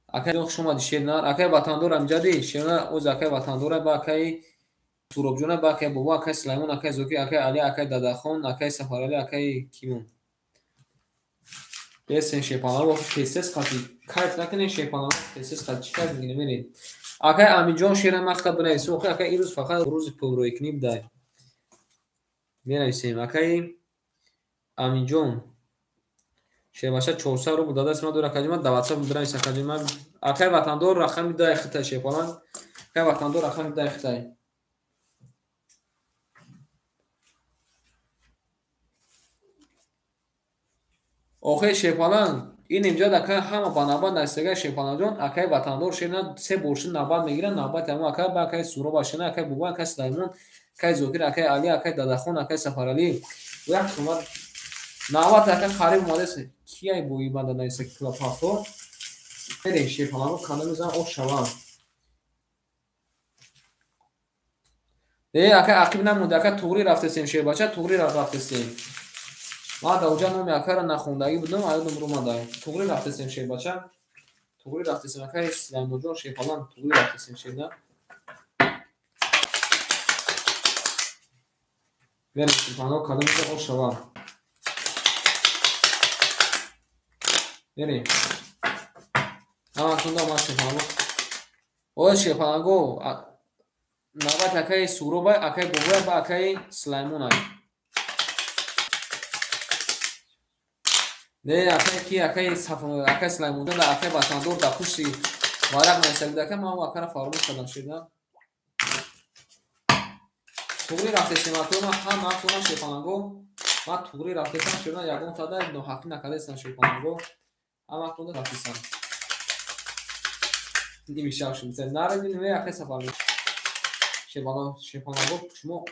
Акаи ҷон хуш омадӣ шернар. Акаи ватандор амҷади шернар оз акаи ватандора ба акаи Суробҷона, ба акай Бобо, акай Сулаймон, акай Зокир, акай Али, акай Дадахон, акай Сафарали, акай Кимон. Бесен шерпаланго, тез-тез қати кайф накунед шерпаланго, тез-тез қати чӣ кайф мекунед меред. Акай Аминҷон шеъра махта бинависем. Охи акай имрӯз фақат рӯзи пулрӯйкунӣ будай. Менависем. Акай Аминҷон шербача 400 рубл дадаст ман дора акаҷон, ман дар WhatsApp бинавис акаҷон. Ман акай Ватандор рақами 10 хитай шерпаланг. Акай Ватандор рақами 10 хитай. Охи шерпаланг ин инҷа акай ҳама ба навбат нависагай шерпалангҷон. Акай Ватандор шеър се бор шуд навбат мегирад, навбати ҳамон акай ба акай Суроб ашина, акай Бобо, акай Сулаймон, акай Зокир, акай Али, акай Дадахон, акай Сафарали. Як хизмат навбат акай қариб омадааст. Кияй бои банда нависа килопафто? Мерем шерпаланго канда мезанам ош шавам. Акай ақиб намонда, акай туғрӣ рафтесем шербача, туғрӣ рафтесем. Ман дар оҷа номи акайро нахондагӣ будам, аёдам рӯмада. Туғрӣ рафтесем шербача. Туғрӣ рафтесем акай Сулаймонҷон шерпаланг, туғрӣ рафтесем шерда. Мерем шерпаланго канда мезанам ош шавам. Мерем. Ҳаматонда ман шерпаланго. Ой шерпаланго навбат акай Суробай, акай Бобоя ба акай Сулаймонай. Не, акай ки, акай акай Сулаймонҷон да акай Ватандор дар пушти варақ нависагид ака, ман акара фаромӯш кардам шерда. Туғрӣ рафтесем акой, ман ҳама ҳақтона шерпаланго. Ман туғрӣ рафтесам шерда, ягон тада ноҳақӣ накардесам шерпаланго. Ҳама ҳақтонда рафтесам. Нимишав шуд. Наредин ме акай Сафарали. Шерпаланго шумо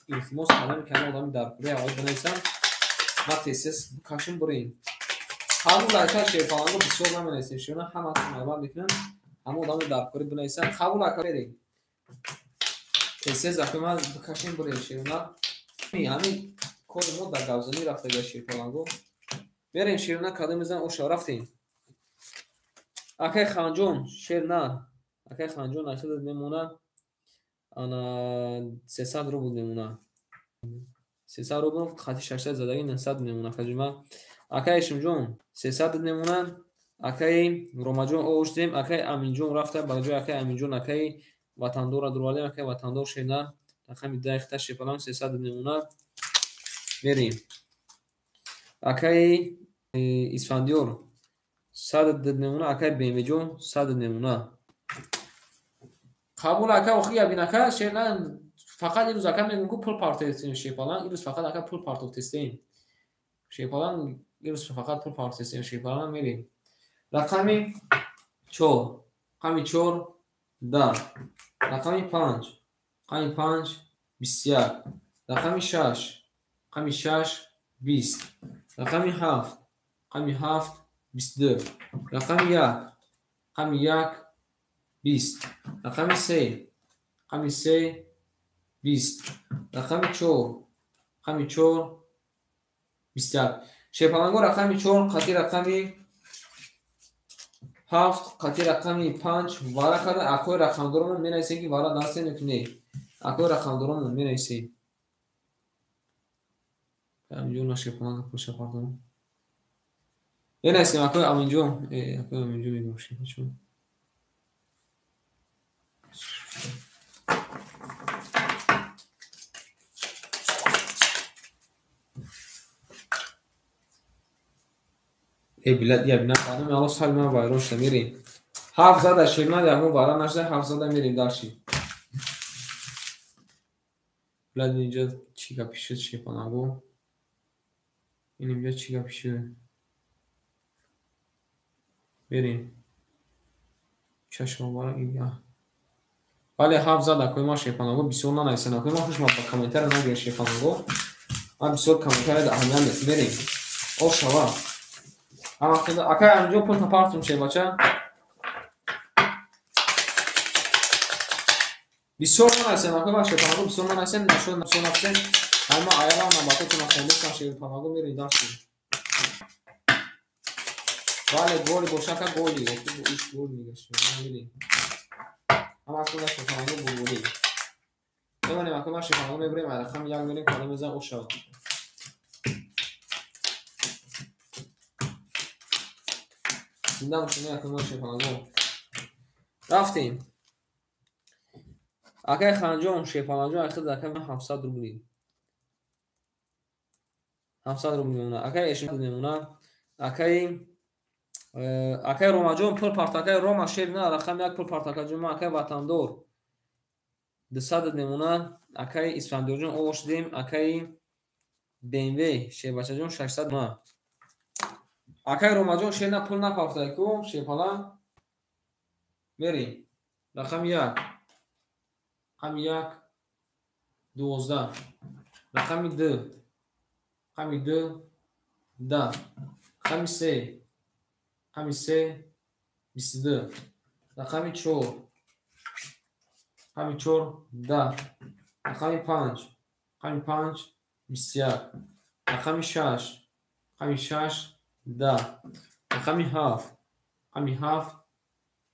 илтимос кардам ки ҳама одами дар кураи аввал бинависам. Ман тез-тез бикашем бурем. Қабул ака шерпаланго бисёр наменависем. Шерна ҳама навбат мекунанд. Ҳама одами дар кура бинависанд. Қабул ака берем. Тез-тез ака ман бикашем бурем шерна. Ҳамин кори мо дар гавзанӣ рафтага шерпаланго. Берем шерна кадом мезанам оша рафтем. Акай Ханҷон шерна. Акай Ханҷон ахидат мемонад. Ана 300 рубл мемонад. 300 рубл хати 600 задаги 900 мемонад акаҷон. Акай Ишимҷон 300 мемонад. Акай Ромаҷон овуштем. Акай Аминҷон рафта ба ҷои акай Аминҷон акай Ватандорро дурвардем. Акай Ватандор шерна рақами 10 хита шерпаланг 300 мемонад. Мерем. Акай Исфандиёр 100 мемонад. Акай Бемеҷон 100 мемонад. Қабул ака охи ябин ака шерна фақат имрӯз ака мегӯм ку пул партофтем шерпаланг. Имрӯз фақат ака пул партофтестем. Шерпаланг имрӯз фақат пул партофтестем шерпаланг мерем. Рақами 4, рақами 4 10, рақами 5, рақами 5 21, рақами 6, рақами 6 20, рақами 7, рақами 7 22, рақами 1, рақами 1 20, рақами 3, рақами 3 20, рақами 4, рақами 4 21. Шерпаланго рақами 4 қати рақами 7 қати рақами 5 вара карда акои рақамдоромон менависем ки вара дастем ё ки не. Акои рақамдоромон менависем. Аминҷон на шерпаланг пулша пардон. Менависем акои Аминҷон, акои Аминҷон мегӯям шерпаланг. Билад я бина ханум алло сал ман вайрон шуда мерем. 7 зада шерна ягон вара нашуда 7 зада мерем дарши. Билад инҷа чӣ гапи шуд шерпаланго? Ин инҷа чӣ гапи шуд? Мерем. Чашм вара ин. Бале 7 зада акои ман шерпаланго бисёр нанависанд. Акои ман хушмад ба комментария нагиред шерпаланго. Ман бисёр комментария аҳамият нест. Мерем. Ош шава. Акай Аминҷон пулта партум шербача. Бисёр нанависем акои ман шерпаланго бисёр нанависем, нашуд бисёр нависем. Ҳама аялам навбатотона хондестам шерпаланго мерем дарси. Бале голи боша ака голи. Иш гол мегашт. Мерем. Ҳама акои шерпаланго бурбурӣ. Мемонем акои ман шерпаланго мебурем, рақами як мерем, кадом мезан о шавад. Зинда бошед акои ман шерпаланго. Рафтем. Акай Ханҷон шерпаланҷон айхид акай ман 700 рубли. 700 рубли мемона. Акай Эшин мемона. Акай Ромаҷон пул парт, акай Рома шер на рақами як пул парт, акай ҷума, акай Ватандор 200 мемона. Акай Исфандиёрҷон ош дем, акай BMW шербачаҷон 600 мемона. Акай Ромаҷон шер на пул напартай ку шерпалан. Мерем. Рақами як. Рақами як 12. Рақами ду. Рақами ду 10. Рақами се. Рақами се 22. Рақами чор. Рақами чор 10. Рақами панҷ. Рақами панҷ 21. Рақами шаш. Рақами шаш 10. Рақами ҳафт. Рақами ҳафт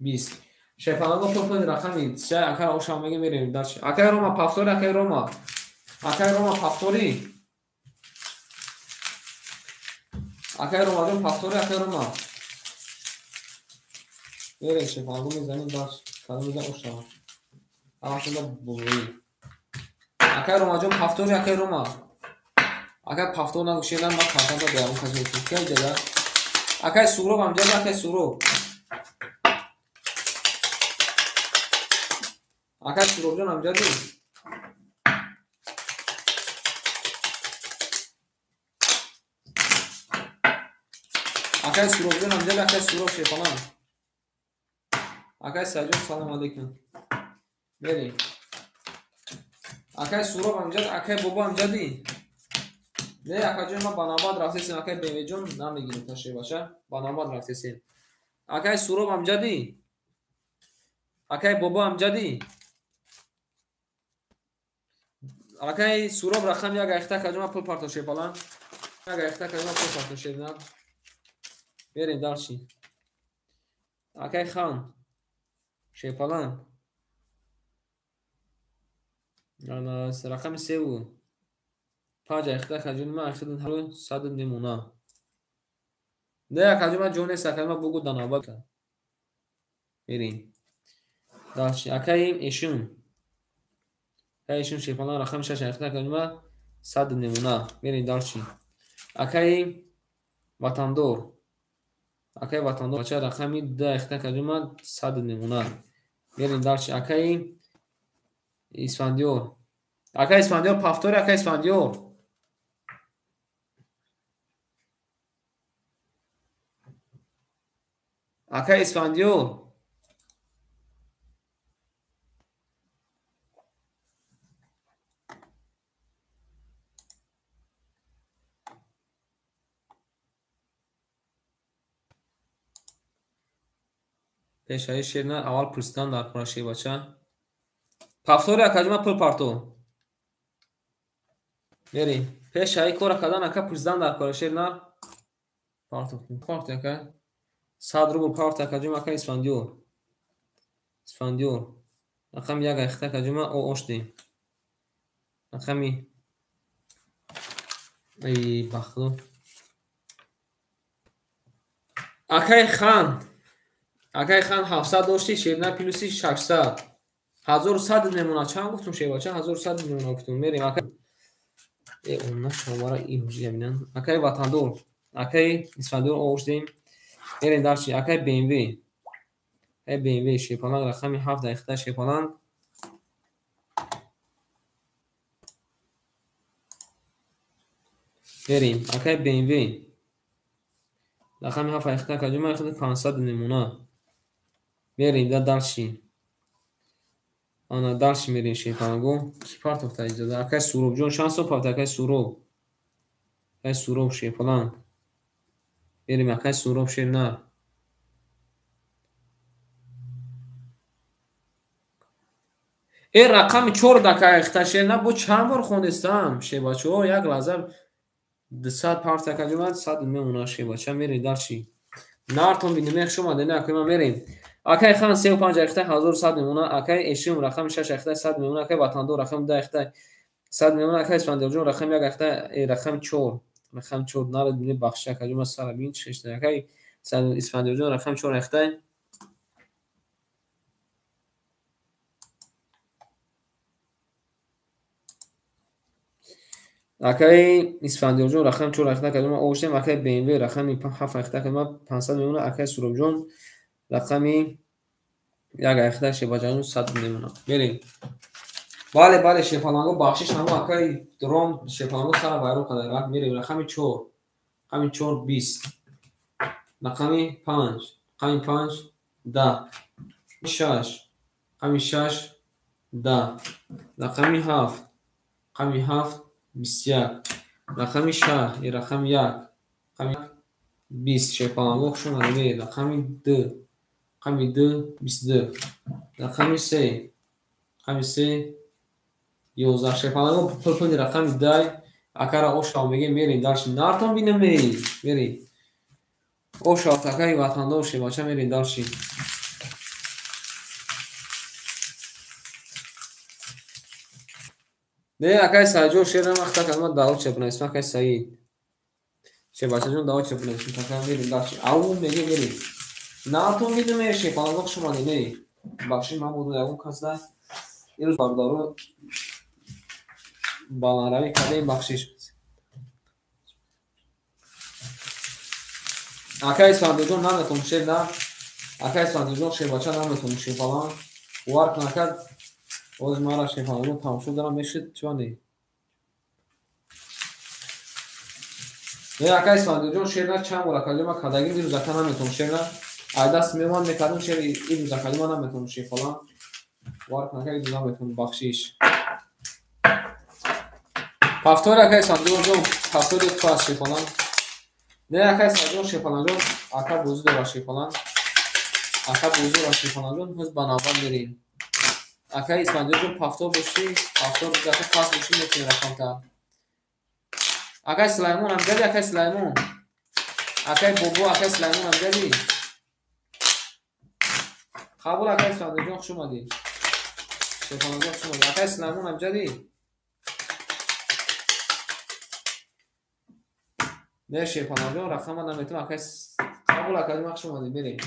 20. Шерпаланго пул кунед рақами се, акай ошам мега мерем дальше. Акай Рома пафтори, акай Рома. Акай Рома пафтори. Акай Ромаҷон пафтори, акай Рома. Мерем шерпаланго мезанем дальше. Кадом мезан ошам. Ҳамашонда бобоӣ. Акай Ромаҷон пафтори, акай Рома. Акай пафтор нагӯ шерам ман пафтор ба ягон кас мекунам. Кия ҷада? Акай Суроб ҳам ҷада, акай Суроб. Акай Суробҷон ҳам ҷади? Акай Суробҷон ҳам ҷади, акай Суроб шерпалан. Акай Саидҷон салом алейкум. Мерем. Акай Суроб ҳам ҷади, акай Бобо ҳам ҷади? Не, акаҷон ман ба навбат рафтесем, акай БМВ-ҷон намегирем та шербача, ба навбат рафтесем. Акай Суроб ҳам ҷади? Акай Бобо ҳам ҷади? Акай Суроб рақам як айхта акаҷон ман пул парто шерпалан. Як айхта акаҷон ман пул парто шернам. Мерем дальше. Акай Хан шерпалан. Ана рақами севу панҷ айхта акаҷон ман айхидан ҳаро сад мемона. Не акаҷон ман ҷо нест, акаҷон ман бугу да навбат. Мерем. Дальше. Акай Эшун. Акай Эшун шерпалан рақами шаш айхта акаҷон ман сад мемона. Мерем дальше. Акай Ватандор. Акай Ватандор бача рақами ду айхта акаҷон ман сад мемона. Мерем дальше. Акай Исфандиёр. Акай Исфандиёр пафтори, акай Исфандиёр. Акай Исфандиёр. Пешаи шерна аввал пурсидан дар кора шербача. Пафтори акаҷон ман пул парто. Мерем. Пешаи кора кардан ака пурсидан дар кора шерна. Парто. Парто ака. 100 рубл парто акаҷон ака Исфандиёр. Исфандиёр. Рақами як айхта акаҷон ман о оштем. Рақами эй бахто. Акай Хан. Акай Хан 700 дошти, шерна плюси 600. 1100 мемона. Чанд гуфтум шербача? 1100 мемона гуфтум. Мерем акай. Э, онна шомара имрӯз бинан. Акай Ватандор. Акай Исфандиёр оштем. Мерем дальше. Акай BMW. Акай BMW шерпалан рақами 7 айхта шерпалан. Мерем. Акай BMW. Рақами 7 айхта акаҷон ман айхта 500 мемона. Мерем да дальше. Ана дальше мерем шерпаланго. Ки партофта иҷоза? Акай Суробҷон чанд сом парт акай Суроб? Акай Суроб шерпалан. Мерем акай Суроб шерна. Э рақами 4 дака айхта шерна бо чанд бор хондестам шербачаҳо як лаҳза 200 парт акаҷон ман 100 мемона шербача. Мерем дальше. Нартон бинем хуш омадед акои ман мерем. Акай хан 35 айхтай 1100 мемона, акай Эшим рақами 6 айхтай 100 мемона, акай Ватандор рақами 10 айхтай 100 мемона, акай Исфандиёрҷон рақами 1 айхтай рақами 4, рақами 4 нарад бини бахши акаҷон ма сара бин чишта. Акай Исфандиёрҷон рақами 4 айхтай акай Исфандиёрҷон рақами 4 айхтай акаҷон ма овоштем, акай BMW рақами 7 айхтай акаҷон ма 500 мемона, акай Суробҷон рақами 1 айхтай шебаҷаҷон 100 мемона. Мерем. Бале, бале, шепаланго бахшиш ҳамо акай дром шепаланго сара вайрон карда. Мерем рақами 4, рақами 4 20, рақами 5, рақами 5 10, 6, рақами 6 10, рақами 7, рақами 7 21, рақами 6, рақами 1, рақами 20. Шепаланго хуш омадед. Мерем рақами 2, рақами 2 22, рақами 3, рақами 3 11. Шепаланго пул-пули рақами 10 акара ошав мегем. Мерем дальше. Нартон бинаме. Мерем. Ошав такаи ватандор шебача мерем дальше. Не, акай Саидҷон шер намахта кадма дао чепнайсм, акай Саид. Шебачаҷон дао чепнайсм, такай мерем дальше. Ау мегем мерем. Нартон бинаме шепаланго хуш омадед. Не. Бахшиш ман буду ягон кас да. Имрӯз бародаро баландравӣ кардаем, бахшиш. Акай Исфандиёрҷон наметавон шер на. Акай Исфандиёрҷон шербача наметавон шерпалан. Бовар кун ака, боз мара шерпаланҷон тамошо дорам мешид, чиба не? Не, акай Исфандиёрҷон шер на чанд бор акаҷон ма кардагим, имрӯз ака наметавон шер на. Ай даст мемонад мекардам шер, имрӯз акаҷон ма наметавон шерпалан. Бовар кун ака, имрӯз наметавон, бахшиш. Повтор акай Исфандиёрҷон, повтори пас шерпалан. Не, акай Саидҷон шерпаланҷон, ака бозӣ дорад шерпалан. Ака бозӣ дорад шерпаланҷон, ҳоз ба навбат мерем. Акай Исфандиёрҷон повтор бошӣ, повтор ака пас бошӣ метавонӣ рақамтар. Акай Сулаймон амҷади, акай Сулаймон. Акай Бобо, акай Сулаймон амҷади. Қабул акай Исфандиёрҷон, хуш омадӣ. Шерпаланҷон хуш омадӣ. Акай Сулаймон амҷади. Не, шерпаланҷон рақама наметавонам, акай қабул акаҷон хуш омадӣ, мерем.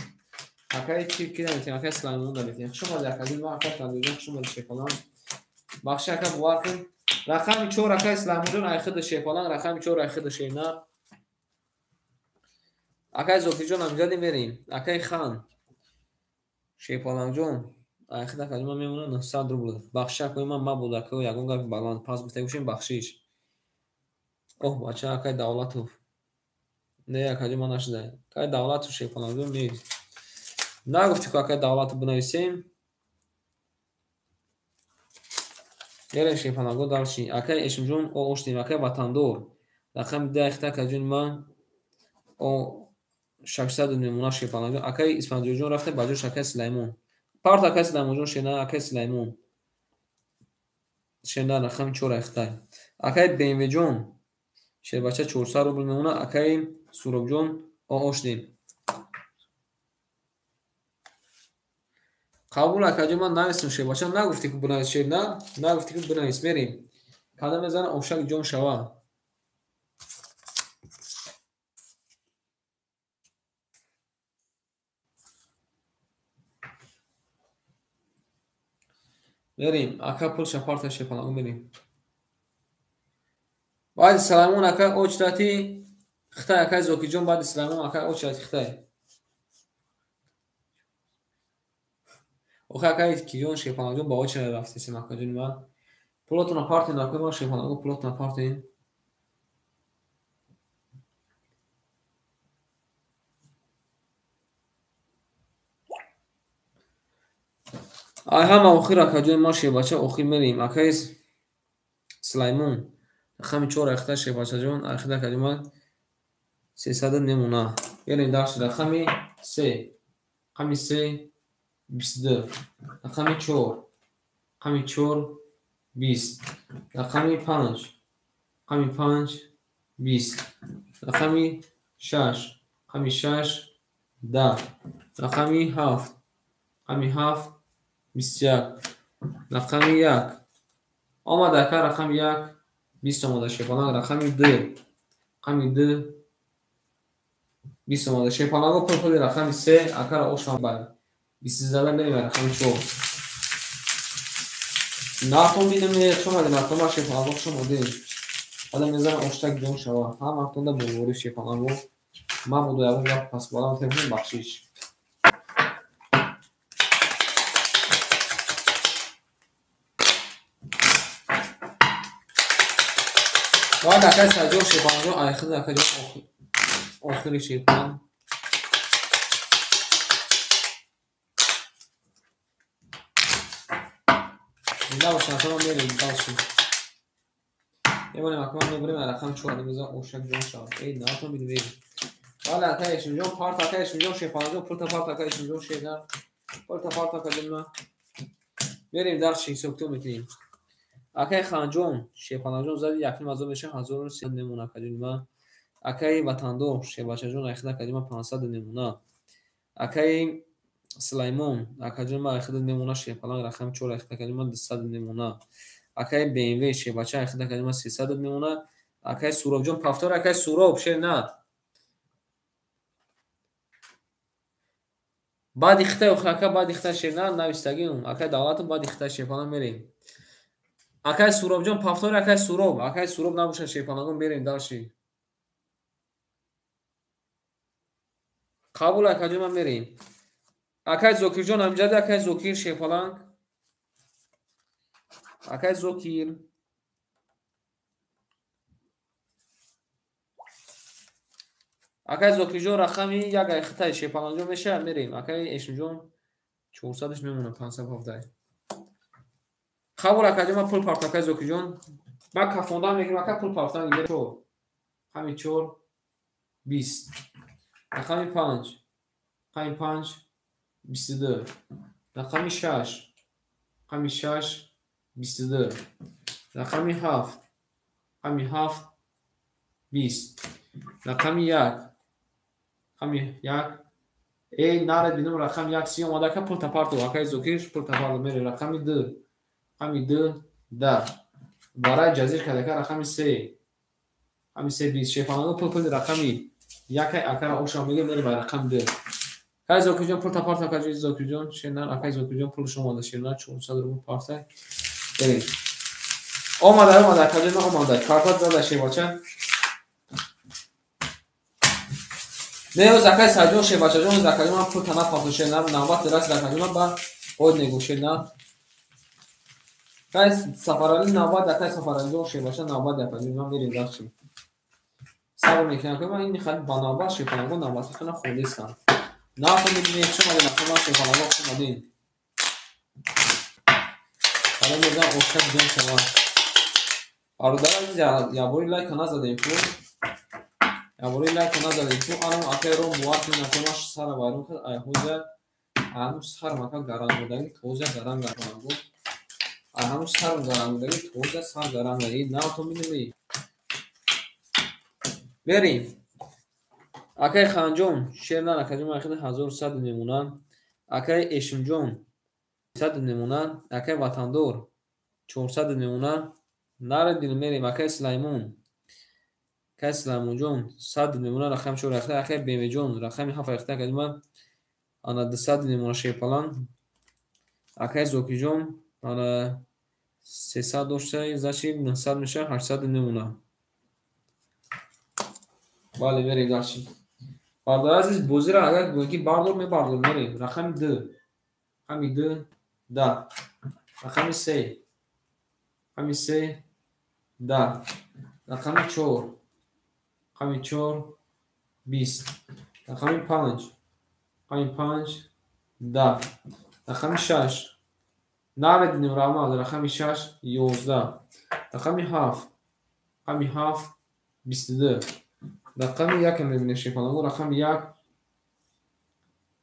Акай чи ки наметавонем, акай Сулаймон наметавонем. Хуш омадӣ акаҷон, ман акай Сулаймонҷон хуш омадӣ шерпалан. Бахши ака бовар кун. Рақами 4 акай Сулаймонҷон айхида шерпалан, рақами 4 айхида шернар. Акай Зокирҷон амҷади мерем. Акай Хан шерпаланҷон айхида акаҷон ман мемонам 900 рубл. Бахши акои ман мабода ака ягон гапи баланд пас гуфта бошем, бахшиш. Оҳ бача акай Давлатов. Не, акаҷон ман нашуда. Акай Давлатов шерпаланҷон нест. Нагуфтӣ ку акай Давлатов бинависем. Мерем шерпаланго дальше. Акай Эшимҷон о оштем, акай Ватандор. Рақами 10 айхта акаҷон ман о 600 мемона шерпаланҷон. Акай Исфандиёрҷон рафта ба ҷош акай Сулаймон. Парт акай Сулаймонҷон шерна, акай Сулаймон. Шерна рақами 4 айхта. Акай БМВ-ҷон шербача 400 рубл мемона, акай Суробҷон о оштем. Қабул акаҷон ман нависам шербача, нагуфтӣ ку бинавис шер на, нагуфтӣ ку бинавис, мерем. Када мезана ошак ҷон шава. Мерем, ака пул шапарта шерпаланго мерем. Баъди Сулаймон ака очрати Хитай, акай Зокирҷон баъди Сулаймон акай очрати Хитай. Охи акай Киҷон шерпаланҷон ба очра рафтесем акаҷони ман. Пулотона партен акои ман шерпаланго пулотона партен. Ай ҳама охир акаҷони ман шербача охир мерем. Акай Сулаймон рақами 4 айхта шербачаҷон айхта акаҷони ман 300 мемона. Мерем дальше рақами 3, рақами 3 22, рақами 4, рақами 4 20, рақами 5, рақами 5 20, рақами 6, рақами 6 10, рақами 7, Рақами 7 21. Рақами 1. Омад ака рақами 1 20 омада шерпаланг. Рақами 2. Рақами 2 20 омада шерпаланго. Пул пули рақами 3 акара ошам бар. 20 зада мерем рақами 4. Нартон бинем, хуш омадед, нартон ба шерпаланго хуш омадед. Одам мезанам оштак ҷон шава. Ҳам артонда бовори шерпаланго. Ман буду ягон гап пас балам телефон бахшиш. Баъд акай Саҷод шерпаланго айхид акай ҷон охири шерпаланг. Зинда бошед, акай ман мерем дальше. Мемонем акай ман мебарем рақами 4 мезанам оштак ҷон шава. Эй нартон бинем. Бале акай Эшимҷон парт акай Эшимҷон шерпаланго пулта парт акай Эшимҷон шерна. Пулта парт акай ҷон. Мерем дальше ҳисоб-китоб мекунем. Акай Ханҷон шерпаланҷон зади 1,5 меша 1300 мемона акай ҷон ма. Акай Ватандор шербачаҷон айхид акай ҷон ма 500 мемона. Акай Сулаймон акай ҷон ма айхид мемона шерпаланг рақами 4 айхид акай ҷон ма 200 мемона. Акай BMW шербача айхид акай ҷон ма 300 мемона. Акай Суробҷон пафтор акай Суроб шерна. Баъди хитай охир ака баъди хитай шерна навистагим. Акай Давлатов баъди хитай шерпаланг мерем. Акай Суробҷон пафтор акай Суроб. Акай Суроб набошад шерпалангон мерем дальше. Қабул акай ҷон ман мерем. Акай Зокирҷон ҳамҷади акай Зокир шерпаланг. Акай Зокир. Акай Зокирҷон рақами 1 ай хитай шерпалангҷон мешавад мерем. Акай Эшимҷон 400-ш мемонад 517. Қабул акай ҷон ман пул партам акай Зокирҷон. Ман кафондан мегирам ака пул партам 4. Рақами 4 20. Рақами 5. Рақами 5 22. Рақами 6. Рақами 6 22. Рақами 7. Рақами 7 20. Рақами 1. Рақами 1. Эй наре бинам рақами 1 си омада ака пул тапарту акай Зокир пул тапарту мерем рақами 2. Рақами 2 10. Барай ҷазир карда ака рақами 3. Рақами 3 20. Шерпаланго пул пули рақами 1 акара ошам мегирем мерем ба рақами 2. Акай Зокирҷон пул тапарт акай Зокирҷон шернар акай Зокирҷон пулш омада шернар 400 рубл парта. Берем. Омада омада акай ҷон омада. Карта зада шербача. Не оз акай Саҷон шербачаҷон оз акай ман пул тана парту шернар навбат расид акай ҷон ба од негу шернар. Акай Сафарали навбат акай Сафаралиҷон шербача навбат акай ҷон ман мерем дальше. Сабр мекунам ки ман ин хали ба навбат шерпаланго навбати хона холистам. Нартон мебинем хуш омадед акай шерпаланго хуш омадед. Ҳала мезанам оштак ҷон шава. Бародари азиз ябори лайка назадем ку. Ябори лайка назадем ку. Анам акай ром бовар кунед акай ман сара вайрон кард ай ҳозир ҳанӯз сарам ака гаранг будаги тоза гаранг апаланго. Ай ҳанӯз сарам гаранг будаги тоза сар гаранг. Эй нартон бинем. Берем. Акай Ханҷон шернар акай ҷон айхид 1100 мемона. Акай Эшимҷон 100 мемона. Акай Ватандор 400 мемона. Наре дил мерем акай Сулаймон. Акай Сулаймонҷон 100 мемона рақами 4 айхид. Акай Бемеҷон рақами 7 айхид акай ҷон ана 200 мемона шерпаланг. Акай Зокирҷон ана 300 дошта зачи 900 меша 800 мемона. Бале мерем дальше. Бародари азиз бозиро агар гӯем ки бардор мебардор мерем. Рақами 2. Рақами 2 10. Рақами 3. Рақами 3 10. Рақами 4. Рақами 4 20. Рақами 5. Рақами 5 10. Рақами 6. Нарединем раҳмат. Рақами 6 11. Рақами 7. Рақами 7 22. Рақами 1 мебинем шерпаланго рақами 1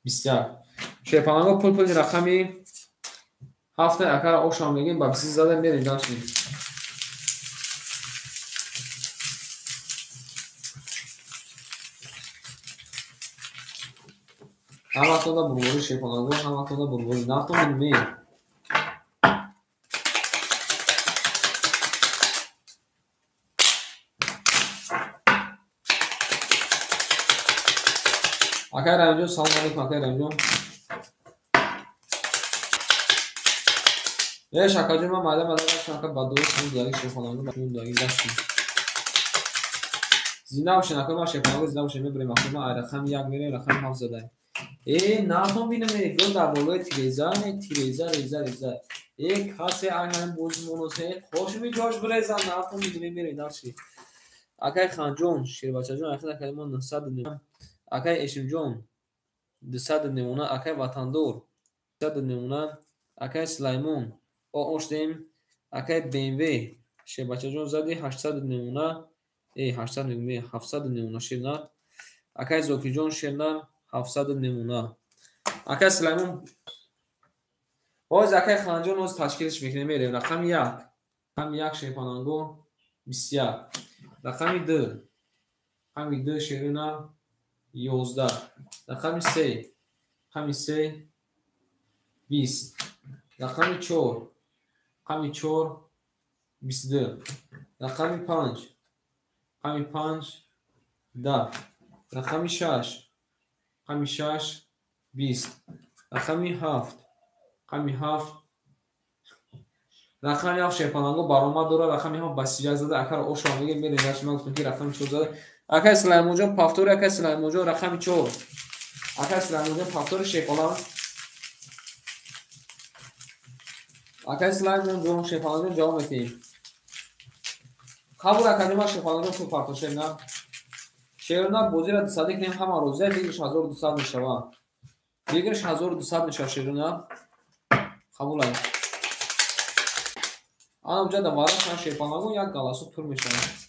21. Шерпаланго пул пули рақами 7 акара ошам мегем ба 20 зада мерем дальше. Ҳаматонда бурборӣ шерпаланго, ҳаматонда бурборӣ. Нартон бинем. Акай Раимҷон, салом алейкум, акай Раимҷон. Эй шакаҷон, ман майда майда гаштам, ака ба дуо шумо дудаги шерпаланго, ба шумо дудаги гаштам. Зинда бошед, акай ман шерпаланго, зинда бошед, мебарем, акай ман рақами 1 мерем, рақами 7 задаем. Э, нартон бинем, э, гул дар болои тиреза, э, тиреза, реза, реза. Э, касе ай ҳамин бози моносе, хошми ҷош биреза, нартон бинем, мерем, дарши. Акай Ханҷон, шербачаҷон, акай акай мо 900 немона. Акай Эшимҷон, 200 немона, акай Ватандор, 200 немона, акай Сулаймон, оштем, акай БМВ, шербачаҷон зади 800 немона, э, 800 мегӯм, 700 немона шерна. Акай Зокирҷон шерна 700 немона. Акай Сулаймон, боз акай Ханҷон боз ташкилш мекунем, мерем. Рақами 1, рақами 1 шерпаланго 21, рақами 2, рақами 2 шерина 11, рақами 3, рақами 3 20, рақами 4, рақами 4 22, рақами 5, рақами 5 10, рақами 6, рақами 6 20, рақами 7, рақами 7, рақами 7 шерпаланго баромад дорад, рақами 7 ба 31 зада, акаро ошо мегем, мерем, гарчи ман гуфтам ки рақами 4 зада. Акай Сулаймонҷон повтори, акай Сулаймонҷон рақами 4, акай Сулаймонҷон повтори шерпаланг, акай Сулаймонҷон шерпаланҷон ҷавоб медиҳем. Қабул академа шерпаланҷон пул парто шерна. Шерна бозиро 200 кунем ҳама розия, дигаш 1200 мешавад. Дигаш 1200 мешавад шерна. Қабул ай. Ана уҷа да вара шан шерпаланго як галасу пур мешавад.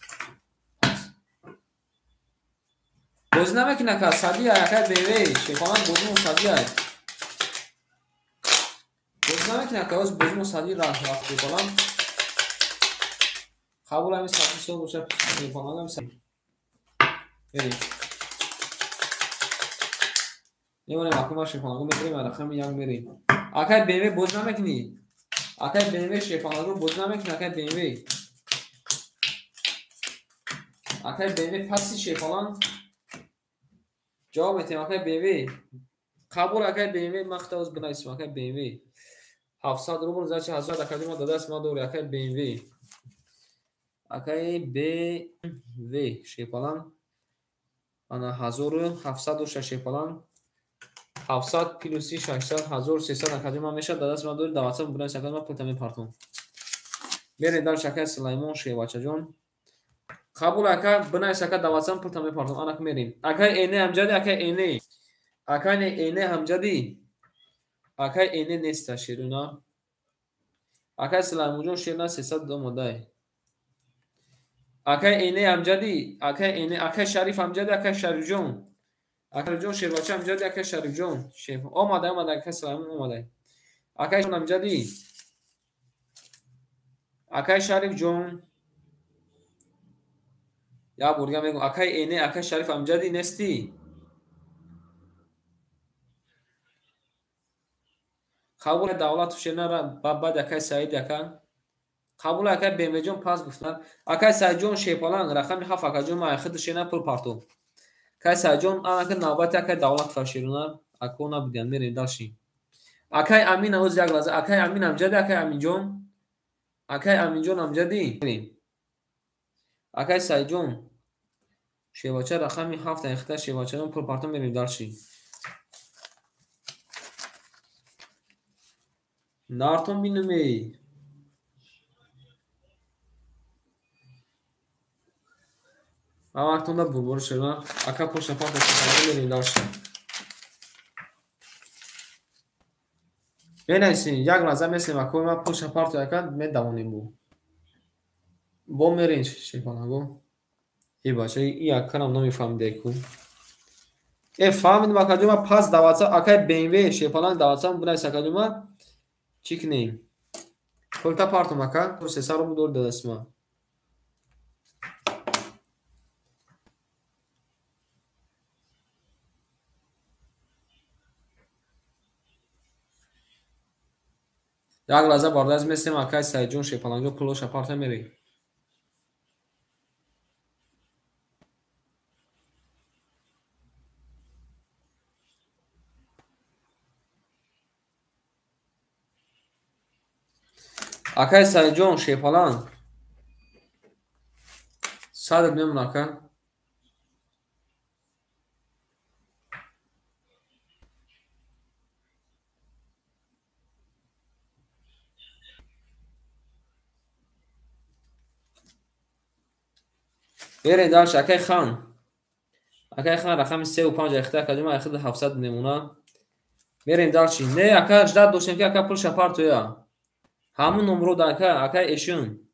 Бозӣ намекунад ка сади ай, акай БВ, шерпаланг бозимо сади ай. Бозӣ намекунад ка оз бозимо сади рафт шерпаланг. Қабул ами сади сол бошад шерпаланг ами сади. Мерем. Мемонем акума шерпаланго мебарем, рақами 1 мерем. Акай БМВ бозӣ намекунӣ? Акай БМВ шерпаланго бозӣ намекунӣ, акай БМВ. Акай БМВ паси шерпаланг. Ҷавоб медиҳем, акай БМВ. Қабул акай БМВ, ман худам оз бинависам, акай БМВ. 700 рубл зачи 1000 акай ма дадаст ма дори, акай БМВ. Акай БМВ шерпаланг. Ана 1700 дошта шерпаланг. 700 плюси 600 1300 акаҷон ман мешавад, дадаст ма дори, даватсам бинавис, акаҷон ман пулта мепартом. Мерем дар шакай Сулаймон шербачаҷон. Қабул ака, бинавис ака, даватсам пулта мепартом. Анак мерем. Акай Эне ҳамҷади, акай Эне. Акай Эне ҳамҷади. Акай Эне неста шеруна. Акай Сулаймонҷон шерна 300 омадай. Акай Эне ҳамҷади, акай Эне, акай Шариф ҳамҷади, акай Шарифҷон. Акай Шарифҷон шербача ҳамҷади, акай Шарифҷон. Омадай, омадай, акай Сулаймон омадай. Акай ҳамҷади. Акай Шарифҷон. Як бор дига мегӯм, акай Эне, акай Шариф ҳамҷади нестӣ? Қабул давлату шерна баъд акай Саид ака. Қабул акай БМВ-ҷон пас гуфтанд. Акай Саидҷон шерпаланг рақами 7 акаҷон ман худ шерна пул партом. Акай Саидҷон анака навбати акай давлат шерна ако набудиян, мерем дарши. Акай Амин оз як лаҳза, акай Амин ҳамҷади, акай Аминҷон. Акай Аминҷон ҳамҷади. Мерем. Акай Саидҷон шербача рақами 7 айхта шербачаҷон пул партом, мерем дарши. Нартон бинем эй. Ҳаматонда бурбор шерна. Ака пушта парто мерем дарши. Менависем, як лаҳза месем, акои ман пушта парто ака медавонем бу. Бо мерем шерпаланго. Э бача, и акарам намефаҳмида ку. Э фаҳмидам акаҷон, ман пас даватса, акай БМВ шерпаланг даватсам бинавис акаҷон ман чӣ кунем? Пулта партом ака, 300 рубл дори дадасти ман. Як лаҳза бардаз месем, акай Саидҷон Шерпаланг пулоша парта мерем. Акай Саидҷон Шерпаланг 100 мемон ака. Берем дальше, акай Хан. Акай Хан рақами 3 ва 5 ахта академа ахида 700 мемона. Берем дальше. Не, ака ждат доштем ки ака пулша партоя. Ҳамун номро да ака, акай Эшун.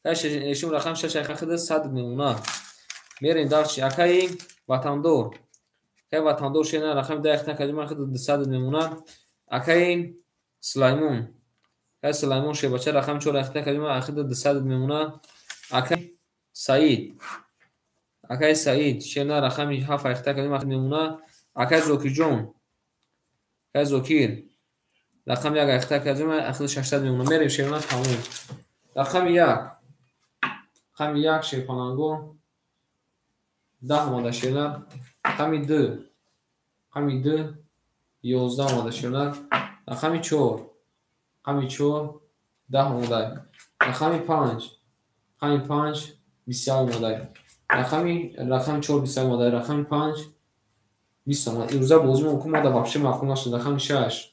Акай Эшун рақам 6 ахида 100 мемона. Берем дальше, акай Ватандор. Акай Ватандор шена рақами 10 ахта академа ахида 200 мемона. Акай Сулаймон. Акай Сулаймон шебача рақами 4 ахта академа ахида 200 мемона. Акай Саид. Акай Саид шена рақами 7 ахта академа мемона. Акай Зокирҷон. Акай Зокир рақами 1 ахта академа ахида 600 мемона. Мерем шена тамом. Рақами 1. Рақами 1 Шерпаланго 10 омада шена. Рақами 2. Рақами 2 11 омада шена. Рақами 4. Рақами 4 10 омада. Рақами 5. Рақами 5 21 омада. Рақами 4 21 омада. Рақами 5 20 омада. Имрӯза бозӣ мумкин омада вообще маъқул нашуд. Рақами 6.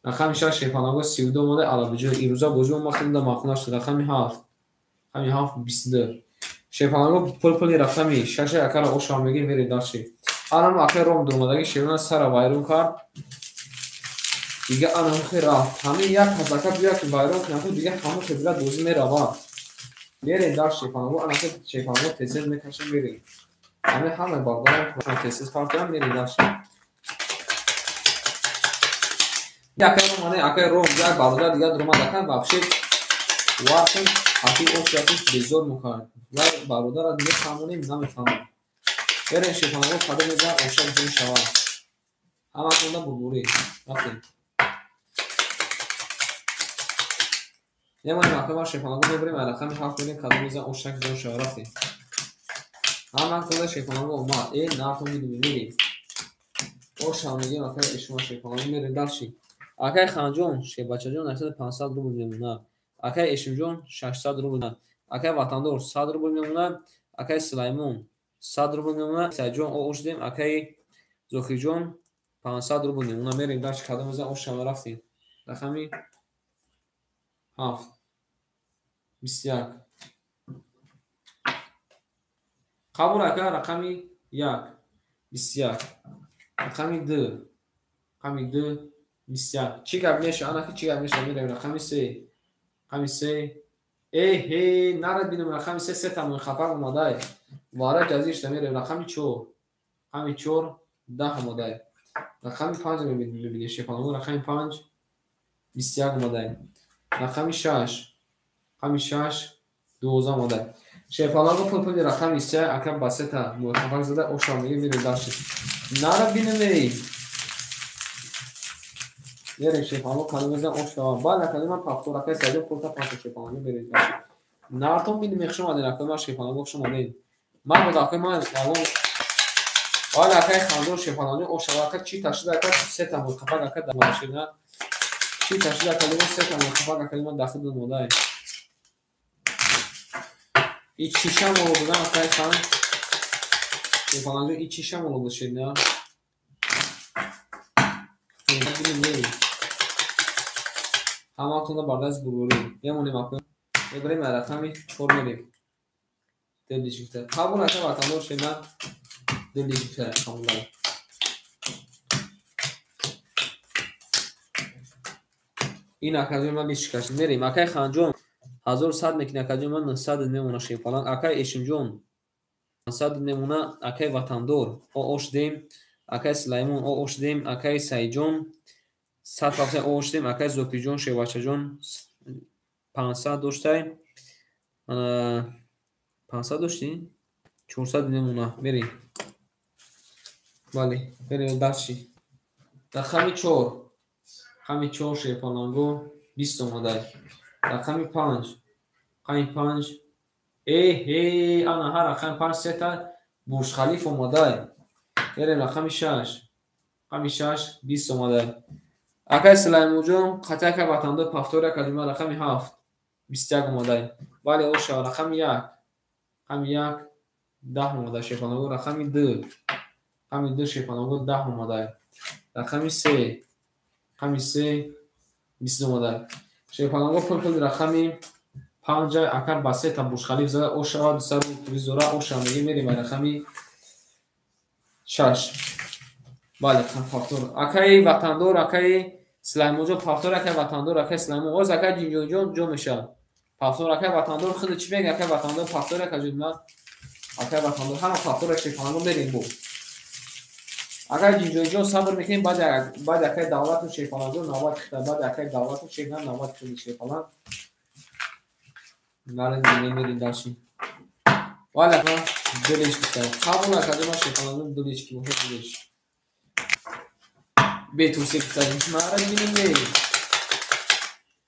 Рақами 6 Шерпаланго 32 омада алабиҷо. Имрӯза бозӣ омада маъқул нашуд. Рақами 7. Рақами 7 22. Шерпаланго пул-пули рақами 6 акара ошам мегирем, мерем дальше. Анам акай Ром дуромадаги шерона сара вайрон кард. Дига анам хе рафт. Ҳамин як казака биё ки вайрон кунад, дига ҳамон хебира бозӣ меравад. Мерем дальше Шерпаланго, анака Шерпаланго тез-тез мекашем, мерем. Ҳамин ҳама бародарам тез-тез партоям, мерем дальше. Акай Ром, ане акай Ром, як бародар дига дуромад ака, вообще варкун аки ошиятиш безор мукард. Вай бародарат мефаҳмонем, намефаҳмам. Берем Шерпаланго кадом мезанад, оша ҷон шавад. Ҳаматонда бурбурӣ. Рафтем. Немонем акай ман Шерпаланго мебарем, рақами 7 мерем, кадом мезанад, оша ҷон шавад. Рафтем. Ҳаматонда Шерпаланго омад. Нартон бидуми, мерем. Оша мегем акай шумо Шерпаланго мерем дальше. Акай Ханҷон, Шербачаҷон 500 рубл мемонад. Акай Эшимҷон 600 рубл. Акай Ватандор 100 рубл мемонад. Акай Сулаймон 100 рубл мемонад. Саидҷон ош дем. Акай Зокирҷон 500 рубл мемонад. Мерем дальше, кадом мезанад, ош шава. Рафтем. Рақами 7 21. Қабул ака, рақами 1 21. Рақами 2. Рақами 2 21. Чӣ гап мешавад? Анаки чӣ гап мешавад? Мерем рақами 3. Рақами 3. Эҳе, нарад бинем рақами 3, се тамоми хафар омадай. Вара ҷазиршда мерем рақами 4. Рақами 4 10 омадай. Рақами 5 мебинем Шерпаланго, рақами 5 21 омадай. Рақами 6. Рақами 6 12 омадай. Шерпаланго пул-пули рақами 3 ака ба сета муҳаффақ зада оша мегирем, мерем дальше. Нарад бинем эй. Мерем Шерпаланго кадом мезанад, ош шавад. Баъд акади ман пафтор акай Саидҷон пулта пафтор Шерпаланго мерем дальше. Нартон бинем, хуш омадед акай ман Шерпаланго, хуш омадед. Ман буд акай ман алон. Баъд акай Ханҷон Шерпаланго ош шавад. Ака чӣ ташида ака сета муҳаффақ ака дар машина. Чӣ ташида ака либо сета муҳаффақ ака ман дахил модай. И чиша моло будан акай Хан. Шерпаланго и чиша моло буд шена. Ҳаматонда бардаз бурбурӣ. Мемонем ака. Мебарем рақами 4 мерем. Дили шифта. Қабул ака ватандор шена. Дили шифта қабул. Ин акаҷон ман личкаш мерем. Акай Ханҷон 1100 мекунад, акаҷон ман 900 мемона Шерпаланг. Акай Эшимҷон 500 мемона. Акай Ватандор ош дем. Акай Сулаймон ош дем. Акай Саидҷон 100 рафта ош дем. Акай Зокирҷон Шербачаҷон 500 доштай. 500 доштӣ? 400 мемона. Мерем. Бале, мерем дальше. Рақами 4. Рақами 4 шерпаланго 20 омадай. Рақами 5. Рақами 5. Э, ана ҳар рақами 5 сета Бурҷ Халиф омадай. Мерем рақами 6. Рақами 6 20 омадай. Акай Сулаймонҷон, қатъи акай Ватандор повтор кардим, рақами 7 21 омадай. Бале, оша рақами 1. Рақами 1 10 омадай шерпаланго, рақами 2. Рақами 2 шерпаланго 10 омадай. Рақами 3. Рақами 3 20 омадай. Шерпаланго пул рақами 5 акар ба 3 та Бурҷ Халиф зада ошава 200 рубл зора оша мегем, мерем рақами 6. Бале, повтор. Акаи Ватандор, акаи Сулаймонҷон повтор, акаи Ватандор, акаи Сулаймон. Оз акаи Ҷинҷонҷон ҷо мешавад. Повтор акаи Ватандор худ чӣ мега? Акаи Ватандор повтор ака ҷон, акаи Ватандор ҳама повтор шерпаланго мерем бо. Акаи Ҷинҷонҷон сабр мекунем, баъд акаи Давлату шерпаланго навбат хита, баъд акаи Давлату шерпаланг навбат хита шерпаланг. Наред мерем дальше. Вале дилиш гуфта. Қабул ака ҷон, шерпаланго дилиш ки бошад дилиш. Бетурсе гуфта. Наред бинем.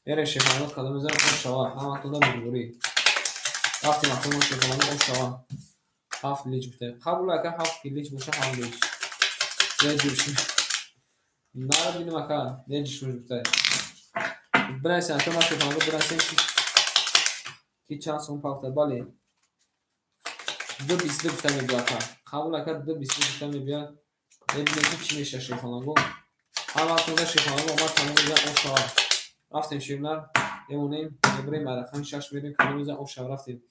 Мерем шерпаланго кадом мезанем ошава. Ҳаматонда мурмурӣ. Рафтем акамо шерпаланго ошава. 7 лич гуфта. Қабул ака 7 лич боша 7 лич. Леҷуш. Наред бинем ака леҷуш гуфта. Бинависем ака ма шерпаланго бинависем ки чанд сом пафта. Бале. 2.22 гуфта мебиёд ака. Қабул ака 2.22 гуфта мебиёд. Мебинем ки чӣ мешавад шерпаланго. Ҳаматонда шерпаланго омад тамом мезанад ошава. Рафтем шернар мемонем, мебарем рақами 6 мерем, кадом мезанад ошава рафтем.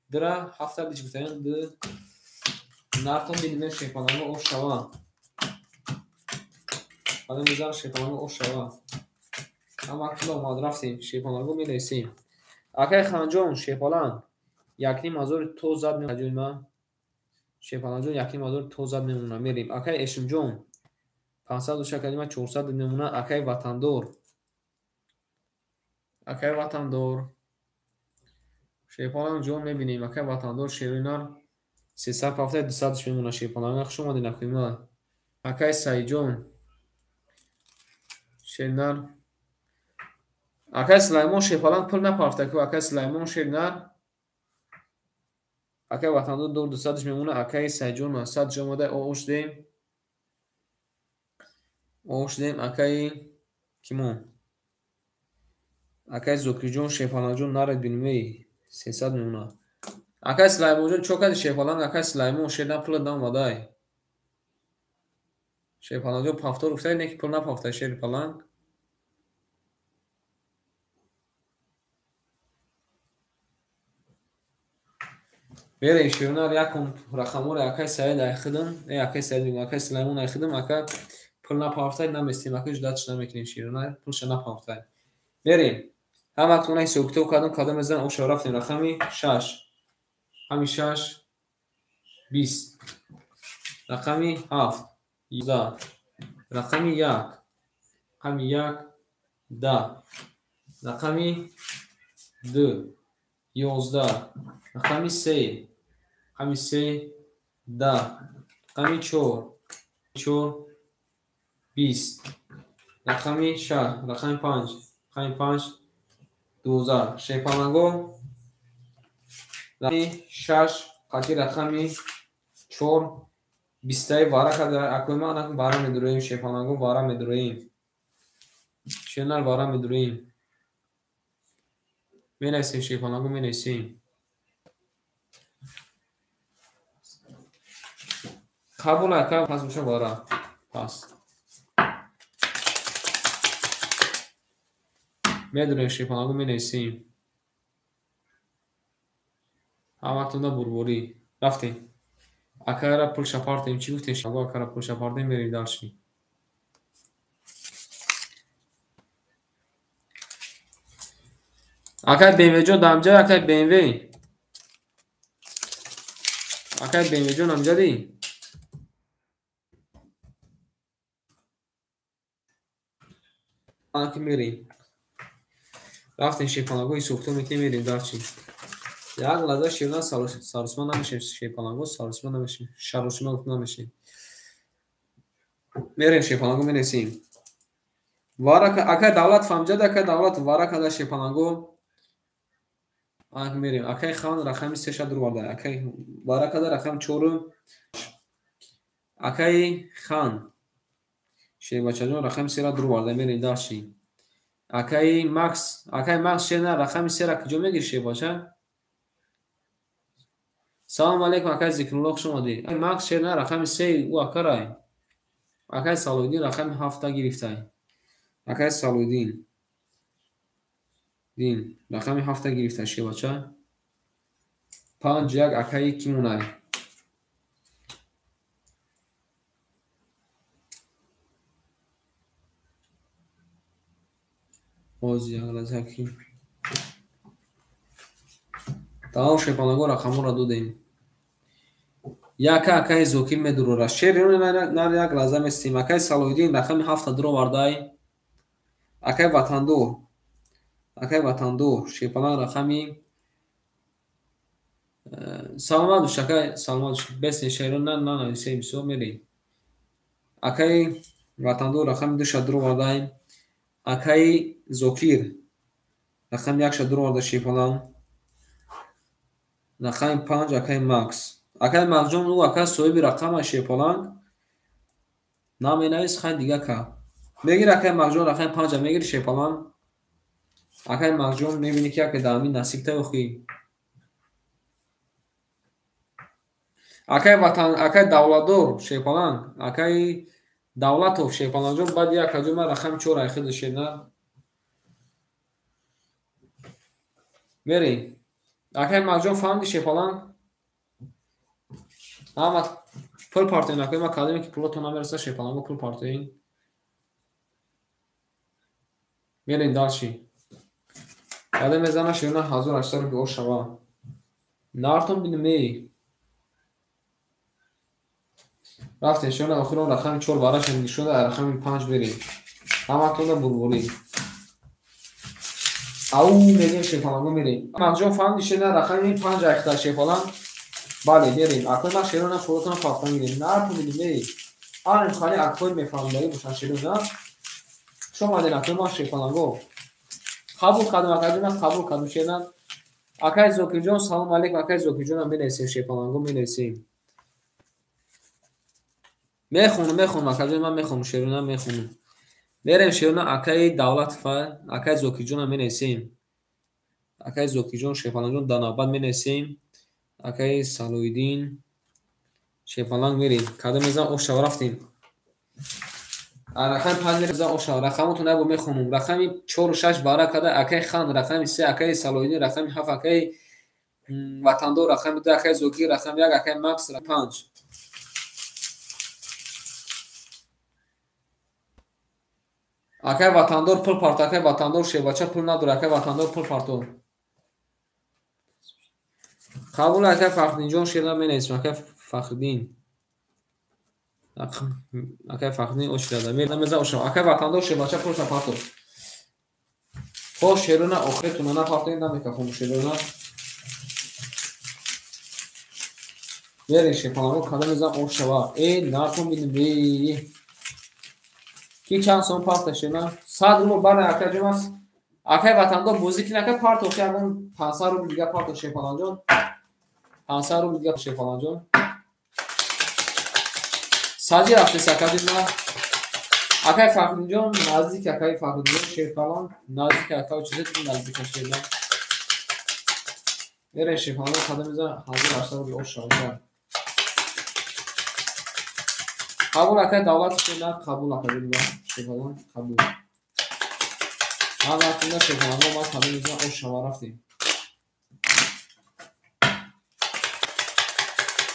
Дра 7 лич гуфтаем, д нартон бинем шерпаланго ошава. Кадом мезанад шерпаланго ошава. Ҳаматонда омад рафтем шерпаланго менависем. Акай Ханҷон шерпаланг 1500 то зад мемонад. Шерпаланҷон 1500 то зад мемонад. Мерем. Акай Эшимҷон 500 боша калима 400 мемонад. Акай Ватандор. Акай Ватандор. Шерпаланг ҷон мебинем. Акай Ватандор шеринар 370 200 мемонад шерпаланг. Хуш омадед акои. Акай Саидҷон шеринар. Акай Сулаймон шерпаланг пул напафта ку. Акай Сулаймон шеринар. Акай Ватандор 200 мемонад. Акай Саидҷон 100 омада ош дем. Ош дем акай кимо? Акай Зокирҷон шерпалангҷон наред бинем эй 300 мемонад. Акай Сулаймонҷон чо кади шерпаланг? Акай Сулаймон шернар пул наомадай. Шерпалангҷон повтор гуфтай, не ки пул напафтай шерпаланг. Мерем шернар якум рақамҳоро акай Саид айхидам, э акай Саид мегӯям, акай Сулаймон айхидам, ака пул напафтай наместем, ака ждатш намекунем шернар, пулша напафтай. Мерем. Ҳаматона ҳисоб-китоб кардам, кадом мезанам оша рафтем рақами 6. Рақами 6 20. Рақами 7 11. Рақами 1. Рақами 1 10. Рақами 2 11. Рақами 3. Рақами 3 10. Рақами 4 4 20. Рақами 6. Рақами 5. Рақами 5 12. Шерпаланго рақами 6 қати рақами 4 20 вара када акои ма анак вара медуроем шерпаланго вара медуроем. Шернар вара медуроем. Менависем шерпаланго менависем. Қабул ака пас боша вара. Пас. Медонем шерпаланго менависем. Ҳаматонда бурборӣ. Рафтем. Акара пул шапартем. Чӣ гуфтем? Акара пул шапартем, мерем дальше. Акай БМВ ҷон дамҷа, акай БМВ. Акай БМВ ҷон амҷадӣ? Аки мерем. Рафтем шерпаланго ҳисоб-китоб мекунем, мерем дальше. Як лаҳза шернар саросима намешем, шерпаланго саросима намешем, шаросима гуфт намешем. Мерем шерпаланго менависем. Варака акай Давлат фаҳмиҷад, акай Давлат варака да шепаланго. Ак мерем. Акай хан рақами 3 дурварда. Акай варака да рақами 4. Акай хан шербачаҷон рақами 3 дурварда. Мерем дальше. Акай Макс, акай Макс шена рақами 3 куҷо мегири шербача? Салом алейкум акай Зикрулло, хуш омадед. Макс шена рақами 3 ӯ акарай. Акай Салоиддин рақами 7 гирифтай. Акай Салоиддин дин рақами 7 гирифта шербача. 5-1 акаи ки монай? Боз як лаҳза ки тамом шепаланго рақамҳоро додем. Яка акаи Зокир медурора. Шер нар як лаҳза местем. Акаи Салоиддин рақами 7 дуровардай. Акаи Ватандор, акаи Ватандор шепаланг рақами саломат бош акай, саломат бош. Бесен шеро на нанависем бисёр мерем. Акаи Ватандор рақами 2 дуровардай. Акаи Зокир рақами 1 дуроварда шепаланг. Рақами 5 акаи Макс. Акаи Максҷон ӯ ака соҳиби рақама шепаланг. Наменавис хай дига ка. Мегир акаи Максҷон рақами 5 мегири шепаланг. Акаи Максҷон мебини ки ака дар ҳамин насиб таёхӣ. Акаи Ватан, акаи Давлатдор шепаланг, акаи Давлатов шепалангҷон баъд як аҷо ман рақами 4 айхида шена. Мерем. Акаи Максҷон фаҳмиди шепаланг? Ҳама пул партоин акаи ман кардем ки пулотон намераса шепаланго пул партоин. Мерем дальше. Баъде мезана шерона 1800 рубл ош шава. Нартон бинем эй. Рафтем шерона охирон рақами 4 барашем нишонда рақами 5 мерем. Ҳаматонда бурбурӣ. Ау мерем шепаланго мерем. Максҷон фаҳмиди шерона рақами 5 айхта шепаланг. Бале мерем. Акои ман шерона пулотон пафта мегирем. Нартон бинем эй. Арем хали акои мефаҳмидаги бошанд шерона. Хуш омадед акои ман шепаланго. Қабул кардам акаҷон, ман қабул кардам шерона. Акаи Зокирҷон салом алейкум. Акаи Зокирҷонам менависем шепаланго менависем. Мехонам, мехонам акаҷон, ман мехонам шерона мехонам. Мерем шерона акаи Давлатов, акаи Зокирҷонам менависем. Акаи Зокирҷон шепалангҷон дар навбат менависем. Акаи Салоиддин шепаланг мерем. Кадом мезанам ош шава рафтем. Рақами 5 мезанам ош шава. Рақамотон як бор мехонам. Рақами 4 6 бара када акаи Хан рақами 3 акаи Салоиддин рақами 7 акаи Ватандор рақами 2 акаи Зокир рақами 1 акаи Макс рақами 5. Акаи Ватандор пул парто, акаи Ватандор шербача пул надорад, акаи Ватандор пул парто. Қабул акаи Фахриддинҷон шерна менависем, акаи Фахриддин. Акаи Фахриддин очирада. Мезан ошам. Акаи Ватандор шербача пул парто. Хо шерона охиретона напартоед намекафом шерона. Мерем шепаланго кадом мезан ош шава. Э нартон бинем эй. Ки чанд сом парта шена? 100 рубл бара акаҷон аст. Акаи Ватандор бозӣ кин ака парто ки ягон 500 рубл дига парто шепаланҷон. 500 рубл дига шепаланҷон. Сади рафтес акаҷон ма. Акаи Фахриддинҷон наздик акаи Фахриддинҷон шепаланг наздик акаи чизе наздик шена. Мерем шепаланг кадом мезан 1800 рубл ош шава. Қабул акаи Давлат шена қабул акаҷон ма шепаланг қабул. Ман вақтинда шепаланго ман кадом мезан ош шава рафтем.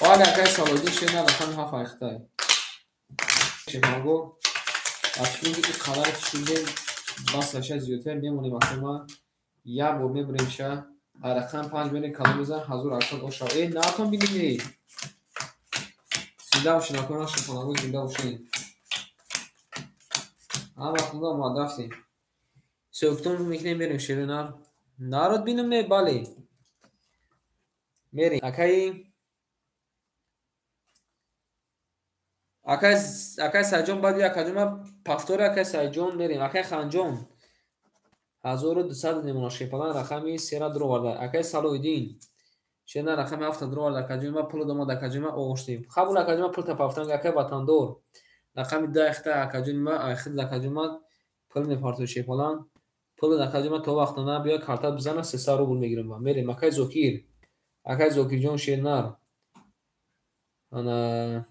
Бале акаи Салоиддин шена рақами 7 айхтай. Шепаланго аз фикр ки қадаре ки шудем бас аша зиёдтар мемонем акаи ман. Як бор мебурем ша. Рақами 5 мерем кадом мезан 1800 ош шава. Э нартон бинем эй. Зинда бошед акаи ман шепаланго зинда бошед. Ҳама вақтинда омад рафтем. Сӯктон мекунем мерем шерона. Народ бинем не бале. Мерем. Акаи Акай Сайҷон баъди акаҷон ма пафтори акай Сайҷон мерем. Акай Ханҷон 1200 мемонад шерпаланг рақами 3-ра дуроварда. Акай Салоҳиддин шернар рақами 7-та дуроварда. Акаҷон ма пул домад, акаҷон ма оғоштем. Қабул акаҷон ма пулта пафтанг. Акай Ватандор рақами 10-та акаҷон ма айхид акаҷон ма пул мепартои шерпаланг. Пул акаҷон ма то вақта на биё карта бизана 300 рубл мегирам. Мерем акай Зокир. Акай Зокирҷон шернар. Ана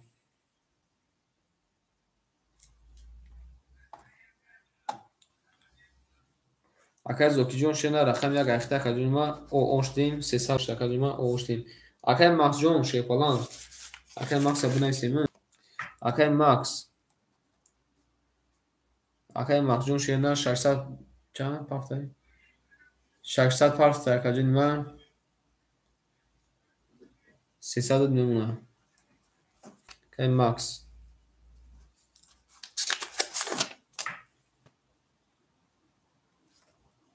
акай Зокирҷон шернар рақами 1 айхта акаҷон ма оғоштем 300 акаҷон ма оғоштем. Акай Максҷон шерпаланг. Акай Макса бинависем. Акай Макс. Акай Максҷон шернар 600 чанд пафтай? 600 пафтай акаҷон ма 300 мемонад. Акай Макс.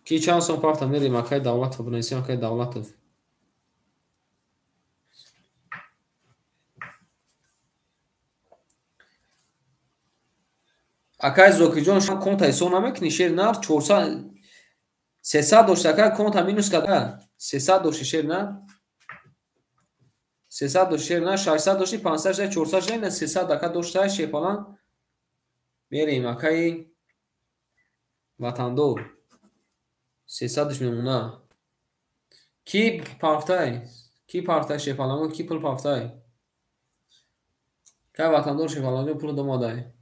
Ки чанд сом пафта мерем акай Давлатов бинависем. Акай Давлатов. Акай Зокирҷон конта ҳисоб намекунӣ шер нар 400 300 дошт акай конта минус карда 300 дошти шер нар 300 дошти шер нар 600 дошти 500 шуда 400 шуда ина 300 ака дошта шерпаланг. Мерем акай Ватандор 300 мемона. Ки пафтай? Ки пафтай шерпаланг? Ки пул пафтай? Кай Ватандор шерпаланг пул домадай.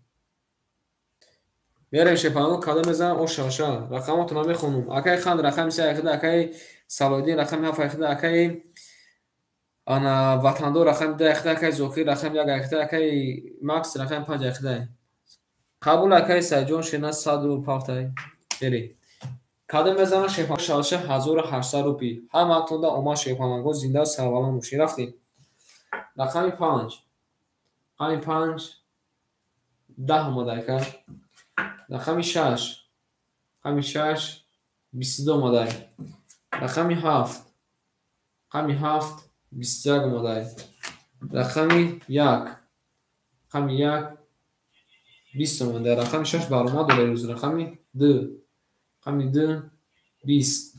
Мерем шерпаланг кадом мезанам ош шаша. Рақамотро намехонум. Акай Хан рақами 3 айхида, акай Салоҳиддин рақами 7 айхида, акай ана Ватандор рақами 2 айхида, акай Зокир рақами 1 айхида, акай Макс рақами 5 айхида. Қабул акай Сайҷон шена 100 рубл пафтай. Мерем. Кадом мезанам шерпаланг шаша 1800 рупи. Ҳамаатонда омад шерпалангҳо зинда сарбаланд бошед. Рафтем. Рақами 5. Рақами 5 10 омада ака. Рақами 6. Рақами 6 22 омада. Рақами 7. Рақами 7 21 омада. Рақами 1. Рақами 1 20 омада. Рақами 6 баромад дора рӯз. Рақами 2. Рақами 2 20.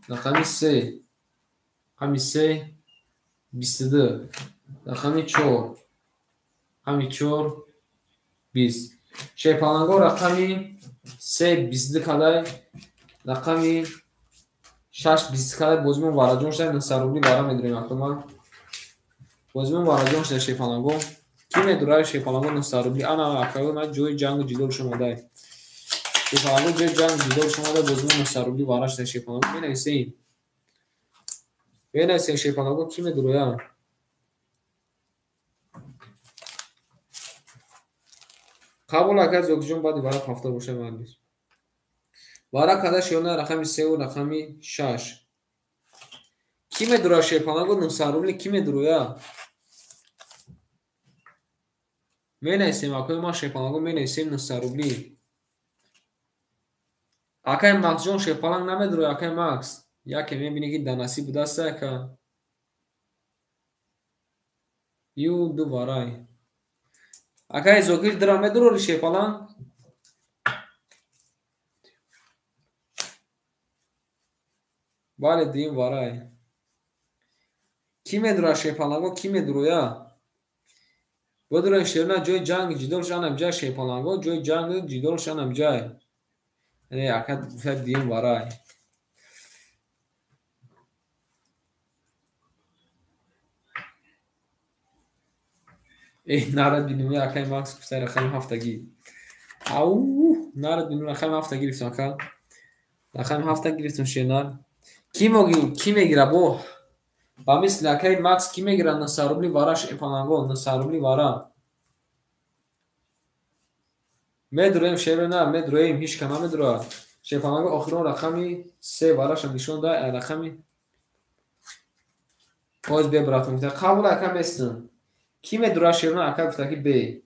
Рақами 3. Рақами 3 22. Рақами 4. Рақами 4 20. Шерпалангҳо рақами 3 22 кадай, рақами 6 20 кадай. Бозимон вараҷон шуда 900 рубли вара медурем акама. Бозимон вараҷон шуда шерпалангҳо. Ки медурад шерпалангҳо 900 рубли? Ана акаё ман ҷои ҷангу ҷидол шумодай. Шерпалангҳо ҷои ҷангу ҷидол шумодай. Бозимон 900 рубли вара шуда шерпалангҳо. Менависем. Менависем шерпалангҳо ки медурояд? Қабул акай Зокирҷон баъди вара пафта боша марлис. Вара када шерна рақами 3 ва рақами 6. Ки медурояд шерпалангҳо 900 рубли ки медурояд? Менависем акои ман шерпалангҳо менависем 900 рубли. Акай Максҷон шерпаланг намедурояд акай Макс. Яке мебинӣ ки дар насиб будаст ака. Ю ду варай. Акай Зокир дира медурори шерпаланг? Бале дуюм варай. Ки медурад шерпалангҳо? Ки медурояд? Бидуроед шерна ҷои ҷанги ҷидол шанам ҷай шерпалангҳо ҷои ҷанги ҷидол шанам ҷай. Не, ака гуфта дуюм варай. Нарад бинем акай Макс гуфта рақами 7-гӣ. Ау, нарад бинем рақами 7 гирифтам ака. Рақами 7 гирифтам шернар. Ки ки мегира бо? Ба мисли акай Макс ки мегира 900 рубли вара шерпалангҳо 900 рубли вара. Медуроем шерна, медуроем, ҳеч кам намедурояд. Шерпалангҳо охирон рақами 3 вараша нишон дай, рақами Оз бе братон гуфта қабул ака местам. Ки медура шерна ака гуфта ки бе.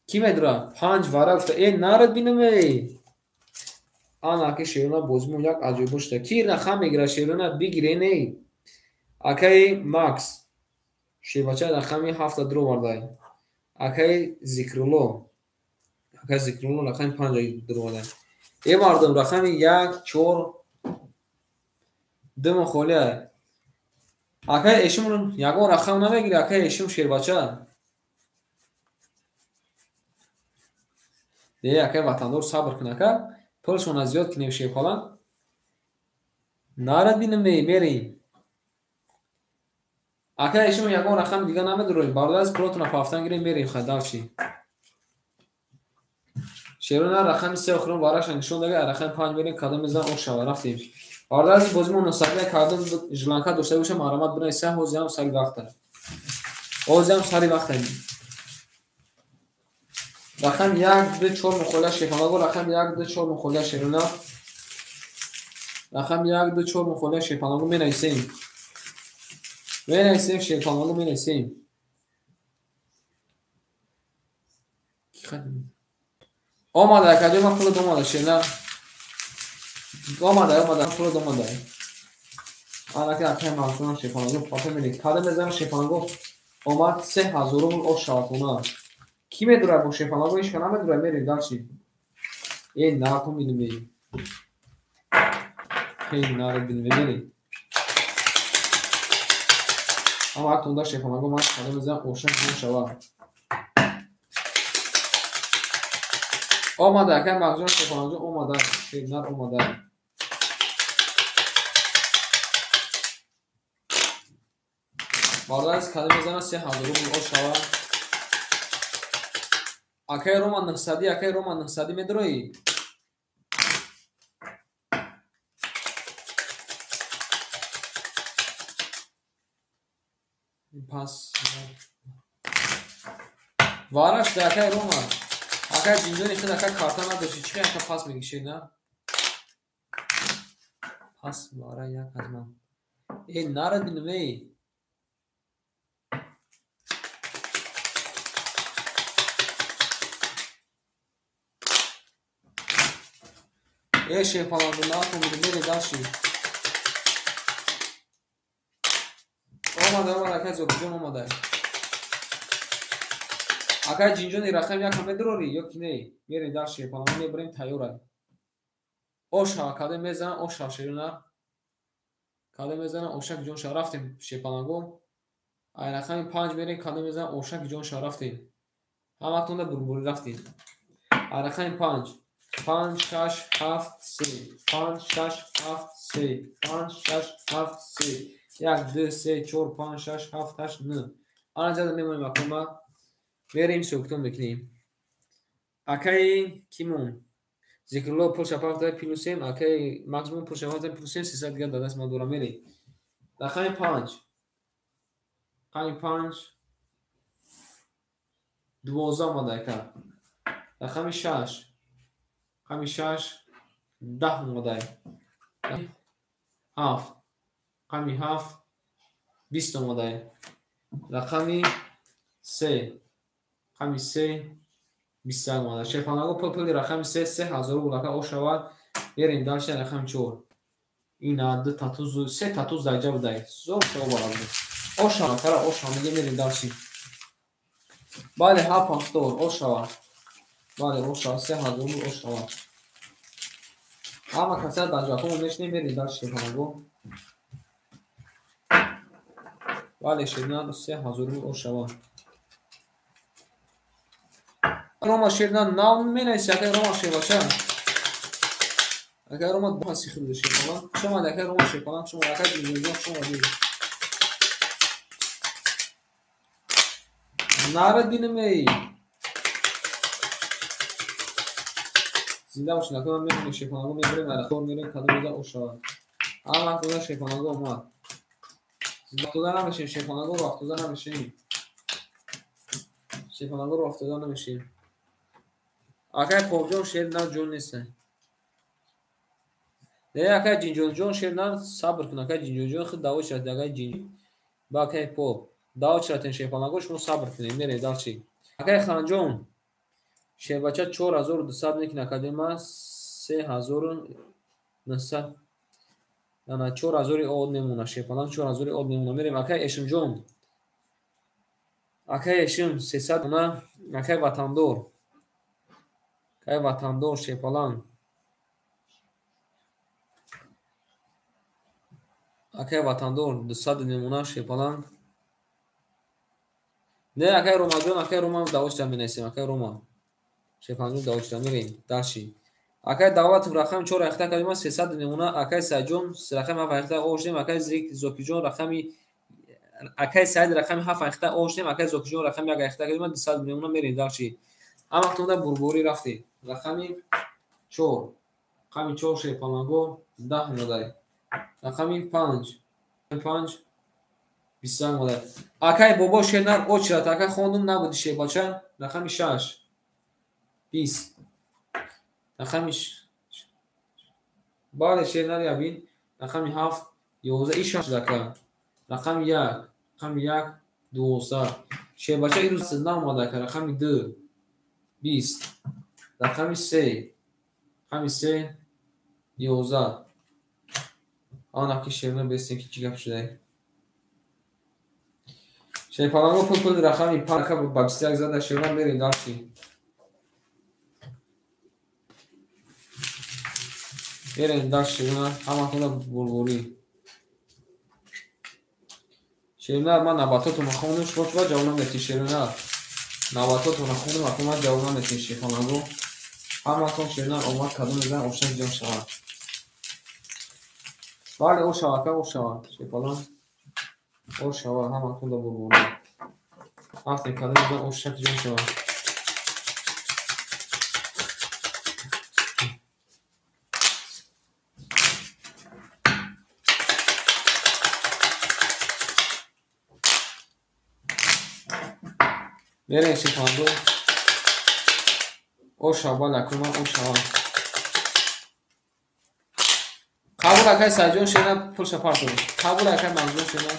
Ки медура? 5 вара гуфта нарад бинам эй. Ана ака шерна бозимон як аҷоиб шуда. Ки рақам мегира шерна бигирен эй. Акаи Макс шербача рақами 7 дуровардай. Акаи Зикрулло. Акаи Зикрулло рақами 5 дуромада. Э мардум, рақами 1, 4, 2 мухолия. Акаи Эшим ягон рақам намегири, акаи Эшим шербача. Не, акаи ватандор сабр кун, ака. Пулшона зиёд кинем шерпалан. Нарад бинем, мерем. Акаи Эшим ягон рақами дига намедуроем. Бародар, пулотона пафтан гирем, мерем хадалчи. Шерона рақами 3 охирон вараша нишон дага, рақами 5 мерем, кадом мезан ош шава, рафтем. Бародар, бози мо нусака кардем, жиланка дошта боша, марамат бинависа, ҳозирам сари вақта. Ҳозирам сари вақта. Рақам 1, 2, 4 мухоля шерпалаго, рақам 1, 2, 4 мухоля шерона. Рақам 1, 2, 4 мухоля шерпалаго менависем. Менависем шерпалаго менависем. Омада, акаҷо ман пулат омада шерна. Омада, омада, пулат омада. Анаки акаи мағзунам шерпалаго папа менавис. Кадом мезанам шерпалаго омад 3000 рубл ош шаватона. Ки медурад бо шерпалаго? Ҳеч ка намедурад, мерем дальше. Э, нартон бинем. Э, нарад бинем, мерем. Ама актон да шерпалаго ман кадом мезанам оша ҷон шава. Омада, акаи мағзун шерпалаго омада, шернар омада. Бародар, кадом мезанам 3000 рубл ош шава. Акаи Рома 900, акаи Рома 900 медрои? Пас вараш да акаи Рома. Акаи ҷинҷони худ ака карта надошти, чӣ ака пас мегишед, на? Пас вара як аз ман. Э, нарад бинем, эй. Э, шерпаланду, натон бинем, мерем дальше. Омада, омада, акаи Зобиҷон омада. Акаи ҷинҷони рақам якам медурорӣ ё ки не? Мерем дальше, шерпаланду мебарем, тайёра. Оша, кадом мезанам, оша шерона. Кадом мезанам, оша ҷон ша, рафтем шерпаланго. Ай рақами 5 мерем, кадом мезанам, оша ҷон ша, рафтем. Ҳаматонда бурбурӣ рафтем. Ай рақами 5. 5, 6, 7, 3. 5, 6, 7, 3. 5, 6, 7, 3. 1, 2, 3, 4, 5, 6, 7, 8, 9. Ана ҷада мемонем акома. Мерем сӯктон мекунем. Акаи кимон? Зикрулло пул шапафта плюсем, акаи Максимум пул шапафта плюсем, 300 дигар дар даст ман дорам, мерем. Рақами 5. Рақами 5. 12 омада ака. Рақами 6. Рақами 6 10 омада. 7. Рақами 7 20 омада. Рақами 3. Рақами 3 21 омада. Шерпалаго пул рақами 3 3000 рубл ака ошавад. Мерем дальше рақами 4. Ина 2 татуз 3 татуз дар ҷа будай. Зор шава барабар. Ошава, кара ошава мегем, мерем дальше. Бале, 7 ҳафтор ошава. Бале, ошава 3000 рубл ошава. Ҳама каса дар ҷаҳон мешнем, мерем дальше шерпалаго. Бале, шерна 3000 рубл ошава. Рома шерна нав менависи, акаи Рома шербача. Акаи Рома паси худ шерпалан. Хуш омадӣ, акаи Рома шерпалан, хуш омадӣ, акаи Ҷинҷонҷон, хуш омадӣ. Нарад бинем, эй. Зинда бошед, акаи ман мемонем шерпалаго, мебарем, арахор мерем, кадом рӯза ошава. Ҳама вақт рӯза шерпалаго омад. Вақтода намешем, шерпалаго вақтода намешем. Шерпалаго вақтода намешем. Акаи Побҷон шер нар ҷон нест. Не, акаи Ҷинҷонҷон шер нар сабр кун, акаи Ҷинҷонҷон худ даво чират, акаи Ҷинҷ ба акаи Поп даво чиратен шерпалаго, шумо сабр кунед, мерем дальше. Акаи Ханҷон шербача 4200 мекунад, акаҷон ман 3900. Ана 4000 од мемона, шерпаланг 4000 од мемона. Мерем акаи Эшимҷон. Акай Эшим 300 дона. Акай Ватандор. Акай Ватандор шерпаланг. Акай Ватандор 200 мемона шерпаланг. Не, акай Ромаҷон, акай Рома давошта менависем, акай Рома. Шерпаланг давошта мерем. Дальше. Акай Давлатов рақами 4 ахта кардем, 300 мемона. Акай Сайҷон рақами 7 ахта оштем, акай Зокиҷон рақами акай Саид рақами 7 ахта оштем, акай Зокиҷон рақами 1 ахта кардем, 200 мемона мерем дальше. Ҳамақтонда бурборӣ рафтем. Рақами 4. Рақами 4 шерпаланго 10 модай. Рақами 5. 5 21 модай. Акай Бобо шернар очрат, акай хондум набуди шербача. Рақами 6 20. Рақами бале шернар ябин. Рақами 7 11 иш ака. Рақами 1, рақами 1 12. Шербача ирӯз наомада ака. Рақами 2 20. Рақами 3, рақами 3 11. Анаки шерна бестем ки чӣ гап шудай. Шерпаланго пул рақами 5 ака ба 21 зада шерна мерем дальше. Мерем дальше шерна ҳаматона бурбурӣ. Шерна ман навбатотонро хондум, шумо чӣ ҷавоб наметин шерна? Навбатотонро хондум, акун ман ҷавоб наметин шерпаланго. Ҳаматон шерна омад кадом мезан ошна ҷон шавад. Бале, о шава, ака, о шава. Шерпаланг о шава, ҳаматон да бурбурӣ. Рафтем кадом мезан ошна ҷон шава. Мерем шерпаланго. О шава, бале, акун ман о шава. Қабул акай Сайҷон шена пулша партов. Қабул акай Манзур шена.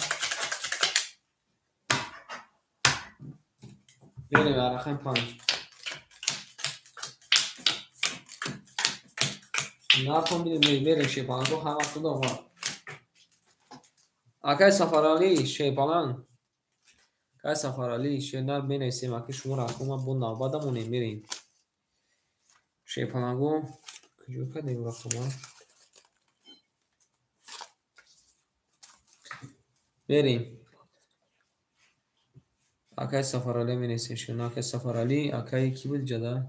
Мерем рақами 5. Нартон бинем, мерем шерпаланго ҳаматонда омад. Акай Сафаралӣ шерпаланг. Акай Сафаралӣ шернар менависем, аки шуморо акун ман бо навбат дамонем мерем. Шерпаланго куҷо кардем рақама? Мерем. Акай Сафаралӣ менависем шерна, акай Сафаралӣ, акай ки буд ҷада?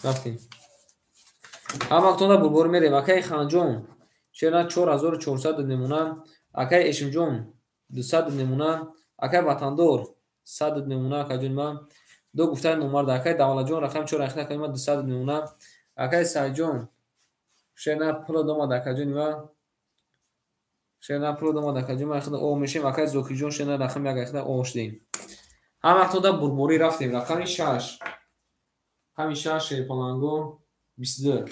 Рафтем. Ҳамақтонда бурбор мерем. Акай Ханҷон шерна 4400 мемона. Акай Эшимҷон 200 мемона. Акай Ватандор 100 мемона. Акайҷони ман ду гуфтаи номарда. Акай Давлатҷон рақами 4 ахта кардем, 200 мемона. Акай Сайҷон шерна пул домад, акайҷони ман. Шерна пул домад, акайҷони ман. Ахта о мешем. Акай Зокиҷон шерна рақами 1 ахта о шудем. Ҳамақтонда бурборӣ рафтем. Рақами 6. Рақами 6 шерпаланго 22.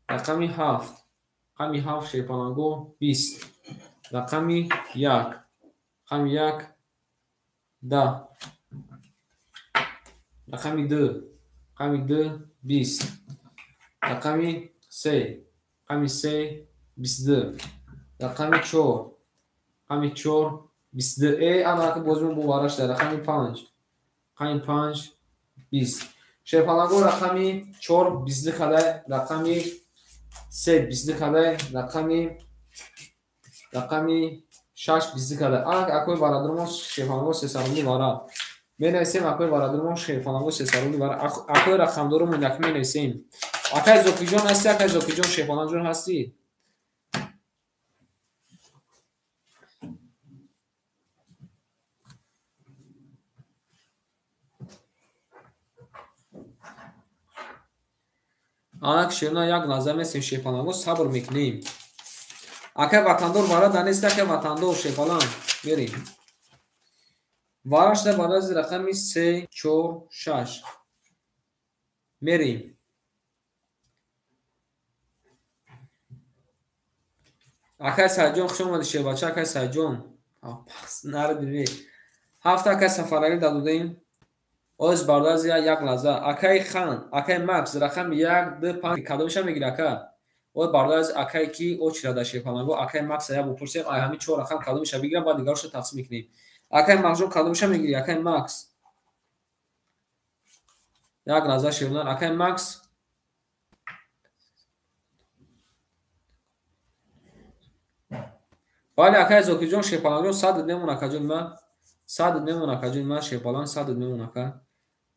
Рақами 7. Рақами 7 шерпаланго 20. Рақами 1. Рақами 1 10. Рақами 2. Рақами 2 20. Рақами 3. Рақами 3 22. Рақами 4. Рақами 4 22. Ана бозимон бовара шуда. Рақами 5. Рақами 5 20. Шерпаланго рақами 4 22 кадай, рақами 3 22 кадай, рақами 6 22 кадай. Ана акои бародармон шерпаланго сесаруми вара. Менависем акои бародармон шерпаланго сесаруми вара. Акои рақамдорумон як менависем. Акай Зокиҷон ҳастӣ? Акай Зокиҷон шерпалангҷон ҳастӣ? Анак шерна як лаҳза месем шерпаланго сабр мекунем. Акай Ватандор вара данест, акай Ватандор шерпаланг мерем. Вара шуда барои рақами 3 4 6 мерем. Акай Сайҷон хуш омадӣ шербача, акай Сайҷон. Нарадиме. 7 акай Сафаралӣ дадудем. Оз бардази як лаҳза. Акай Хан, акай Макс рақами 1 2 5 кадомиша мегири ака? Ой бародар азиз, акай ки очирада шерпаланго, акай Макса я бупурсем, ай ҳамин чор рақам кадомиша бигирам, баъд дигароша тақсим мекунем. Акай Максҷон, кадомиша мегирӣ? Акай Макс. Як лаҳза, шернар, акай Макс. Бале, акай Зокирҷон, шерпалангҷон, садд мемон, акаҷони ман. Садд мемон, акаҷони ман, шерпаланг садд мемон, ака.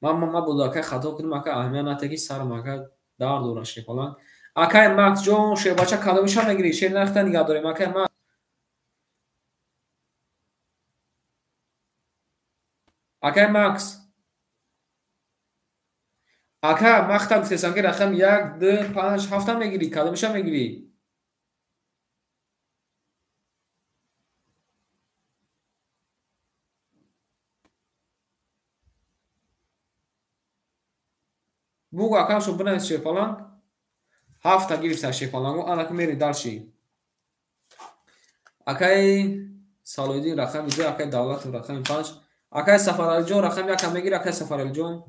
Ман буду акай хато кунам, ака, аҳамият натиҳ, ки сарам ака дард дорад, шерпаланг. Акай Максҷон, шербача, кадомиша мегирӣ? Шер нахта нигаҳ дорем, акай Макс. Акай Макс. Ака, махта гуфтесам, ки рақам 1, 2, 5, 7 мегирӣ, кадомиша мегирӣ? Бугу, акамшо бинавис, шерпаланг. Ҳафта гирифта, шерпаланго, анаки мери дарши. Акай Салоиддин рақами 2, акай Давлатов рақами 5. Акай Сафаралиҷон рақами 1 мегири, акай Сафаралиҷон.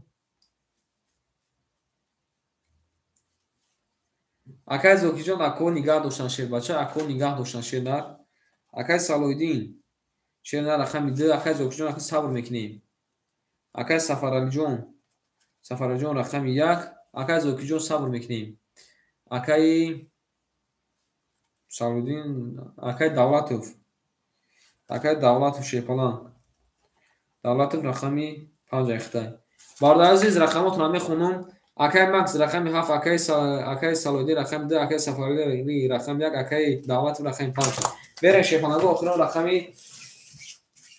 Акай Зокирҷон, ако нигаҳ доштан, шербача, ако нигаҳ доштан, шернар. Акай Салоиддин, шернар рақами 2, акай Зокирҷон, ака сабр мекунем. Акай Сафаралиҷон, Сафаралиҷон рақами 1, акай Зокирҷон сабр мекунем. Акай Салоиддин, акай Давлатов. Акай Давлатов шерпаланг. Давлатов рақами 5 айхтай. Бародари азиз, рақамотро мехонам. Акай Макс рақами 7, акай Салоиддин рақами 2, акай Сафаралӣ рақами 1, акай Давлатов рақами 5. Берем, шерпаланго, охирон рақами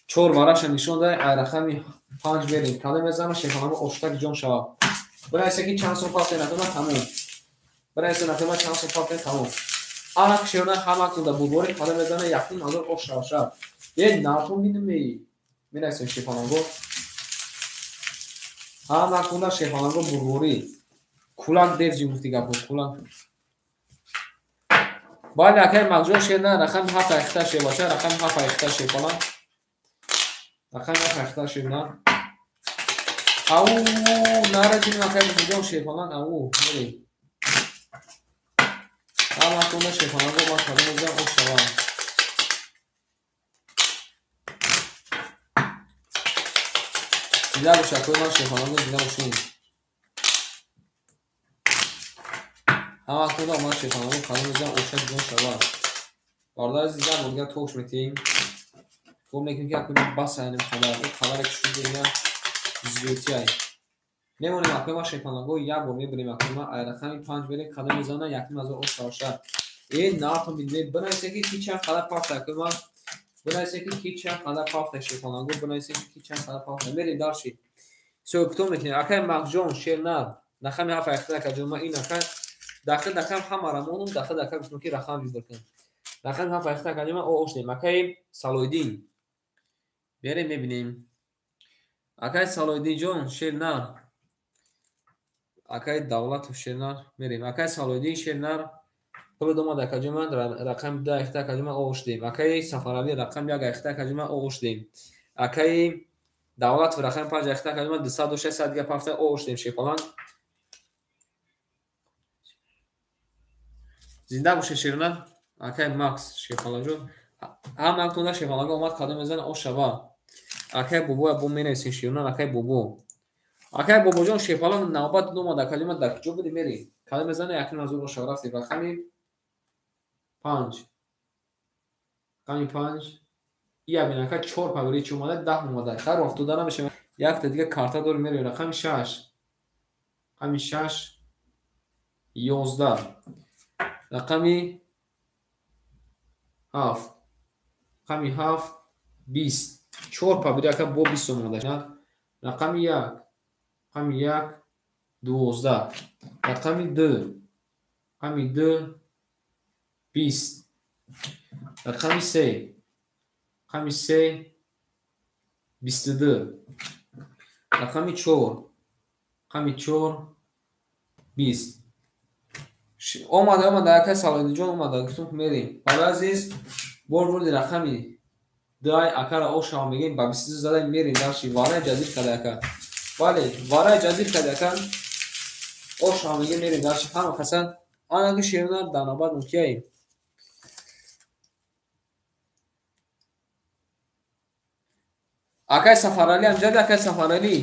4 вараша нишон дай, ай рақами 5 берем. Кадом мезанам, шерпаланго, оштак ҷон шавад. Бинависе, ки чанд сум пафте накунад, тамом. Бинависе, накунад, чанд сум пафте, тамом. Анак шерна ҳаматон да бурбори, кадом мезана 1500 ош шавад шав. Е, нартон бинем, менависем, шерпаланго. Ҳаматон да шерпаланго бурбори. Кулак держи, гуфти гапо, кулак. Бале, акай Максҷон, шерна рақами 7 айхта, шербача, рақами 7 айхта, шерпаланг. Рақами 7 айхта, шерна. Ау, нарадим, акай Максҷон, шерпаланг, ау, мерем. Ҳаматон да шерпаланго ман кадом мезанам, ош шавад. Зинда бош, акои ман, шерпаланго, зинда бошем. Ҳаматон да ман шерпаланго кадом мезанам, ошак ҷон шавад. Бародари азиз, як бор дигар тош метиҳем. Хуб мекунем, ки акои бас аянем қадар. Ин қадаре ки шуд, ина зиёдтиай. Мемонем, акои ман, шерпаланго, як бор мебирем, акои ман, ай рақами 5 берем, кадом мезана 1500 ош шавад шав. Э, нартон бинем, бинависе, ки чанд қадар пафта, акои ман. Бинависе, ки чанд қадар пафта, шерпаланго, бинависе, ки чанд қадар пафта. Мерем дарши. Всё, кутоҳ мекунем. Акай Максҷон, шернар, рақами 7 айхта, акаҷон ман, ин ака дахил дахам ҳамаро мондум, дахил дака гуфтам, ки рақам вибр кун. Рақами 7 айхта, акаҷон ман, ош дем. Акай Салоиддин. Берем, мебинем. Акай Салоиддинҷон, шернар. Акай Давлатов, шернар, мерем. Акай Салоиддин, шернар, пул омад, акаҷон ман, рақами 2 айхта, акаҷон ман, ош дем. Акай Сафаралӣ рақами 1 айхта, акаҷон ман, ош дем. Акай Давлатов рақами 5 айхта, акаҷон ман, 200 дошта, 100 дига пафта, ош дем, шерпаланг. Зинда бошед, шернар. Акай Макс, шерпалангҷон. Ҳаматон шерпаланго омад, кадом мезана, ош шава. Акай Бобо бо менависем, шернар, акай Бобо. Акай Бобоҷон, шерпаланг, навбат омад, акаҷон ман, дар куҷо буди, мери. Кадом мезана 1500 ош шава, рафтем рақами 5. Рақами 5. Ия бин, ака, 4 павери чи омада, 10 омада. Хайр, афтода намешавад. Якта дига карта дорем, мерем рақами 6. Рақами 6 11. Рақами 7. Рақами 7 20. 4 павери, ака, бо 20 омада. Рақами 1. Рақами 1 12. Рақами 2. Рақами 2 20. Рақами 3. Рақами 3 22. Рақами 4. Рақами 4 20. Омада, омада, акай Салоиддинҷон омада, гуфтум, мерем. Бародари азиз, бор бурди рақами 2 акара ошава мегем, ба 22 задаем, мерем дарши. Вараи ҷазир када, ака. Бале, вараи ҷазир када, ака. Ошава мегем, мерем дарши. Ҳама касан Анаки шернар дар навбат мукияй. Акай Сафаралӣ амҷади, акай Сафаралӣ.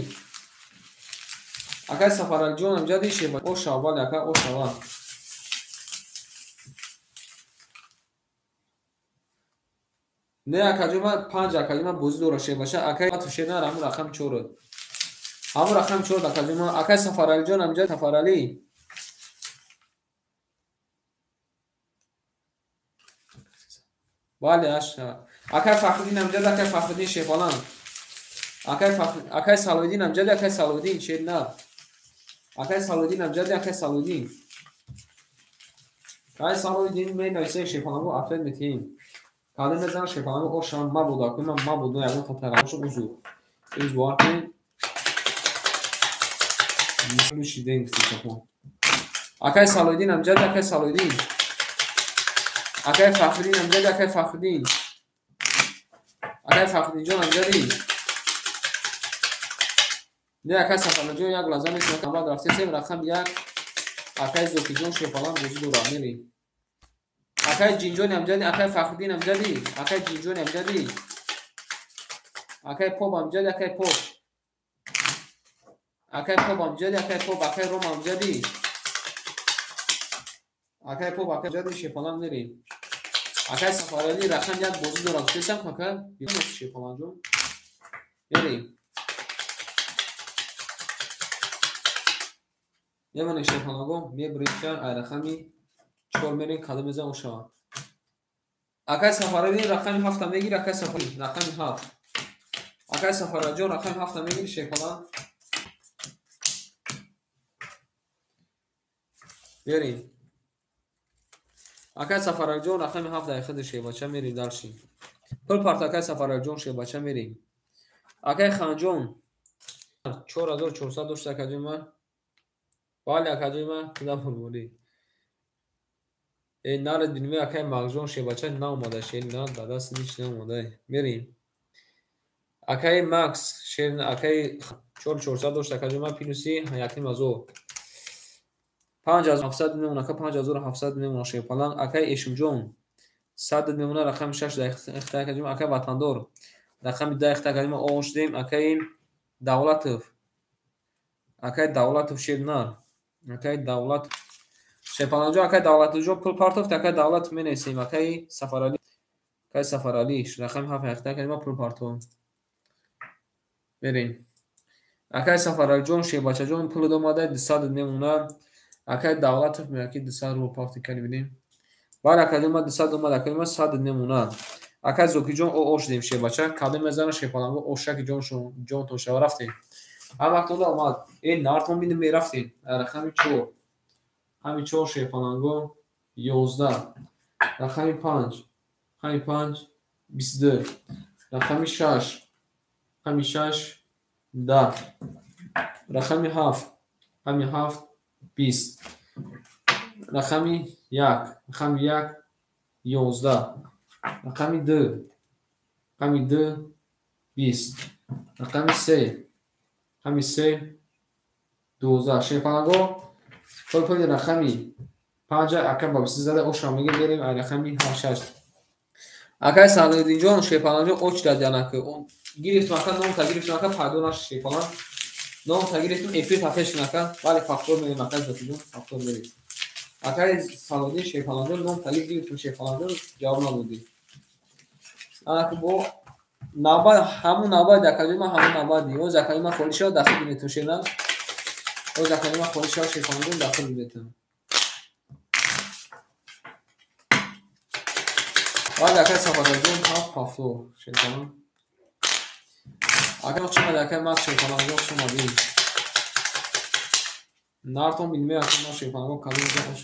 Акай Сафаралиҷон амҷади шеба. Ош аввал, акай ош аввал. Не акаҷон, ман панҷ акаҷон, ман бозӣ дора шебаша. Акай шернар ҳамун рақами чор. Ҳамун рақами чор акаҷон ман. Акай Сафаралиҷон амҷади Сафаралӣ. Бале, аша. Акай Фахриддин амҷади, акай Фахриддин Шефалан. Акай Салоиддин амҷади, акай Салоиддин Шернар. Акай Салоиддин амҷади, акай Салоиддин. Акай Салоиддин менависем Шефаланго ответ метиҳем. Кадом мезанам Шефаланго ошам мабода кунам мабода ягон татарамошо узур. Имрӯз бовар кунед. Шидем гуфтем. Акай Салоиддин амҷади, акай Салоиддин. Акай Фахриддин амҷади, акай Фахриддин. Акай Фахриддинҷон амҷади. Не акай Сафаралиҷон як лаҳза нест, навбат рафтесем рақам як. Акай Зокиҷон Шефалан бозӣ дора мерем. Акай Ҷинҷони амҷади, акай Фахриддин амҷади, акай Ҷинҷони амҷади. Акай Поп амҷади, акай Поп. Акай Поп амҷади, акай Поп, акай Рома амҷади. Акай Поп, акай амҷади Шефалан мерем. Акай Сафаралӣ рақам як бозӣ дора гуфтесам, ака Шефаланҷон. Мерем. Мемонем Шефаланго, мебурем ай рақами чор мерем, кадом мезанам ошава. Акай Сафаралӣ рақами ҳафта мегири, акай Сафаралӣ рақами ҳафт. Акай Сафаралиҷон рақами ҳафта мегири Шефалан. Мерем. Акай Сафаралиҷон рақами ҳафт дар худи шебача мерем дарши. Пул парт акай Сафаралиҷон шебача мерем. Акай Ханҷон 4400 дошт акаҷон ман. Бале акаҷон ман куда бурбурӣ. Э наред бинме акай Мағзҷон шебача наомада шер на дар даст ҳеч наомада. Мерем. Акай Макс шер акай 4400 дошт акаҷон ман плюси 1500. 5700 мемона, ака 5700 мемона Шефалан. Акай Эшимҷон 100 мемона, рақами 6 дар ихта акаҷон. Акай Ватандор рақами 10 ихта акаҷон ман оғоз шудем. Акай Давлатов, акай Давлатов Шернар, акай Давлат Шефаланҷон, акай Давлатовҷон пул партофт, акай Давлатов менависем. Акай Сафаралӣ, акай Сафаралӣ рақами 7 ихта акаҷон ман пул партофт. Мерем. Акай Сафаралиҷон Шебачаҷон пул омада 200 мемона. Акай Давлатов меяки 200 рубл пафти кани бинем. Бале акаҷон ман 200 омад, акаҷон ман 100 мемона. Акай Зокиҷон ош дем шебача, кадом мезанам Шефаланго ошаки ҷонтон шава рафтем. Ҳамактонда омад. Э нартон бинем мерафтем. Рақами 4. Рақами 4 Шефаланго 11. Рақами 5. Рақами 5 22. Рақами 6. Рақами 6 10. Рақами 7. Рақами 7 20. Рақами 1. Рақами 1 11. Рақами 2. Рақами 2 20. Рақами 3. Рақами 3 12. Шефаланго пул рақами 5 ака ба 20 зада оша мегем берем ай рақами 8. Акай Салоиддинҷон Шефаланҷон оч дад янак. Гирифтам ака ном та гирифтам ака пайдо нашд Шефалан. Ном та гирифтам эфир тафеш ака. Бале фактор мерем акай Зокиҷон фактор мерем. Акай Салоиддин Шефаланҷон ном та гирифтам Шефаланҷон ҷавоб надодӣ. Анаки бо навбат ҳамун навбат акаҷон ман ҳамун навбат ниёз акаҷон ман холӣ шавад дахил биметам шернар. Оз акаҷон ман холӣ шавад Шефаланҷон дахил биметам. Бале акай Сафаралиҷон ҳафт ҳафто Шефалан. Акай хуш омадӣ акай Макс Шефаланҷон хуш омадӣ. Нартон бинме акай Макс Шефаланҷон кадом ҷо хуш.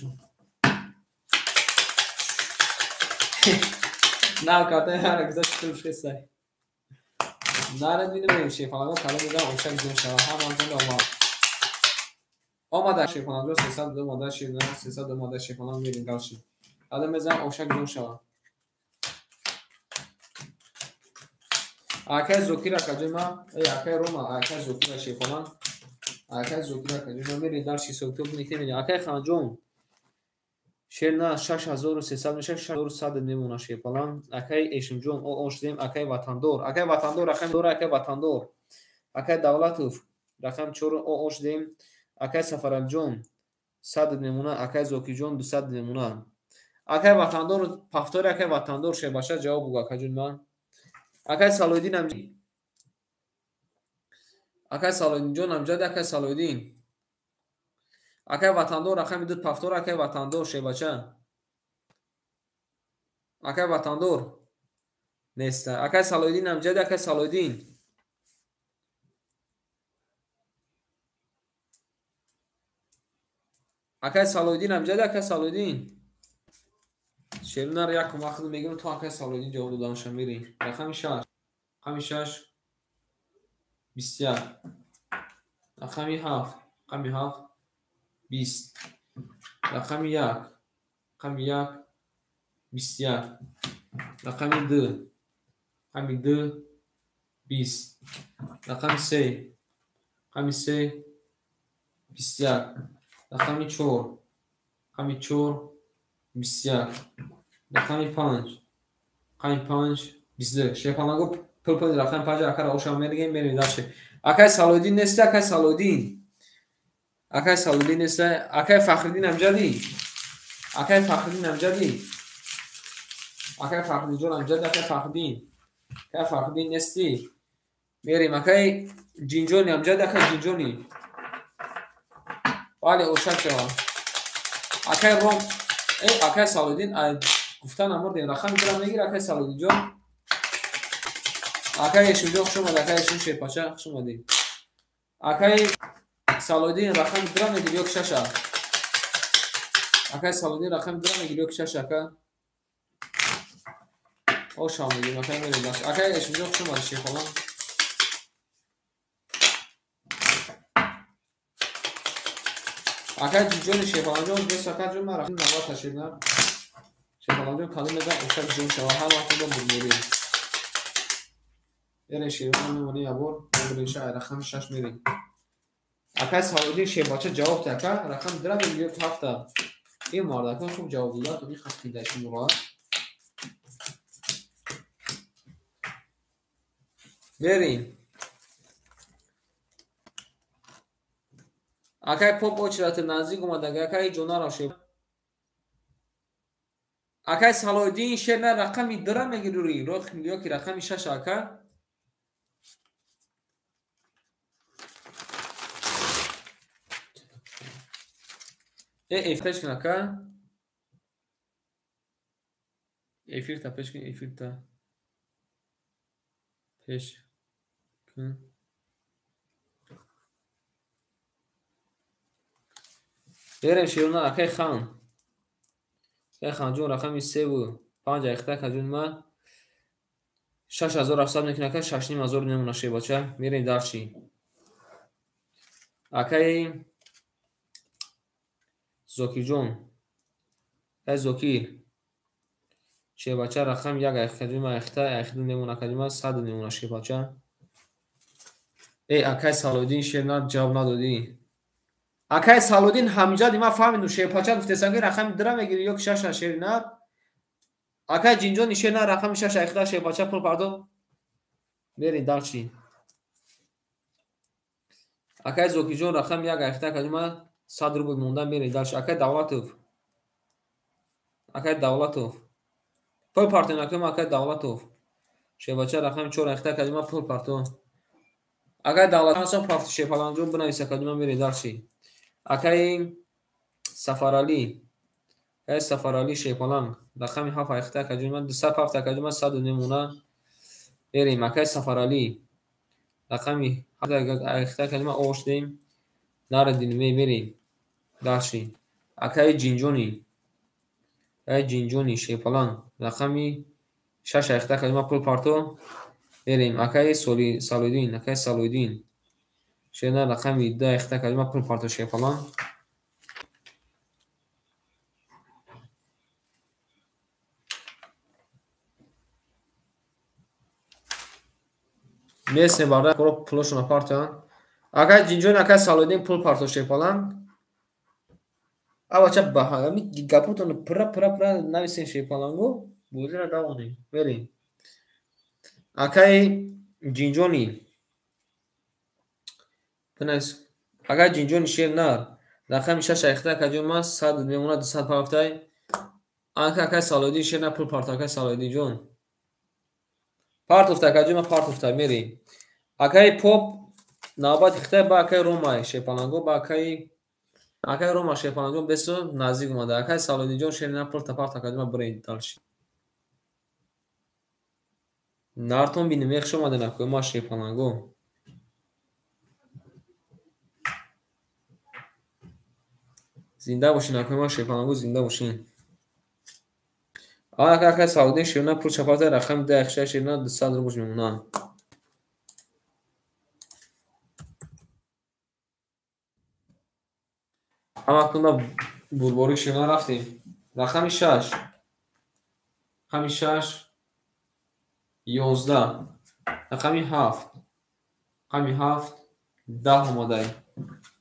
Нав карта ҳара гузашт шуд шесай. Наред бинем Шефаланҷон кадом ҷо ошак ҷон шава ҳамаҷон омад. Омада Шефаланҷон 300 омада Шернар 300 омада Шефалан мерем дальше. Кадом мезанам ошак ҷон шава. Акай Зокир акаҷон ман, э акай Рома, акай Зокир Шефалан. Акай Зокир акаҷон ман мерем дальше ҳисоб китоб мекунем. Акай Ханҷон Шерна 6300 мешавад, 6100 мемонад шерпаланг. Акай Эшимҷон о шудем, акай Ватандор. Акай Ватандор рақами 2, акай Ватандор. Акай Давлатов рақами 4 о шудем. Акай Сафаралиҷон 100 мемонад, акай Зокирҷон 200 мемонад. Акай Ватандор повтори, акай Ватандор шербаша ҷавоб бугӯ акаҷон ман. Акай Салоиддин ам Акай Салоиддинҷон амҷад, акай Салоиддин. Акай Ватандор рақами 2 повтор, акай Ватандор шербача. Акай Ватандор неста. Акай Салоиддин амҷад, акай Салоиддин. Акай Салоиддин амҷад, акай Салоиддин. Шернар як вақт мегирам то акай Салоиддин ҷавоб доданша мерем. Рақами 6. Рақами 6 21. Рақами 7. Рақами 7 20. Рақами 1. Рақами 1 21. Рақами 2. Рақами 2 20. Рақами 3. Рақами 3 21. Рақами 4. Рақами 4 21. Рақами 5. Рақами 5 22. Шерпаланго пул пул рақами 5 акара ошам мерегем мерем дальше. Акай Салоиддин нест, акай Салоиддин. Акай Салоиддин нест, акай Фахриддин амҷадӣ. Акай Фахриддин амҷадӣ. Акай Фахриддинҷон амҷадӣ, акай Фахриддин. Акай Фахриддин нестӣ. Мерем акай Ҷинҷони амҷадӣ, акай Ҷинҷони. Бале, ошак шава. Акай Ром, акай Салоиддин гуфтан амурдем, рақами 2 мегир, акай Салоиддинҷон. Акай Эшимҷон хуш омадӣ, акай Эшим шерпача хуш омадӣ. Акай Салоиддин рақами 2 мегир ё 6? Акай Салоиддин рақами 2 мегир ё 6 ака? Оша мегирем, акай мерем. Акай Эшимҷон хуш омадӣ шерхолам. Акай Ҷинҷони шерхоланҷон бес акаҷон ман рақами 90 ташриф на. Шерхоланҷон кадом мезан ошак ҷон шава ҳар вақт бо бурмурӣ. Мерем шерхолан мемонем ябор, мебурем ша рақами 6 мерем. Акай Салоиддин шербача ҷавоб та ака, рақами 2 мегир ё 7? Ин мардакон хуб ҷавоб доданд, то ин хат шуморо. Мерем. Акай поп очрати наздик омадага, акай ҷонара шер. Акай Салоиддин шерна рақами 2 мегирӣ, ё ки рақами 6 ака? Эфир пеш кун ака. Эфир та пеш кун, эфир та пеш кун. Берем шерона акай хан. Акай ханҷон рақами 3 ва 5 айхта акаҷон ма 6700 мекунад ака, 6500 мемонад шербача. Мерем дарчи. Акай Зокирҷон. Акай Зокир. Шербача рақами 1 айхта ма айхта айхта мемонад акаҷон ма 100 мемонад шербача. Акай Салоиддин шерна ҷавоб надодӣ. Акай Салоиддин ҳамҷади ман фаҳмидум шерпача гуфтесам ки рақами 2 мегирӣ ё 6 шерна. Акай Ҷинҷони шерна рақами 6 айхта шерпача пул пардо. Мерем дарчи. Акай Зокирҷон рақами 1 айхта акаҷон ма 100 рубл монда мерем дарчи. Акай Давлатов. Акай Давлатов. Пул партон акаҷон акай Давлатов. Шербача рақами 4 айхта акаҷон ма пул парто. Акай Давлатов ҳасан пафти шерпаланҷон бинавис акаҷон ма мерем дарчи. Акай Сафаралӣ. Акай Сафаралӣ шерпаланг рақами 7 айхта акаҷон ма 207 акаҷон ма 100 мемонад. Мерем акай Сафаралӣ рақами 7 айхта акаҷон ма ош дем. Нарадин мерем дарчи. Акай Ҷинҷони. Акай Ҷинҷони шерпаланг рақами 6 айхта акаҷон ма пул парто. Мерем акай Салоиддин, акай Салоиддин. Шерна рақами 2 айхта акаҷон ма пул парто шерпаланг. Местне барда пулошона партоянд. Акай Ҷинҷон, акай Салоиддин пул парто шерпаланг. Авача ба ҳами гапотон пура пура пура нависен шерпаланго, бозиро давонем. Мерем. Акаи Ҷинҷони. Бинавис. Акаи Ҷинҷони шер нар. Рақами 6 айхта акаҷон ман 100 мемонад 200 пафтай. Анка акаи Салоҳиддин шер нар пул партов акаи Салоҳиддинҷон. Партофта акаҷон ман партофта мерем. Акаи Поп навбати хитай ба акаи Ромай шерпаланго ба акаи Рома шерпаланго бесо наздик омада. Акаи Салоҳиддинҷон шер нар пул парт акаҷон ман бирем дальше. Нартон бинем хуш омаден акои ма шерпаланго. Зинда бошин акои ма шерпаланго, зинда бошин. Акаи Салоҳиддин шерна пул шапарта рақами 10 6 шерна 200 рубл мемонад. Ҳаматонда бурбори шерна рафтем. Рақами 6. Рақами 6 11. Рақами 7. Рақами 7 10 омадай.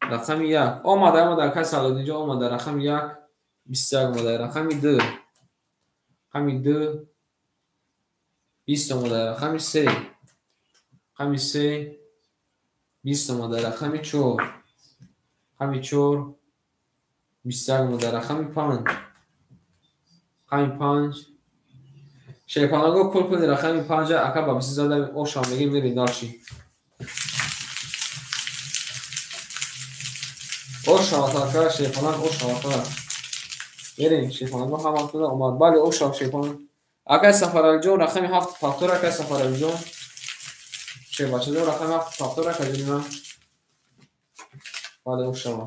Рақами 1 омада омада акаи Салоҳиддинҷон омада. Рақами 1 21 омадай. Рақами 2. Рақами 2 20 омадай. Рақами 3. Рақами 3 20 омадай. Рақами 4. Рақами 4 21 омадай. Рақами 5. Рақами 5 шерпаланго пул пули рақами 5 ака ба 20 зада ошам мегем мерем дальше. Ошава ака шерпаланг ошава. Мерем шерпаланго ҳаматона омад. Бале ошава шерпаланг. Акаи Сафаралиҷон рақами 7 пафтор акаи Сафаралиҷон. Шербачаҷон рақами 7 пафтор акаҷони ман. Бале ошава.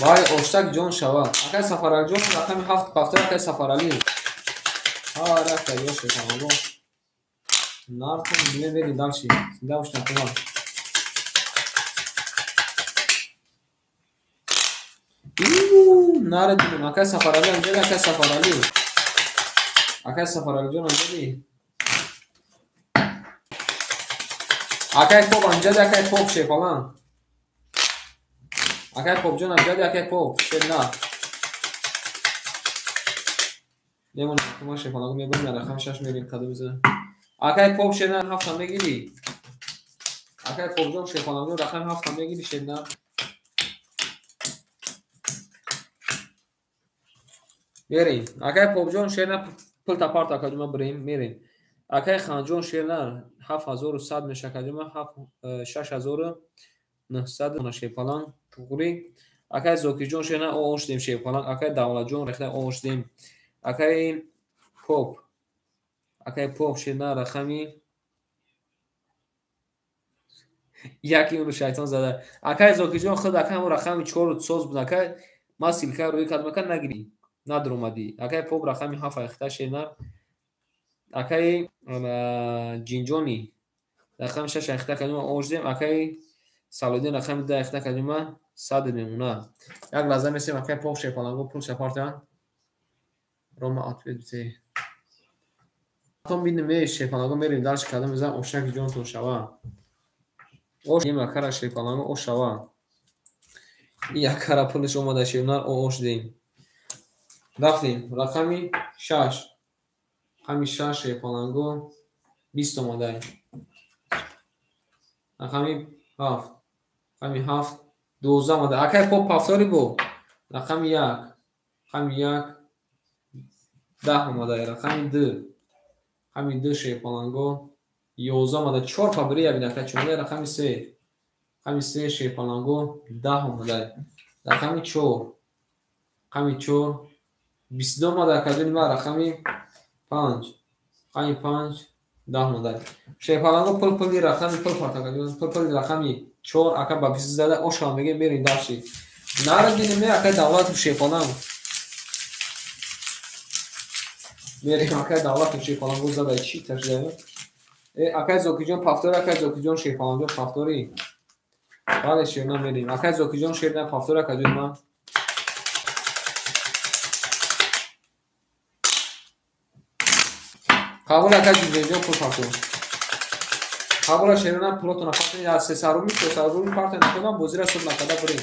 Вай оштак ҷон шава. Акаи Сафаралиҷон рақами 7 пафтор акаи Сафаралӣ. Ҳа рафта ё шерпаланго. Нартон биле мерем дальше. Зинда бошед акаи. Наре дидем. Акаи Сафаралӣ анҷали, акаи Сафаралӣ. Акаи Сафаралиҷон анҷали. Акаи Поп анҷали, акаи Поп шерпаланг. Акаи Попҷон анҷали, акаи Поп шер на. Мемонем, ма шерпаланго мебарем, на рақами 6 мерем кадом мезанем. Акаи Поп шер на 7 мегирӣ. Акаи Попҷон шерпаланго рақами 7 мегирӣ шер на. Мерем. Акаи Попҷон шер на пул тапарт акаҷон ман бирем, мерем. Акаи Ханҷон шер на 7100 меша акаҷон ман 6900 на шерпаланг туғри. Акаи Зокирҷон шер на ош дем шерпаланг. Акаи Давлатҷон рехта ош дем. Акаи Поп. Акаи Поп шер на рақами яки уну шайтон зада. Акаи Зокирҷон худ акаи ҳамон рақами 4 соз буд. Акаи ман силка рӯй кардам, ака нагирӣ. Надуромадӣ. Акаи Поп рақами 7 айхта шер на. Акаи Ҷинҷони рақами 6 айхта кардем ош дем. Акаи Салоҳиддин рақами 10 айхта кардем 100 мемонад. Як лаҳза месем акаи Поп шерпаланго пул шапартан. Рома ответ бите. Потом бинем шерпаланго мерем дальше кардем мезанем ошаки ҷонтон шава. Ош дем акара шерпаланго ош шава. Ин акара пулиш омада шернар ош дем. Рафтем. Рақами 6. Рақами 6 шерпаланго 20 омадай. Рақами 7. Рақами 7 12 омада. Акаи Поп пафтори бо. Рақами 1. Рақами 1 10 омадай. Рақами 2. Рақами 2 шерпаланго 11 омада. 4 па бири ябин ака чунда. Рақами 3. Рақами 3 шерпаланго 10 омадай. Рақами 4. Рақами 4 22 омада акаҷони ман. Рақами 5. Рақами 5 10 омадай. Шерпаланго пул пули рақами пул парт акаҷон. Пул пули рақами 4 ака ба 20 зада ошам мегем мерем дальше. Нара динем акаи Давлатов шерпаланг. Мерем акаи Давлатов шерпаланго зада чӣ ташда. Акаи Зокирҷон пафтори, акаи Зокирҷон шерпаланго пафтори. Бале шерна мерем. Акаи Зокирҷон шерна пафтори акаҷони ман. Қабул акаи Ҷинҷонҷон пул пафтор. Қабула шерина пулотона партен я сесаруми чорсаруми партен накунам бозира суд накарда бурем.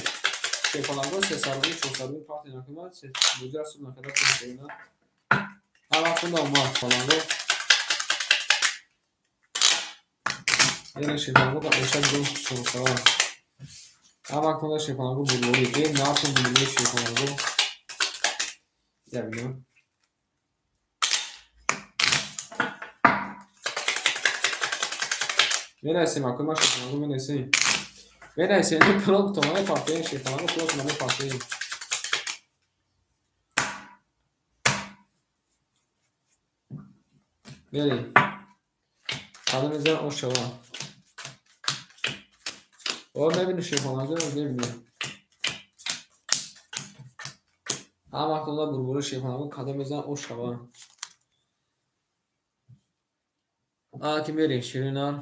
Шерпаланго сесаруми чорсаруми партен накунам бозира суд накарда бурем шерина. Ҳар вақт хунда омад паланго. Ере шерпаланго ба оша ҷон чорсава. Ҳар вақт хунда шерпаланго бурборӣ. Э нархи миллии шерпаланго. Я бинам. Менависем, акои ман шерпаланго менависем. Менависем, ин пулотона мепартоем, шерпаланго пулотона мепартоем. Мерем. Қадам мезанам ош шава. О, мебинӣ шерпаланго, мебинӣ. Ҳама вақт бурбори шерпаланго қадам мезанам ош шава. А ки мерем ширинар.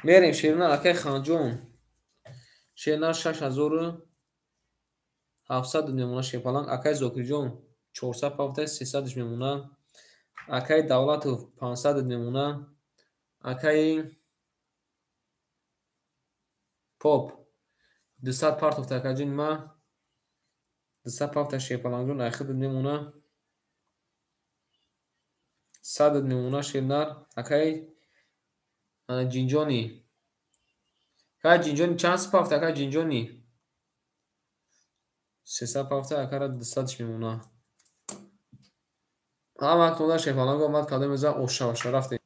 Мерем ширинар акай Ханҷон. Ширинар 6700 мемона шерпаланг. Акай Зокирҷон 400 пафта 300 мемона. Акай Давлатов 500 мемона. Акай Поп 200 партофта акаҷон ма 200 пафта шерпалангҷон айхид мемона. 100 мемона ширинар. Акай Ҷинҷони. Акай Ҷинҷони чанд пафта акай Ҷинҷони? 300 пафта акара 200 мемона. Ҳама вақт шерпаланго омад кадом мезан ош шава рафтем.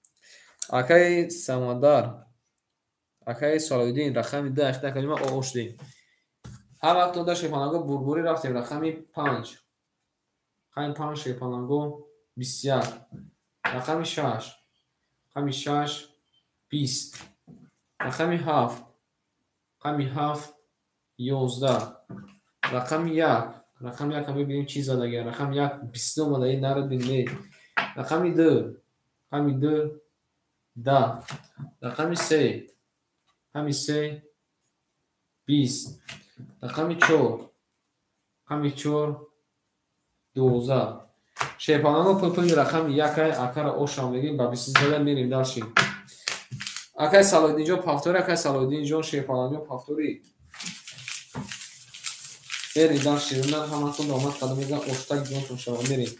Акай Самандар, акай Салоиддин рақами 2 ахида акаҷон ма ош дем. Ҳар вақт шерпаланго бурбурӣ рафтем рақами 5. Рақами 5 шерпаланго 21. Рақами 6. Рақами 6 20. Рақами 7. Рақами 7 11. Рақами 1. Рақами 1 мебинем чӣ задагия. Рақами 1 22 омада, ин нарад бинед. Рақами 2. Рақами 2 10. Рақами 3. Рақами 3 20. Рақами 4. Рақами 4 12. Шерпаланго пул рақами 1 акара ошам мегирем ба 20 зада мерем дальше. Акай Салоиддинҷон пафтори, акай Салоиддинҷон шерпалангҷон пафтори. Мерем дальше. Ширинар ҳаматон омад қадам мезанам оштак ҷонтон шава мерем.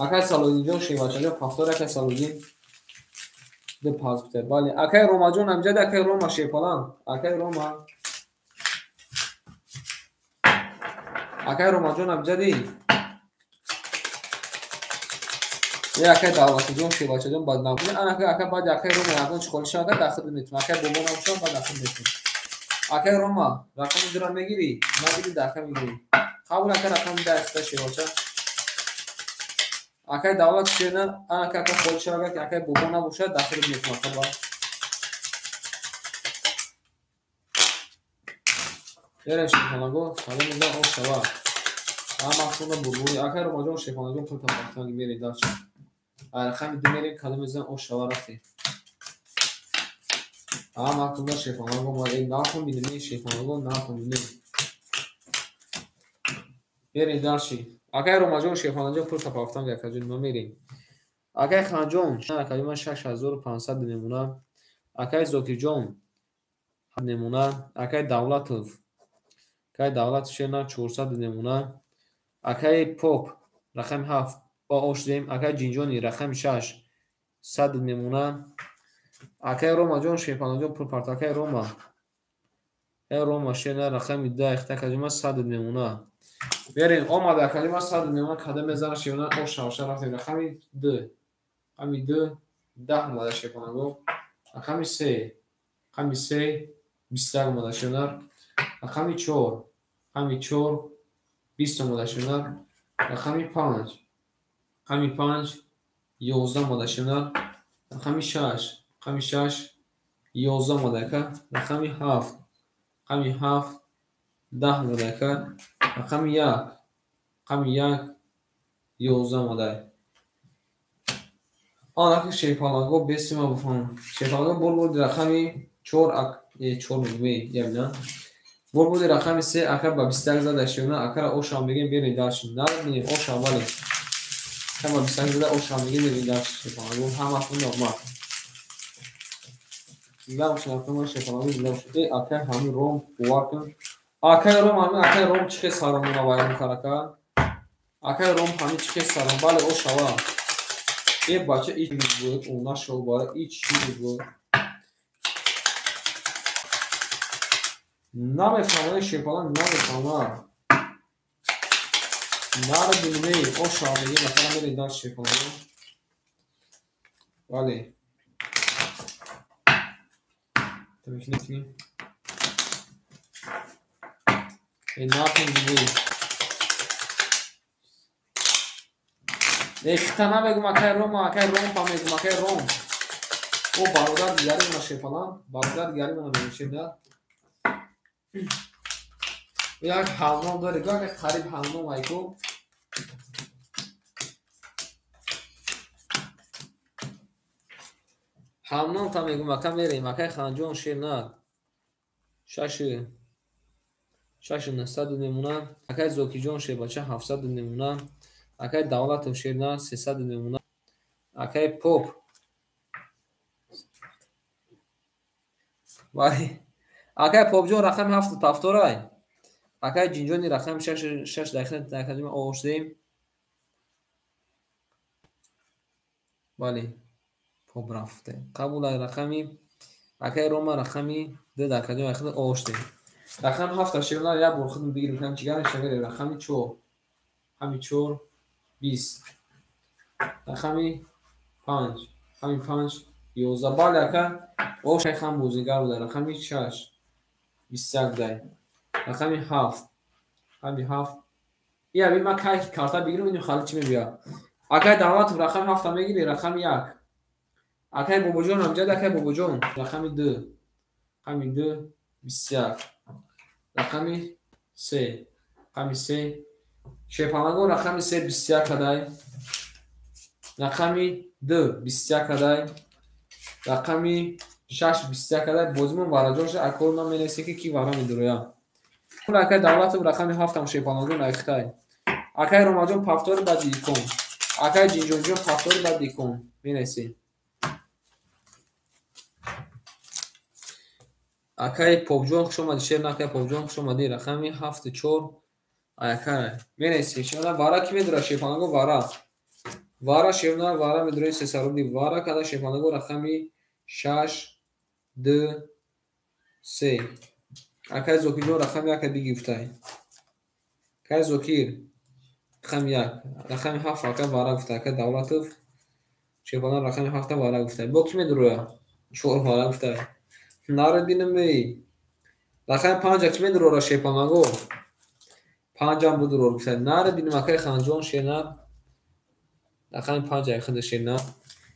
Акай Салоиддинҷон шербачаҷон пафтори, акай Салоиддин ду паз гуфта. Бале, акай Ромаҷон амҷад, акай Рома шерпаланг, акай Рома. Акай Ромаҷон амҷади. Е акай Давлатиҷон шербачаҷон бад набуд. Ана акай баъд акай Рома ягон чӣ холӣ шава дахл метунам. Акай бобо набошам баъд дахл метунам. Акай Рома рақами 2-ро мегирӣ? Нагирӣ даха мегирӣ. Қабул ака рақами 2 ахта шербача. Акай Давлат шернар ана ака холӣ шава ки акай бобо набошад дахл метунам. Қабул. Мерем шерпаланго, қадам мезанам ош шава. Ҳама вақт бурбурӣ. Акай Ромаҷон шерпалангҷон пул пардохтан мерем дальше. Рақами 2 мерем кадом мезанам ош шава рафтем. Ҳама вақт шерпаланго омад. Эй нархом бинем, шерпаланго нархом бинем. Мерем дальше. Акай Ромаҷон шерпалангҷон пул пардохтан акаҷон ма мерем. Акай Ханҷон акаҷон ман 6500 мемона. Акай Зокирҷон мемона. Акай Давлатов. Акай Давлатов шерна 400 мемона. Акай Поп рақами 7 ош дем. Акай Ҷинҷони рақами 6 100 мемона. Акай Ромаҷон шерпалангҷон пул парт. Акай Рома. Акай Рома шерна рақами 10 ихта акаҷон ман 100 мемона. Мерем омад акаҷон ман 100 мемона кадам мезанам шерна ош шава рафтем. Рақами 2. Рақами 2 10 омада шерпаланго. Рақами 3. Рақами 3 21 омада шернар. Рақами 4. Рақами 4 20 омада шернар. Рақами 5. Рақами 5 11 омада шернар. Рақами 6. Рақами 6 11 омада ака. Рақами 7. Рақами 7 10 омада ака. Рақами 1. Рақами 1 11 омада. Анаки шерпаланго бесима буфам. Шерпаланго бурбуд рақами 4 4 мегӯем, я бинам. Бурбуди рақами 3 ака ба 21 зада шевна акара ошам мегем берин дальше. Нарбинем ошам бале. Ака ба 21 зада ошам мегем берин дальше. Шепалаго ҳаматон нормал. Зинда бошед акама шепалаго зинда бошед. Э акай ҳамин ром бовар кун. Акай ром ҳамин акай ром чӣ хел саромона вайрон кард ака? Акай ром ҳамин чӣ хел саром бале ошава. Э бача ич буд, ӯ нашав бара ич чиз буд. Намефаҳмад шепалан намефаҳмад. Нарбинем ошава мегем акара мерем дальше шепалаго. Бале. Тамикнем. Э нарбинем. Э хита намегум акай Рома, акай Ром па мегум акай Ром. О бародар дигари мана шепалан, бародар дигари мана мегум шепалан. Як ҳамном дорӣ, як қариб ҳамном айку. Ҳамном та мегум ака мерем, акай Ханҷон шернар. 6 900 мемонад, акай Зокиҷон шербача 700 мемонад, акай Давлатов шернар 300 мемонад, акай Поп. Бале. Акай Попҷон рақами 7 повторай. Акай Ҷинҷони рақами 6 дақиқа оғоз шудем. Бале. Поп рафте. Қабул рақами акай Рома рақами 2 дақиқа оғоз шудем. Рақами 7 шевна як бор худм бигирем кам чигар мешава рақами 4. Рақами 4 20. Рақами 5. Рақами 5 11. Бале ака ош хам бозигар буда. Рақами 6 21 будай. Рақами 7. Рақами 7. Ия би ма кай карта бигирам инو хали чӣ мебиёд. Акай Давлатов рақами 7 мегири рақами 1. Акай Бобоҷон ҳамҷад акай Бобоҷон рақами 2. Рақами 2 21. Рақами 3. Рақами 3. Шепалагон рақами 3 21 кадай. Рақами 2 21 кадай. Рақами 6 21 кадай. Бозимон вараҷон шуда акор ман менависем ки ки вара медуроям. Пул акай Давлатов рақами 7 ам шепалагон айхтай. Акай Ромаҷон повтори баъди икон. Акай Ҷинҷонҷон повтори баъди икон. Менависем. Акай Попҷон хуш омадӣ шер акай Попҷон хуш омадӣ рақами 7 4 акай менависем. Шевна вара ки медура шепалагон вара. Вара шевна вара медураи сесарубли вара када шепалагон рақами 6 2 3. Акай Зокирҷон рақами 1 бигифтай. Акай Зокир рақами 1, рақами 7 акай вара гуфтай. Акай Давлатов шепалагон рақами 7 вара гуфтай. Бо ки медуроя? 4 вара гуфтай. Нарбинем эй. Рақами 5 ки медурора шепалагон? 5 ам будурор гуфтай. Нарбинем акай Ханҷон шернар. Рақами 5 ай худ шернар.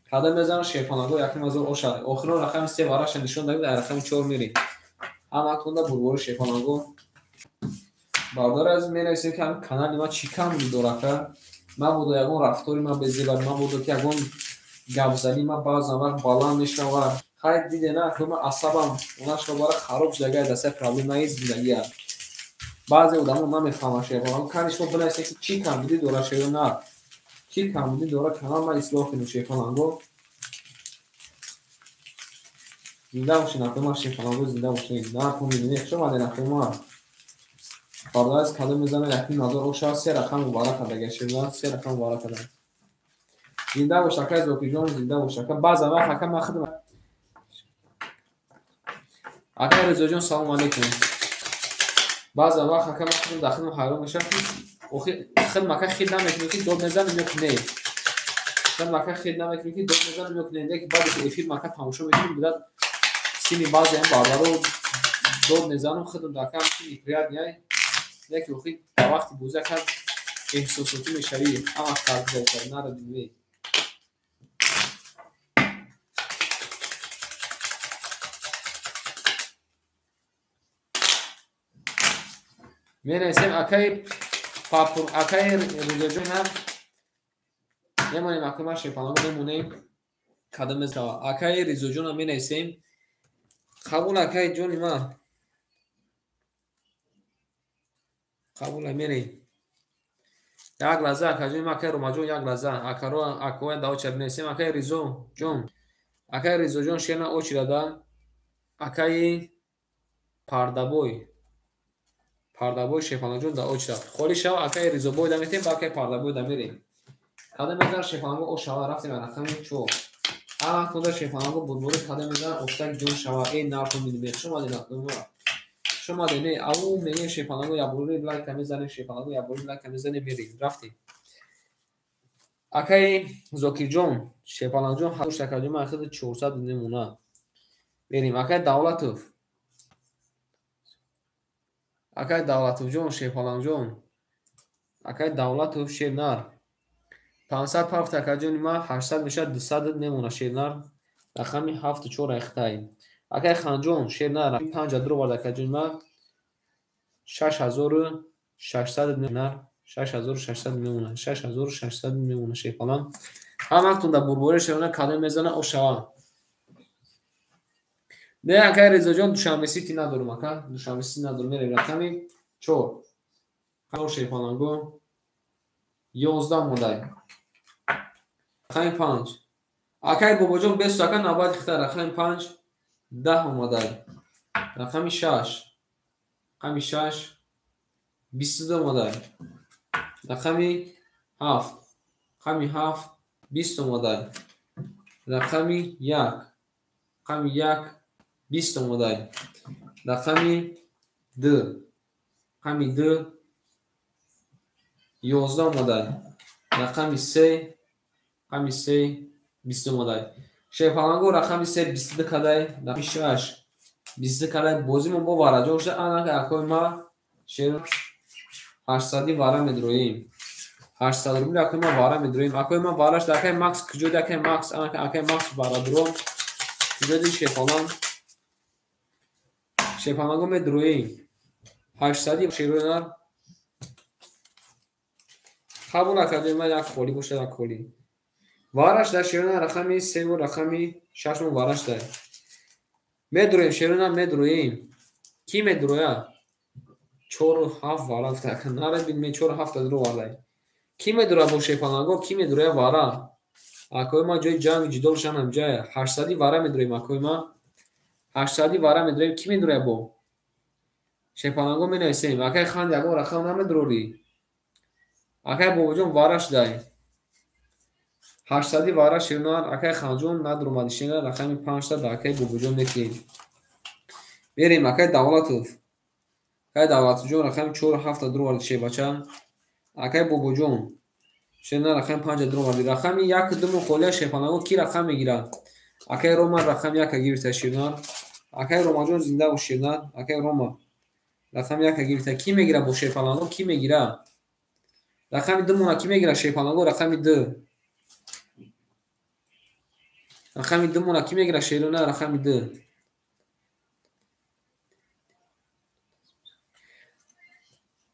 Када мезанам шепалагон 1000 оша. Охирон рақами 3 вараша нишон дагид, ай рақами 4 мерем. Ҳаматонда бурбори шепалагон. Бародари азиз менависем ки ҳамин канали ман чӣ камбуди дорад ака? Мабодо ягон рафтори ман безебар, мабодо ки ягон гапзании ман баъзан вақт баланд мешавад. Хай диде на, ки ман асабам онашро бара хароб шудагай дастаи проблемаи зиндагиам. Баъзе одамо намефаҳманд шепалагон. Кани шумо бинависем ки чӣ камбудӣ дорад шернар. Чӣ камбудӣ дорад канал ман ислоҳ кунем шепалагон. Зинда бошед акои ман шепалагон зинда бошед. Нархо мебинед хуш омадед акои ман. Бародари азиз кадом мезанад 1000 оша 3 рақам муборак кардага шернар 3 рақам муборак карда. Зинда бош акай Зокирҷон, зинда бош ака. Баъзан вақт ака ман худам акай Ризоҷон салом алейкум. Баъзан вақт ака ман худам дар худам ҳайрон мешавам ки охи худам ака хел намекунем ки дод мезанем ё ки не. Худам ака хел намекунем ки дод мезанем ё ки не. Лекин баъде ки эфир ака тамошо мекунем бидат сини баъзе ҳам бародаро дод мезанам худам дар ака неприятный. Лекин охи дар вақти бозӣ ака эҳсосотӣ мешавӣ. Ҳама кард нарадим. Менависем акаи папур акаи Ризоҷон ҳам мемонем акаи ман шепалагон мемонем кадом мешава. Акаи Ризоҷонам менависем. Қабул акаи ҷони ман. Қабула мерем. Як лаҳза, акаҷон, акай Ромаҷон, як лаҳза. Акаро акоя давча бинесем. Акай Ризо ҷон. Акай Ризоҷон шерна очирада. Акаи Пардабой. Пардабой Шерпалангҷон да очирад. Холӣ шава, акаи Ризобой да метем, ба акаи Пардабой да мерем. Кадом мезанад Шерпаланго о шава, рафтем рақами 4. Ҳаматонда Шерпаланго бурбури кадом мезанад оштак ҷон шава. Эй нартон бинем, шумо динатон. Шумо дене, ау мегем Шерпаланго ябури лайка мезанем, Шерпаланго ябури лайка мезанем, мерем. Рафтем. Акаи Зокирҷон, Шерпалангҷон ҳашт акаҷон ман хеле 400 немона. Мерем. Акаи Давлатов. Акаи Давлатовҷон, Шерпалангҷон. Акаи Давлатов Шернар. 500 пафт акаҷони ман 800 мешавад, 200 немона Шернар. Рақами 7 4 айхтай. Акаи Ханҷон Шернар 5 дуровард акаҷони ман 6600 немона. 6600 мемона. 6600 мемона Шерпаланг. Ҳаматон дар бурбори Шернар кадом мезана о шава. Не, акаи Ризоҷон, Душанбе Сити надорум, ака. Душанбе Сити надорум. Мерем рақами 4. 4 Шерпаланго 11 мондай. Рақами 5. Акаи Бобоҷон бесу ака навбати хита рақами 5 10 омадай. Рақами 6. Рақами 6 22 омадай. Рақами 7. Рақами 7 20 омадай. Рақами 1. Рақами 1 20 омадай. Рақами 2. Рақами 2 11 омадай. Рақами 3. Рақами 3 20 омадай. Шерпаланго рақами 3 22 кадай. Рақами 6 22 кадай. Бозимон бо вараҷо шуда. Анака акои ма шер 800 вара медроим. 800 рубл акои ма вара медроим. Акои ма вараш акаи Макс куҷоди акаи Макс? Анака акаи Макс варадро. Куҷоди Шерпаланг? Шерпаланго медроим. 800 шеронар. Қабул акаҷои ман як холӣ бошад, як холӣ. Вараш дар шерона рақами 3 ва рақами 6 мо вараш дар. Медроем шерона медроем. Ки медроя? 4 7 вара гуфта. Наре бин ме 4 7 дро вардай. Ки медроя бо Шерпаланго? Ки медроя вара? Акои ма ҷои ҷанг ҷидол шанам ҷая. 800 вара медроем акои ма. 800 вара медроем. Ки медроя бо? Шерпаланго менависем. Акаи Ханд ягон рақам намедрорӣ. Акаи Бобоҷон вараш дай. 800 вара шернар. Акаи Ханҷон надромади шернар рақами 5 та да акаи Бобоҷон метиҳем. Мерем акаи Давлатов. Акаи Давлатовҷон рақами 4 7 дроварди шербача. Акаи Бобоҷон шернар рақами 5 дроварди. Рақами 1 2 мо холия Шерпаланго ки рақам мегирад? Акаи Рома рақами 1 гирифта шернар. Акаи Ромаҷон зинда бош шернар. Акаи Рома рақами 1 гирифта. Ки мегирад бо Шерпаланго? Ки мегирад? Рақами 2 мона ки мегирад Шерпаланго? Рақами 2. Рақами 2 мона ки мегирад шерона? Рақами 2.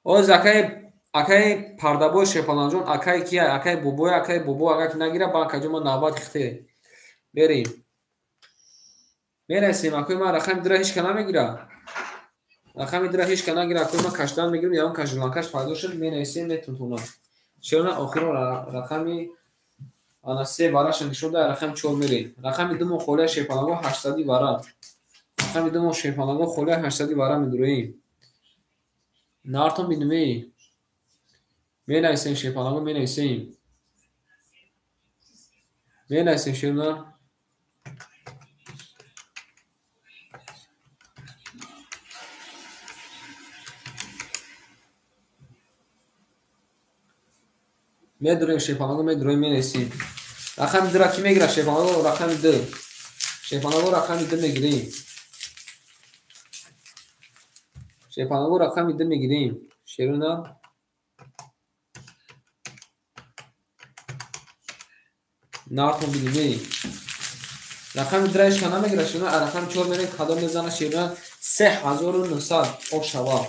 Оз акаи Пардабой Шерпаланҷон, акаи кия? Акаи Бобой, акаи Бобо агар ки нагирад, ба акаҷон ман навбат хите. Мерем. Мерасем. Акои ман рақами 2 ҳеч ка намегирад. Рақами 2 ҳеч ка нагирад. Акои ман кашдан мегирам, ягон кашиланкаш пайдо шуд, менависем, метунтонам. Шерона охирон рақами ана 3 вараша нишон дад, рақами 4 мерем. Рақами 2 мо холия Шерпаланго 800 вара. Рақами 2 мо Шерпаланго холия 800 вара медроем. Нартон бинемей. Менависем Шерпаланго, менависем. Менависем шерона. Медроем Шерпаланго, медроем, менависем. Рақами 2 ки мегирад Шерпаланго? Рақами 2. Шерпаланго рақами 2 мегирем. Шерпаланго рақами 2 мегирем. Шерона нартон бинемей. Рақами 2 ҳеч ка намегирад шерона. Рақами 4 мерем. Кадом мезана шерона? 3900 о шава.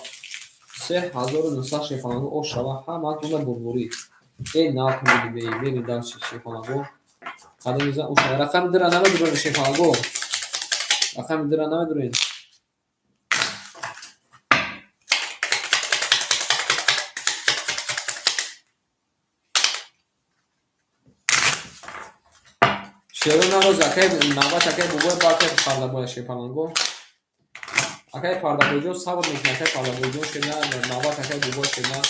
3900 Шерпаланго о шава. Ҳаматонда бурбурӣ. Эй нартон бинемей. Мерем дальше Шерпаланго. Кадом мезана о шава. Рақами 2 намедурем Шерпаланго. Рақами 2 намедурем. Шерона роз акай навбат акай бобои ба акай Пардабоя шерпаланго. Акай Пардабойҷон сабр мекунад, акай Пардабойҷон шерна навбат акай бобои шерна.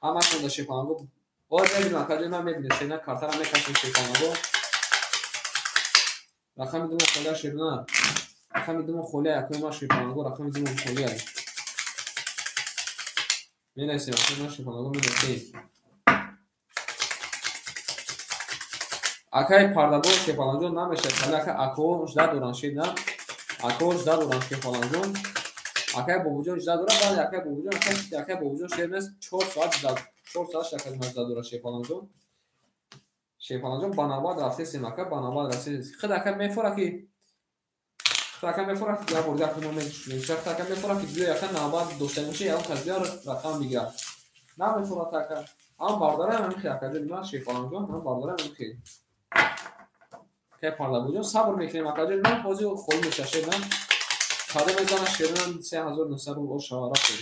Ҳамашон да шерпаланго. Ой мебинам акаҷон, ман мебинам шерна картара мекашем шерпаланго. Рақами думо холия шерна. Рақами думо холия акои ман шерпаланго, рақами думо холия. Менависем акои ман шерпаланго менависем. Акай Пардабой шерпаланҷон намешавад, вале ака акоҳо жда доранд шерна. Акоҳо жда доранд шерпаланҷон. Акай Бобоҷон жда дорад, вале акай Бобоҷон, акай Бобоҷон шернест 4 соат жда, 4 соат шакад жда дорад шерпаланҷон. Шерпаланҷон ба навбат рафтесем ака, ба навбат рафтесем. Худ ака мефора ки худ ака мефора ки як бор дигар мо мешавад, худ ака мефора ки биё ака навбат дошта боши, ягон кас биё рақам бигирад. Намефорад ака. Ам бардарам ҳамин хел акаҷон ман шерпаланҷон, ам бардарам ҳамин хел. Акай Пардабоҷон сабр мекунем акаҷон, ман ҳозир холӣ мешавад шерна. Кадом мезана шерна 3900 рубл ош шава рафтем.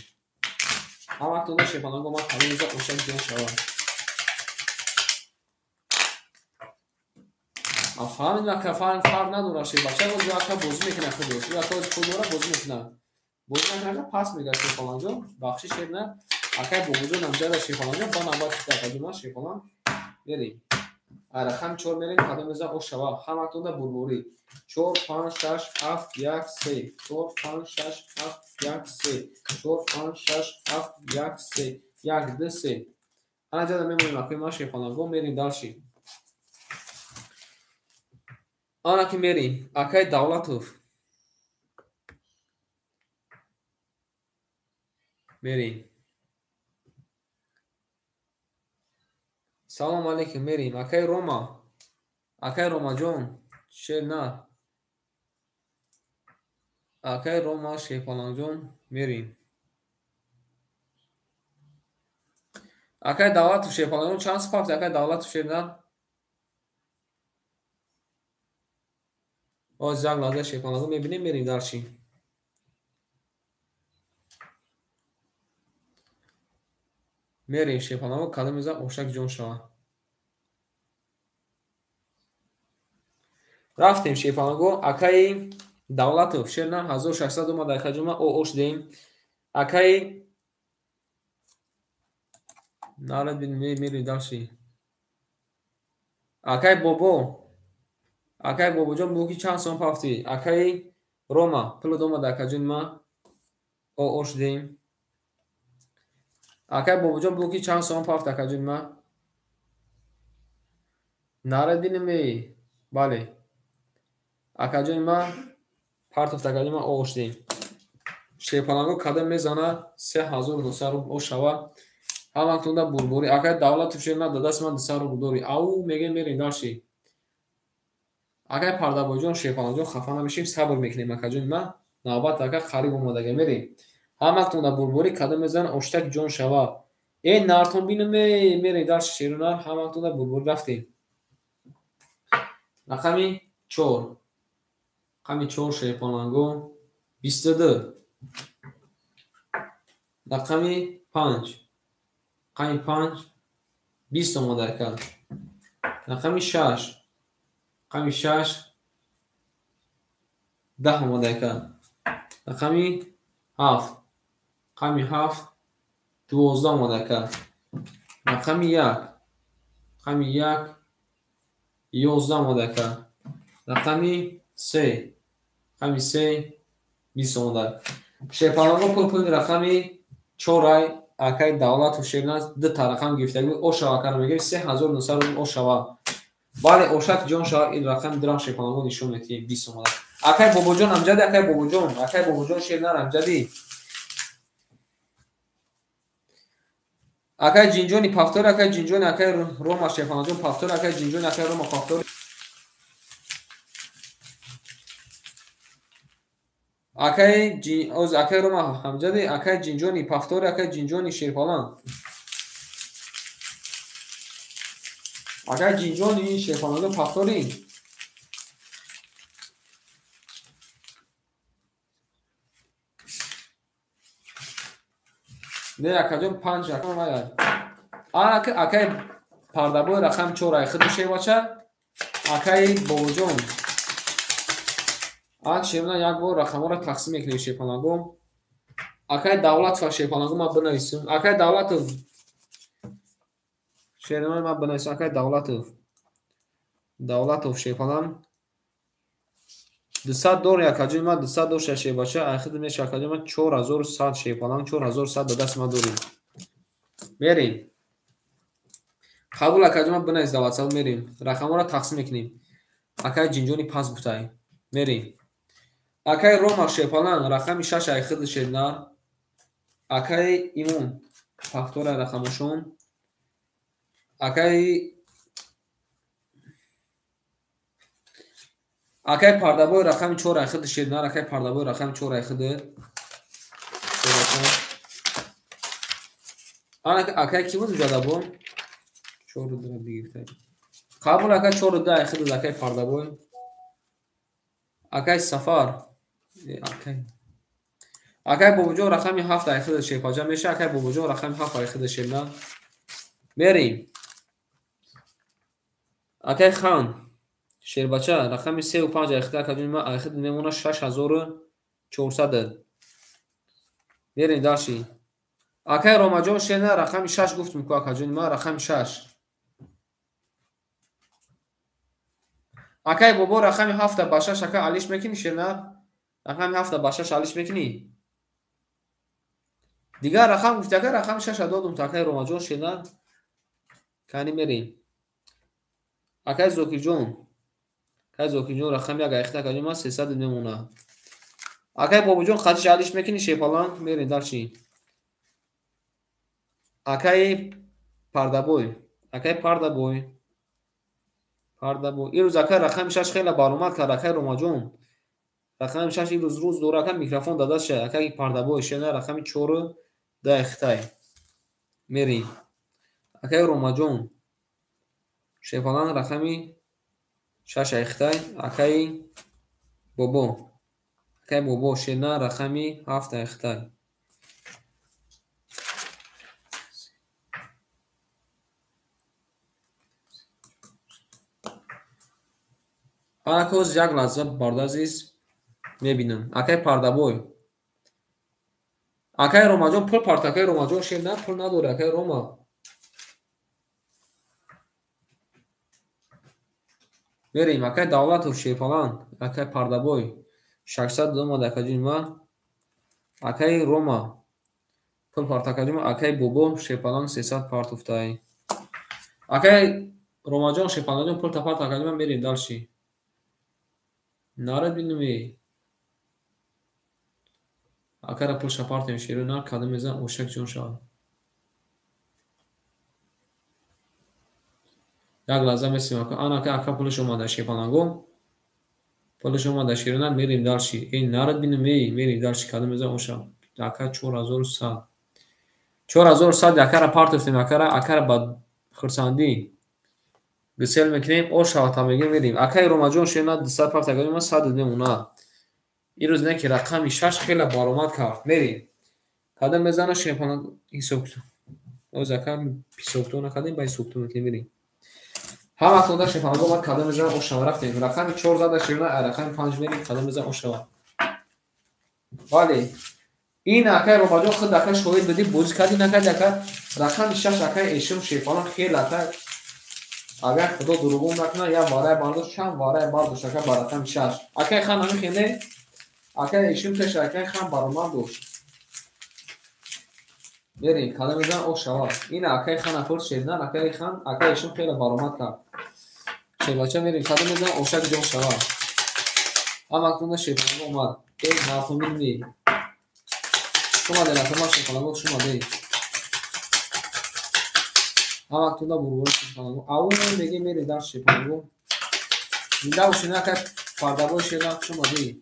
Ҳаматонда шерпаланго ман кадом мезана ошак ҷон шава. Фаҳмидем ака, фарқ надорад шербача, боз ака бозӣ мекунад худаш. Ӯ ака пул дорад бозӣ мекунад. Бозӣ накунад ака пас мегирад шерпаланҷон. Бахши шерна. Акай Бобоҷон ҳамҷада шерпаланҷон ба навбат шуд акаҷон ман шерпалан мерем. Рақами 4 мерем, кадом мезана ош шава. Ҳаматонда бурборӣ. 4 5 6 7 1 3 4 5 6 7 1 3 4 5 6 7 1 3 1 2 3. Ана ҷада мемонем акои ман шерпаланго мерем дальше. Ана ки мерем. Акай Давлатов. Мерем. Салом алейкум, мерем. Акай Рома. Акай Ромаҷон, шерна. Акай Рома шерпаланҷон, мерем. Акай Давлатов шерпаланҷон чанд супафт? Акай Давлатов шерна. Оз як лаҳза шерпаланҷон мебинем, мерем дальше. Мерем шерпаланго кадом мезан ошак ҷон шава. Рафтем шерпаланго. Акаи Давлатов шерна 1600 омад акаҷон ман ош деем. Акаи нарад мерем дальше. Акаи Бобо. Акаи Бобоҷон бугӯ ки чанд сом пафтӣ? Акаи Рома пулат омад акаҷон ман ош деем. Акаи Бобоҷон бугӯ ки чанд сом пафт акаҷон ман? Нарад бинем эй. Бале. Акаҷони ман партофт акаҷон ман ош деем. Шерпаланго кадом мезана 3900 рубл ош шава. Ҳаматонда бурборӣ. Акаи Давлатов шерна дадаст ман 200 рубл дорӣ. Ау мегем мерем дальше. Акаи Пардабойҷон шерпаланҷон хафа намешем, сабр мекунем акаҷони ман. Навбат ака қариб омадага мерем. Ҳаматонда бурборӣ кадом мезана оштак ҷон шава. Э нартон бинем эй мерем дальше шерунар. Ҳаматонда бурборӣ рафтем. Рақами 4. Рақами 4 шерпаланго 22. Рақами 5. Рақами 5 20 омада ака. Рақами 6. Рақами 6 10 омада ака. Рақами 7. Рақами 7 12 омада ака. Рақами 1. Рақами 1 11 омада ака. Рақами 3. Рақами 3 20 омада. Шерпаланго пул рақами 4 ай акай Давлатов шерна ду та рақам гирифтагӣ ошава акара мегирифт 3900 рубл ошава. Бале ошак ҷон шава ин рақам дирам шерпаланго нишон медиҳем 20 омада. Акай Бобоҷон амҷади, акай Бобоҷон, акай Бобоҷон шернар амҷади. Акай Ҷинҷони пафтори, акай Ҷинҷони, акай Рома шерпаланҷон пафтори, акай Ҷинҷони, акай Рома пафтори. Акай акай Рома ҳамҷади, акай Ҷинҷони пафтори, акай Ҷинҷони шерпалан. Акай Ҷинҷони шерпаланҷон пафтори. Не акаҷон 5 рақам вая. Акай Пардабой рақам 4 ай худи шербача. Акаи Бобоҷон. Ан шерна як бор рақамҳоро тақсим мекунем шерпаланго. Акаи Давлатов шерпаланго ман бинависам. Акаи Давлатов шерна ман бинависам. Акаи Давлатов. Давлатов шерпалан 200 дор якаҷои ман 200 дор шербача айхид меша акаҷои ман 4100 шерпалан 4100 ба даст ман дорем. Мерем. Қабул акаҷои ман бинавис дар WhatsApp мерем. Рақамҳоро тақсим мекунем. Акаи Ҷинҷони пас гуфтай. Мерем. Акаи Рома шерпалан рақами 6 айхид шернар. Акаи Имон пахтора рақамошон. Акаи Пардабой рақами 4 айхид шернар. Акаи Пардабой рақами 4 айхид. Акаи ки буд ҷадабо? 4 дра бигиртай. Қабул акаи 4 ду айхид акаи Пардабой. Акаи Сафар. Акаи Бобоҷон рақами 7 айхид шерпаҷа меша. Акаи Бобоҷон рақами 7 айхид шернар. Мерем. Акаи Хан шербача рақами 3 ва 5 айхид акаҷони ман айхид мемона 6400. Мерем дальше. Акаи Ромаҷон шерна рақами 6 гуфтум ку акаҷони ман рақами 6. Акаи Бобо рақами 7 ба 6 ака алиш мекунӣ шерна? Рақами 7 ба 6 алиш мекунӣ? Дигар рақам гуфти ака рақами 6 додум та акаи Ромаҷон шерна. Кани мерем. Акаи Зокирҷон. Акаи Зокирҷон рақами 1 айхид акаҷони ман 300 мемона. Акаи Бобоҷон қатиш алиш мекунӣ шерпалан? Мерем дальше. Акаи Пардабой. Акаи Пардабой. Пардабой. Ирӯз акаи рақами 6 хеле баромад кард акаи Ромаҷон. Рақами 6 ирӯз рӯз дора ака микрофон дада ша. Акаи Пардабой шена рақами 4 да айхитай. Мерем. Акаи Ромаҷон. Шерпалан рақами 6 айхитай. Акаи Бобо. Акаи Бобо шена рақами 7 айхитай. Анака ҳозир як лаҳза бародари азиз мебинам. Акаи Пардабой. Акаи Ромаҷон пул парт. Акаи Ромаҷон шерна пул надора. Акаи Рома. Мерем. Акаи Давлатов шерпалан. Акаи Пардабой. 600 омад акаҷони ман. Акаи Рома. Пул парт акаҷони ман. Акаи Бобо шерпалан 300 партуфтай. Акаи Ромаҷон шерпаланҷон пул тапарт акаҷони ман. Мерем дальше. Нарад бинем. Акара пул шапартем шеру нар кадом мезан ошак ҷон шавад. Як лаҳза месем ака. Ана ака ака пулаш омада шерпаланго. Пулаш омада шеру нар мерем дальше. Эй нарад бинем эй мерем дальше кадом мезан оша. Ака 4100. 4100 акара партофтем акара акара ба хурсандӣ. Гусел мекунем, ош шавата мегирем, мерем. Акаи Ромаҷон шена 200 парт акаҷони ман 100 мемона. Ирӯз не ки рақами 6 хеле баромад кард. Мерем. Кадом мезана шерпалан ҳисоб кун. Оз ака ҳисобтон накардем, ба ҳисобтон мекунем, мерем. Ҳаматон да шерпаланго омад, кадом мезана ош шава рафтем. Рақами 4 зада шерна, рақами 5 мерем, кадом мезана ош шава. Бале. Ин акаи Ромаҷон худ ака шоҳид будӣ, бозӣ кардӣ накардӣ ака рақами 6 акаи Эшим шерпалан хеле ака агар худо дурӯғум накунад, як варай бардошт, чанд варай бардошт ака ба рақами 6. Акаи Хан ҳамин хеле акаи Эшим пеш акаи Хан баромад дошт. Мерем, кадом мезан ош шавад. Ин акаи Хан апурс шернар, акаи Хан, акаи Эшим хеле баромад кард. Шербача мерем, кадом мезан ошак ҷон шавад. Ҳамакунда шерпаланго омад. Эй, нархумин не. Шумаде рақама шерпаланго шумаде. Ҳамактунда бурбори шерпаланго. Ау меге мерем дар шерпаланго. Зинда бошед ака Пардабой шерна шумаде.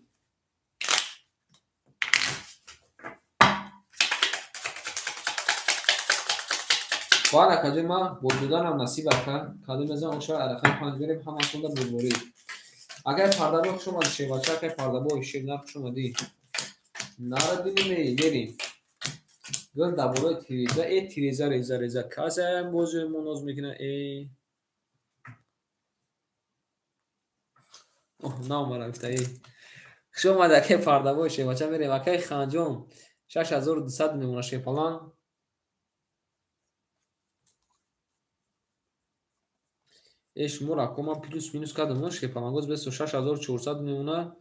Баъд акаҷои ман бо доданам насиб ака. Кадом мезан оша рақами 5 мерем ҳаматонда бурборӣ. Акаи Пардабой хуш омадӣ шербача, акаи Пардабой шернар хуш омадӣ. Нарад бинем мерем. Гул дар болои тиреза, э тиреза реза реза. Касе бози моноз мекунад, э. Наомада гуфтаи. Хуш омадӣ акай Пардабой шербача мерем. Акай Ханҷон 6200 мемона шерпаланг. Э шуморо ако ман плюс минус кардам шерпалангоз бесо 6400 мемона.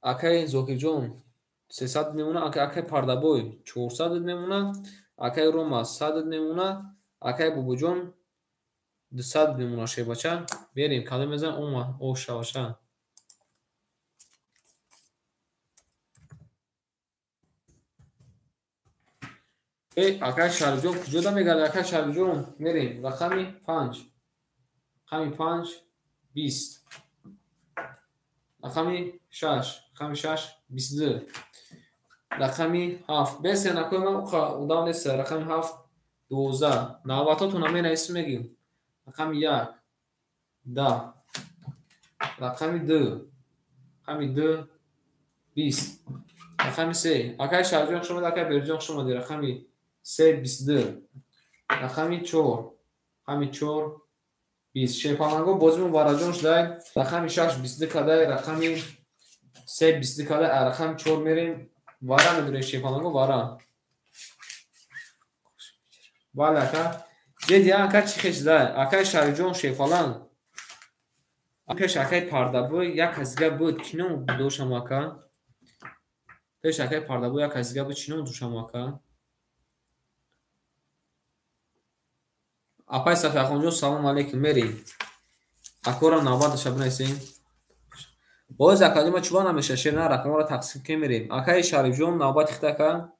Акай Зокирҷон 300 мемона, акай Пардабой 400 мемона, акай Рома 100 мемона, акай Бобоҷон 200 мемона шербача. Берем кадом мезан ома о шаваша. Э акай Шарифҷон куҷода мегарди? Акай Шарифҷон мерем рақами 5. Рақами 5 20. Рақами 6, рақами 6 22. Рақами 7. Бесе накои ман одам нест. Рақами 7 12. Навбатотона менависем мегим. Рақами 1 10. Рақами 2. Рақами 2 20. Рақами 3. Акай Шарифҷон хуш омадӣ, акай Берҷон хуш омадӣ. Рақами 3 22. Рақами 4. Рақами 4 20. Шерпаланго бозӣ мубараҷон шудай. Рақами 6 22 кадай, рақами 3 22 кадай, рақами 4 мерем. Вара медурем шерпаланго вара. Бале ака. Деди ака чӣ хеш шудай? Акай Шарифҷон шерпаланг. Пеш акай Пардабой як кас дига буд. Чӣ ном дошам ака? Пеш акай Пардабой як кас дига буд. Чӣ ном дошам ака? Апай Сафиахонҷон салом алейкум. Мерем. Акора навбаташа бинависем. Боз академа чуба намеша шер на рақамҳоро тақсим кунем мерем. Акаи Шарифҷон навбати хита ака.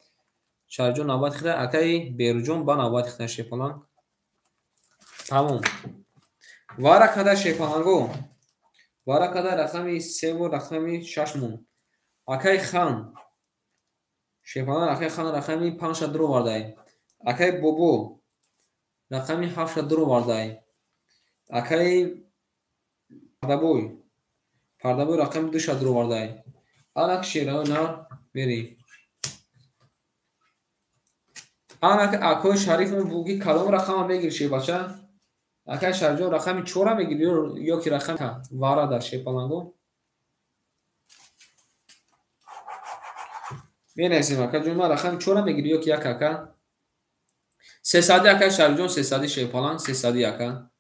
Шарифҷон навбати хита, акаи Беруҷон ба навбати хита шерпаланг. Тамом. Вара када шерпаланго. Вара када рақами 3 ва рақами 6 мон. Акаи Хан. Шерпаланг акаи Хан рақами 5 дуровардай. Акаи Бобо рақами 7 дуровардай. Акаи Пардабой. Пардабой рақами 2 дуровардай. Анак шерао на мерем. Анак акои Шариф буги кадом рақама мегири шербача? Акаи Шарифҷон рақами 4 мегири ё ки рақами вара дар шерпаланго? Менависем акаҷон, ман рақами 4 мегири ё ки 1 ака? 300 акаи Шарифҷон, 300 шерпаланг, 300 ака.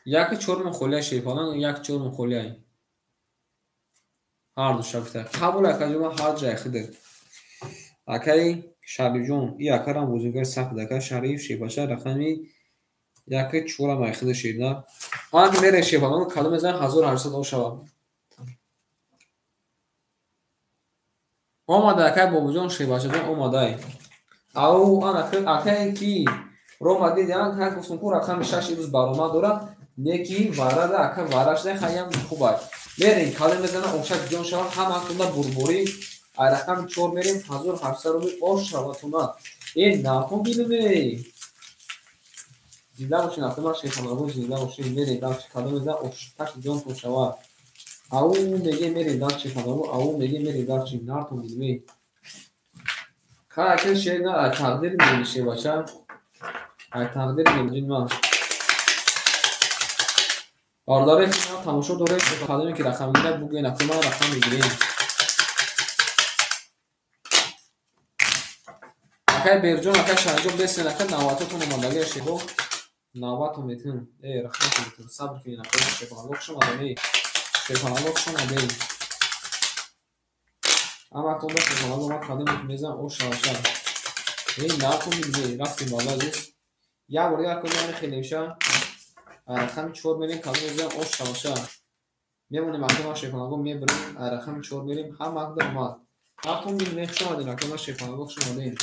1 4 холия шерпаланг, 1 4 холия. Ҳар ду шабта. Қабул акаҷон, ман ҳар ҷай хидр. Акаи Шарифҷон, и акарам бозигари сахт ака Шариф шербача рақами 1 4 май хидр шерна. Ман мерем шерпаланг, кадом мезанам 1800 о шавад. Омада акай Бобоҷон шербачаҷон омадай. Ау ана акай ки Рома диди ан ка гуфтум ку рақами 6 имрӯз баромад дорад, неки варада ака вара шуда хаям хубай. Мерем калем мезанам ошак ҷон шавад, ҳама ҳатунда бурборӣ. Ай рақами 4 мерем 1800 рубл ош шаватуна. Э накун бинуме. Зинда бошин акама шерпаланго зинда бошин. Мерем дальше кадом мезанам оштак ҷон тон шавад. Ау меге мерем дальше шерпаланго, ау меге мерем дальше нартон бинуме. Ка ака шер на ай тақдир мебини шербача. Ай тақдир мебини ман. Бародаре ки ман тамошо доред, кадоме ки рақам гирад бугӯен ака ман рақам мегирем. Акай Берҷон, акай Шарифҷон бесен ака навбатотон омадагия шебо. Навбатон метун. Э рақаматон метун. Сабр кунед ака шерпаланго хуш омадед. Шерпаланго хуш омадед. Ҳаматонда шерпаланго ман кадоме ки мезанам о шаваша. Э накун бинед, рафтем бала азиз. Як бор дигар кунем хеле меша. Рақами 4 мерем кадом мезанам ош шаваша. Мемонем ака ман шерпаланго мебарем. Рақами 4 мерем ҳама ҳақда омад. Ҳартон бинед хуш омадед ака ман шерпаланго хуш омадед.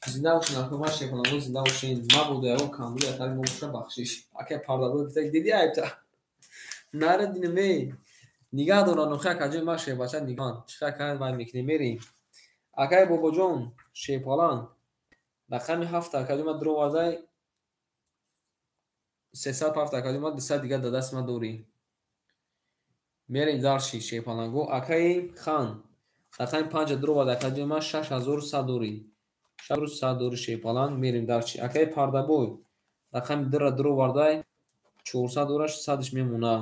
Зинда бошед ака ман шерпаланго зинда бошед. Мабодо ягон камбуди атари мо боша бахшиш. Ака Пардабой гуфта диди айбта. Наре динаме. Нигаҳ доран охи акаҷои ман шербача нигаҳ. Чӣ кар вай мекунем мерем. Акаи Бобоҷон шерпаланг рақами 7 акаҷои ман дуровардай. 307 акаҷои ман 200 дигар дар дасти ман дорӣ. Мерем дальше шерпаланго. Акаи Хан рақами 5 дуровард акаҷои ман 6100 дорӣ. 6100 дорӣ шерпаланг. Мерем дальше. Акаи Пардабой Рақами 2-ра дуровардай, 400 дораш, 100-ш мемона.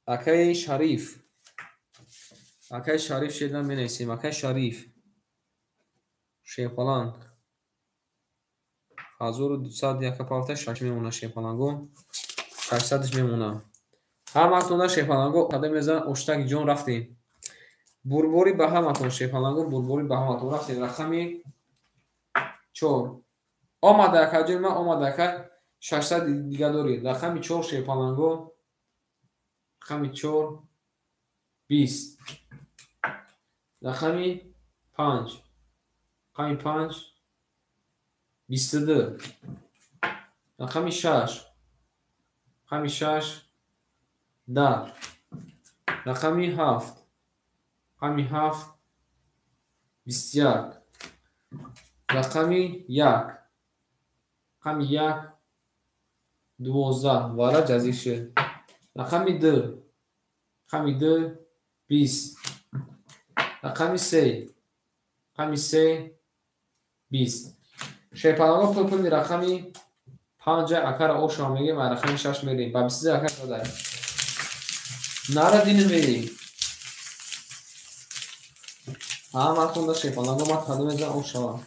Акаи Шариф. Акаи Шариф шедан менависем. Акаи Шариф. Шерпаланг. 1200 яка парта 6 мемона шерпаланго. 600-ш мемона. Ҳаматонда шерпаланго қадам мезанад оштак ҷон рафтем. Бурборӣ ба ҳаматон шерпаланго, бурборӣ ба ҳаматон рафтем. Рақами 4. Омада ака ҷои ман омада ака 600 дига дорӣ. Рақами 4 шерпаланго. Рақами 4 20. Рақами 5. Рақами 5 22. Рақами 6. Рақами 6 10. Рақами 7. Рақами 7 21. Рақами 1. Рақами 1 12. Вара ҷазир шуд. Рақами 2. Рақами 2 20. Рақами 3. Рақами 3 20. Шерпаланго пул пули рақами 5 акара ошро мегем ва рақами 6 мерем. Ба 23 ака задай. Нара динем. Ҳаматонда шерпаланго ман кадом мезанам ошава.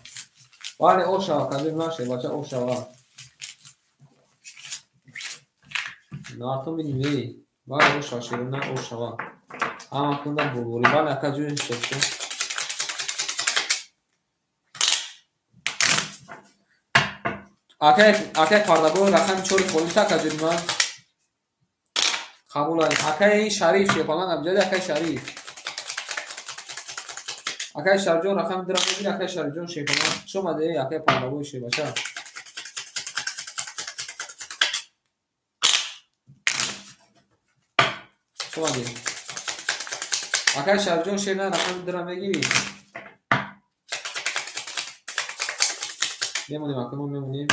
Бале ошава, кадом ман шербача ошава. Нартон бинем. Бале ошава, шерона ошава. Ҳаматонда бурбурӣ. Бале ака ҷӯи шерча. Акай Пардабой рақами 4 холӣ та ака ҷои ман. Қабул акаи Шариф шерпаланг абҷади акаи Шариф. Акаи Шарифҷон рақами 2 мегири акаи Шарифҷон шерпаланг. Хуш омадӣ акаи Пардабой шербача. Хуш омадӣ. Акаи Шарифҷон шерна рақами 2 мегири. Мемонем ака мо мемонем.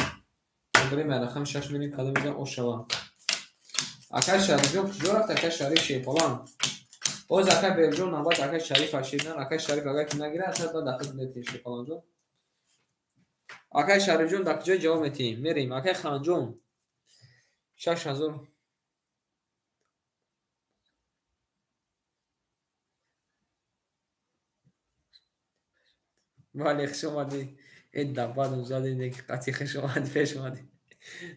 Барем рақами 6 мерем кадом мезанам ошава. Акаи Шарифҷон куҷо рафт? Акаи Шариф шерпаланг. Боз акаи Берҷон навбат акаи Шариф аширдан. Акаи Шариф агар ки нагирад, асад баъд дахл метиҳем шерпаланҷон. Акаи Шарифҷон дар куҷо ҷавоб метиҳем? Мерем. Акаи Ханҷон 6000. Бале, хуш омадӣ. Э дабадам зади не қати хуш омадӣ, пеш омадӣ.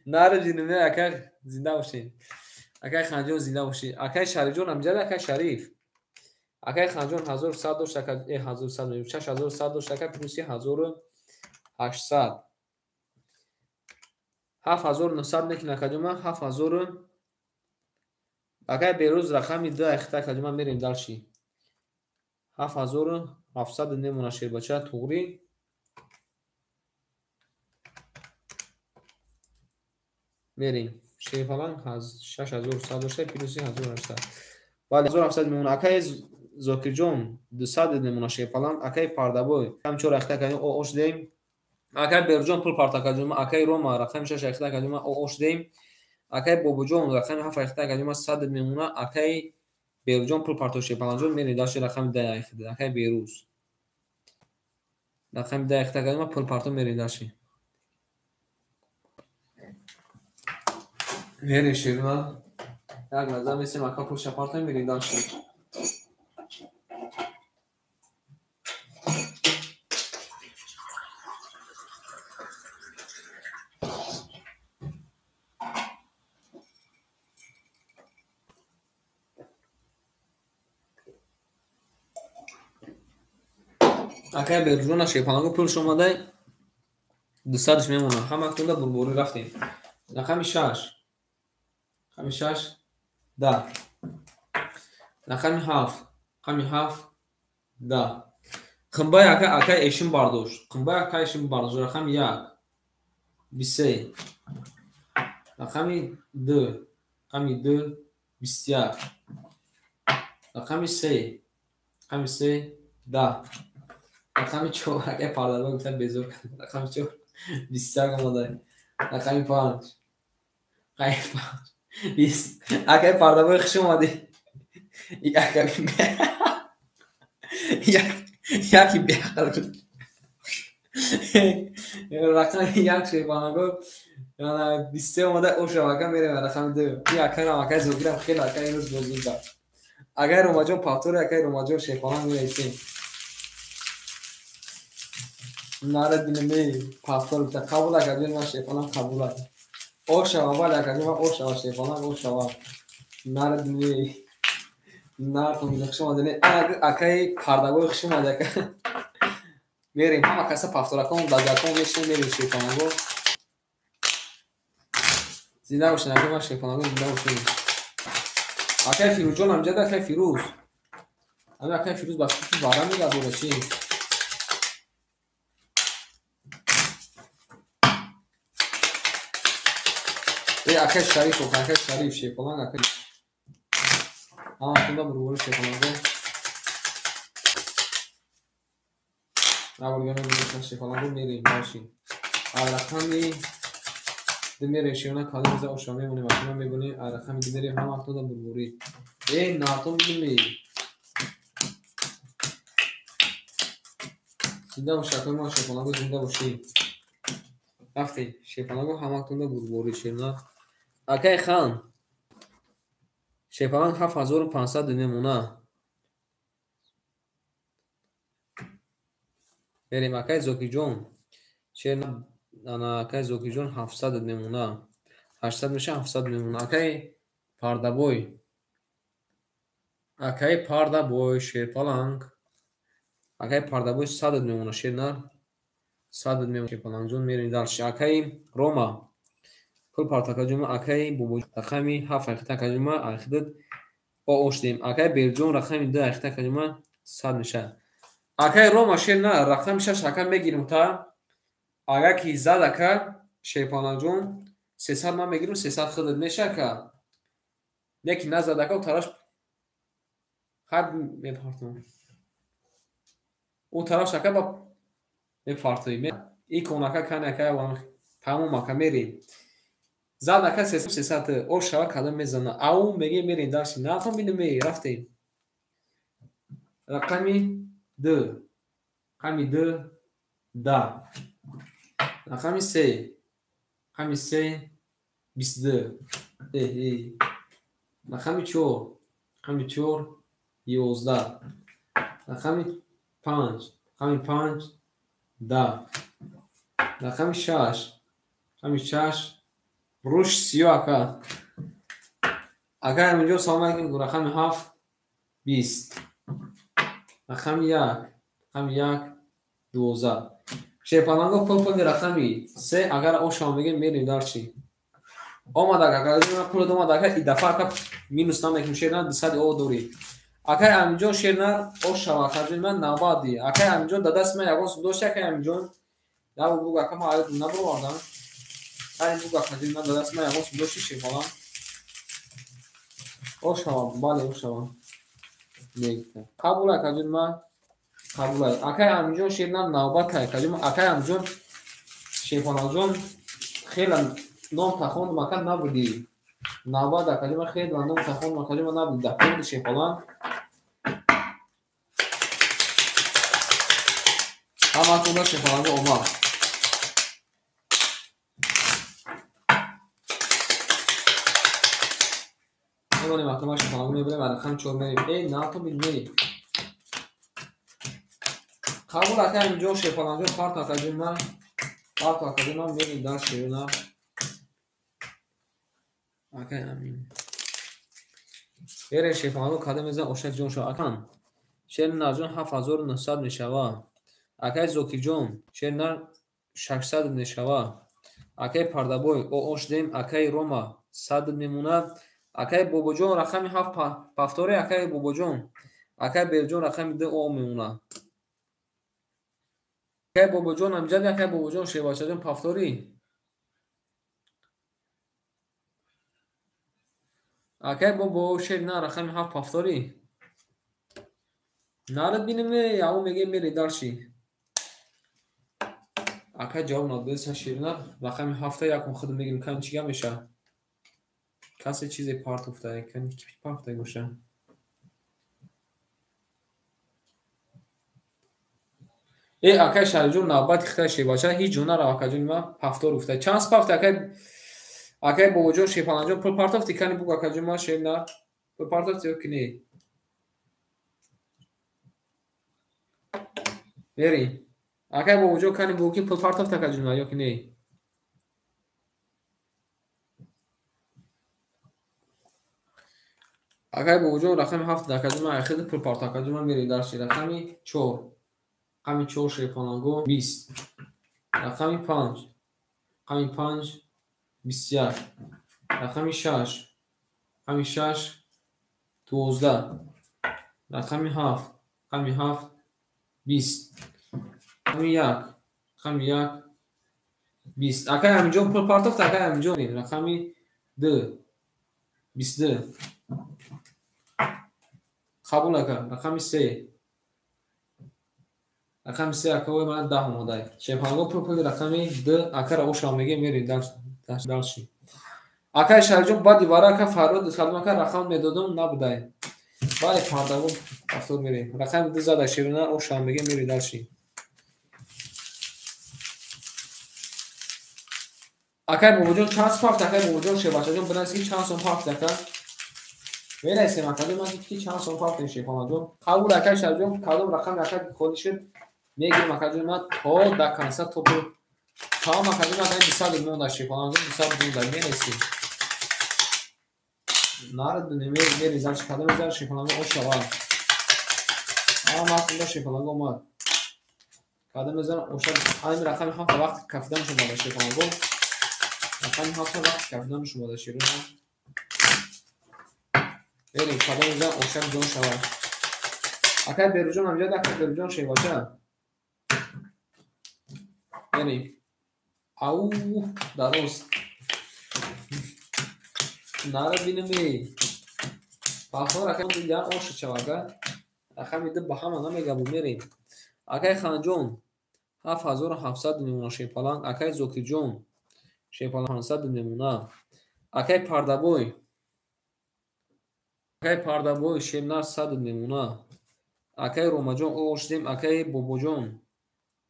Нараҷинуме ака зинда бошед. Акаи Ханҷон зинда бошед. Акаи Шарифҷон амҷади акаи Шариф. Акаи Ханҷон 1100 дошт ака, 1100 6100 дошт ака плюси 1800. 7900 мекунад акаҷон ман 7000. Акаи Берӯз рақами 2 айхта акаҷон ман мерем далши. 7700 мемона шербача туғрӣ. Мерем. Шерпаланг 6100 дошта плюси 1800. Бале 1700 мемона. Акаи Зокирҷон 200 мемона шерпаланг. Акаи Пардабой рақами 4 айхта акаҷон ош дем. Акаи Берҷон пул парта акаҷон. Акаи Рома рақами 6 айхта акаҷон ош дем. Акаи Бобоҷон рақами 7 айхта акаҷон 100 мемона. Акаи Берҷон пул парто шерпаланҷон мерем дашти рақами 10 айхта. Акаи Берӯз рақами 10 айхта акаҷон пул парто мерем дашти. Мерем шерона. Як лаҳза месем ака пул шапарто мерем дашти. Акаи Берҷона шерпаланго пулш омадай 200-ш мемона. Ҳаматонда бурборӣ рафтем. Рақами 6. Рақами 6 10. Рақами 7. Рақами 7 10. Қимбай ака акаи Эшим бардошт. Қимбай акаи Эшим бардошт. Рақами 1 23. Рақами 2. Рақами 2 21. Рақами 3. Рақами 3 10. Рақами 4 акаи Пардабой гуфта безор кард. Рақами 4 21 омадай. Рақами 5. Рақами 5 20. Акаи Пардабой хуш омадӣ. Яки беақл. Рақами як шерпаланго 23 омада ошава ака мерем рақами ду. И акарам акай Зокирам хеле ака имрӯз бозӣ кард. Акай Ромаҷон повтори, акай Ромаҷон шерпаланг мересем. Нара динаме повтор бita қабул ака ҷон ман шерпаланг қабул ака. Ошава бале ака ҷон ман ошава шерпаланг ошава. Нара динаме нартон хуш омадед. Акаи Пардабой хуш омадед ака. Мерем ҳама каса повторакон даҷакон мешинем мерем шерпаланго. Зинда бошед ака ман шерпаланго зинда бошед. Акаи Фирӯзҷон ҳамҷада акаи Фирӯз. Ҳамин акаи Фирӯз ба фикри ваъда мегардона чӣ? Э акаи Шариф акаи Шариф шерпаланг акаи ҳаматонда бурбори шерпаланго. Набургана шерпаланго мерем боши. Рақами ду мерем шерона кадом за оша мемонем акма мебонем рақами ду мерем ҳаматонда бурбори. Э нартон бидуми. Зинда боши акаи ман шерпаланго зинда бошӣ. Рафтем шерпаланго ҳаматонда бурбори шерона. Акаи хан шерпаланг 7500 мемона. Мерем акаи Зокирҷон акаи Зокирҷон 700 мемона. 800 меша 700 мемона. Акаи Пардабой акаи Пардабой шерпаланг акаи Пардабой 100 мемона шернар 100 мемона шерпалангҷон мерем дальше. Акаи Рома пул партакаҷума акаи Бобо рақами 7 айхита акаҷума айхидат ооштем. Акаи Берҷон рақами 2 айхита акаҷума 100 меша. Акаи Рома шер на рақами 6 ака мегирем та агар ки зад ака шерпалангҷон 300 ман мегирам 300 худат меша ака. Не ки назад ака у тараф хай мепартам. У тараф ака ба мепартои. Икон ака кани ака тамом ака мерем. Зад ака 300 ошава кадом мезана. Ау меге мерем дальше. Натон бинем рафтем. Рақами ду. Рақами ду да. Рақами се. Рақами се 22. Рақами чор. Рақами чор 11. Рақами панҷ. Рақами панҷ 10. Рақами шаш. Рақами шаш руш сиё ака. Ака ҳаминҷо салом алейкум. Рақами 7 20. Рақами як. Рақами як 12. Шерпаланго пул рақами се агар ошава мегем мерем дарчи. Омад ака пул омад ака и дафа ака минус намекунем шерна 200 о дорӣ. Акаи Аминҷон шерна ошава акаҷон ман 90. Акаи Аминҷон дадаст ман ягон сум дошт акаи Аминҷон. Набу буг ака ман аёд набаровардам. Ай буг акаҷон ман дадаст ман ягон сум дошти шерпаланг. Ошава бале ошава. Негта. Қабул акаҷон ман қабул. Акаи Аминҷон шерна 90 акаҷон. Акаи Аминҷон шерпалангҷон хеле ном тахондум ака набудӣ. 90 акаҷон ман хеле ном тахондум акаҷон ман набудӣ. Дафтори шерпаланг. Ҳаматонда шерпаланго омад. Мемонем ака ман шерпаланго мебарем рақами 4 мерем. Э нато бин мерем. Қабул ака ҳаминҷо шерпалангҷон парт акаҷон ман парт акаҷон ман мерем дар шерона. Акаи Амин. Берем шерпаланго кадом мезан ошак ҷон шава. Акан шернарҷон 7900 мешава. Акаи Зокирҷон шернар 600 мешава. Акаи Пардабой оош дем. Акаи Рома 100 мемонад. Акаи Бобоҷон рақами 7 повтори акаи Бобоҷон. Акаи Берҷон рақами 2 о мемонад. Акаи Бобоҷон амҷад акаи Бобоҷон шербачаҷон повтори. Акаи Бобо шер на рақами 7 повтори. Нарад бинем ау меге мере дарши. Ака ҷавоб надодеса шерна рақами 7 якум худ мегирем кани чӣ гап меша. Касе чизе партофта, кани ки партофта боша. Э акай Шарифҷон навбати хитай шебача ҳеҷ ҷо нарав акаҷони ман пафтор гуфта. Чанд пафт акай акай бобоҷон Шерпаланҷон пул партофти кани буг акаҷон ман шер на пул партофти ё ки не? Мерим. Акай бобоҷон кани буг ки пул партофт акаҷон ман ё ки не? Акай бобоҷон рақами 7 акаҷон ман ахири пул парто акаҷон ман мерем дарси рақами 4. Рақами 4 Шерпаланго 20. Рақами 5. Рақами 5 21. Рақами 6. Рақами 6 12. Рақами 7. Рақами 7 20. Рақами 1. Рақами 1 20. Акай Аминҷон пул партофт, акай Аминҷон. Рақами 2 22. Қабул ака. Рақами 3. Рақами 3 акаои ман 10 омодай. Шерпаланго пул пули рақами 2 акара ошам мегем мерем дарси. Акай Шарифҷон баъди вара ака фарёд кардам ака рақам медодам набудай. Бале пардагон рафтор мерем. Рақами 2 зада шерона ошам мегем мерем дарси. Акай бобоҷон чанд пафт акай бобоҷон шербачаҷон бинавис ки чанд сом пафт ака. Мерасем акаҷон ман ки чанд сом пафт шерпаланҷон. Қабул акай Шарифҷон кадом рақами ака холӣ шуд мегирем акаҷон ман то до конца то тамом акаҷон ман 200 монда шерпаланҷон 200 монда мерасем. Нарадуне мерезам чи кадом мезанам шерпаланго ошава. Ама ман шерпаланго омад. Кадом мезанам оша ҳамин рақами 7 вақт кафидан шумода шерпаланго. Рақами 7 вақт кафидан шумода шерона. Мерем кадом мезанам оша ҷон шава. Акай Беруҷон ҳамҷода акай Беруҷон шербача. Мерем. Ау дароз. Нара бинем эй. Пахор акай дигар оша чава ака. Рақами 2 ба ҳама намегабу мерем. Акай Ханҷон 7700 мемона Шерпаланг. Акай Зокирҷон Шерпаланг 500 мемона. Акай Пардабой. Акай Пардабой Шернар 100 мемона. Акай Ромаҷон ошдем. Акай Бобоҷон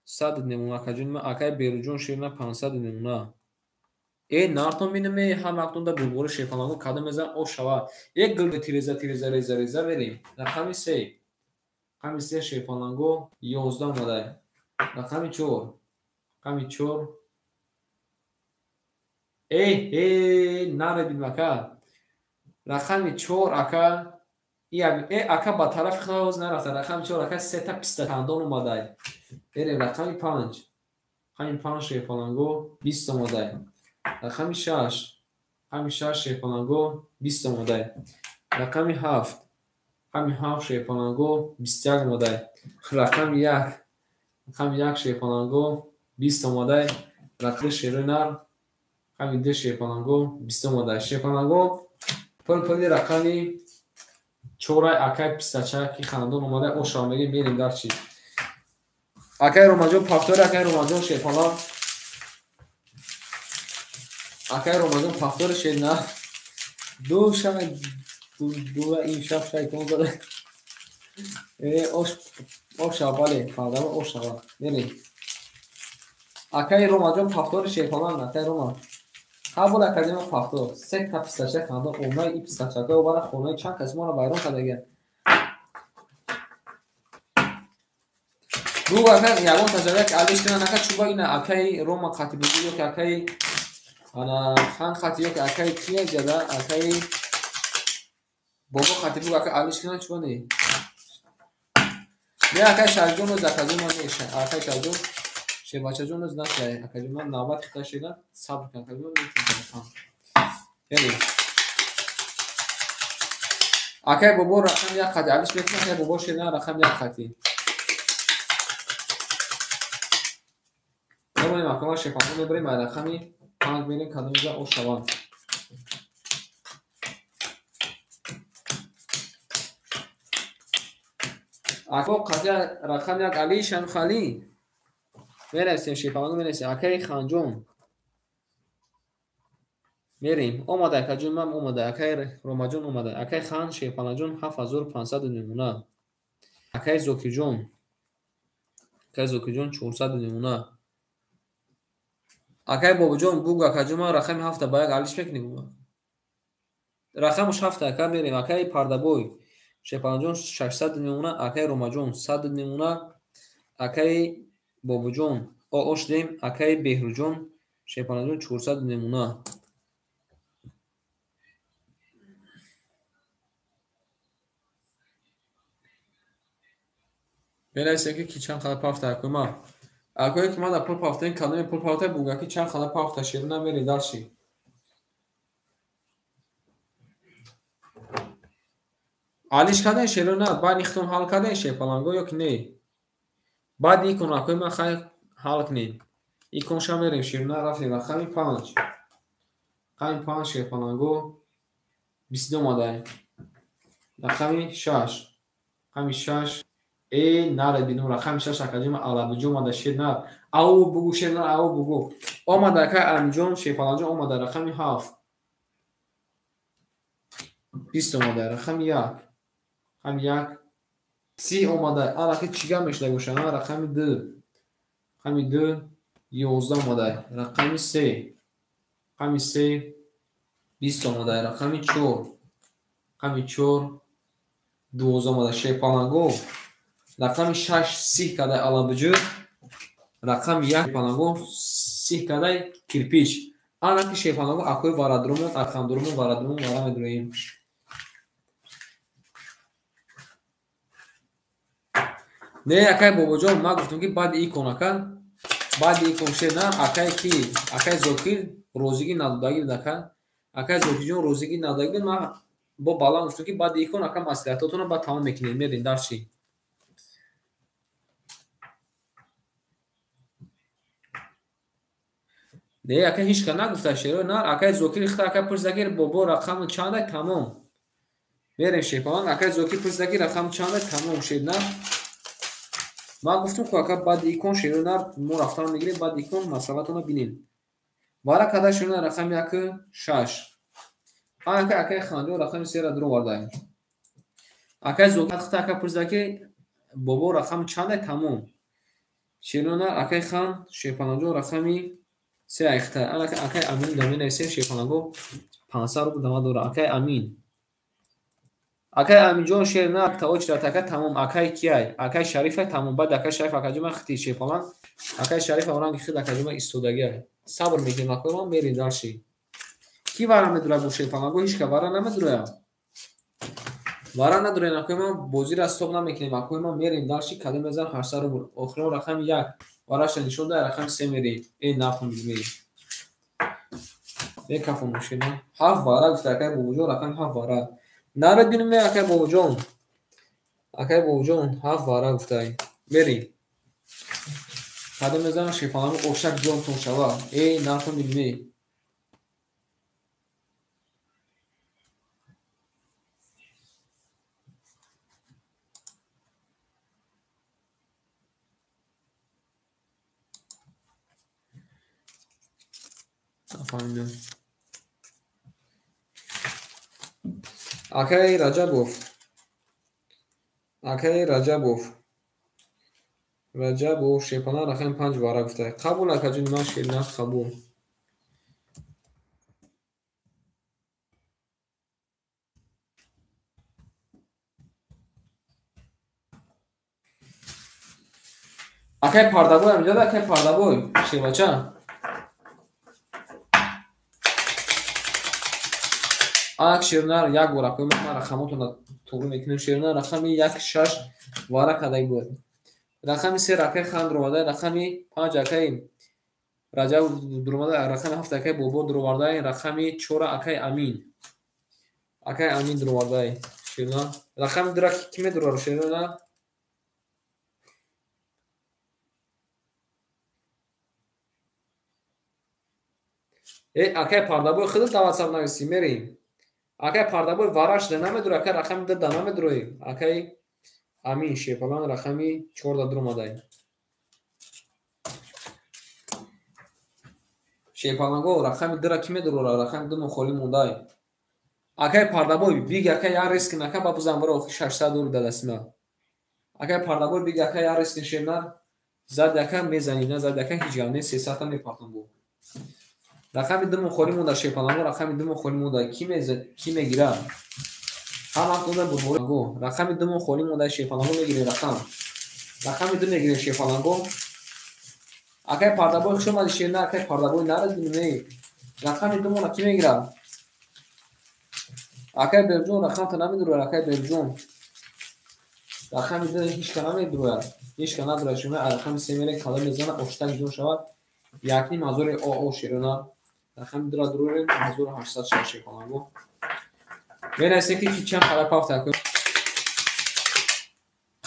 100 мемона акаҷон ман. Акай Беруҷон Шернар 500 мемона. Э нартон бинем э ҳамактонда бурбори Шерпаланго кадом мезанам ошава. Як гул тиреза тиреза реза реза мерем. Рақами 3. Рақами 3 Шерпаланго 11 омадай. Рақами 4. Рақами 4. Э наредим ака. Рақами 4 ака. Э ака ба тарафи худо нарафта. Рақами 4 ака 3 та писта хандон омадай. Мерем рақами 5. Рақами 5 Шерпаланго 20 омадай. Рақами 6. Рақами 6 Шерпаланго 20 омадай. Рақами 7. Рақами 7 Шерпаланго 21 омадай. Рақами 1. Рақами 1 Шерпаланго 20 омадай. Рақами Шернар. Рақами 2 Шерпаланго 20 омадай. Шерпаланго пул пули рақами 4 акай пистача ки хандон омадай ошав мегем мерем дар чи. Акай Ромаҷон пафтори акай Ромаҷон Шерпаланг. Акай Ромаҷон пафтори Шернар. Ду шаб ду ин шаб шайтон зада. Э ош ошава бале фардамо ошава. Мерем. Акай Ромаҷон пафтори Шерпаланг акай Рома. Қабул академия пафтор. 3 та пистача хандон омаи и пистачака обара хонаи чанд кас моро вайрон кардагианд. Ду ака ягон таҷриба ки алиш кунанд ака чуба ина акаи Рома қати бугӯ ё ки акаи ана хан қати ё ки акаи кия ҷада акаи бобо қати бугӯ ака алиш кунанд чуба не. Не акаи Шарифҷон оз акаҷон ман не акаи Шарифҷон шербачаҷон оз нашай акаҷон ман навбат хита шеда сабр кун акаҷон ман метавонам. Яъне акаи бобо рақами 1 қати алиш мекунад акаи бобо шерна рақами 1 қати. Мебарем акама Шерпаланго мебарем ай рақами 5 мерем кадомиза ошаванд. Ако қати рақами 1 Али Шамхалӣ мерасем Шерпаланго мерасем акаи Ханҷон мерем. Омада акаҷон ман омада акаи Ромаҷон омада акаи Хан Шерпаланҷон 7500 мемона. Акаи Зокирҷон Акай Зокирҷон 400 намуна. Акай Бобоҷон бугу акаҷон ман рақами 7 ба як алиш мекунем. Рақамаш 7 ака мерем. Акай Пардабой Шерпаланҷон 600 намуна. Акай Ромаҷон 100 намуна. Акай Бобоҷон оош дем. Акай Беҳрӯҷон Шерпаланҷон 400 намуна. Менависем ки чанд қадар пафта акои ман. Акое ки ман дар пул пафтаем, кадоме пул пафта буга ки чанд қадар пафта шерина мерем дарши. Алиш кардем шерина, баъд ихтом ҳал кардем шерпаланго ё ки не? Баъд икон акои ман хай ҳал кунем. Иконша мерем шерина рафтем рақами 5. Рақами 5 шерпаланго 22 омадаем. Рақами 6. Рақами 6 наре бинум рақами 6 акаҷон алабиҷо омада шернар. Ау бугу шернар, ау бугу. Омада акай Амиҷон шерпаланҷон омада рақами 7. 20 омада рақами 1. Рақами 1 30 омада. Анаки чӣ гап мешуда бошад? Рақами 2. Рақами 2 11 омада. Рақами 3. Рақами 3 20 омада. Рақами 4. Рақами 4 12 омада. Шерпаланго рақами 6 30 кадай алабиҷӯ, рақами 1 шерпаланго 30 кадай кирпич. Анаки шерпаланго акои варадрумон, арқамдурумон, варадрумон вара медуроем. Не, акай Бобоҷон, ман гуфтам ки баъди икон ака, баъди икон шер на, акай ки, акай Зокир розигӣ надодагӣ буд ака. Акай Зокирҷон розигӣ надодагӣ буд, ман бо баланд гуфтам ки баъди икон ака маслиҳатотонро баъд тамом мекунем, мерем дарши. Не, ака ҳеч ка нагуфта шеро на, акай Зокир ихта ака пурсида ки бобо рақами чандай тамом. Мерем шерпаланг, акай Зокир пурсида ки рақами чандай тамом шер на. Ман гуфтам ку ака баъди икон шеро на, мо рафтан мегирем, баъди икон масъалатонро бинем. Вара када шеро на рақами 1 6. Ака акай Ханҷон рақами 3 ра дуровардаем. Акай Зокир ихта ака пурсида ки бобо рақами чандай тамом. Шеро на акай Хан шерпаланҷон рақами 3 айхта. Анака акай Амин да менависем шерпаланго 500 рубл дама дора. Акай Амин. Акай Аминҷон шер на таоч ра ака тамом. Акай кияй? Акай Шариф тамом. Баъд акай Шариф акаҷон хити шерпаланг. Акай Шариф ранги хид акаҷон истодагӣ. Сабр мекунем акои мерем дарши. Ки вара медура бо шерпаланго? Ҳеч ка вара намедура. Вара надурем акои ман бозиро стоп намекунем акои ман мерем дарши кадом мезан 800 рубл. Охирон рақами 1. Вараша нишон дай рақами 3 мерем. Нафон мерем. Мекафон мошина. 7 вара гуфта акай Бобоҷон рақами 7 вара. Наред бинем акай Бобоҷон. Акай Бобоҷон 7 вара гуфтай. Мерем. Кадом мезанам шерпаланго ошак ҷонтон шава. Нафон бинем. Нафаҳмидам. Акай Раҷабов. Акай Раҷабов. Раҷабов шерпаланг рақами 5 вара гуфта. Қабул акаҷон ман шернах қабул. Акай Пардабой амиҷода акай Пардабой шербача. Ак шернар як бор акои ман рақамотонро туғри мекунем. Шернар рақами 1 6 вара кадай буд. Рақами 3 акай Хан дуроварда, рақами 5 акай Раҷаб дуроварда, рақами 7 акай Бобо дуроварда, рақами 4 акай Амин. Акай Амин дуроварда. Шернар рақами 2 ки медурар шернар? Акай Пардабой худат дар WhatsApp нависи мерем. Акай Пардабой вараш да намедура, акай рақами 2 да намедуроем. Акай Амин шерпаланг рақами 4 да дуромадаем. Шерпаланго рақами 2 ра ки медурора? Рақами 2 мо холӣ мондаем. Акай Пардабой биг акай як риск нака ба бузан бара охи 600 рубл да дастима. Акай Пардабой биг акай як риск шернар. Зад яка мезанӣ, назад яка ҳеҷ гап нест, 300-та мепартам бо. Рақами 2 холӣ монда шерпаланго, рақами 2 холӣ монда. Ки мегирад? Ҳаматонда бурборо. Рақами 2 холӣ монда шерпаланго мегирем рақам. Рақами 2 мегирем шерпаланго. Акай пардабой хуш омадӣ шерна, акай пардабой нарадӣ не. Рақами 2 мона ки мегирад? Акай Берҷон рақамта намедурояд, акай Берҷон. Рақами 2 ҳеҷ ка намедурояд. Ҳеҷ ка надурояд шумо рақами 3 мерем, калом мезана, оштак ҷон шавад. 1,5 ҳазори оо шерона. Рақами 2-ра дуроем, 1800 шавад шерпаланго. Менависем ки чанд қадар пафта кун.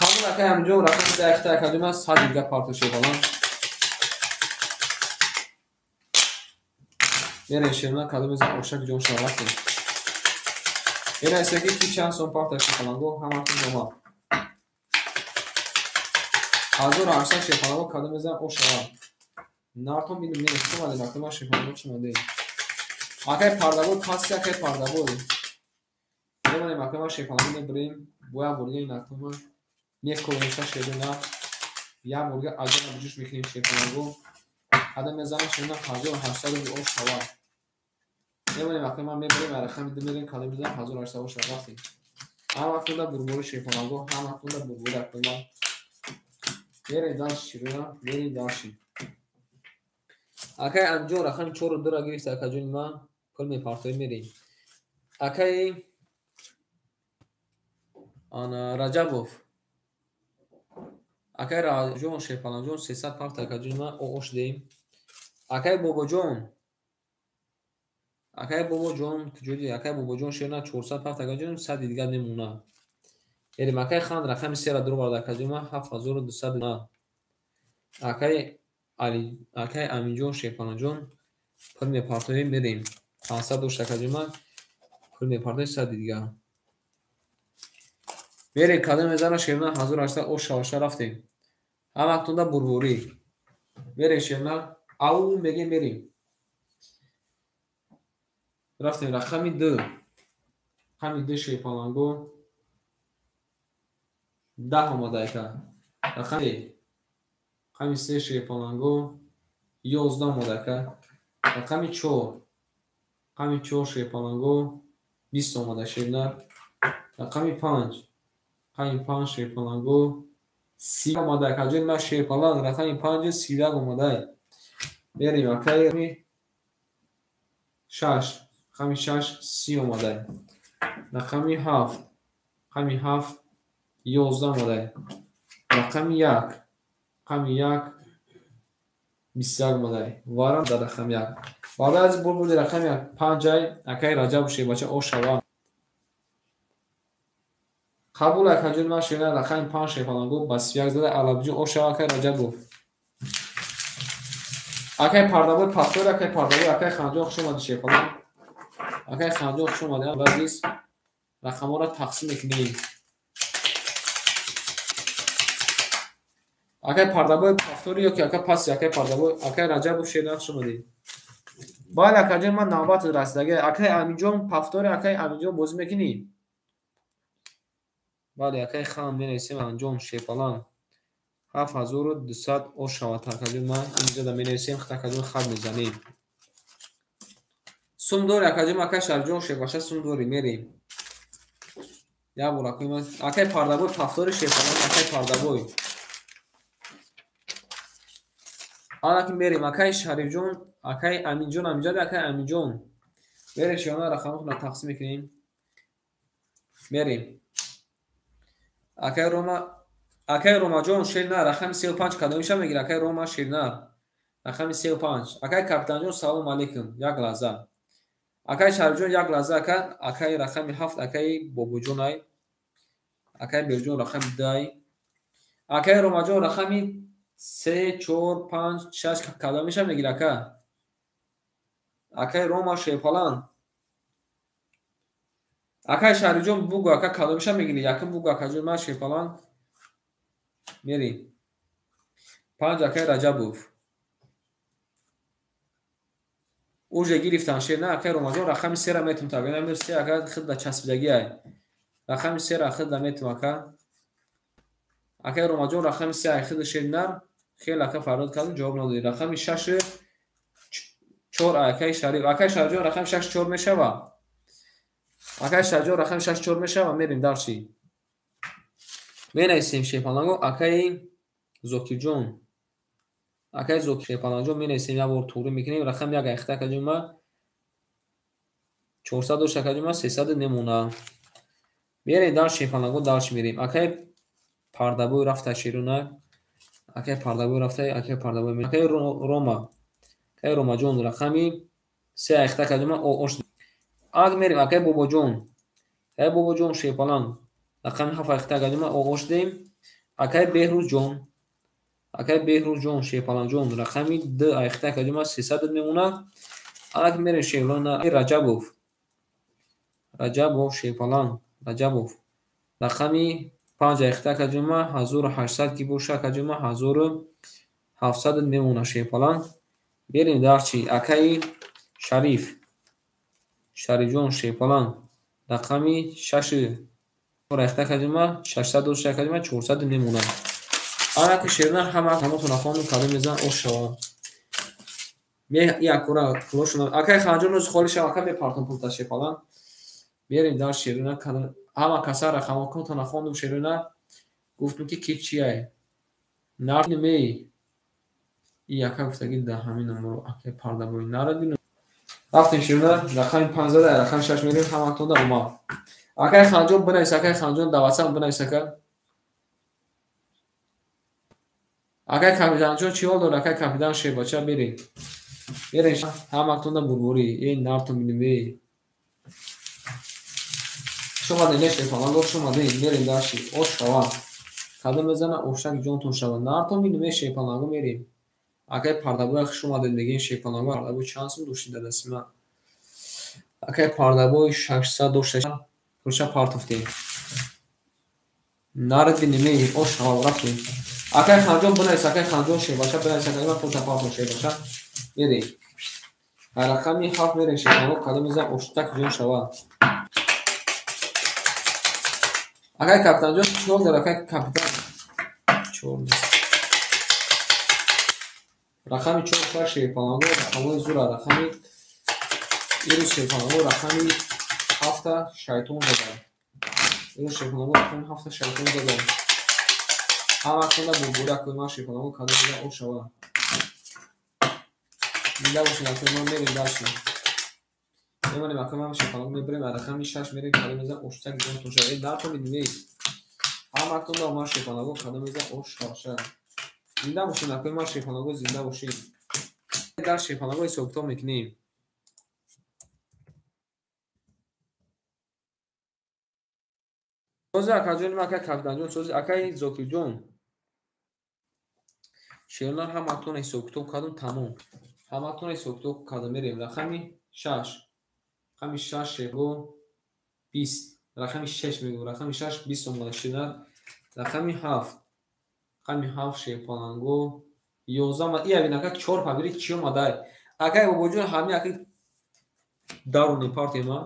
Қабул акай ҳаминҷо рақами 2 якта акаҷон ман 100 дига пафта шерпаланг. Мерем шерона, калом мезана, оштак ҷон шавад рафтем. Менависем ки чанд сом пафта шерпаланго, ҳаматон омад. 1800 шерпаланго калом мезана, ош шавад. Нартон бинем, не, чӣ омадем, акай ман шерпаланго чӣ омадем. Акай пардабой пасти, акай пардабой. Мемонем, акай ман шерпаланго мебарем, бо як борга ин акай ман мекобемша шерона. Як борга аҷаба биҷӯш мекунем шерпаланго. Қадам мезанам шерона 1800 рубл ош шавад. Мемонем, акай ман мебарем, рақами 2 мерем, калом мезанам, 1800 ош шавад рафтем. Ҳаматонда бурбори шерпаланго, ҳаматонда бурбори акай ман. Мерем дальше шерона, мерем дальше. Акай Амҷон рақами 4 2-ра гирифта акаҷони ман, пул мепартоем мерем. Акай ана Раҷабов. Акай Раҷон Шерпаланҷон 300 парта акаҷони ман ош деем. Акай Бобоҷон. Акай Бобоҷон куҷоди? Акай Бобоҷон шерна 400 парта акаҷон 100 дигар мемонад. Мерем акай Хан рақами 3-ра дуровард акаҷони ман 7200 на. Акай Али, акай Аминҷон Шерпаланҷон пул мепартоем мерем. 500 дошт акаҷони ман, пул мепартоем 100 дигар. Мерем кадом мезана шерна 1800 ош шаваша рафтем. Ҳаматонда бурборӣ. Мерем шерна, ау мегем мерем. Рафтем рақами 2. Рақами 2 шерпаланго 10 омада ака. Рақами 3 шерпаланго 11 омада ака. Рақами 4. Рақами 4 шерпаланго 20 омада шерна. Рақами 5. Рақами 5 шерпаланго 30 омада акаҷони ман шерпаланг рақами 5 31 омада. Мерем акай 6. Рақами 6 30 омада. Рақами 7. Рақами 7 11 омада. Рақами 1. Рақами 1 21 омада. Варам дар рақами 1. Баъд аз бурбуди рақами 5 ай акай Раҷаб шербача ош шавад. Қабул акаҷони ман шерна рақами 5 шерпаланго ба 31 зада алабҷӯ ош шавад акай Раҷабов. Акай пардабой пахтор, акай пардабой, акай Ханҷон хуш омадӣ шерпаланг. Акай Ханҷон хуш омадӣ. Азиз рақамҳоро тақсим мекунем. Акай пардабой пахтори ё ки акай паси, акай пардабой, акай Раҷабов шерна хуш омадӣ. Бале акаҷон ман навбат расидага. Акай Аминҷон пахтори, акай Аминҷон бозӣ мекунӣ? Бале акай Хан менависем Анҷон шерпаланг 7200 ош шавад акаҷон ман инҷода менависем, акаҷон хат мезанем. Сум дори акаҷон, акай Шарифҷон шербаша сум дори мерем. Як бор акай ман акай пардабой пахтори шерпаланг, акай пардабой. Ана ки мерем акай Шарифҷон, акай Аминҷон аминҷода, акай Аминҷон. Мерем шиёна рақамҳоро тақсим мекунем. Мерем. Акай Рома, акай Ромаҷон шерна рақами 35 кадомиша мегирад? Акай Рома шерна рақами 35. Акай Капитанҷон салом алейкум. Як лаҳза. Акай Шарифҷон як лаҳза ака, акай рақами 7 акай Бобоҷон ай. Акай Берҷон рақами 2 ай. Акай Ромаҷон рақами 3 4 5 6 кадомиша мегирад ака? Акай Рома шерпаланг. Акай Шарифҷон бугу ака кадомиша мегирӣ? Якум бугу акаҷон ман шерпаланг. Мерем. 5 акай Раҷабов. Уже гирифтан шерна акай Ромаҷон рақами 3-ра метум та. Бинам 3 ака хидда часпидагӣ ай. Рақами 3-ра хидда метум ака. Акай Ромаҷон рақами 3 ай хидда шернар Хеле ака фарёд кардам, ҷавоб надодӣ. Рақами 6 4 акаи Шариф. Акаи Шарифҷон, рақами 6 4 мешава? Акаи Шарифҷон, рақами 6 4 мешава? Мерем дарши. Менависем шерпаланго акаи Зокирҷон. Акаи Зокир шерпалангҷон менависем, як бор туғрӣ мекунем. Рақами 1 айхта акаҷон ма 400 дошт акаҷон ма 300 немона. Мерем дар шерпаланго дарш мерем. Акаи Пардабой рафта шерона. Акаи Пардабой рафта, акаи Пардабой. Акаи Рома. Акаи Ромаҷон рақами 3 айхта акаҷон ма ош. Ак мерем акаи Бобоҷон. Акаи Бобоҷон шерпаланг рақами 7 айхта акаҷон ма ош дем. Акаи Беҳрӯзҷон. Акаи Беҳрӯзҷон шерпалангҷон рақами 2 айхта акаҷон ма 300 мемона. Ак мерем шерлона Раҷабов. Раҷабов шерпаланг Раҷабов рақами 5 айхта акаҷон ма 1800 ки боша акаҷон ма 1700 мемона шерпаланг. Берем дарчи акаи Шариф. Шарифҷон шерпаланг рақами 6 айхта акаҷон ма 600 дошта акаҷон ма 400 мемона. Анаки шерна ҳама ҳаматона хондум, кадом мезан ош шава. Ме якура пулошона акаи Ханҷон рӯзи холӣ шава, ака мепартом пулта шерпаланг. Берем дар шерона ҳама каса рақамҳотона хондум шерона. Гуфтум ки ки чиай? Нармей. И яка гуфтаги да ҳамин номро акаи Пардабой нарадин. Рафтем шерона рақами 5 зада, рақами 6 мерем, ҳаматонда омад. Акаи Ханҷон бинавис, акаи Ханҷон даватсам бинавис ака. Акаи капитанҷон чӣ ҳол дорад? Акаи капитан шербача берем. Берем ҳаматонда бурбурӣ. Эй нартон бинем эй. Шумо не шерпаланг, шумо мерем дарши. Ош шава. Кадом мезана ошак ҷонтон шава. Нартон бинем эй шерпаланго мерем. Акаи Пардабой хуш омадед мегем шерпаланго. Пардабой чанд сум дошти дар дасти ман? Акаи Пардабой 600 дошта. Пулша партофтем. Нард бинем эй ош шава рафтем. Акаи Ханҷон бинавис, акаи Ханҷон шербача бинавис, акаи ман пулта партоф шербача. Мерем. Рақами 7 мерем шерпаланго, кадом мезана оштак ҷон шава. Акаи капитанҷон чӣ ҳол дорад? Акаи капитан 4 нест. Рақами 4 шаш шерпаланго, рақамҳои зура, рақами ирӯз шерпаланго, рақами 7 шайтон зада. Ирӯз шерпаланго рақами 7 шайтон зада. Ҳаматонда бурбури акои ман шерпаланго кадом зада ош шава. Зинда бошед акои ман, мерем дарши. Мемонем акои ман шерпаланго мебарем, рақами 6 мерем, кадом мезан оштак ҷонтон шава. Э нартон бинем эй. Ҳаматонда ман шерпаланго кадом мезан ош шава. Зинда бошед акои ман шерпаланго, зинда бошед. Дар шерпаланго ҳисоб-китоб мекунем. Сози акаҷони ман, акаи капитанҷон, сози акаи Зокирҷон. Шернар ҳаматон ҳисоб-китоб кардум, тамом. Ҳаматон ҳисоб-китоб кардум, мерем. Рақами 6. Рақами 6 шерго 20. Рақами 6 мегӯм. Рақами 6 20 омада шернар. Рақами 7. Рақами 7 шерпаланго 11 омад. И абин ака 4 пабири чӣ омадай? Акаи Бобоҷон ҳамин акаи даруни партия ма.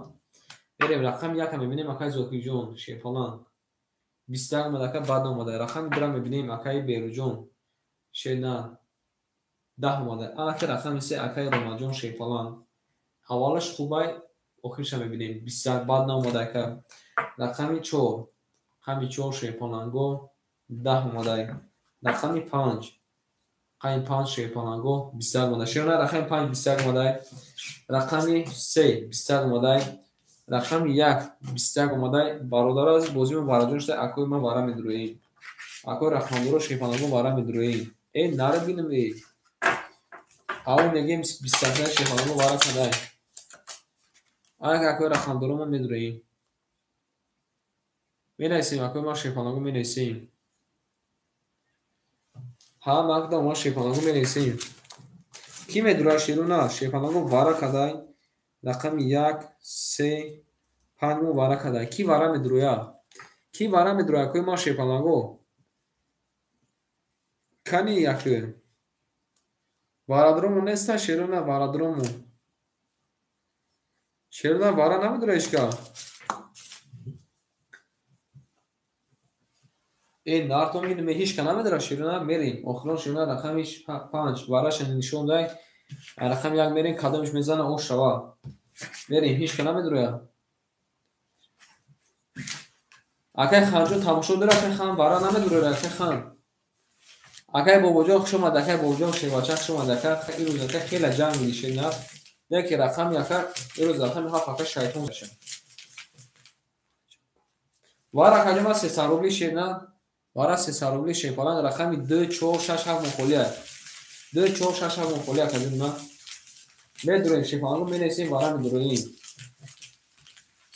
Мерем рақами 1 мебинем акаи Зокирҷон шерпаланг 21 омад, ака бад омада. Рақами 2 мебинем акаи Беруҷон шернар 10 омада. Анаки рақами 3 акаи Ромаҷон шерпаланг. Ҳавалаш хубай, охирша мебинем 21 бад наомада ака. Рақами 4, рақами 4 шерпаланго 10 омадай. Рақами 5, рақами 5 шерпаланго 21 омада. Шернар рақами 5 21 омадай. Рақами 3 21 омадай. Рақами 1 21 омадай. Бародаро аз бозимо вараҷон шуда, акои ман вара медурӯем. Акои рақамдоро шерпаланго вара медурӯем. Эй нара бинем эй. Ав мегем 21 шерпаланго вара кадай. Ак акои рақамдоро ман медурӯем. Менависем акои ман шерпаланго менависем. Ҳама акда ман шерпаланго менависем. Ки медурад шерона? Шерпаланго вара кадай. Рақами 1, 3, 5 мо вара кадай. Ки вара медурӯяд? Ки вара медурӯяд акои ман шерпаланго? Кани якӯ? Варадромо неста шерона, варадромо. Шерона вара намедурӯяд ҳеҷ кас. Нартон бинем, ҳеч ка намедара широна, мерем. Охирон широна рақами 5 вараша нишон дай. Рақами 1 мерем, кадомиш мезана о шава. Мерем, ҳеч ка намедуроя. Акай Ханҷон тамошо дора, акай Хан вара намедуроя, акай Хан. Акай Бобоҷон хуш омад, акай Бобоҷон шербача хуш омад, ака ирӯз ака хеле ҷанг диди ширна. Не ки рақами ака ирӯз рақами 7 ака шайтон шад. Вара акаҷон 300 рубли ширна. Вара 300 рубли шерпалан рақами 2 4 6 7 мухолия. 2 4 6 7 мухолия акаҷон ма. Медуроем шерпаланго менесем вара медуроем.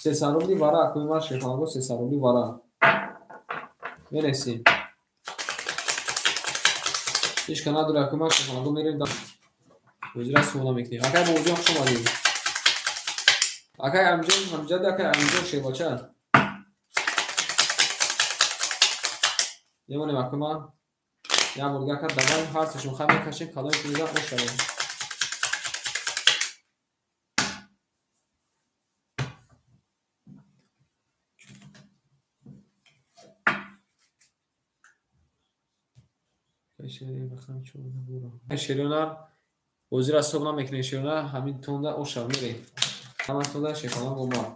300 рубли вара акои ма шерпаланго 300 рубли вара. Менесем. Ҳеч ка надора акои ма шерпаланго мерем да. Ҳуҷра суола мекунем. Акай Бобоҷон хуш омадед. Акай Амҷон ҳамҷад, акай Амҷон шербача. Мемонем акои ма. Як бор дигар давай ҳар сешон хай мекашем, кадоме ки мезан ош шавем. Шерёнар бозиро ҳисоб намекунем, шерёнар ҳамин тонда оша мерем. Ҳама тонда шерпаланг омад.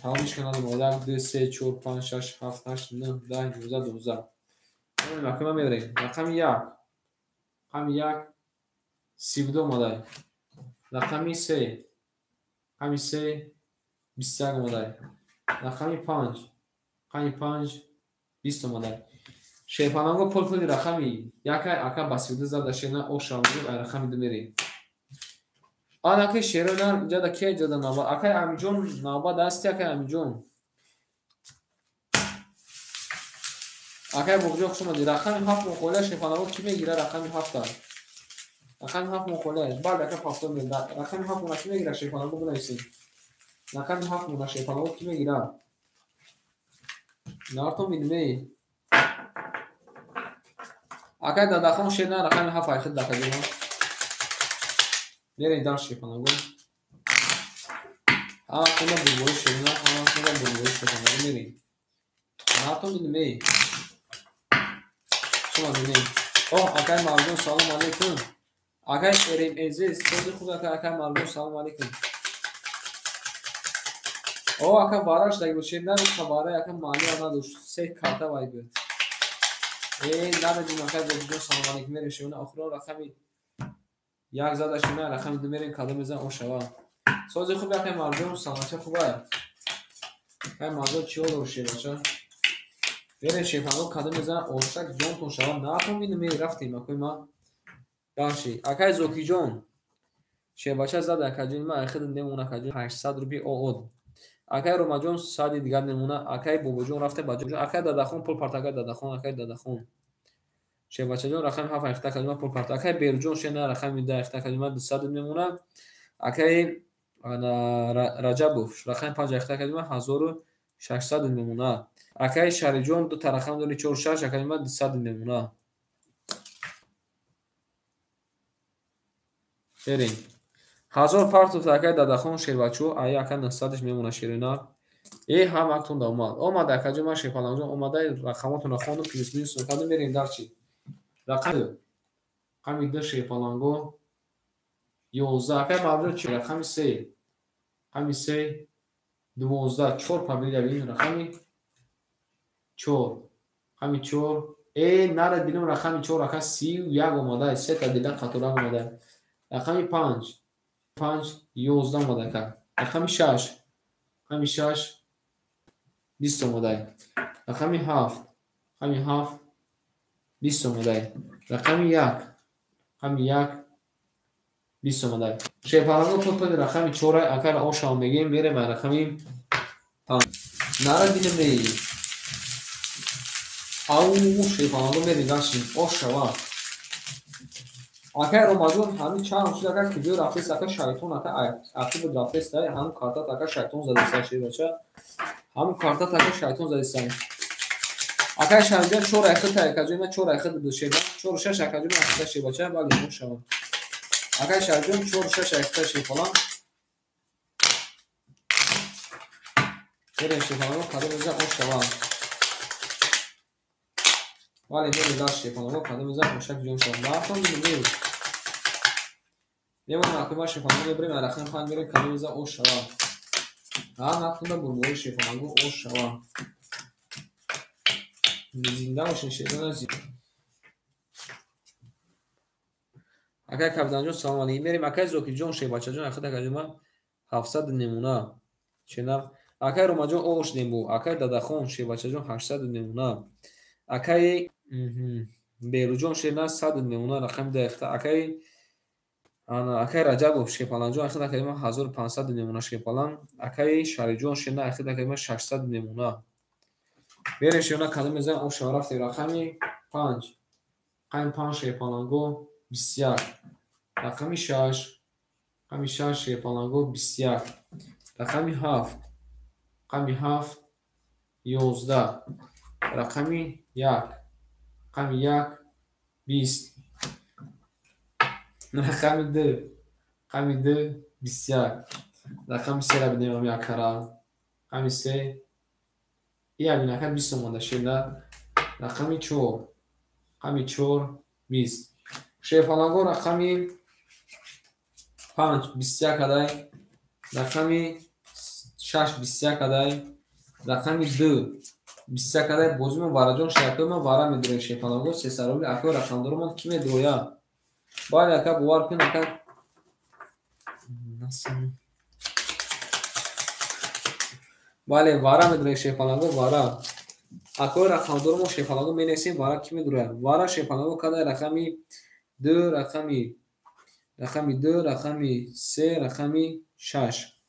Тамомиш кунад 1 2 3 4 5 6 7 8 9 10 11 12. Рақами мерем. Рақами 1. Рақами 1 32 омадай. Рақами 3. Рақами 3 21 омадай. Рақами 5. Рақами 5 20 омадай. Шерпаланго пул пули рақами 1 ака ба 32 зада шерна оша мегӯ ай рақами 2 мерем. Анаки шерона иҷода ки иҷода навбат? Акай Амиҷон навбат ҳасти, акай Амиҷон. Акай Бобоҷон хуш омадед. Рақами 7 муқолия шерпаланго ки мегира рақами 7-а? Рақами 7 муқолия. Баъд ака пафтор мегира. Рақами 7 мона ки мегира шерпаланго бинависед. Рақами 7 мона шерпаланго ки мегира? Нартон бинме. Акай Дадахон шерна рақами 7 айхид дакаҷон. Мерем дар шерпаланго. Ҳама хона бурбои шерна, ҳама хона бурбои шерпаланго мерем. Нартон бинме. Шумо бинем. О, акай Марҷон салом алейкум. Акай РМЗ сози хуб ака, акай Марҷон салом алейкум. О, ака вараш даг буд шерна, вара ака маъни надошт. Се карта вай буд. Нарадим акай Бобоҷон салом алейкум мерем шерна. Охирон рақами 1 зада шерна, рақами 2 мерем, кадом мезан о шава. Сози хуб акай Марҷон, саломатӣ хуб ай. Акай Марҷон чиё дор шербача? Мерем шерпаланго кадом мезан ошак ҷонтон шава. Натон бинем рафтем акои ма. Дальше. Акай Зокиҷон. Шербача зада акаҷон ма айхид немона акаҷон 800 рубли оод. Акай Ромаҷон 100 дигар немона. Акай Бобоҷон рафта ба ҷон. Акай Дадахон пул парт, акай Дадахон, акай Дадахон. Шербачаҷон рақами 7 айхта акаҷон ма пул парт. Акай Беруҷон шена рақами 10 айхта акаҷон ма 200 мемона. Акай Раҷабов рақами 5 айхта акаҷон ма 1600 мемона. Акай Шариҷон ду та рақам дори 4 6 акаҷон ма 200 мемона. Берем. 1000 партов акай Дадахон шербачо ай ака 900-ш мемона шерина. Ҳаматон да омад. Омад акаҷон ма шерпаланҷон омада рақамотонро хондум, плюс минус кардум, мерем дар чӣ? Рақами 2 шерпаланго 11. Акай Марҷон чӣ? Рақами 3. Рақами 3 12 4 победа бин рақами 4. Рақами 4. Нара дилам рақами 4 ака 31 омада, се та дила қатора омада. Рақами 5. 5 11 омада ака. Рақами 6. Рақами 6 20 омада. Рақами 7. Рақами 7 20 омада. Рақами 1. Рақами 1 20 омада. Шерпаланго пул пули рақами 4 акар ошав мегем, мерем рақами 5. Нара дилам эй. Ау шерпаланго мерем дашим ошава. Акай Ромаҷон ҳамин чанд шуд ака куҷо рафтест ака шайтон ака ақиб рафтест ҳамун картат ака шайтон задеста шербача. Ҳамун картат ака шайтон задеста. Акай Шариҷон 4 айхид акаҷон ма 4 айхид буд шерба 4 6 акаҷон ма айхида шербача бале ошава. Акай Шариҷон 4 6 айхида шерпалан. Мерем шерпаланго кадом мезан ошава. Бале, мерем даст шерпаланго, кадом мезанад ошак ҷон шавад. Нафтон бинем. Мемонем акои шерпаланго мебарем, рақами 5 мерем, кадом мезанад ош шавад. Ҳа, нафтонда бурбори шерпаланго ош шавад. Зинда бошед шерпаланго. Акай Капитанҷон салом алейкум. Мерем акай Зокирҷон шербачаҷон, ахид акаҷон ман 700 намуна. Шенар акай Ромаҷон ош нембу, акай Дадахон шербачаҷон 800 намуна. Акай Беруҷон шерна 100 намуна рақами 10. Акай акай Раҷабов шерпаланҷон, ахид акаи ман 1500 намуна шерпалан. Акай Шарифҷон шерна, ахид акаи ман 600 намуна. Мерем шерна кадом мезанем ош шава рафтем рақами 5. Рақами 5 шерпаланго 21. Рақами 6. Рақами 6 шерпаланго 21. Рақами 7. Рақами 7 11. Рақами 1. Рақами 1 20. Рақами 2. Рақами 2 21. Рақами 3 ра бинем якара. Рақами 3 ия бинака 20 омада шерна. Рақами 4. Рақами 4 20. Шерпаланго рақами 5 21 адай. Рақами 6 21 адай. Рақами 2 21 адай. Бозимо вараҷон шеракои ман вара медурем шерпаланго 300 рубли. Акои рақамдоромон ки медуроя? Бале ака бовар кун ака. Бале вара медурем шерпаланго вара. Акои рақамдоромон шерпаланго менависем вара ки медуроя? Вара шерпаланго кадай рақами 2 рақами 2 рақами 3 рақами 6.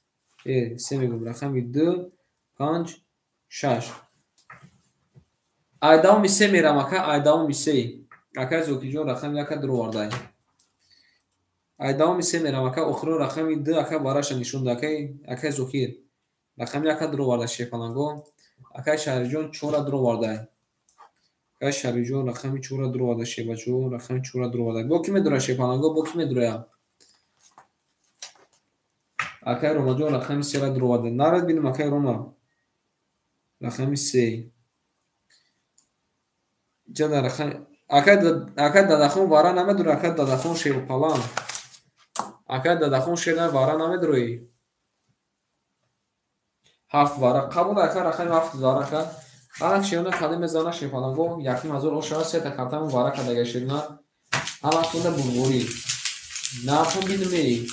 3 мегӯм рақами 2 5 6. Ай давоми 3 мерам ака, ай давоми 3. Акай Зокирҷон рақами 1 дуровардай. Ай давоми 3 мерам ака, охиро рақами 2 ака вараша нишон да акай Зокир. Рақами 1 дуровардай шерпаланго. Акай Шарифҷон 4 дуровардай. Акай Шарифҷон рақами 4 дуровардай шербачо, рақами 4 дуровардай. Бо ки медуроя шерпаланго, бо ки медуроя? Акай Ромаҷон рақами 3 дуровардай. Нарад бинем акай Рома. Рақами 3. Ҷада рақами акай Дадахон вара намедуроя, акай Дадахон шерпалан. Акай Дадахон шерна вара намедуроӣ. 7 вара қабул ака рақами 7 вара ака. Ана шерна кадом мезана шерпаланго 1500 оша сета картамон вара кадага шерна. Ана тунда бурборӣ. Нафун бинмей.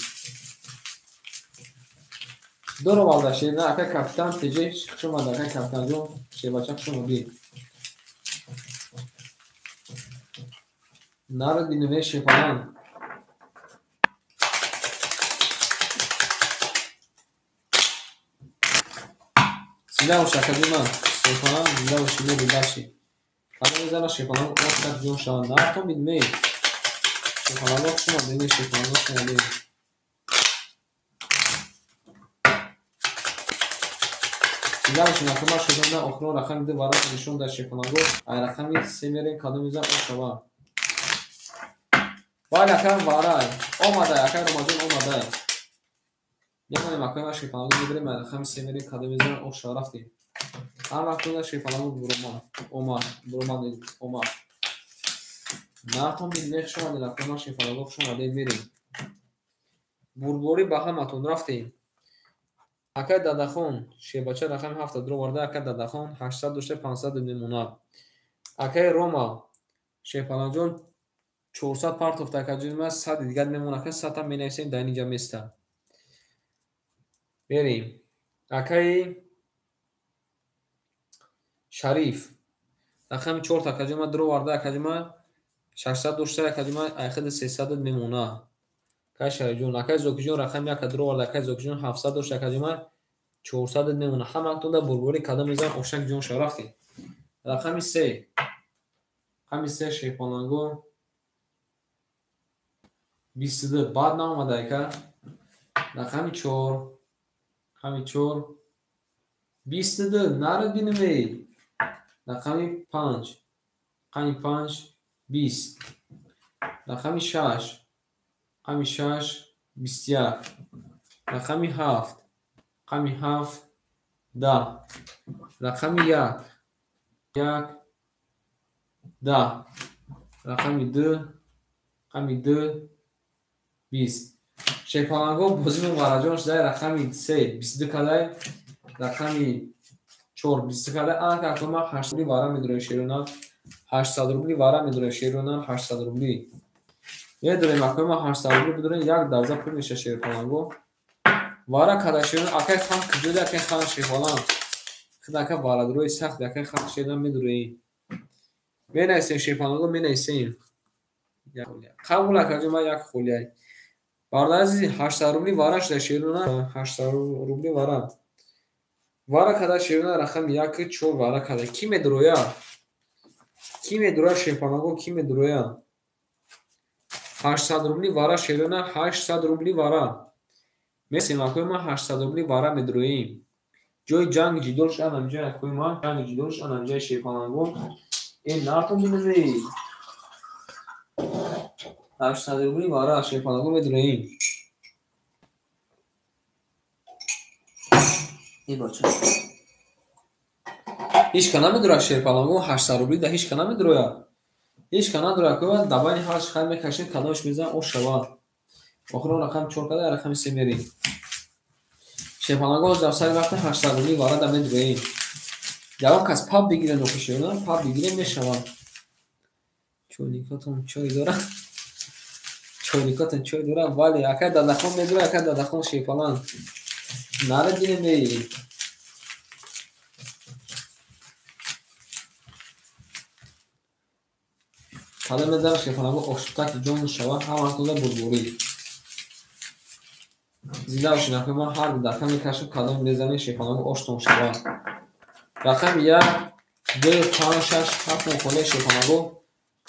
Дуроварда шерна ака капитан ТЖ хуш омад ака капитанҷон шербача хуш омадӣ. Нарад бинмей шерпалан. Зинда бош акаҷон ман. Шерпалан зинда боши мерем даши. Кадом мезана шерпаланго ошак ҷон шаванд. Нафтон бинмей. Шерпаланго хуш омадед, шерпаланго хуш омадед. Зинда бошед ака ман шудам охирон рақами 2 вараша нишон дар шерпаланго. Ай рақами 3 мерем кадом мезана ош шаванд. Бале ака варай. Омадай акай Ромаҷон омадай. Мемонем акои ман шерпаланго мебарем, ай рақами 3 мерем кадом мезана ош шава рафтем. Ҳар вақт ода шерпаланго буромад, омад, буромад омад. Нафтон бинем хуш омадед акои ман шерпаланго хуш омадед мерем. Бурборӣ ба ҳаматон рафтем. Акай Дадахон шербача рақами 7 дуроварда, акай Дадахон 800 дошта 500 намуна. Акай Рома шерпаланҷон 400 партофта акаҷон ман 100 дигар мемонад, ака 100 ҳам менависем дар инҷа места. Мерем. Акай Шариф рақами 4 акаҷон ман дуроварда, акаҷон ман 600 дошта, акаҷон ман айхиди 300 мемонад. Акай Шарифҷон, акай Зокирҷон рақами 1 дуроварда, акай Зокирҷон 700 дошта, акаҷон ман 400 мемонад. Ҳаматонда бурборӣ кадом мезанад ошак ҷон шава рафтем. Рақами 3. Рақами 3 шерпаланго 22 баъд наомада ака. Рақами 4. Рақами 4 22 нарад бинемей. Рақами 5. Рақами 5 20. Рақами 6. Рақами 6 21. Рақами 7. Рақами 7 10. Рақами 1. 1 10, рақами 2, рақами 2, 20. Шерпаланго бозимон вараҷон шудай, рақами 3, 22 кадай, рақами 4, 22 кадай. Анака акои ман 800 рубли вара медурем шерона, 800 рубли вара медурем шерона, 800 рубли. Медурем акои ман 800 рубли бидурем, як дарза пул меша шерпаланго. Вара кадай шерона, акай хан куҷода, акай хан шерпаланг. Худ ака варадурои сахт, акай хан шерона медурем. Менависем шерпаланго, менависем. Қабул акаҷон, ман як холияй. Бародари азиз, 800 рубли вара шуда шерона, 800 рубли вара. Вара када шерона, рақами 1, 4 вара када. Ки медуроя? Ки медуроя шерпаланго, ки медуроя? 800 рубли вара шерона, 800 рубли вара. Месем акои ман 800 рубли вара медуроем. Ҷои ҷанги ҷидол шудан ҳамҷои акои ман, ҷанги ҷидол шудан ҳамҷои шерпаланго. Ин нартон бинезӣ. 800 рубли вара шерпаланго медуроем. Ин бача. Ҳеч ка намедурояд шерпаланго, 800 рубли да ҳеч ка намедурояд. Ҳеч ка надурояд, акои ман дар байни ҳар хай мекашем, кадомаш мезанад, ош шавад. Охирон рақами 4 када, рақами 3 мерем. Шерпаланго дар сари вақти 800 рубли вара да медуроем. Ягон кас паб бигирен охи шерона, паб бигирен мешавад. Чойникотон чой дорад. Чойникотон чой дорад, вале акай дадахон медурояд, акай дадахон шерпаланг. Наре динем эй. Кадом мезанам шерпаланго ошуфтаки ҷон шавад, ҳаматонда бурдборӣ. Зинда бошед, акои ман ҳар дафъа мекашам, кадом мезанем шерпаланго оштон шавад. Рақами 1, 2, 5, 6, 7 мохолаи шерпаланго.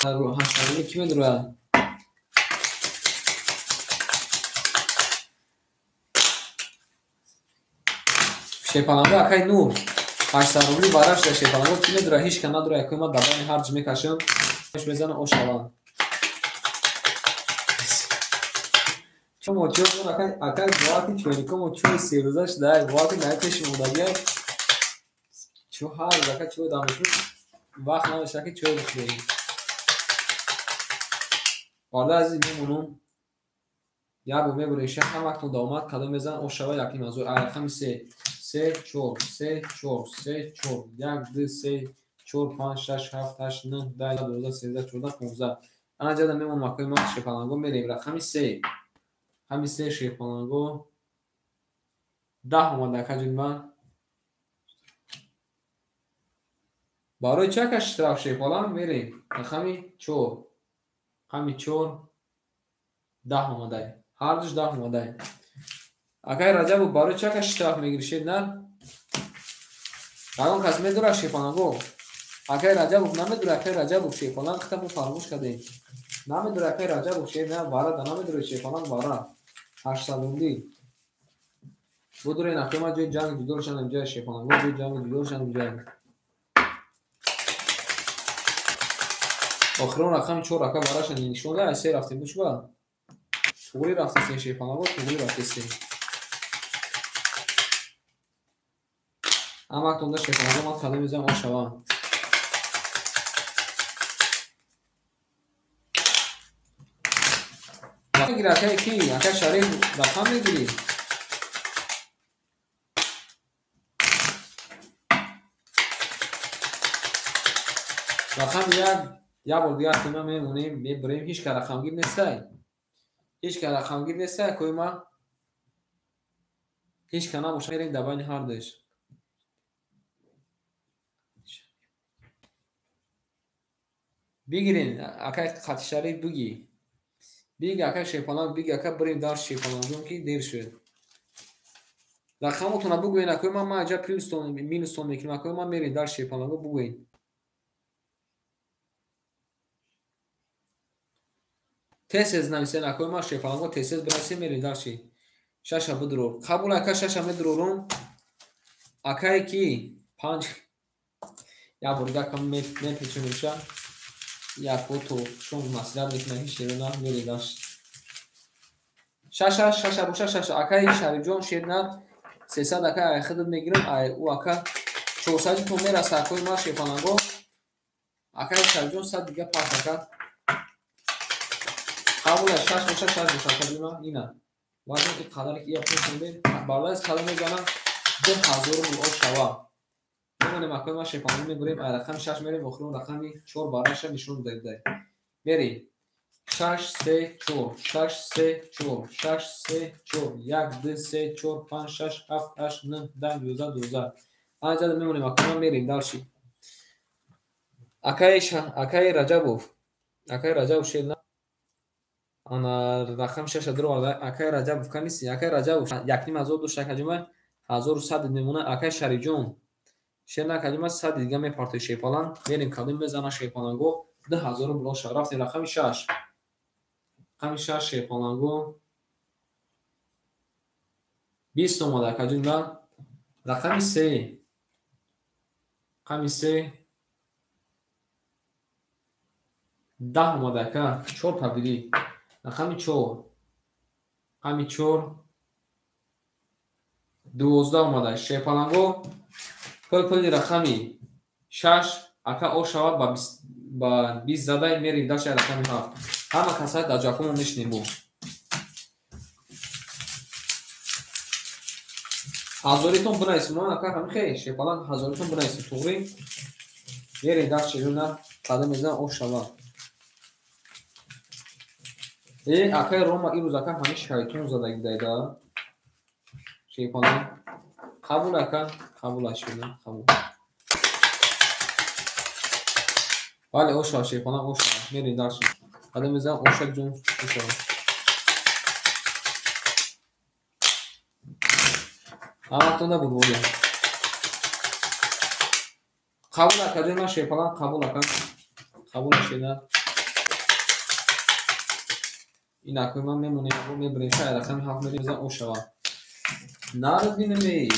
800 рубли ки медурояд? Шерпаланго акай Нур. 800 рубли вара шуда шерпаланго ки медурояд? Ҳеч ка надурояд, акои ман дар байни ҳар ҷо мекашам, мезанам, ош шавад. Чомо чой дор, акай, акай бовар кун, чойнико мо чой серӯза шуда, бовар кун, дар пеши мондагиай. Чо ҳар рӯз ака чой дам мекунем, вақт намешавад ки чой бихӯрем. Бародари азиз, мемонам. Як бор мебурем шаҳр, ҳам вақтон давомад, кадом мезанад, ош шавад, якним ҳазор. Рақами 3, 3, 4, 3, 4, 3, 4, 1, 2, 3, 4, 5, 6, 7, 8, 9, 10, 12, 13, 14, 15. Ана ҷада мемонам акои ман шерпаланго мерем. Рақами 3. Рақами 3 шерпаланго. 10 омад ака ҷони ман. Барои чӣ ака штраф шерпаланг мерем? Рақами 4. Рақами 4 10 омадай. Ҳар душ 10 омадай. Акай Раҷабов, барои чӣ ака штраф мегирӣ шернар? Ягон кас медурад шерпаланго? Акай Раҷабов намедурад, акай Раҷабов шерпаланг хита мо фаромӯш кардем. Намедурад акай Раҷабов шернар, вара да намедурад шерпаланг вара. 800 рубли. Будурен акай ман ҷои ҷанги ҷудол шанам ҷои шерпаланго, ҷои ҷанги ҷудол шанам ҷои. Охирон рақами 4 ака вараша нишон да, 3 рафтем бучба. Туғри рафтесен шерпаланго, туғри рафтесен. Ҳам вақтонда шерпаланго ман кадом мезанам, ош шавам. Мегири акай ки? Акай Шариф рақам мегирӣ? Рақами 1, як бор дигар акои ман мемонем, мебурем, ҳеч ка рақамгир нестай. Ҳеч ка рақамгир нестай акои ман. Ҳеч ка набошад, мерем дар байни ҳар душ. Бигирен, акай Қати Шариф бигӣ. Биги акай шерпаланг, биги ака бирем дар шерпалангон ки дер шуд. Рақамотонро бугӯен акои ман, ман аҷаб плюстон, минустон мекунем акои ман, мерем дар шерпаланго бугӯен. Тез-тез нависен акои ман шерпаланго, тез-тез бинависен, мерем дар ши. Шаша бидурор. Қабул ака шаша медурорум. Акае ки 5 як бор дигар кам мепечонемша. Як фото шон маслиҳат мекунам, ҳеч шерона мерем дар ши. Шаша, шаша боша, шаша. Акаи Шарифҷон шерна 300 ака ай хидат мегирам, ай ӯ ака 400 то мераса акои ман шерпаланго. Акай Шарифҷон 100 дига пас ака. Қабула 6 боша 6 боша акаҷуна ина. Вазн ин қадаре ки ия пӯшондем, барои қадам мезанам 2000 рубл ош шава. Мемонем акои ма шепаланг мебурем, ай рақами 6 мерем, охирон рақами 4 бараша нишон додем. Мерем. 6 3 4 6 3 4 6 3 4 1 2 3 4 5 6 7 8 9 10 11 12. Анҷа мемонем акои ма мерем дальше. Акай Раҷабов. Акай Раҷабов шер ана рақами 6 дро акай Раҷабов каниси. Акай Раҷабов 1500 дошт акаҷума 1100 мемона. Акай Шарифҷон шер накаҷума 100 дига мепартои шепаланг. Мерем кадом мезана шепаланго 2000 рубл оша. Рафтем рақами 6. Рақами 6 шепаланго 20 омада акаҷума. Рақами 3. Рақами 3 10 омада ака 4 табдилӣ. Рақами 4. Рақами 4 12 омада. Шепаланго пул-пули рақами 6 ака о шавад ба 20 задай мерем дальше рақами 7. Ҳама касай дар ҷафомо мешинем бо. Ҳазоритон бинависем ака ҳамин хел шепаланг ҳазоритон бинависем туғри. Мерем дальше юна қадам мезанам о шавад. Акай Рома имрӯз ака ҳамин шайтон задаги дайда. Шепаланг қабул ака, қабул ашина, қабул. Бале, оша шепаланг оша. Мерем дальше. Қадам мезанам оша ҷон оша. Ҳаматон набуд воля. Қабул ака ҷон ман шепаланг қабул ака. Қабул ашина. Ин акои ман мемонем, мебарем шай рақами 7 мерем мезанам ошава. Народ бинем.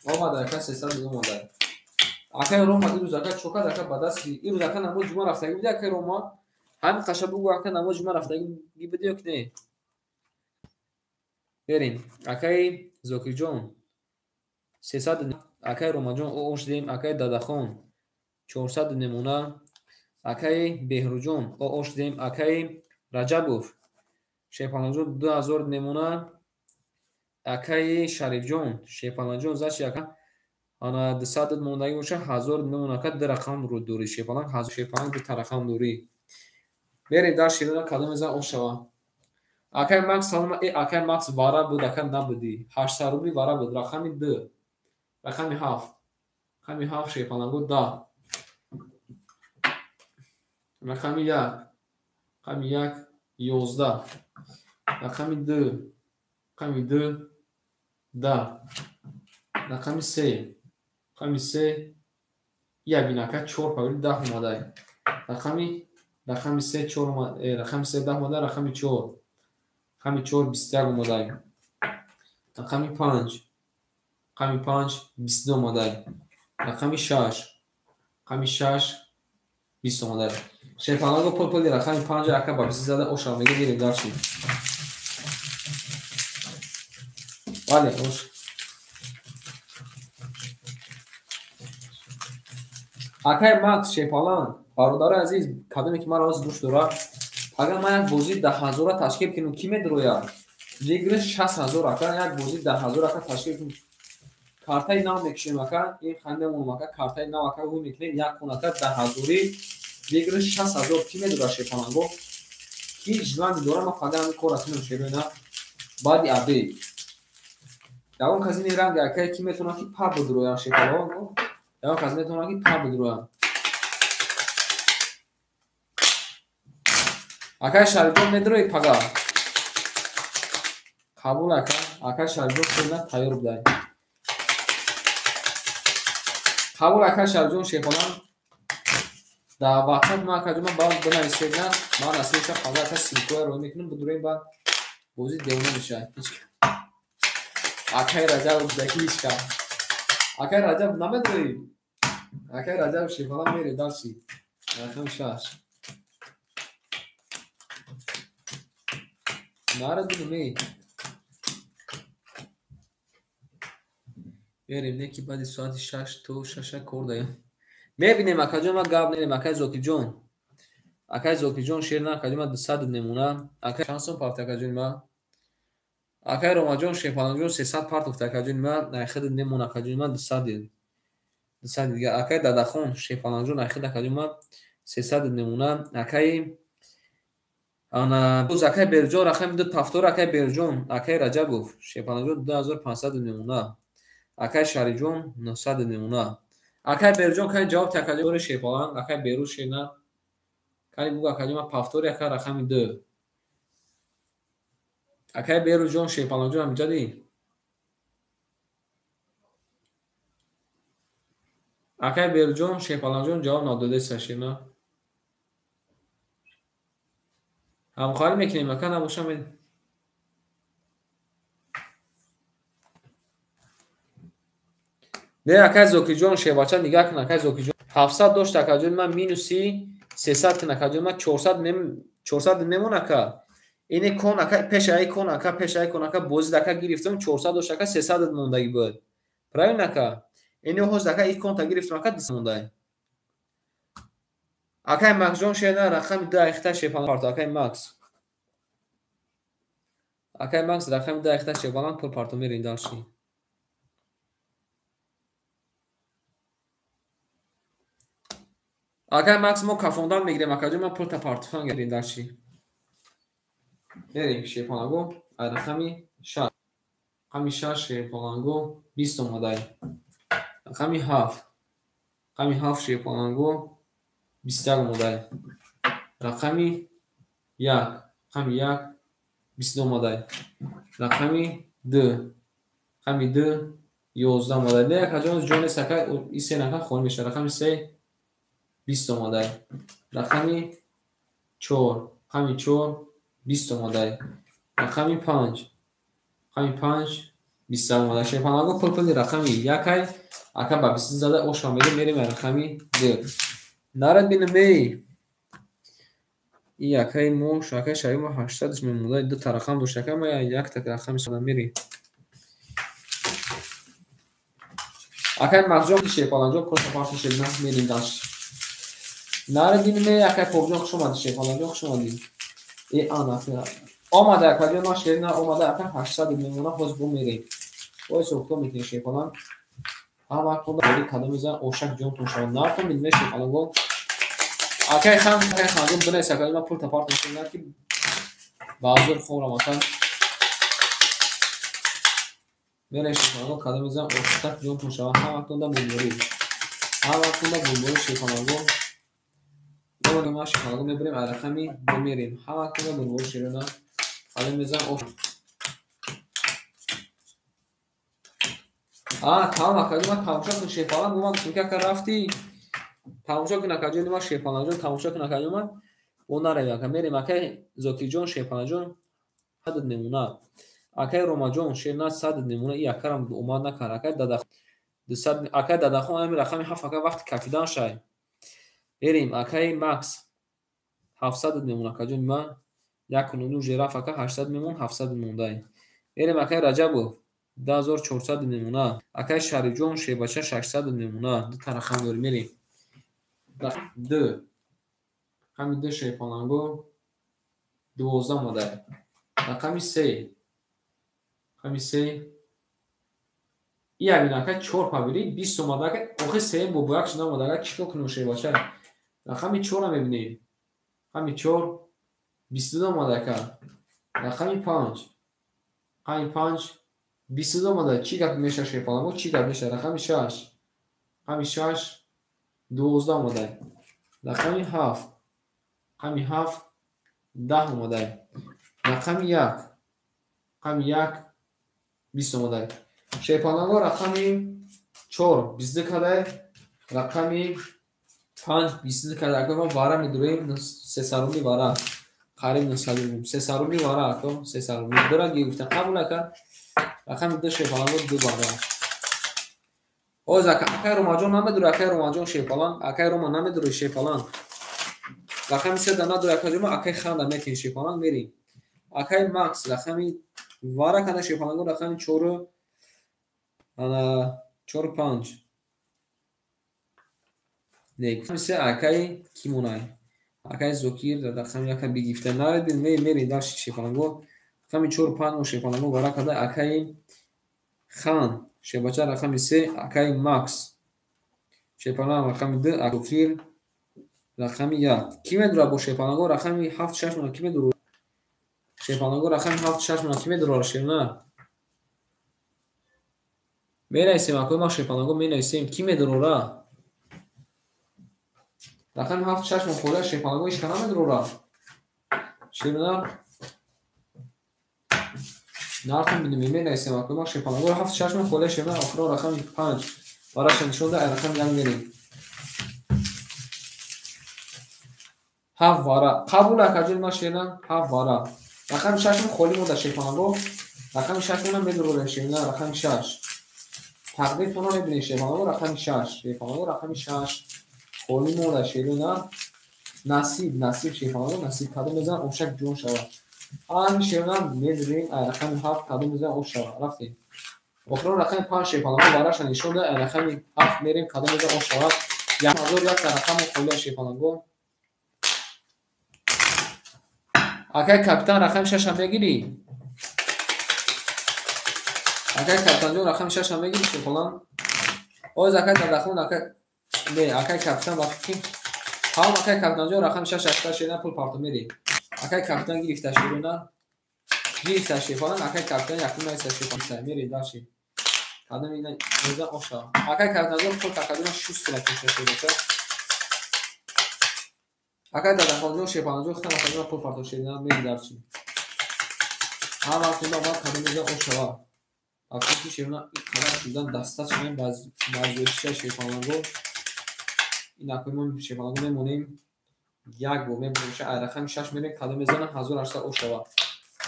Омада ака 300 омада. Акай Рома имрӯз ака чокад ака ба дасти имрӯз ака намози ҷумъа рафтагӣ буди акай Рома. Ҳамин қаша бугӯ ака намози ҷумъа рафтагӣ буди ё ки не? Берем. Акай Зокирҷон 300, акай Ромаҷон ош дем, акай Дадахон 400 немона, акай Беҳрӯҷон ош дем, акай Раҷабов Шепаланҷон 2000 немона, акай Шарифҷон Шепаланҷон зачи ака ана 200 мондагӣ боша 1000 немона ака ду рақам рӯ дорӣ Шепаланг 1000 Шепаланг ду рақам дорӣ. Мерем дар ширина кадом мезан ош шава. Акай Макс салом, акай Макс вара буд ака набудӣ. 800 рубли вара буд рақами 2. Рақами 7. Рақами 7 Шепаланго 10. Рақами 1. Рақами 1 11. Рақами 2. Рақами 2 10. Рақами 3. Рақами 3 як бинака 4 павли 10 омадай. Рақами 3 4 омад, рақами 3 10 омада, рақами 4. Рақами 4 21 омадай. Рақами 5. Рақами 5 22 омадай. Рақами 6. Рақами 6 20 омадай. Шепаланго пул-пули рақами 5 ака ба 20 зада оша мега мерем дальше. Бале, ош. Акай Макс Шепаланг, бародари азиз, кадоме ки маро ҳозир гӯш дорад, агар ман як бозии 10000 ташкил кунам, ки медрояд? Выигрыш 60000 ака, як бозии 10000 ака ташкил кунам. Картаи нав мекушем ака, ин хандемонам ака, картаи нав ака ҳуй мекунем, як кун ака 10000 выигрыш 60000 ки медорад Шепаланго? Ки желание дорад, ман фақат ҳамин корро кунам шероина баъди обед. Ягон кас ин ранги ака ки метавонад ки па бидрояд Шепаланго? Ягон кас метавонад ки па бидрояд. Акай Шарифҷон медрои пага? Қабул ака, акай Шарифҷон хеле тайёр будай. Қабул ака Шарифҷон Шепаланг. Дар WhatsApp ман акаҷон ман баъд бинависед на, ман аслиша пага ака ссылкоя роҳ мекунам, бидроем ба бозӣ девона мешавад. Акай Раҷаб будаки ҳеч кас. Акай Раҷаб намедроӣ? Акай Раҷаб Шепаланг мере дальше. Рақам 6. Народ бинем. Мерем не ки баъди соати 6 то 6 кор даем. Мебинем акаҷон, ма гап нерем, акай Зокиҷон. Акай Зокиҷон шер на, акаҷон ма 200 мемона. Акай чанд сом парт акаҷони ма? Акай Ромаҷон Шерпаланҷон 300 партофт акаҷони ма, айхид мемона акаҷони ма 200. 200 дига. Акай Дадахон Шерпаланҷон айхид акаҷони ма 300 мемона. Акай ана боз акай Берҷон рақами 2 пафтор акай Берҷон, акай Раҷабов Шерпаланҷон 2500 мемона. Акай Шарифҷон 900 мемона. Акай Берҷон кани ҷавоб ти акаҷон дори Шерпаланг, акай Берӯз шена. Кани бугу акаҷон ма пафтори ака рақами 2. Акай Берӯзҷон Шерпаланҷон ҳамиҷади? Акай Берӯзҷон Шерпаланҷон ҷавоб надодеса шена. Ҳамкорӣ мекунем ака набошам. Не акай Зокиҷон Шербача нигаҳ кун акай Зокиҷон 700 дошт акаҷон ман минуси 300 кун акаҷон ман 400 мемон ака. Ине кон ака пеш ай кон ака пеш ай кон ака бозид ака гирифтам 400 дошт ака 300 мондаги буд. Правильно ака? Ине ҳоз ака и конта гирифтам ака 200 мондай. Акай Максҷон шена рақами 2 айхта шепалан парто акай Макс. Акай Макс рақами 2 айхта шепалан пул парто мерем дальше. Акай Макс мо кафондан мегирем акаҷон ман пулта партофтан гирем дальше. Мерем шепаланго ай рақами 6. Рақами 6 шепаланго 20 омадай. Рақами 7. Рақами 7 шепаланго 21 омадай. Рақами 1. Рақами 1 22 омадай. Рақами 2. Рақами 2 11 омадай. Не акаҷон ҷо нест ака и се нака холӣ мешавад. Рақами 3 20 омадай. Рақами 4. Рақами 4 20 омадай. Рақами 5. Рақами 5 20 омадай. Шерпаланго пул пули рақами 1 ай ака ба 20 зада оша мерем мерем рақами 2. Нарад бинем эй. И акай мо акай Шариф мо 800 мемондай ду та рақам дошт ака ма як та рақами сада мерем. Акай Мағҷон Шерпаланҷон пул партоф шерна мерем дальше. Нарад бинем эй акай Побҷон хуш омадӣ Шерпаланҷон хуш омадӣ. Э ана омада акаҷон ма шерна омада ака 800 мемона ҳоз бо мерем. Ой сохто мекунем Шерпаланг. Ҳама кунда бори кадом мезан ошак ҷонтон шавад. Нартон бинем Шерпаланго. Акай хан акай ханҷон бинес акаҷон ман пул тапартон шерна ки баъзур хӯрам ака. Мерем Шерпаланго кадом мезан ошак ҷонтон шавад. Ҳама кунда булбурӣ. Ҳама кунда булбурӣ Шерпаланго. Ма Шерпаланго мебарем ай рақами 2 мерем. Ҳама кунда булбурӣ шерна кадом мезан ош. Тамом акаҷон ман тамошо кун Шерпаланг ман гуфтам ки ака рафтӣ тамошо кун акаҷон ман Шерпаланҷон тамошо кун акаҷон ман бо нарем ака мерем акай Зокиҷон Шерпаланҷон 100 мемона. Акай Ромаҷон шерна 100 мемона. И акарам омад накард. Акай Дада 200 акай Дадахон ами рақами 7 ака вақти кафидан шай. Мерем акай Макс 700 мемона акаҷон ман 1.9 жираф ака 800 мемон 700 мондай. Мерем акай Раҷабов 2400 мемона. Акай Шарифҷон Шербача 600 мемона. Ду та рақам дорем мерем. 2. Рақами 2 Шерпаланго 12 омадай. Рақами 3. Рақами 3. И ҳамин ака 4 пабири 20 омада ака охи 3 бо як шуда омада ака чӣ кор кунем Шербача? Рақами 4-ро мебинем. Рақами 4 22 омада ака. Рақами 5. Рақами 5 22 омада. Чӣ гап мешавад Шерпаланго? Чӣ гап мешавад? Рақами 6. Рақами 6 12 омада. Рақами 7. Рақами 7 10 омада. Рақами 1. Рақами 1 20 омада. Шерпаланго рақами 4 22 кадай. Рақами 5 22 кадай. Ака мо вара медурем 300 рубли вара. Қариб 900 рубли. 300 рубли вара ака 300 рубли. Дора гирифта қабул ака. Рақами 2 Шерпаланго 2 вара. Оз ака акай Ромаҷон намедури акай Ромаҷон Шерпаланг, акай Рома намедури Шерпаланг. Рақами 3 да надури акаҷон ма акай Ханда метин Шерпаланг мерем. Акай Макс рақами вара када Шерпаланго рақами 4 ана 4 5. Не, гуфтам се акаи ки монай? Акаи Зокир рақами яка бигифта. Наредин, мери дальше шерпаланго. Рақами 4 5 мо шерпаланго вара карда акаи Хан шербача рақами 3, акаи Макс шерпаланг рақами 2, Зокир рақами 1. Ки медурад бо шерпаланго рақами 7 6 мона ки медурад? Шерпаланго рақами 7 6 мона ки медурад шерна? Менависем акои ма шерпаланго менависем ки медурора? Рақами 7 6 мо холия шерпаланго ҳеч ка намедурора. Шерна нартон бинем менависем акои ма шерпаланго 7 6 мо холия шерна охирон рақами 5 бараша нишон да рақами 1 мерем. 7 вара қабул акаҷон ма шерна 7 вара. Рақами 6 мо холӣ монда шерпаланго. Рақами 6 мона медурорем шерна рақами 6. Тақдиртонро мебинем шерпаланго рақами 6. Шерпаланго рақами 6 холӣ монда шерна. Насиб насиб шерпаланго насиб кадом мезанад ошак ҷон шавад. Ҳамин шерна медурем рақами 7 кадом мезанад ош шавад. Рафтем. Охирон рақами 5 шерпаланго вараша нишон да рақами 7 мерем кадом мезанад ош шавад. 1001 рақами холия шерпаланго. Акай капитан рақами 6-ам мегирӣ? Акай капитанҷон рақами 6-ам мегирӣ шерпаланг? Оз акай Дадахон акай не акай капитан вақти ки ҳам акай капитанҷон рақами 6 ашта шерна пул парто мерӣ. Акай капитан гирифта шерона гирифта шерпаланг акай капитан якум наиста шерпаланг мерӣ дальше. Кадом ина мезан оша. Акай капитанҷон пул такадуна шустра куша шербача. Акай Дадахонҷон шерпаланҷон хитам акадуна пул парто шерна мери дальше. Ҳар вақт омад кадом мезан ошава. Вақте ки шерна қадар шудан даста шудан базёшиша шерпаланго. Ин акои мо шерпаланго мемонем. Як бор мебурем ай рақами 6 мерем кадом мезанам 1800 ошава.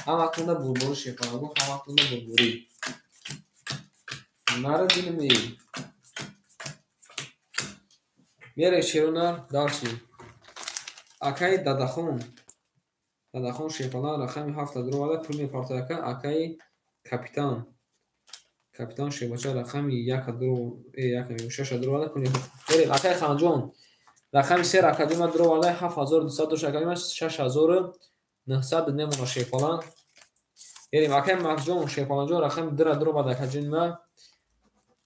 Ҳар вақт онда бурборӣ шерпаланго, ҳар вақт онда бурборӣ. Нара дилми. Мере шерона дальше. Акаи Дадахон. Дадахон шерпаланг рақами 7 дуроварда пул мепартояд ака. Акаи капитан. Капитан шербача рақами 1 дуро 1 6 дуроварда пул мепартояд. Мерем акаи Ханҷон. Рақами 3 академия дуроварда 7200 дош академия 6900 немона шерпаланг. Мерем акаи Максҷон шерпаланҷон рақами 2 дуроварда акаҷони ма.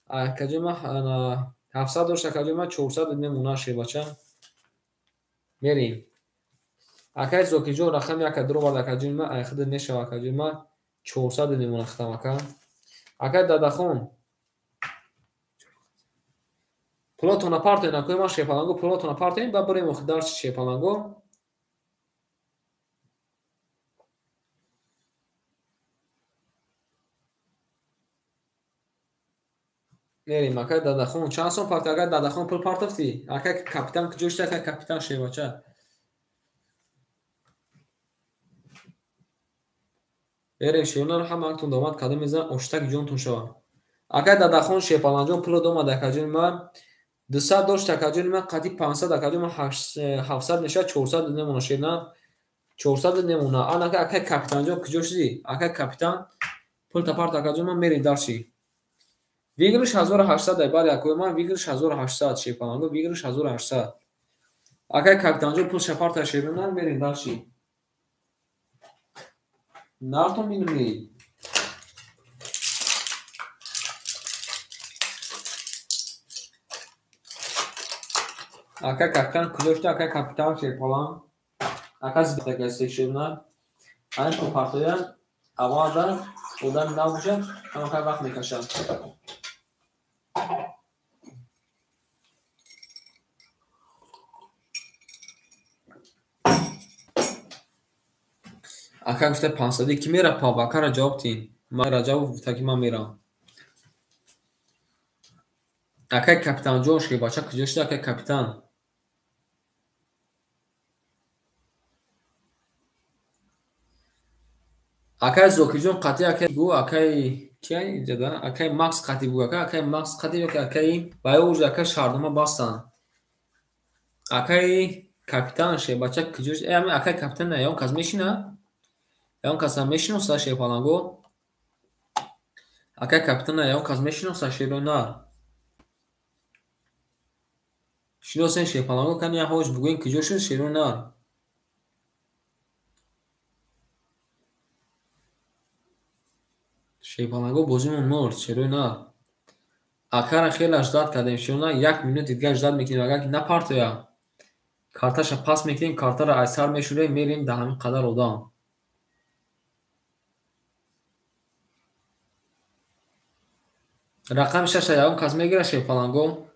Акаҷони ма 700 дош акаҷони ма 400 немона шербача. Мерем. Акаи Зокирҷон рақами 1 дуроварда акаҷони ма айхида мешава акаҷони ма 400 немона хитам ака. Акаи Дадахон пулотона партоен акои ма шерпаланго пулотона партоен ба бурем охи дарси шерпаланго. Мерем акаи Дадахон чанд сом парто акаи Дадахон пул партофтӣ? Акаи капитан куҷо шуда акаи капитан шербача? Берем шерона ҳамаатон домад кадом мезанад оштак ҷонтон шавад. Акаи Дадахон шерпаланҷон пуло домад акаҷони ма 200 дошт акаҷони ма қати 500 акаҷони ма 700 мешавад 400 немона шерна 400 немона. Ан ака акаи капитанҷон куҷо шудӣ? Акаи капитан пул тапарт акаҷони ма мерем дальше. Выигрыш 1800 ай бале акои ман выигрыш 1800 шерпаланго выигрыш 1800. Акаи капитанҷон пул шапарта шерона мерем дальше. Нартон бинем. Акаи капитан куҷо шуда? Акаи капитан шерпаланг. Ака зидакасе шерна. Айн пул партоян аввалда одам набошад, ҳамакай вақт мекашад. Ака гуфта 500 ки мера паб? Ака Раҷабов тин. Ман Раҷабов гуфта ки ман мерам. Акаи капитанҷон шербача куҷо шуда? Акаи капитан. Акаи Зокирҷон қатъи акаи гу акаи кия иҷода? Акаи Макс қатъи гу ака, акаи Макс қатъи ёки акаи ба ё уҷа ака шартнома бастанд. Акаи капитан шербача куҷо шуда? Ами акаи капитан на ягон кас мешина? Ягон касам мешиноса шерпаланго? Акаи капитан на ягон кас мешиноса шерона? Шиносен шерпаланго кани як ҳош бугӯен куҷо шуд шерои нар? Шерпаланго бозимон мурд, шерои нар. Акара хеле ждать кардем, шерои нар, як минути дигар ждать мекунем, агар ки напартоя, карташа пас мекунем, картаро аз сар мешӯрем, мерем дар ҳамин қадар одам. Рақами шаша ягон кас мегирад шерпаланго?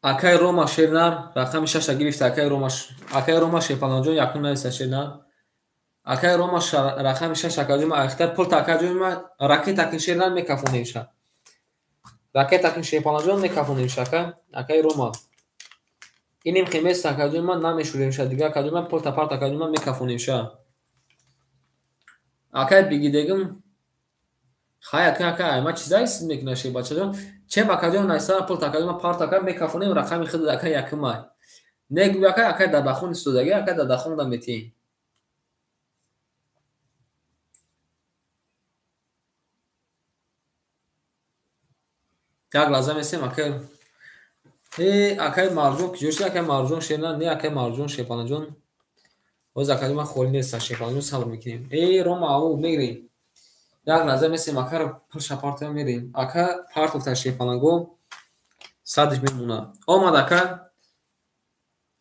Акай Рома шернар рақами шаша гирифта, акай Рома, акай Рома шерпаланҷон якум нависта шернар. Акай Рома рақами шаш акаҷон ма ахтар пул такаҷон ма ракета кин шернар мекафонемша. Ракета кин шерпаланҷон мекафонемша ака, акай Рома. Иним хемес акаҷон ма намешуремша, дигар акаҷон ма пул тапарт акаҷон ма мекафонемша. Акай бигидегим хай ака ака ай ма чизай сид мекунад шербачаҷон. Чем акаҷон найсана пул такаҷон ма парт ака мекафонем рақами худ ака якум ай. Негӯй ака, акай дадахон истодаги, акай дадахон да метиҳем. Як лаҳза месем акай. Э, акай Марҷон куҷо шуд? Акай Марҷон шерна, не акай Марҷон шерпаланҷон. Боз акаҷон ман холӣ нестам шерпаланҷон, сабр мекунем. Э, Рома ау мегирем. Як лаҳза месем акаро пулша партоя мерем. Ака партофта шерпаланго садиш мемонад. Омад ака.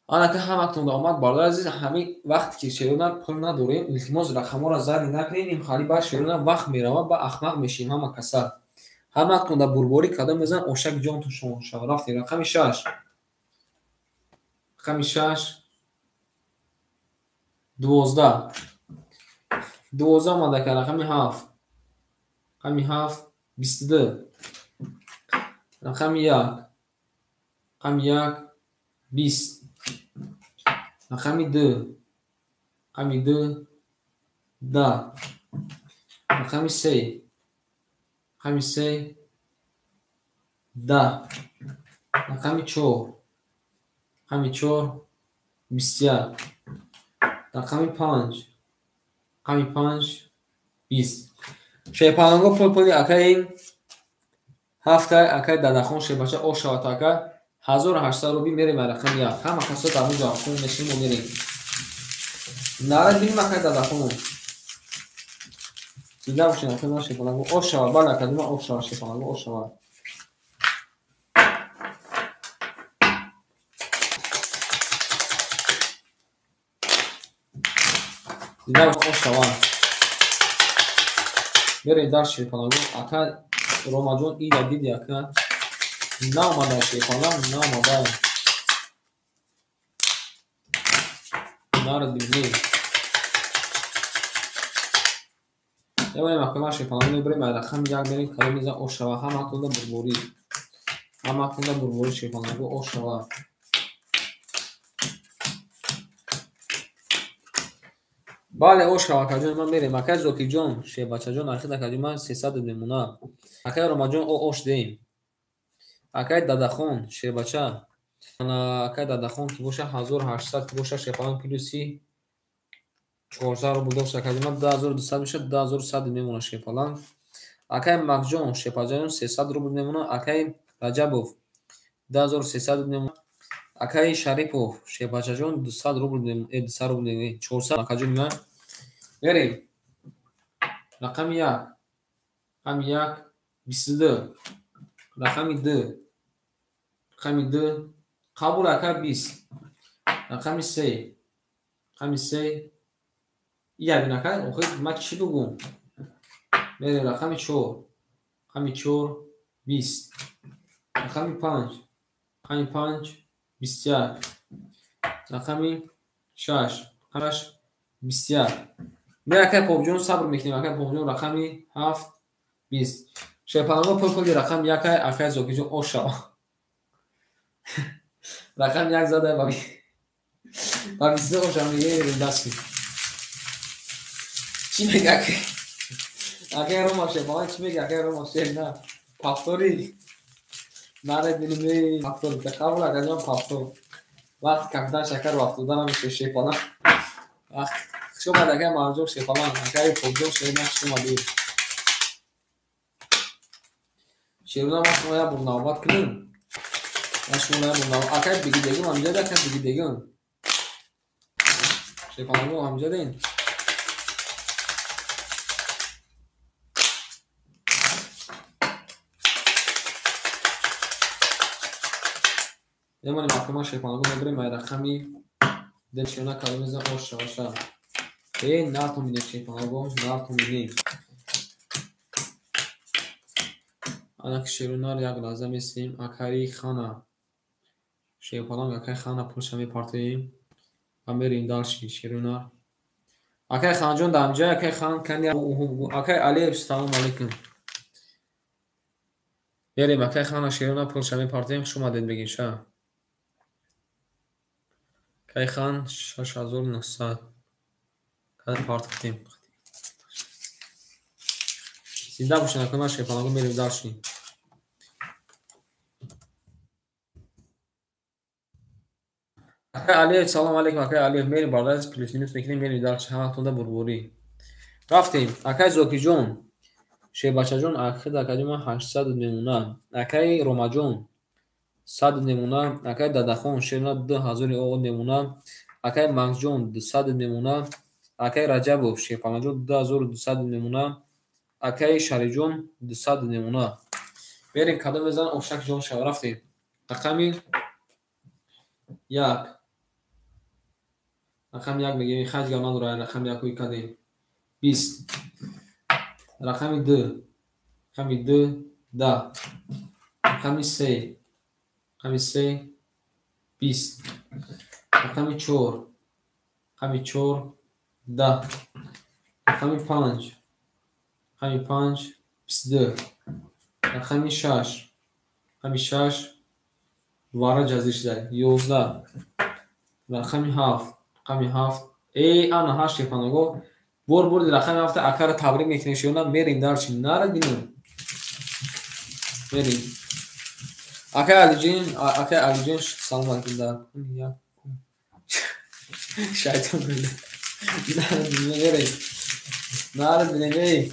Анака ҳаматонда омад бародар азиз, ҳамин вақте ки шерона пул надорем, илтимос рақамҳоро зарри накунед, ин хали баъд шерона вақт меравад, ба ахмақ мешем ҳама каса. Ҳаматонда бурборӣ кадом мезан ошак ҷонтон шумо шава. Рафтем рақами шаш. Рақами шаш. 12. 12 омад ака, рақами ҳафт. Рақами ҳафт, 22. Рақами як. Рақами як, 20. Рақами ду. Рақами ду, 10. Рақами се. Рақами се, 10. Рақами чор. Рақами чор, 21. Рақами панҷ. Рақами панҷ, 20. Шерпаланго пул пули акаи ҳафта, акаи дадахон шербача ош шавад ака. 1800 рубли мерем ай рақами як. Ҳама касо дар он ҷавобхон мешинем мо мерем. Нара бинем акаи дадахон. Дида бошед акаи ман шерпаланго ош шавад, бале акаи ман ош шавад шерпаланго ош шавад. Дида бошед ош шавад. Мерем дар шерпаланго. Ака Ромаҷон ида диди ака. Наомада шерпаланг, наомада. Нара дибне. Мебарем акаи ман шерпаланго мебарем ай рақами як мерем кадом мезан ош шава. Ҳаматонда бурборӣ. Ҳаматонда бурборӣ шерпаланго ош шава. Бале ош шава акаҷон ман мерем. Акаи Зокирҷон, шербачаҷон, ахир акаҷон ман 300 мемонад. Акаи Ромаҷон о ош деем. Акаи Дадахон, шербача. Акаи Дадахон ки боша 1800 ки боша шерпаланг плюси 400 рубл дошт акаҷон ман 2200 мешавад, 2100 мемонад шерпаланг. Акаи Макҷон, шербачаҷон 300 рубл мемонад. Акаи Раҷабов 2300 мемонад. Акаи Шарипов, шербачаҷон 200 рубл мемонад, 200 рубл мемонад, 400 акаҷон ман. Мерем. Рақами як. Рақами як, 22. Рақами ду. Рақами ду. Қабул ака 20. Рақами се. Рақами се. Ия бин ака, охир ман чӣ бугум? Мерем рақами чор. Рақами чор, 20. Рақами панҷ. Рақами панҷ, 21. Рақами шаш. Рақами шаш, 21. Не акай Попҷон сабр мекунем, акай Попҷон рақами ҳафт, 20. Шерпаланго пул пули рақами як ай, акай Зокирҷон ош шава. Рақами як зада ба 22 ош шава, мегирем дасти. Чӣ мега акай? Акай Рома шерпаланг чӣ мега акай Рома шер на? Повтори. Наред бинем, 70 қабул акаҷон 70. Вақти капитан шакар 70 намешавад шерпаланг. Хуш омад акай Марҷон шерпаланг, акай Фобҷон шерна хуш омадед. Шерона ма шумо як бор навбат кунем. Ма шумо як бор навбат. Акай бигидегим ҳамҷода, акай бигидегим. Шерпаланго ҳамҷоден. Мемонем акама шерпаланго мебарем ай рақами дел шерона калимеза ош шаваша. Э, нартон бинем шерпаланго, нартон бинем. Анак шерунар як лаҳза месем. Акари хана. Шерпаланг акай хана пулша мепартоем. Ва мерем дальше шерунар. Акай ханҷон дар ҳамҷоя, акай хан кани акай Алиев салом алейкум. Мерем акай хана шерунар пулша мепартоем. Хуш омадед бигин ша. Акай хан 6900. Када партохтем. Зинда бошед акай шерпаланго мерем дальше. Акай Алиев салом алейкум акай Алиев мерем бародари плюс минус мекунем мерем дальше ҳаматонда бурбурӣ. Рафтем акай Зокиҷон шербачаҷон акхид акаҷон ман 800 мемона. Акай Ромаҷон 100 мемона. Акай Дадахон шерна 2000 о мемона. Акай Максҷон 200 мемона. Акай Раҷабов шерпаланҷон 2200 мемона. Акай Шарифҷон 200 мемона. Мерем кадом мезанам ошак ҷон шава. Рафтем. Рақами 1. Рақами 1 мегирем. Хаҷ гап надорад. Рақами 1 ҳои кадем. 20. Рақами 2. Рақами 2 10. Рақами 3. Рақами 3 20. Рақами 4. Рақами 4 10. Рақами 5. Рақами 5 22. Рақами 6. Рақами 6 вара ҷазир шуда 11. Рақами 7. Рақами 7. Эй, ана 8 шерпанаго. Бор бурди рақами 7 акара табрик мекунем шерона мерем дальше. Нара бинем. Мерем. Акай Алиҷон, акай Алиҷон салом алейкум да. Шайтон буда. Нара бинем мерем. Нара бинем эй.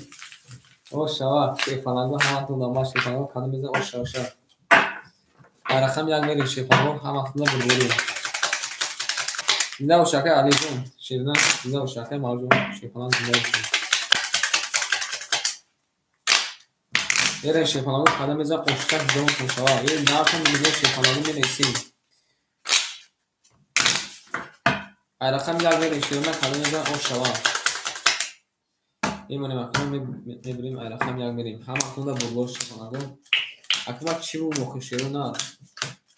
О шава, шерпанаго ҳаматон ма шерпанаго кадом мезанам о шава ша. Рақами 1 мерем шерпанаго ҳаматонда бурбурӣ. Зинда бош акай Алиҷон, шерна, зинда бош акай Марҷон, шерпаланг зинда бош. Мерем шерпаланго кадом мезанам ошак ҷон шава. Э, нартон мегирем шерпаланго менависем. Ай рақами 1 мерем шерна кадом мезанам ош шава. Мемонем акнун мебарем ай рақами 1 мерем. Ҳаматонда бурбор шерпаланго. Акма чӣ буд охир шерона?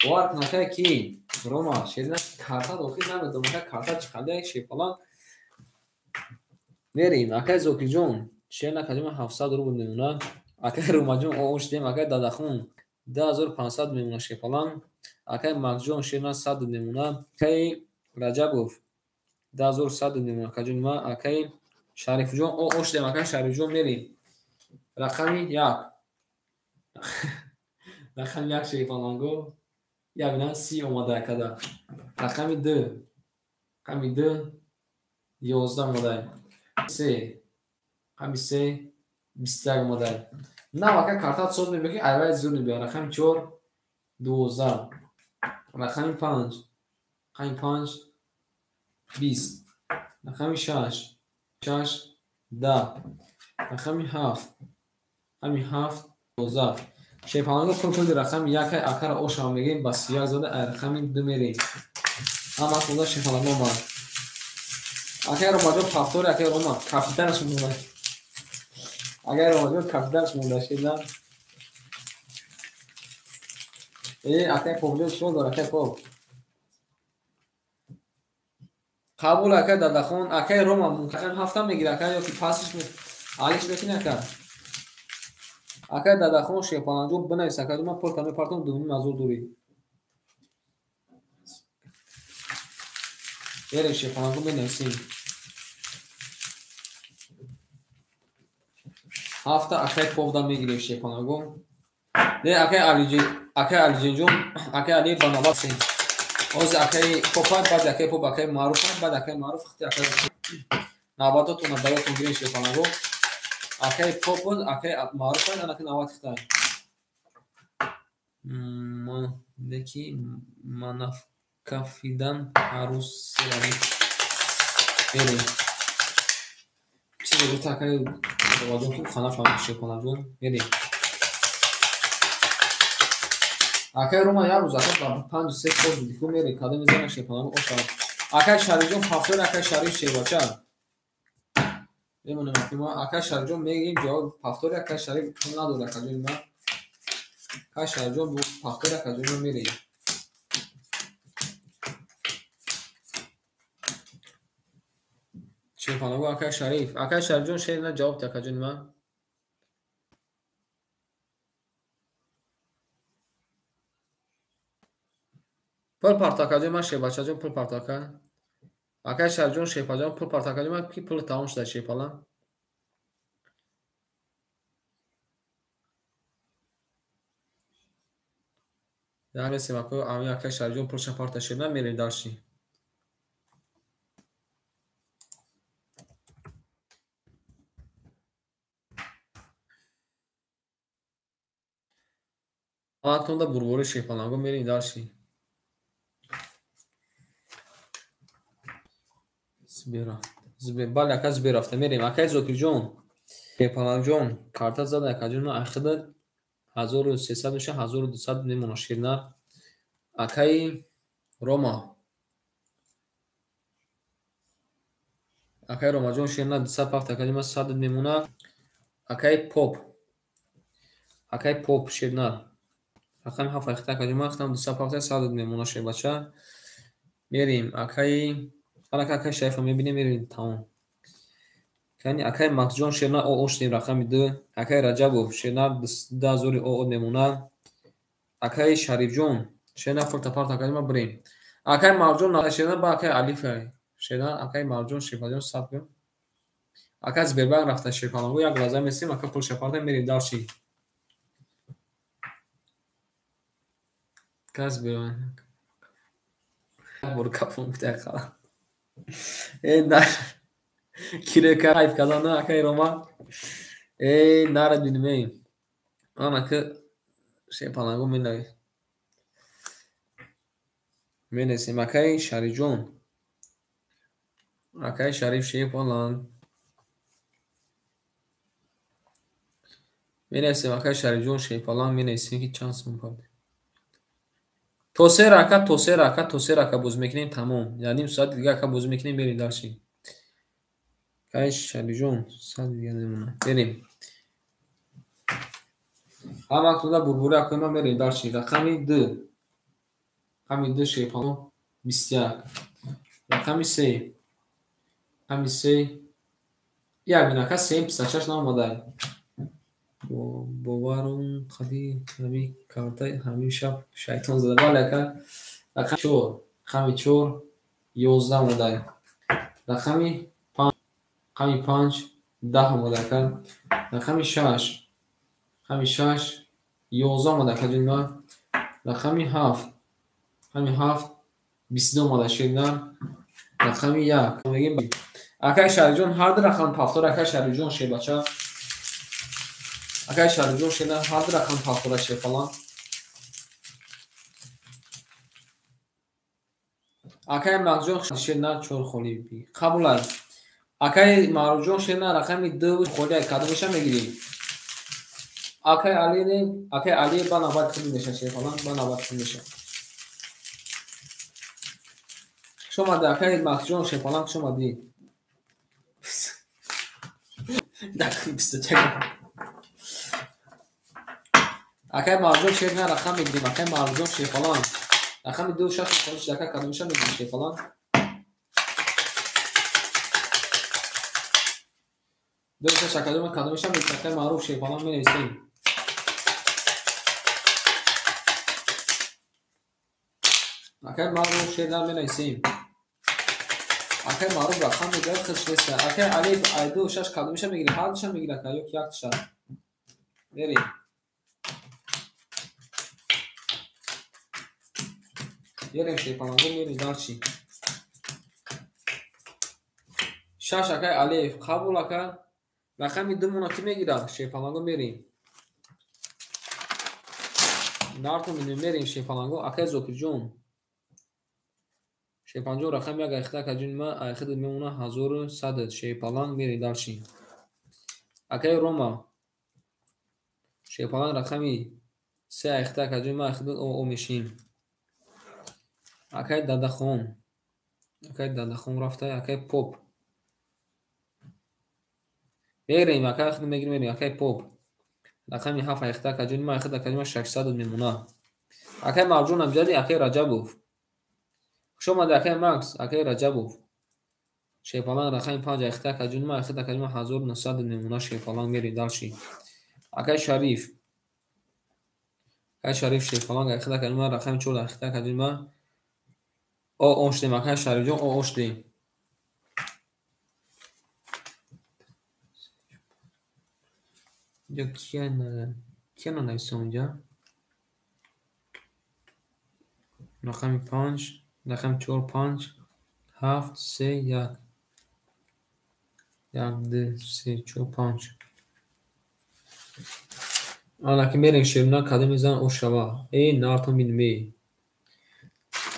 Бовар кун акай ки Рома шерна карта дохил намедонам акай карта чӣ қадар шерпаланг. Мерем акай Зокиҷон шерна кадима 700 рубл мемона. Акай Ромаҷон ош дем акай Дадахон 2500 мемона шерпаланг. Акай Максҷон шерна 100 мемона. Акай Раҷабов 2100 мемона акаҷон ма. Акай Шарифҷон ош дем акай Шарифҷон мерем. Рақами 1. Рақами 1 шерпаланго. Як бинам 30 омада акада. Рақами 2. Рақами 2 11 омада. 3. Рақами 3 21 омада. Нав ака карта соз мебиёд ки айвай зур мебиёд. Рақами 4 12. Рақами 5. Рақами 5 20. Рақами 6. 6 10. Рақами 7. Рақами 7 12. Шерпаланго пул пули рақами 1 акара ошава мегирем ба 31 зада ай рақами 2 мерем. Ҳаматонда шерпаланго омад. Акай Ромаҷон повтори акай Рома капитанаш монда. Акай Ромаҷон капитанаш монда шерна. Э, акай Попҷон чӣ дор акай Поп? Қабул акай Дадахон, акай Рома мунтақим ҳафта мегира акай ё ки пасиш алиш мекунӣ акай. Акай Дадахон шерпаланҷон бинавис акай ман пул кам мепартом 2500 дорӣ. Мерем шерпаланго менависем. Ҳафта акай Повда мегирем шерпаланго. Не акай Акай Алиҷонҷон, акай Али ба навбат сем. Ҳозир акаи Попай, баъд акаи Поп, акаи Маъруф, баъд акаи Маъруф, хати акаи навбатотона даётон гирен шерпаланго. Акаи Поп буд, акаи Маъруф, анаки навбат хитай. Леки манафкафидан ҳар рӯз серами. Мерем. Чизе гуфта акаи Бобаҷон ки хана фаҳмид шерпаланҷон. Мерем. Акай Рома як рӯз ака ба 5-3 соз буди ку мерем кадом мезанам шерпаланго оша. Акай Шарифҷон ҳафтори акай Шариф шербача. Мемонем акай ма акай Шарифҷон мегирем ҷавоб ҳафтори акай Шариф пул надорад акаҷони ма. Акай Шарифҷон ҳафтори акаҷони ма мерем. Шерпаланго акай Шариф. Акай Шарифҷон шер на ҷавоб ти акаҷони ма. Пул партакаҷони ман шербачаҷон пул партака. Акай Шарифҷон шерпаҷон пул партакаҷони ман ки пул тамом шуда шерпалан. Як месем ака ами акай Шарифҷон пулша парта шерна мерем дарши. Ҳаматонда бурбори шерпаланго мерем дарши. Бале ака Зубер рафта мерем. Акай Зокирҷон, шерпаланҷон карта зада акаҷон ман ахида 1300 меша 1200 мемона шернар. Акаи Рома. Акаи Ромаҷон шернар 200 пафт акаҷон ман 100 мемона. Акаи Поп. Акаи Поп шернар. Рақами 7 ахида акаҷон ман хитам 200 пафт 100 мемона шербача. Мерем акаи Анака акаи Шарифа мебинем, мерем тамом. Акаи Максҷон шернар ОО шудем рақами 2. Акаи Раҷабов шернар 2000 ОО мемонад. Акаи Шарифҷон шернар пулта парта акаи ма бирем. Акаи Марҷон шернар ба акаи Алиф шернар акаи Марҷон шерпаҷон сабр кун. Акаи Сбербанк рафта шерпаланго як лаҳза месем ака пулша парта мерем дарши. Акаи Сбербанк. Бор кафон гуфта қала. Э нар кире кайф кардан акаи Рома. Э нара бинем. Анака шерпаланго менавӣ. Менесем акаи Шарифҷон. Акаи Шариф шерпаланг. Менесем акаи Шарифҷон шерпаланг менесем ки чанд сум пард. То се рака, то се рака, то се рака боз мекунем тамом. Я ним соат дига ака боз мекунем мерем дарши. Акаи Шарифҷон сад дига намона. Мерем. Ҳаматонда бурбури акои ман мерем дарши. Рақами 2. Рақами 2 шерпаланг 21. Рақами 3. Рақами 3. Як мин ака 3 56 наомада. Боварум қади ҳами карта ҳамин шаб шайтон зада. Бале ака. Рақами 4. Рақами 4 11 омада. Рақами 5. Рақами 5 10 омада ака. Рақами 6. Рақами 6 11 омада ака ҷони ман. Рақами 7. Рақами 7 22 омада шернар. Рақами 1. Мегем акаи Шарифҷон ҳар ду рақам ҳафтор акаи Шарифҷон шербача. Акаи Шарифҷон шернар ҳар ду рақам ҳафтора шерпалан. Акаи Мағзҷон шернар 4 холӣ қабул аст. Акаи Маъруфҷон шернар рақами 2 холӣ кадомеша мегирӣ? Акаи Али не, акаи Али ба навбат худ меша шерпалан, ба навбат худ меша. Хуш омадӣ акаи Мағзҷон шерпалан, хуш омадӣ. Акаи Маъруфҷон шернар рақам мегирем. Акаи Маъруфҷон шерпалан. Рақами 2 6 холӣ шуда ака кадомеша мегирем шерпалан? 2 6 акаҷон кадомеша мегирем? Акаи Маъруф шерпалан менависем. Акаи Маъруф шернар менависем. Акаи Маъруф рақам мегирад худш нест. Акаи Алиф ай 2 6 кадомеша мегирем? Ҳар душа мегирад ака ё ки якташа? Мерем. Мерем шерпаланго, мерем дальше. 6 акай Алиев, қабул ака. Рақами 2 мона ки мегирад? Шерпаланго мерем. Нартон мерем шерпаланго, акай Зокирҷон. Шерпаланҷон рақами 1 айхта акаҷони ма айхта мемона 1100 шерпаланг мерем дальше. Акай Рома. Шерпаланг рақами 3 айхта акаҷони ма айхта о мешим. Акай Дадахон. Акай Дадахон рафта, акай Поп. Мерем, акай худ мегирем, мерем, акай Поп. Рақами 7 айхта акаҷони ма айхта акаҷони ма 600 мемона. Акай Марҷон Амҷади, акай Раҷабов. Хуш омадед акай Макс, акай Раҷабов. Шерпаланг рақами 5 айхта акаҷони ма айхта акаҷони ма 1900 мемона шерпаланг мерем дальше. Акай Шариф. Акай Шариф шерпаланг айхта акаҷони ма рақами 4 айхта акаҷони ма о оштем, акай Шарифҷон о оштем. Инҷо кия нанависам инҷа? Рақами 5, рақами 4, 5, 7, 3, 1. 1, 2, 3, 4, 5. Ана ки мерем шерна кадом мезанам о шава. Э, нартон бинем.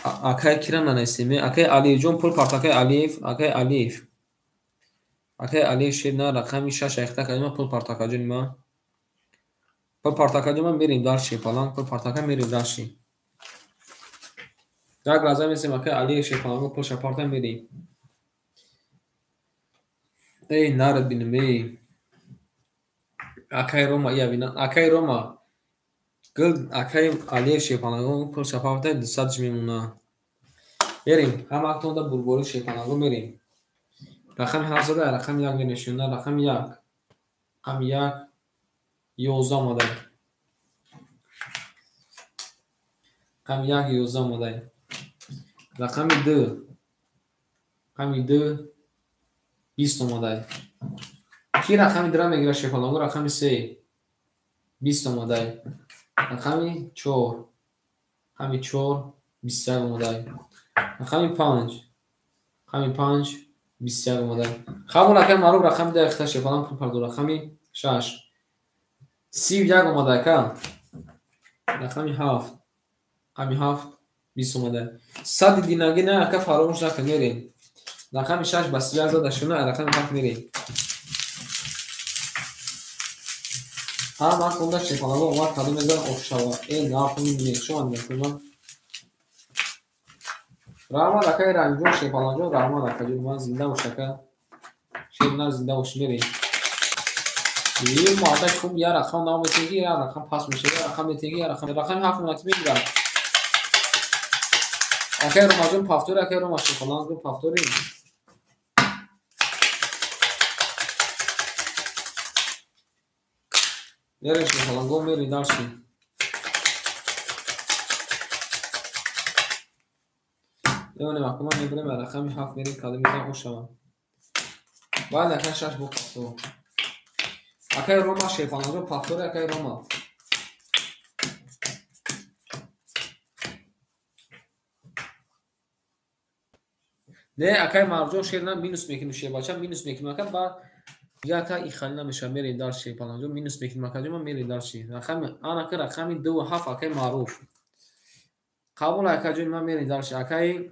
Акай кира нанависем? Акай Алиевҷон пул парт, акай Алиев, акай Алиев. Акай Алиев шерна рақами 6 айхта акаҷони ма пул парт акаҷони ма. Пул парт акаҷони ма мерем дальше, паланг пул парт ака мерем дальше. Як лаҳза месем акай Алиев шерпаланго пул шапарта мерем. Эй, нарад бинем, эй. Акай Рома ия бина, акай Рома. Гул акай Алиев шерпаланго пул шапарта 200 мемона. Мерем, ҳама актонда бурбори шерпаланго мерем. Рақами 7 зада, рақами 1 мерем шуна, рақами 1. Рақами 1 11 омада. Рақами 1 11 омада. Рақами 2. Рақами 2 20 омада. Ки рақами 2 мегирад шерпаланго? Рақами 3 20 омада. Рақами 4. Рақами 4 21 омада. Рақами 5. Рақами 5 21 омада. Қабул акай Маъруф рақами 2 ихта шерпаланг пул пардо. Рақами 6 31 омада ака. Рақами 7. Рақами 7 20 омада. Сади динаги на ака фаромӯш накун, мерем. Рақами 6 ба 31 зада шуна, рақами 7 мерем. Ҳама хонда шерпаланго омад кадом мезанам ошава. Э, нархони мешо андакунам. Раҳмат акай Раҳимҷон шерпаланҷон, раҳмат акаҷон, ман зинда бош ака. Шерна зинда бош, мерем. Е, мада кум я рақам нав метеги, я рақам пас мешава, я рақам метеги, я рақам. Рақами 7 монати мегирад. Акай Ромаҷон пафтори, акай Рома шерпаланҷон пафтори. Мерем шерпаланго, мерем дальше. Мемонем акума мебарем рақами 7 мерем кадом мезанам ошава. Баъд акай 6 бо пафтор. Акай Рома шерпаланҷон пафтори, акай Рома. Не, акай Марҷон шерна минус мекунем, шербача минус мекунем ака, баъд дига ака и хали намешава, мерем дальше шерпаланҷон минус мекунем акаҷон, ма мерем дальше. Рақами анака рақами 2 ва 7 акай Маъруф. Қабул акаҷон, ма мерем дальше. Акай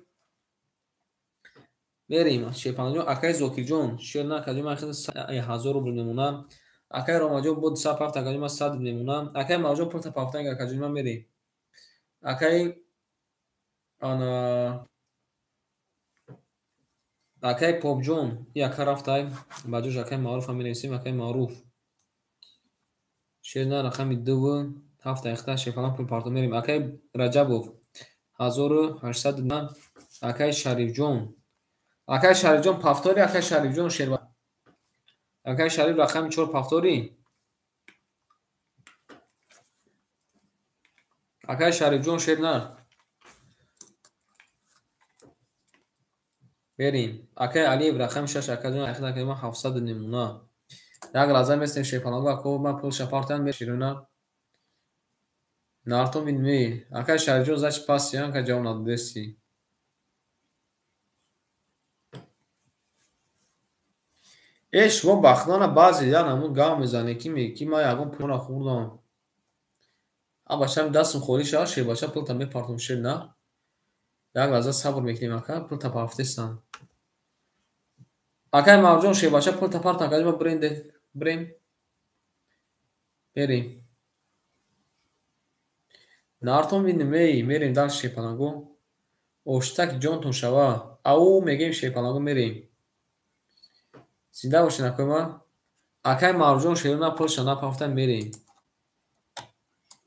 мерем шерпаланҷон, акай Зокирҷон шерна акаҷон ма 1000 рубл мемона. Акай Ромаҷон бо 207 акаҷон ма 100 мемона. Акай Марҷон пул пафтанг акаҷон ма мерем. Акай ана акай Попҷон и ака рафтай ба ҷош акай Маъруф ҳам менависем, акай Маъруф. Шерна рақами 2 ва 7 айхта шерпаланг пул парто мерем. Акай Раҷабов 1800 акай Шарифҷон. Акай Шарифҷон пафтори, акай Шарифҷон шерба. Акай Шариф рақами 4 пафтори. Акай Шарифҷон шерна. Мерем. Акай Алиев рақами 6 акаҷон айхта акаҷон ма 700 намуна. Як лаҳза местем шерпаланго ако ма пул шапартан меширона. Нартон бинме. Акай Шарифҷон, зачи пасти, ака ҷавоб надодести. Э, шумо бахтона баъзе як намуд гап мезанед, ки мегӯед, ки ман ягон пулро хӯрдам. А бачам дастам холӣ шавад, шербача пулта мепартом, шер на. Як лаҳза сабр мекунем, ака, пулта партистам. Акай Марҷон, шербача пулта партам, акаҷон, ма бирем, бирем. Мерем. Нартон бинем, эй, мерем дар шерпаланго. Оштаки ҷонтон шава. Ау, мегем шерпаланго мерем. Зинда бошед, акои ман. Акай Марҷон, шерона пулша напафта мерем.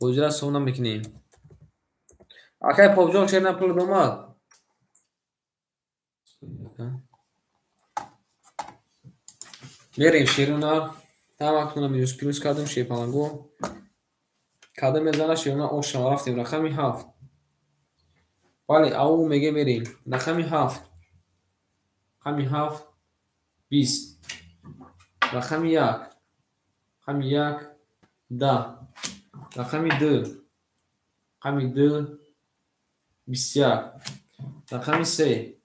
Бозира сов намекунем. Акай Попҷон, шерна пул омад. Мерем шерона. Тамактона минус плюс кардем шерпаланго. Кадом мезана шерона оша рафтем рақами 7. Бале, ау меге мерем. Рақами 7. Рақами 7 20. Рақами 1. Рақами 1 10. Рақами 2. Рақами 2 21. Рақами 3.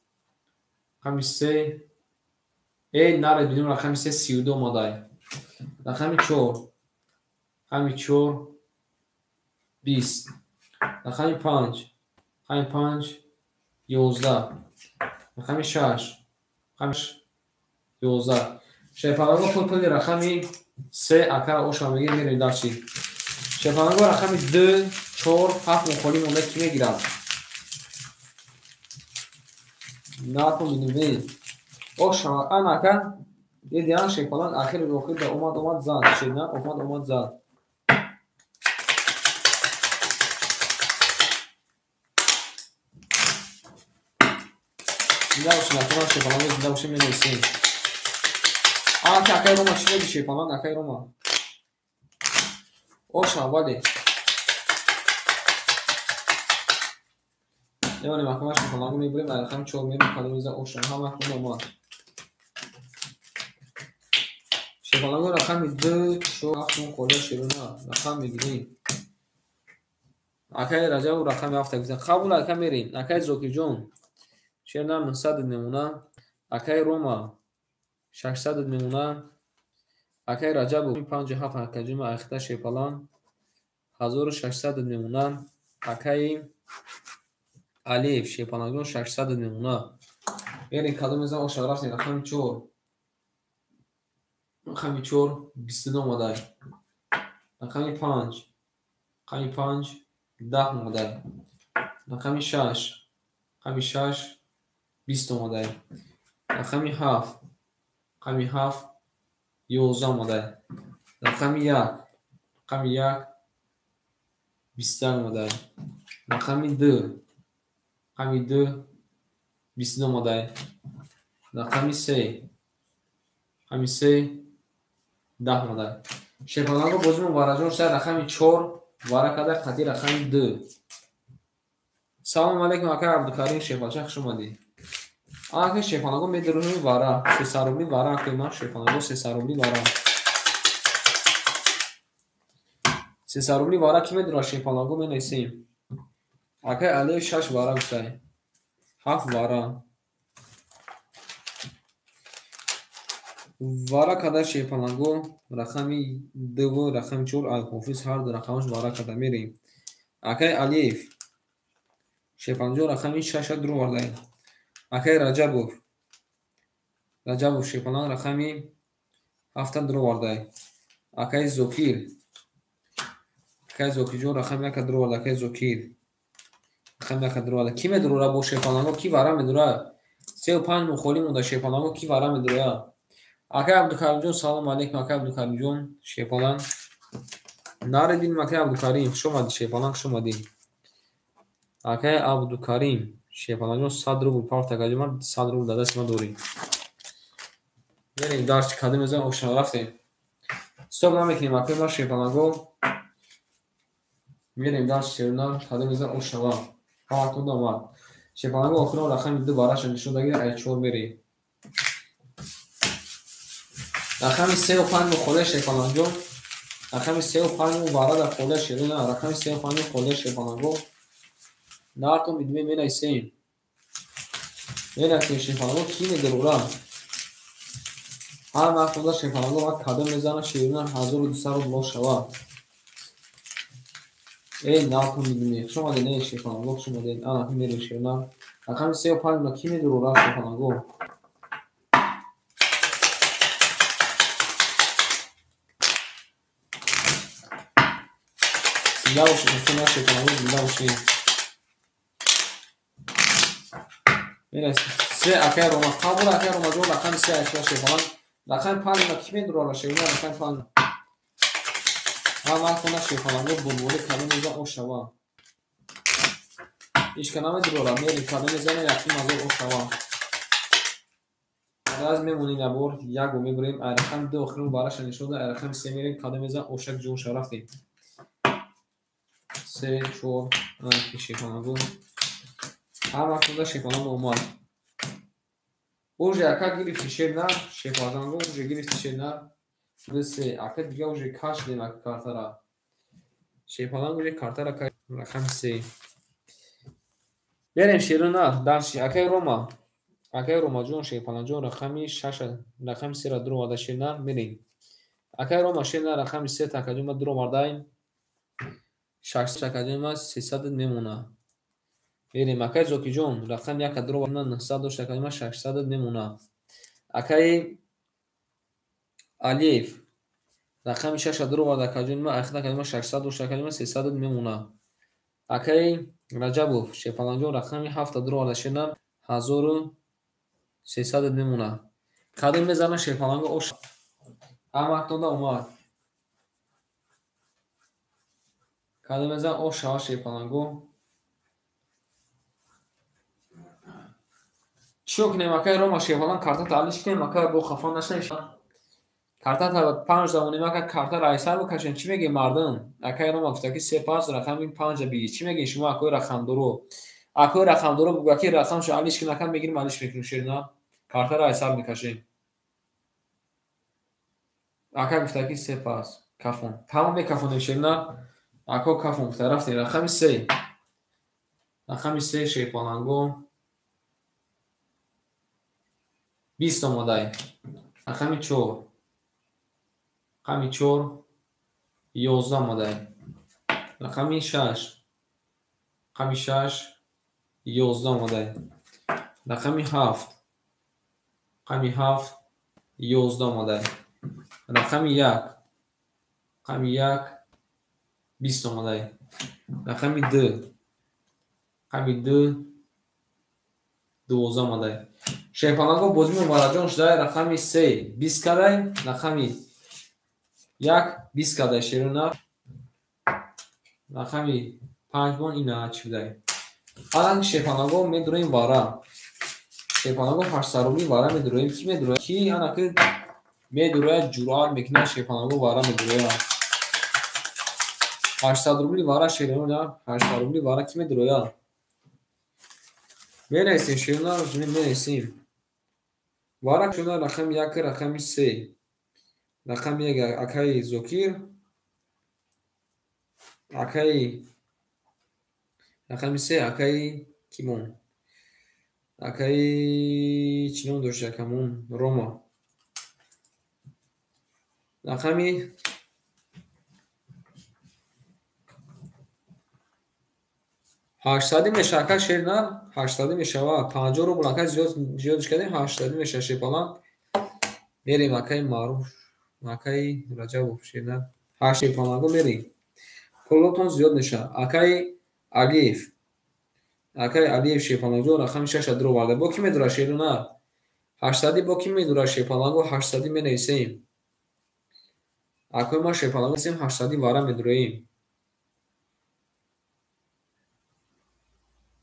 Рақами 3. Эй, наре бинем рақами 3 32 омадай. Рақами 4. Рақами 4 20. Рақами 5. Рақами 5 11. Рақами 6. Рақами 11. Шерпаланго пул пули рақами 3 акара оша мегирем, мерем дарчи. Шерпаланго рақами 2 4 7 мухолӣ монда ки мегирад. Натон бинем. Оша ан ака дидиан шерпаланг ахир охир да омад омад зад. Шерна омад омад зад. Зинда бошед, акара шерпаланго зинда бошед, менависем. Ака, акай Рома, чӣ мегӯӣ шерпаланг, акай Рома? Оша, бале. Мемонем, акама шерпаланго мебурем, дар рақами 4 мерем, кадом меза оша, ҳама хун омад. Шерпаланго рақами 2 4 7 холия шерона, рақам мегирем. Акай Раҷабов рақами 7 гуфтан. Қабул, ака мерем. Акай Зокирҷон, шерна 900 мемона. Акай Рома 600 мемона. Акай Раҷабов 5 7 акаҷума ахта шерпалан 1600 мемона. Акай Алиев шерпалангон 600 мемона. Мерем кадом мезан оша рафтем рақами 4. Рақами 4 22 омадай. Рақами 5. Рақами 5 10 омадай. Рақами 6. Рақами 6 20 омадай. Рақами 7. Рақами 7 11 омадай. Рақами 1. Рақами 1 21 омадай. Рақами 2. Рақами 2 22 омадай. Рақами 3. Рақами 3 10 омадай. Шерпаланго бозимо вараҷон шуда рақами 4 вара када қати рақами 2. Салом алейкум, акай Абдукарим шерпалча, хуш омадӣ. Ака шерпаланго медурӯҳем вара, 300 рубли вара, акай ман шерпаланго 300 рубли вара. 300 рубли вара ки медурад шерпаланго менависем. Акай Алиев 6 вара гуфтай. 7 вара. Вара када шерпаланго рақами 2 рақами 4 ай ҳофиз ҳар ду рақамаш вара када мерем. Акай Алиев шерпаланго рақами 6 дуровардай. Акай Раҷабов. Раҷабов шерпаланг рақами 7 дуровардай. Акай Зокир. Акай Зокирҷон рақами 1 дуроварда. Акай Зокир рақами 1 дуроварда. Ки медурора бо шерпаланго? Ки вара медурад? 3 5 мухолӣ монда шерпаланго ки вара медурад? Акай Абдукаримҷон, салом алейкум, акай Абдукаримҷон, шерпаланг. Наре бинем, акай Абдукарим, хуш омадӣ, шерпаланг, хуш омадӣ. Акай Абдукарим, шерпалангҷон 100 рубл парт акаҷон, ман 100 рубл дар дасти ман дорӣ. Мерем дарс кадом мезанем, оша рафтем. Стоп намекунем, акай ман шерпаланго. Мерем дарс шерона, кадом мезанем, ошава. Ҳаматон омад. Шерпаланго охирон рақами 2 бараша нишон дагир, ай 4 мерем. Рақами 3 ва 5 мухолия шерпалангҷон. Рақами 3 5 вара дар холия шерина. Рақами 3 5 холия шерпаланго. Нартон бидме менависем. Менависем шерпаланго ки медурора. Ҳар вақт худа шерпаланго ва кадом мезана шерина 1200 рубл шава. Эй нартон бидме. Хуш омадед, эй шерпаланго, хуш омадед. Ана мерем шерина. Рақами 3 5 ки медурора шерпаланго. Зинда бошед, дӯстон, шерпаланго зинда бошед. Менависем. 3 акай Рома қабул, акай Рома ҷон, рақами 3 акай шерпаланг. Рақами 5 ки медурора шерина, рақами 5. Ҳар вақт хона шерпаланго бурбори кадом мезан ош шава. Ҳеч ка намедурора, мерем кадом мезана якум ҳазор ош шава. Раз мемонем як бор, як бор мебурем, ай рақами 2 охирон бараша нишон да, ай рақами 3 мерем, кадом мезан ошак ҷон ша рафтем. 3 4 шерпаланго. Ҳар вақт худа шерпаланго омад. Уже ака гирифти шер нар, шерпаланго уже гирифти шер нар. 2 3 ака дига уже кашидем ака картара. Шерпаланг уже картара рақами 3. Берем шеру нар, дальше акай Рома. Акай Рома ҷон, шерпаланг ҷон, рақами 6, рақами 3 ра дуроварда шер нар, мерем. Акай Рома шер нар, рақами 3 такаҷон ма дуровардаем. 6 такаҷон ма 300 мемона. Мерем акай Зокиҷон, рақами 1 дуроварда 900 дошт, такаҷон ма 600 мемона. Акай Алиев рақами 6 дуроварда, акаҷон ма ахир такаҷон ма 600 дошт, такаҷон ма 300 мемона. Акай Раҷабов шерпаланг ҷон, рақами 7 дуроварда шер нар, 1300 мемона. Кадом мезана шерпаланго ош. Ҳаматонда омад. Кадом мезана ош шава шерпаланго. Чиё кунем акай Рома шерпаланг, картата алиш кунем акай, бо хафа нашавем. Картата 5 замонем ака, картара айсар бикашем. Чӣ мегӯед мардум? Акай Рома гуфта ки 3 5 рақами 5 бигир. Чӣ мегӯед шумо акои рақамдоро? Акои рақамдоро бугӯ ки рақамшо алиш кун, ака мегирим алиш мекунем шерина. Картара айсар мекашем. Ака гуфта ки 3 5 кафон. Тамом мекафонем шерина. Ако кафон гуфта рафтем рақами 3. Рақами 3 шерпаланго 20 омадай. Рақами 4. Рақами 4 11 омадай. Рақами 6. Рақами 6 11 омадай. Рақами 7. Рақами 7 11 омадай. Рақами 1. Рақами 1 20 омадай. Рақами 2. Рақами 2 12 омадай. Шерпаланго бозӣ мубараҷон шудай, рақами 3 20 кадай, рақами 1 20 кадай шерона. Рақами 5 бон ина чӣ будай. Алан шерпаланго медуроем вара. Шерпаланго 800 рубли вара медуроем. Ки медурояд? Ки ана ки медурояд, ҷуръат мекунад шерпаланго вара медурояд. 800 рубли вара шерона, 800 рубли вара ки медурояд? Менависем шерона, менависем. Вара шуна рақами 1, рақами 3. Рақами 1 акаи Зокир, акаи рақами 3 акаи Кимон. Акаи чӣ ном дошт акамон? Рома. Рақами 800 мешава ака шер нар, 800 мешава. 50 рубл ака зиёдш кардем, 800 мешава шерпаланг. Мерем акаи Маъруф, акаи Раҷабов шер нар. 8 шерпаланго мерем. Пулотон зиёд мешава. Акаи Алиев. Акаи Алиев шерпалангҷон рақами 6 дуроварда. Бо ки медурад шеру нар? 800 бо ки медурад шерпаланго? 800 менависем. Акои ма шерпаланго 800 вара медуроем.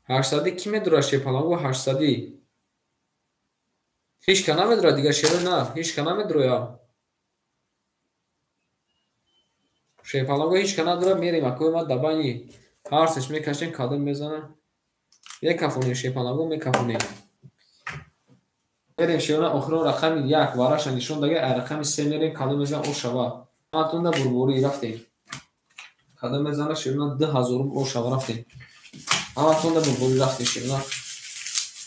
800 ки медурад шерпаланго? 800. Ҳеч ка намедурад дига шеру нар, ҳеч ка намедурояд. Шерпаланго ҳеч ка надурад, мерем акои ма дабани ҳарсеш мекашем, кадом мезанам. Мекафонем шерпаланго, мекафонем. Мерем шерона охирон рақами 1 вараша нишон дага, ай рақами 3 мерем, кадом мезанам ош шава. Ҳаматонда бурборӣ рафтем. Кадом мезана шерона 2000 рубл ошава рафтем. Ҳаматонда бурборӣ рафтем шерона.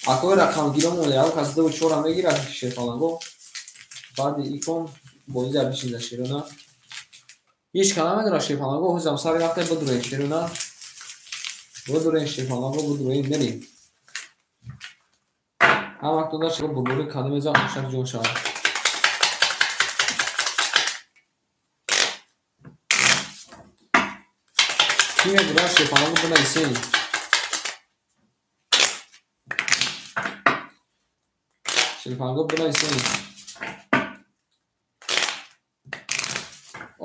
Акои рақамгиромон ягон кас 2 4 мегирад шерпаланго. Баъди икон бозида бишинда шерона. Ҳеҷ ка намедонад шерпаланго, ҳозам сари вақте бидуроем шерона. Бидуроем шерпаланго, бидуроем мерем. Ҳаматонда бурборӣ кадом мезана ошак ҷон шавад. Кӣ мебурад шерпаланго бинависем. Шерпаланго бинависем.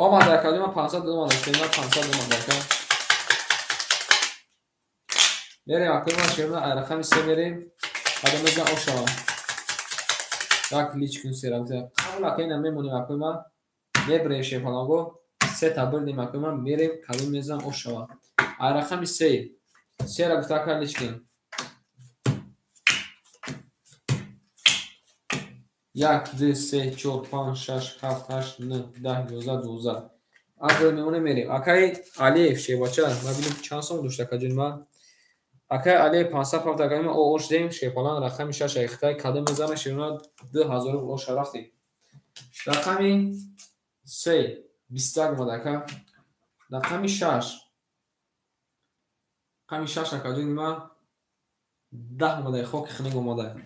Омад акаҷон, 500 омад, шерона 500 омад ака. Мерем акаҷон, шерона рақами 3 мерем. Кадом мезан ошава. Як лич кун сера. Қабул ака ина мемонем акаҷон. Мебурем шерпаланго. Се та бурдем акаҷон, мерем кадом мезан ошава. Рақами 3. Сера гуфта ака лич кун. 1, 2, 3, 4, 5, 6, 7, 8, 9, 10, 11, 12. Аз мемонем мерем. Акаи Алиев шербача, ман бинем чанд сом дошт акаҷон ман. Акаи Алиев 500 ҳафт акаи ман ош дем шерпалан рақами 6 айхтай кадом мезана шерона 2000 рубл оша рафтем. Рақами 3 21 омад ака. Рақами 6. Рақами 6 акаҷон ман 10 омада, хоки хунук омада.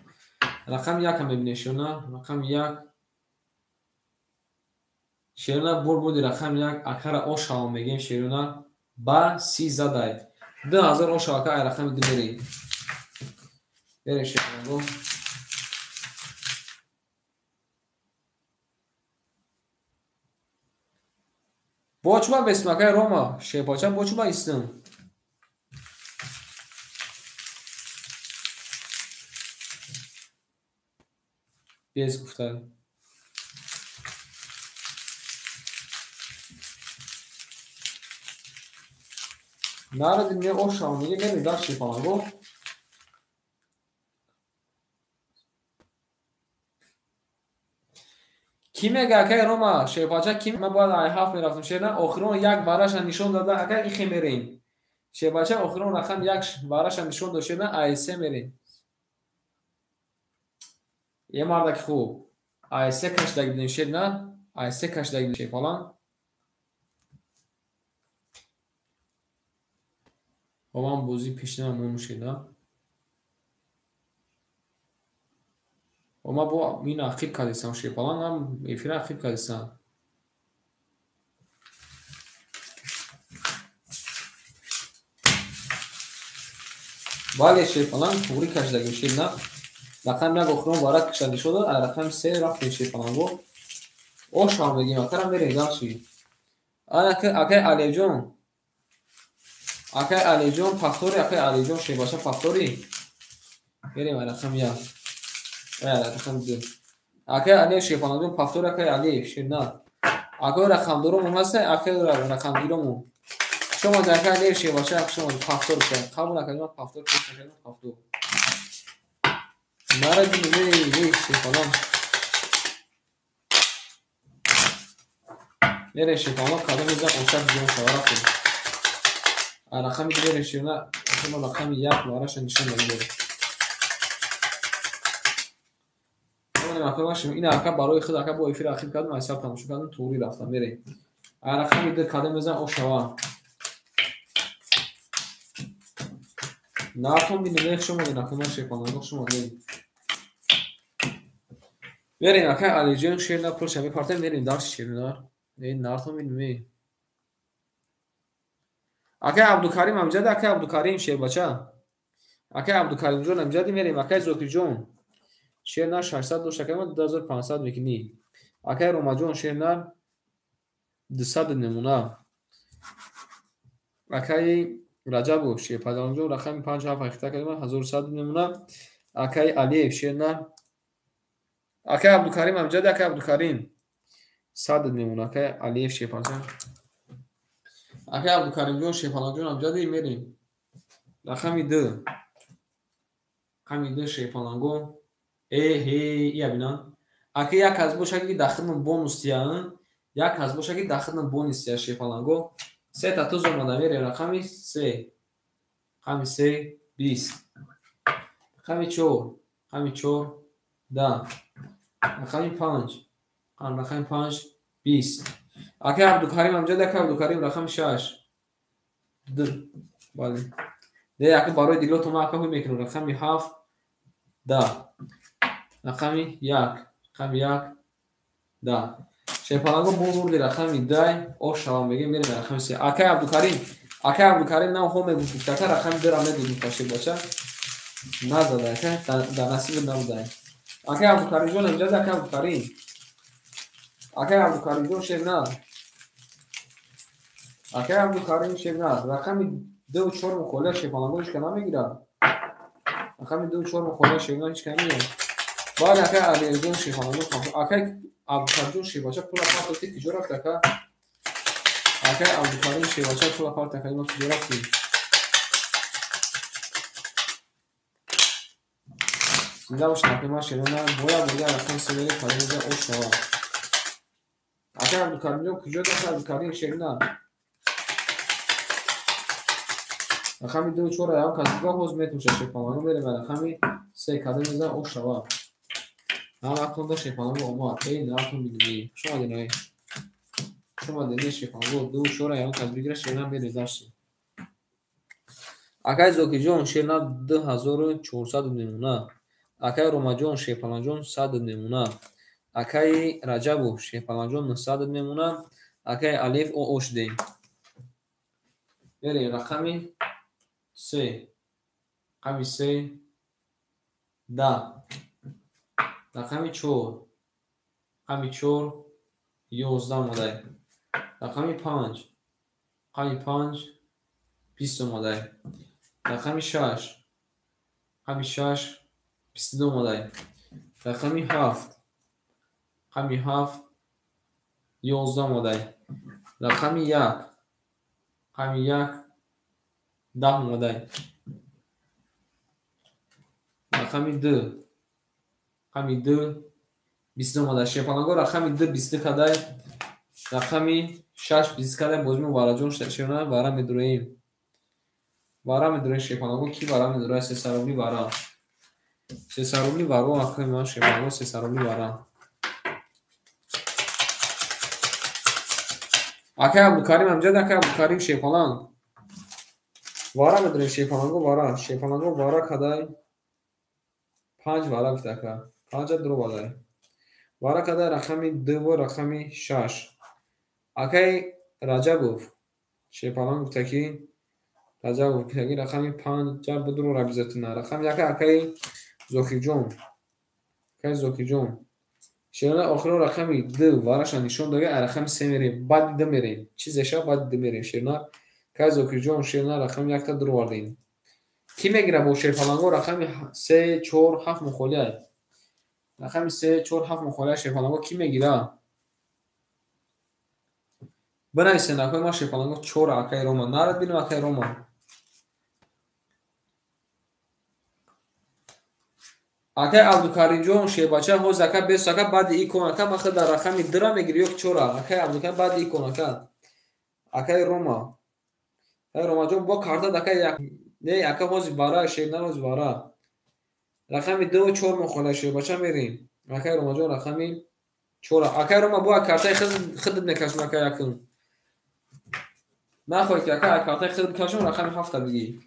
Рақами 1 мебинем шерона, рақами 1. Шерона бур буди рақами 1 акара ошава мегем шерона ба 30 задай. 2000 ошава ака ай рақами 2 мерем. Мерем шерона. Бо чума бесм акай Рома, шербача бо чума истим. Без гуфта. Наради мне ошава, меге мерем дар шерпаланго. Кӣ мега акай Рома, шербача кӣ ман бояд ай 7 мерафтам шерна, охирон як вараша нишон дада акай ихе мерем. Шербача охирон рақам як вараша нишон дод шерна, ай 3 мерем. Е мардаки хуб. Ай 3 кашидаг бидем шерна, ай 3 кашидаг бидем шерпалан. Ман бозӣ пешина монум шерна. Ма бо ин ақиб кардесам шерпалан, ам эфира ақиб кардесам. Бале шерпалан туғри кашидагим шерна. Рақами 1 охирон варак кашида нишон дод, рақами 3 рафтем шерпаланго. Ошам мегем, акара мерем дальше. Акай Алиевҷон. Акай Алиевҷон пахтори, акай Алиевҷон шербача пахтори. Мерем рақами 1. Рақами 2. Акай Алиев шерпаланго пахтори, акай Алиев шерна. Акай рақамдоромон ҳаст, акай рақамгиромон. Шумо акай Алиев шербача, шумо пахтор қабул акай пахтор, пахтор. Наради эй шерпалан. Мерем шерпалан кадом мезан ошак ҷон шава рафтем. Рақами 2 мерем шерона, рақами 1 вараша нишон додем. Ин ака барои худ ака бо эфир ақиб кардам, ай сар тамошо кардам, туғри рафтам мерем. Рақами 2 кадом мезан ошава. Нартон бинем, шумо дин, шерпаланго шумо дин. Мерем акай Алиҷон шерна пулша мепартем, мерем дарси шерна. Нартон бинем. Акай Абдукарим амҷади, акай Абдукарим шербача. Акай Абдукаримҷон амҷади мерем, акай Зокирҷон. Шерна 600 дошт, акай ма 2500 мекунӣ. Акай Ромаҷон шерна 200 намуна. Акай Раҷабов шерпаланҷон рақами 5 7 ҳақиқат кардам 1100 намуна. Акай Алиев шерна. Акай Абдукарим амҷади, акай Абдукарим 100 намуна. Акай Алиев шерпаланҷон. Акай Абдукаримҷон шерпаланҷон амҷади мерем. Рақами 2. Рақами 2 шерпаланго. Э ҳе ия бинан. Акай як аз бошад ки дахилмон бонус тиян. Як кас боша ки дахтна бонус я шерпаланго. Се та туз омада мерем рақами 3. Рақами 3 20. Рақами 4, рақами 4 10. Рақами 5, рақами 5 20. Акай Абдукарим амҷад, акай Абдукарим рақами 6. 2. Бале. Не, ака барои дилото ма ака ҳуй мекунам рақами 7 10. Рақами 1, рақами 1 10. Шерпаланго бо бурди рақами 10 ош шавам мегем мерем рақами 3. Акай Абдукарим, акай Абдукарим нам хо мегуфт, ака рақами 2 ра медод шербача. Назада ака, дар насиб набуда. Акай Абдукарим ҷон амҷад, акай Абдукарим. Акай Абдукарим ҷон шернар. Акай Абдукарим шернар. Рақами 2 ва 4 мухолия шерпаланго ҳеч ка намегирад. Рақами 2 ва 4 мухолия шернар ҳеч ка намегирад. Бале акай Алиҷон шерпаланго, акай Абдукарим шербача пула партофти куҷо рафт ака? Акай Абдукарим шербача пула партофти ака ма куҷо рафти? Зинда бошед акай ма шернар боя бурда рақами 3 мерем калимаҷа ош шавад. Акай Абдукарим ҷон куҷо рафт Абдукарим шернар? Рақами 2 ва 4 ям кас дигар ҳоз метумша шерпаланго мерем рақами 3 кадом мезан ош шавад. Ҳаматонда шерпаланго омад. Эй наатон бидуни. Хуш омадед ай. Хуш омадед шерпаланго 2 ва 4 ям кас бигира шернар мерем дарси. Акай Зокирҷон шернар 2400 мемона. Акай Ромаҷон шерпаланҷон 100 мемона. Акай Раҷабов шерпаланҷон 900 мемона. Акай Алиев ош дем. Мерем рақами 3. Рақами 3 10. Рақами 4. Рақами 4 11 омадай. Рақами 5. Рақами 5 20 омадай. Рақами 6. Рақами 6 22 омадай. Рақами 7. Рақами 7 11 омадай. Рақами 1. Рақами 1 10 омадай. Рақами 2. Рақами 2 22 омадай. Шерпаланго рақами 2 22 кадай. Рақами 6 20 кадай. Боз мо вараҷон шерна вара медуроем. Вара медуроем шерпаланго ки вара медурояд? 300 рубли вара. 300 рубли варо акай ман шерпаланго 300 рубли вара. Акай Абдукарим амҷад, акай Абдукарим шерпаланг. Вара медуроем шерпаланго вара. Шерпаланго вара кадай. 5 вара гуфт ака. 5 дро вадай. Вара кадай рақами 2 ва рақами 6. Акай Раҷабов шерпаланг гуфта ки Раҷабов гуфта ки рақами 5 будро обязательно. Рақами 1 акай Зокирҷон. Акай Зокирҷон. Шерна охиро рақами 2 вараша нишон дога, рақами 3 мерем. Баъди 2 мерем. Чизе ша баъди 2 мерем шерна. Акай Зокирҷон шерна рақами 1 та дро вардем. Ки мегира бо шерпаланго рақами 3 4 7 мухолия? Рақами 3 4 7 мухолия шерпаланго ки мегира? Бинависед акай ма шерпаланго 4 акай Рома. Нарад бинем акай Рома. Акай Абдукарим ҷон шербача ҳоз ака бес ака баъди икон ака ма худ дар рақами 2 ра мегири ё 4? Акай Абдукарим баъди икон ака. Акай Рома. Акай Ромаҷон бо карта ака як не ака ҳози вара шернар ҳози вара. Рақами 2 ва 4 мухолия шербача мерем. Акай Ромаҷон рақами 4. Акай Рома бо картаи худат мекашам акай якум. Нахоҳед ки ака картаи худат кашам рақами 7 та бигӣ.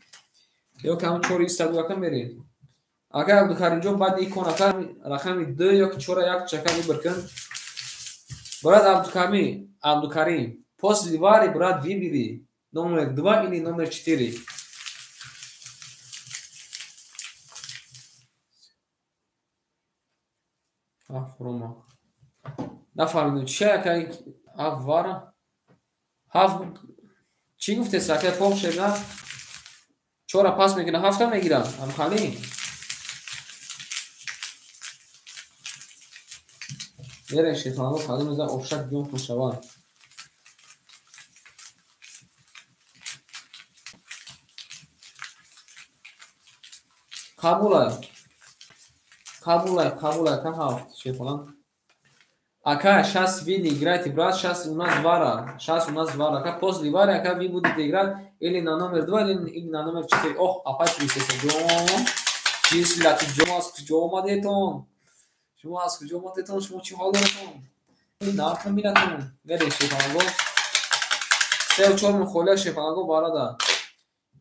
Ё кам 4 истаду ака мерем. Акай Абдукарим ҷон баъди икон ака рақами 2 ё 4 як чака выбор кун. Брат Абдукарим, Абдукарим, после вары брат выбери номер 2 или номер 4. Ҳафт Рома. Нафаҳмидам чи акай ҳафт вара? Ҳафт чӣ гуфтес акай пок шерна? 4 пас мекунам, 7 мегирам. Амхали. Мерем шерпаланго кадом мезан ошак ҷон хушавад. Қабулай. Қабулай, қабулай, ка ҳафт шерпаланг. Ака, сейчас вы не играете, брат, сейчас у нас вара. Сейчас у нас вара. Ака, после вары, ака, вы будете играть или на номер 2, или на номер 4. Ох, апай принцесса ҷон. Числати ҷон, аз куҷо омадетон? Шумо аз куҷо омадетон? Шумо чӣ ҳол доретон? Нартон бинатон. Мерем шефанго. 3-4 мухолия шефанго барада.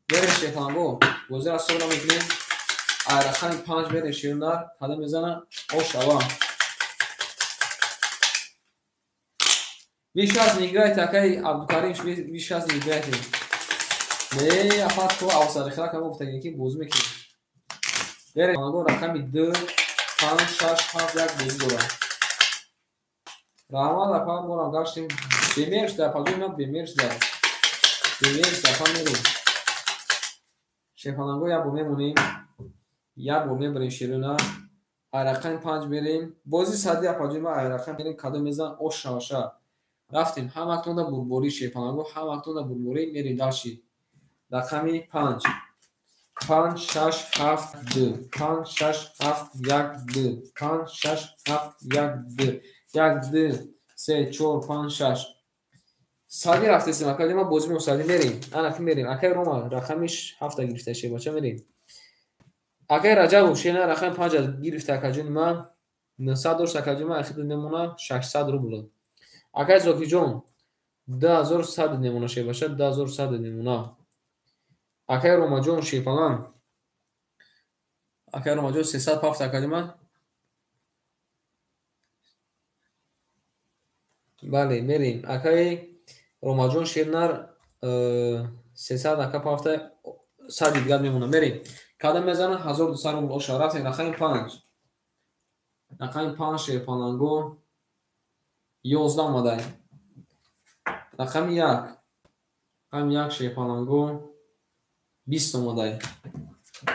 Мерем шефанго. Бозиро согра мекунем. Ай рақами 5 мерем шернар. Кадом мезана? Ошава. Вы сейчас не играете, акай Абдукарим, вы сейчас не играете. Не, апа то авсарихра кама гуфтагӣ ки бозӣ мекунем. Берем рақами 2, 5, 6, 7, 1 бозӣ дорам. Раҳмат апа, морам гаштем. Бемер шуда, апаҷон, ман бемер шуда. Бемер шуда, апа мерем. Шефананго як бор мемонем. Як бор мебарем шерона. Ай рақами 5 мерем. Бозӣ сади апаҷон, ман ай рақам мерем, кадом мезан ош шаваша. Рафтем, ҳамактонда бурборӣ шефананго, ҳамактонда бурборӣ мерем дарши. Рақами 5. 5, 6, 7, 2. 5, 6, 7, 1, 2. 5, 6, 7, 1, 2. 1, 2, 3, 4, 5, 6. Сади рафтесем, акай ма бозӣ меом сади мерем. Ана ки мерем. Акай Рома рақами 7 гирифта шебача мерем. Акай Раҷабов шена рақами 5 гирифта акаҷони ман. 900 дошт акаҷони ман, ахир мемона 600 рубл. Акай Зокиҷон 2100 мемона шебача, 2100 мемона. Акай Ромаҷон шепалан. Акай Ромаҷон 300 пафт акаҷони ман. Бале, мерем. Акай Ромаҷон шернар 300 ака пафта 100 дигар мемона. Мерем. Кадам мезанад 1200 рубл оша. Рафтем рақами 5. Рақами 5 шерпаланго 11 омадай. Рақами 1. Рақами 1 шерпаланго 20 омадай.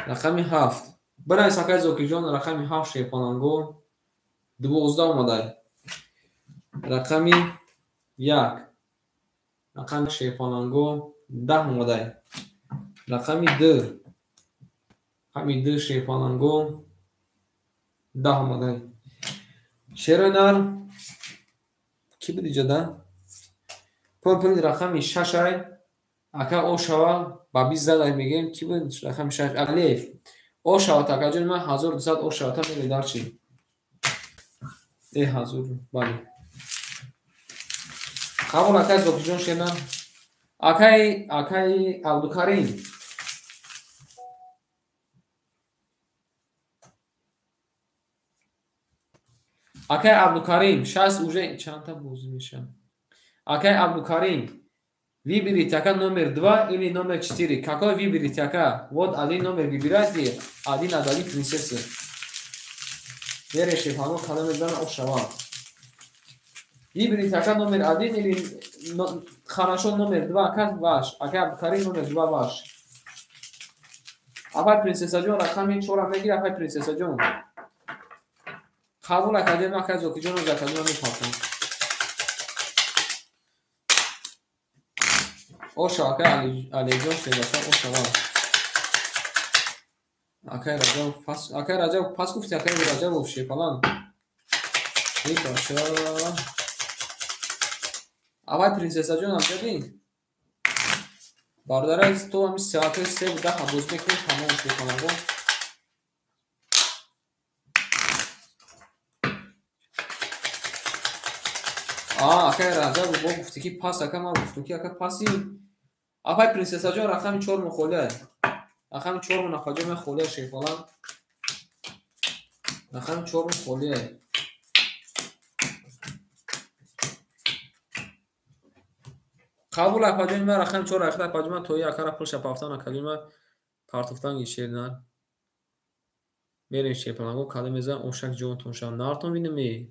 Рақами 7. Бирайс акай Зокирҷон рақами 7 шерпаланго 12 омадай. Рақами 1. Рақами шерпаланго 10 омадай. Рақами 2. Рақами 2 шерпаланго 10 омадай. Шеронар ки буд иҷода? Пул рақами 6 ай. Ака ошава ба 20 задай мегем. Ки буд рақами 6? Алиф. Ошава акаҷон ман 1200 ошава та мере дарчи. 1000 бале. Қабул акай Зокиҷон шена. Акай Абдукарим. Акай Абдукарим, сейчас уже чанта бозӣ мешавад. Акай Абдукарим, выберите ака номер 2 или номер 4. Какой выберите ака? Вот один номер выбирайте, один отдали принцессе. Вере шефану кадом мезана ошава. Выберите ака номер 1 или хорошо номер 2, ака ваш. Акай Абдукарим номер 2 ваш. Апай принцесса ҷон рақами 4 мегирад, апай принцесса ҷон. Қабул акаҷон, акай Зокиҷон закаҷон мепартам. Оша акай Алиҷон шебаша ошава. Акай Раҷабов пас, акай Раҷабов пас гуфти, акай Раҷабов шепалан. Эй баша. Авай принцесса ҷон амҷадӣ. Бародари азиз, то ҳамин соати 3:10 бозӣ мекунем, тамом шепаланго. Акай Раҷабов бо гуфти ки пас, ака ман гуфтум ки ака паси. Апай принцесса ҷон рақами 4 мухолия. Рақами 4 нафаҷон мен холия шефалан. Рақами 4 мухолия. Қабул апаҷон ман рақами 4 ахир апаҷон ман тои акара пулша пафтан акаҷон ман партофтан гишернар. Мерем шефаланго кадом мезан ошак ҷонтон шав нартон бинем.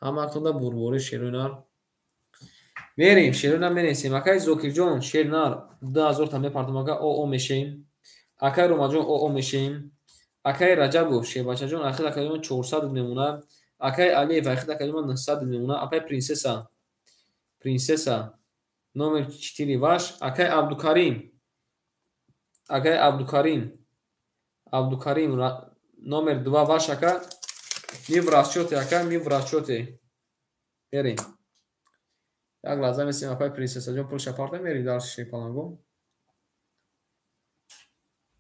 Ҳамактонда бурборӣ шерунар. Мерем шерунар менесем. Акай Зокирҷон шернар 2000 та мепартам ака оо мешем. Акай Ромаҷон оо мешем. Акай Раҷабов шербачаҷон ахир акаҷон 400 мемона. Акай Алиев ахир акаҷон 900 мемона. Акай принцесса. Принцесса номер 4 ваш. Акай Абдукарим. Акай Абдукарим. Абдукарим номер 2 ваш ака. Ми в расчёте ака, ми в расчёте. Мерем. Як лаҳза месем апай принсессаҷон пулша парта мерем дальше шерпаланго.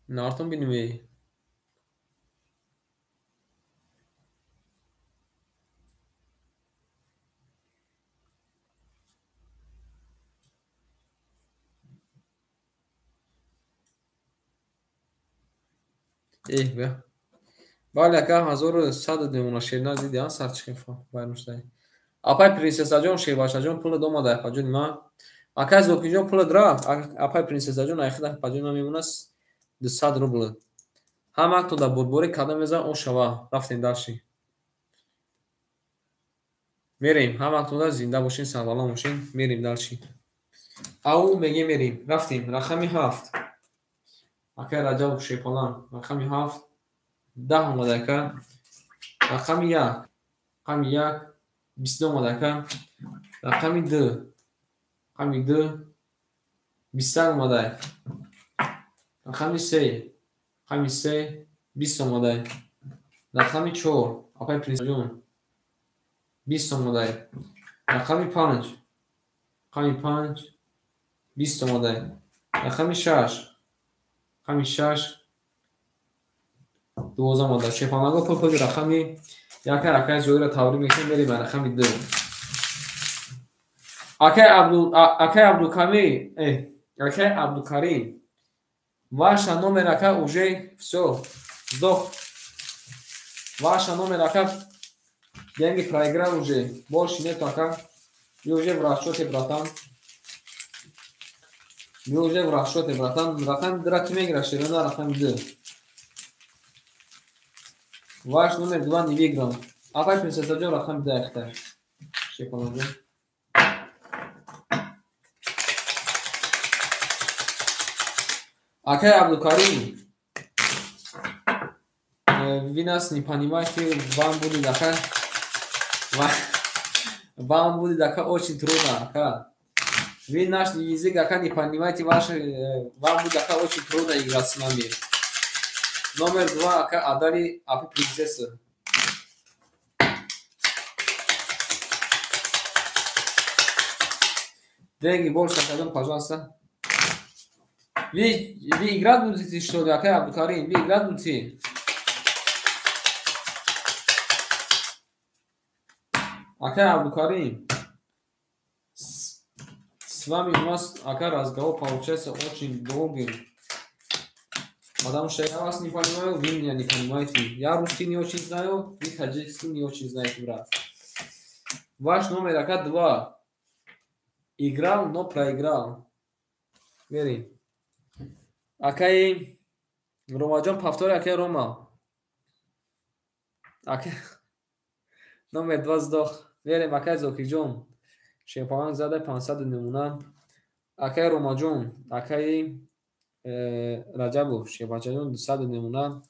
Нартон бинем эй. Эҳ бя. Бале ака 1100 немона шерна диди а сарчихи байнуштай. Апай принсессаҷон шербачаҷон пулат омада апаҷони ман. Акай Зокирҷон пулат рафт. Апай принсессаҷон айхида апаҷони ман мемонад 200 рубл. Ҳамаатон дар бурборӣ кадом мезанад он шава. Рафтем дальше. Мерем. Ҳамаатон дар зинда бошин, сарбаланд бошин. Мерем дальше. Ау меге мерем. Рафтем. Рақами 7. Акай Раҷабов Шерпаланг. Рақами 7. 10 омада ака. Рақами 1. Рақами 1. 22 омада ака. Рақами 2. Рақами 2. 21 омада. Рақами 3. Рақами 3. 20 омада. Рақами 4. Апай принсессаҷон. 20 омада. Рақами 5. Рақами 5. 20 омада. Рақами 6. Рақами 6. 12 омада. Шерпаланго пул пули рақами 1 акай Зоира табрик мекунем, мерем ба рақами 2. Акай Абдулкамил, акай Абдулкарим. Ваша номер ака уже всё, сдох. Ваша номер ака деньги проиграл уже. Больше нету ака. Вы уже в расчёте, братан. Вы уже в расчёте, братан. Рақами 2 ки мегирад, шерона рақами 2. Ваш номер 2 не выиграл. Апай принсессаҷон рақами 2 ихта. Шерпаланҷон. Акай Абдулкарим, вы нас не понимаете, вам будет ака, вам будет ака очень трудно, ака. Вы наш язык ака не понимаете, вам будет ака очень трудно играть с нами. Номер 2 ака отдали апи принцессу. Деньги больше отдадим, пожалуйста. Вы играть будете, что ли, акай Абдулкарим? Вы играть будете? Акай Абдулкарим, с вами у нас, акай, разговор получается очень долгий. Потому что я вас не понимаю, вы меня не понимаете. Я русский не очень знаю, вы таджикский не очень знаете, брат. Ваш номер ака 2. Играл, но проиграл. Верим. Акай Ромаҷон повтори, акай Рома. Акай номер 2 сдох. Верим, акай Зокирҷон. Шерпаланг зада 500 намуна. Акай Ромаҷон, акай Раҷабов, Шербачаҷон 200 намуна.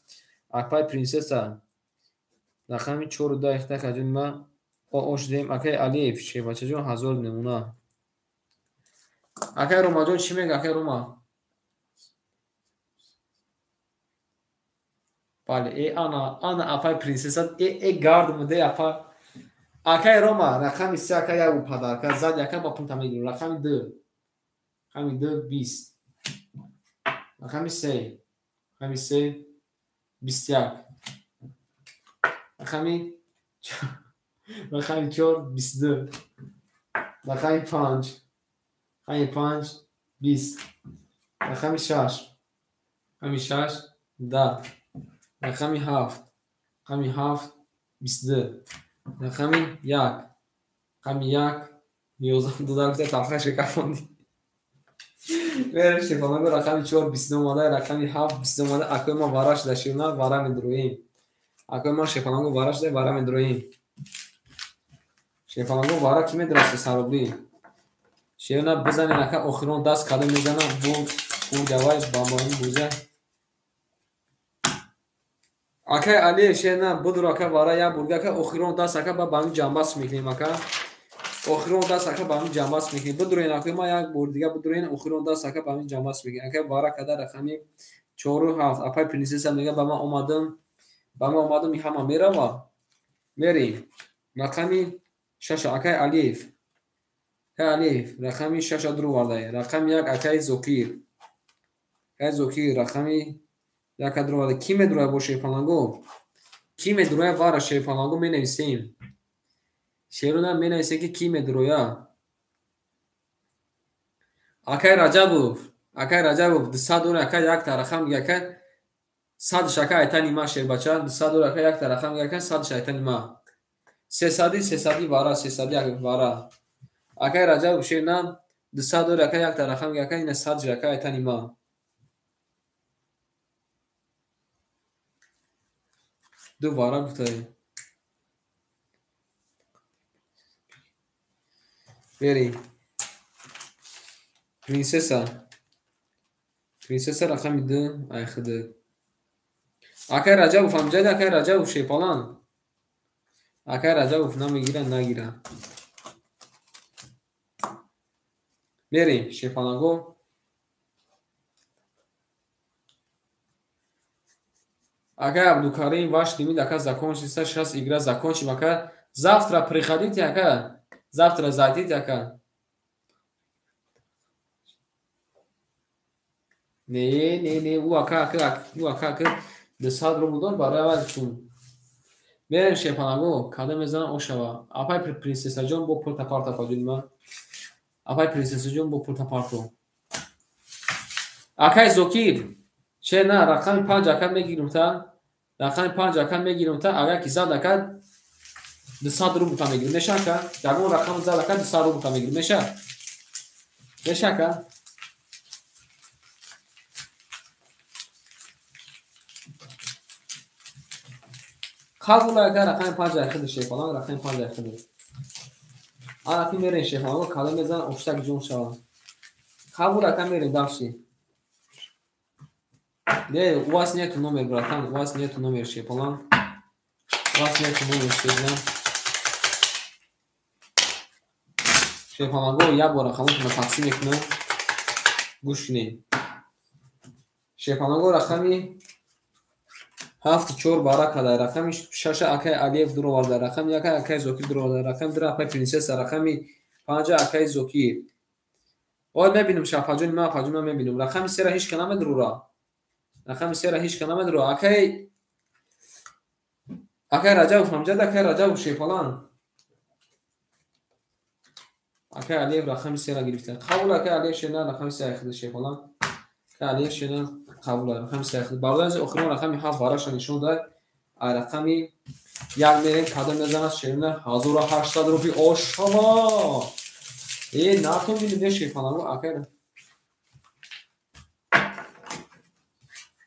Акай принсесса. Рақами 4 2 ихта акаҷон ма ош дем. Акай Алиев, Шербачаҷон 1000 намуна. Акай Ромаҷон чӣ мега, акай Рома? Бале, ана, ана апай принсесса, гард муде апа. Акай Рома, рақами 3 ака як подарка, зад яка ба пункта мегирем. Рақами 2. Рақами 2 20. Рақами 3. Рақами 3 21. Рақами 4 22. Рақами 5. Рақами 5 20. Рақами 6. Рақами 6 10. Рақами 7. Рақами 7 22. Рақами 1. Рақами 1 11 дудар гуфта талха шекафонди. Мерем шерпаланго рақами 4 22 омада, рақами 7 22 омада. Акои ман вара шуда ширна, вара медроем. Акои ман шерпаланго вара шуда, вара медроем. Шерпаланго вара ки медраст сарубли. Шерна бизанен ака охирон даст кадом мезанам бу давай бамбани буза. Акай Алиев шерна будур ака вара як бурга ака охирон даст ака ба бами ҷамбас мекунем ака. Охирон даст ака ба ҳамин ҷамбас мекунем. Бидурен акои ман як бор дига бидурен охирон даст ака ба ҳамин ҷамбас мекунем. Ака вара када рақами 4 7. Апай принсесса мега ба ман омадам. Ба ман омадам ҳама мерава. Мерем. Рақами Шаша акай Алиев. Акай Алиев рақами шаша дуровардай. Рақами як акай Зокир. Акай Зокир рақами яка дуровардай. Кӣ медурояд бо шерпаланго? Кӣ медурояд вара шерпаланго менависем. Шерона менависем ки кӣ медурояд. Акай Раҷабов, акай Раҷабов 200 дора ака якта рақам дига ака садш ака айта нима шербача 200 дора ака якта рақам дига ака садш айта нима. Сесади сесади вара сесади вара. Акай Раҷабов шерна 200 дора ака якта рақам дига ака ина садш ака айта нима. Ду вара гуфтаем. Бери. Принсеса. Принсеса рақами ду айхиды. Акай Раҷабов ҳамҷади акай Раҷабов шерпалан. Акай Раҷабов намегира нагира. Мерем шерпаланго. Акай Абдукарим, ваш лимит ака закончится, сейчас игра закончим ака. Завтра приходите ака. Завтра зайдите ака. Не, не, не, ӯ ака, ака, ӯ ака, ака, 200 рубл дор барои аввал. Мерем шерпаланго, када мезанам ошава. Апай принсесаҷон бо пул тапарто апаҷони ман. Апай принсесаҷон бо пул тапарто. Акай Зокир, че на, рақами 5 ака мегирам та. Рақами 5 ака мегирам та, агар ки зад ака 200 рубл та мегирам. Меша ака? Ягон рақам зад ака 200 рубл та мегирам. Меша? Меша ака? Қабул ака рақами 5 айхиди шерпалан, рақами 5 айхиди. Анаки мерем шерпалан, када мезанам оштак ҷон шава. Қабул ака мерем дальше. Не, у вас нету номер, братан, у вас нету номер шерпалан. У вас нету номер шерпалан. Шерпаланго як бор рақамотонро тақсим мекунам. Гӯш кунед. Шерпаланго рақами 7-4 бара кадай, рақами 6 акай Алиев дуроварда, рақами 1 акай Зокир дуроварда, рақами 2 апай принсеса, рақами 5 акай Зокир. Ой мебинам шапаҷони ман, апаҷони ман мебинам. Рақами 3-ра ҳеч ка намедурора. Рақами 3-ра ҳеч ка намедурора. Акай Раҷабов ҳамҷад, акай Раҷабов шерпалан. Акай Алиев рақами 3-ра гирифта. Қабул акай Алиев шена рақами 3 айхида шерпалан. Акай Алиев шена қабул рақами 3 айхида. Бародари охирон рақами 7 вараша нишон дод. Ай рақами 1 мерем кадом мезанад шерина 1800 рупи ошава. Э, натон бинем не шерпалан акай.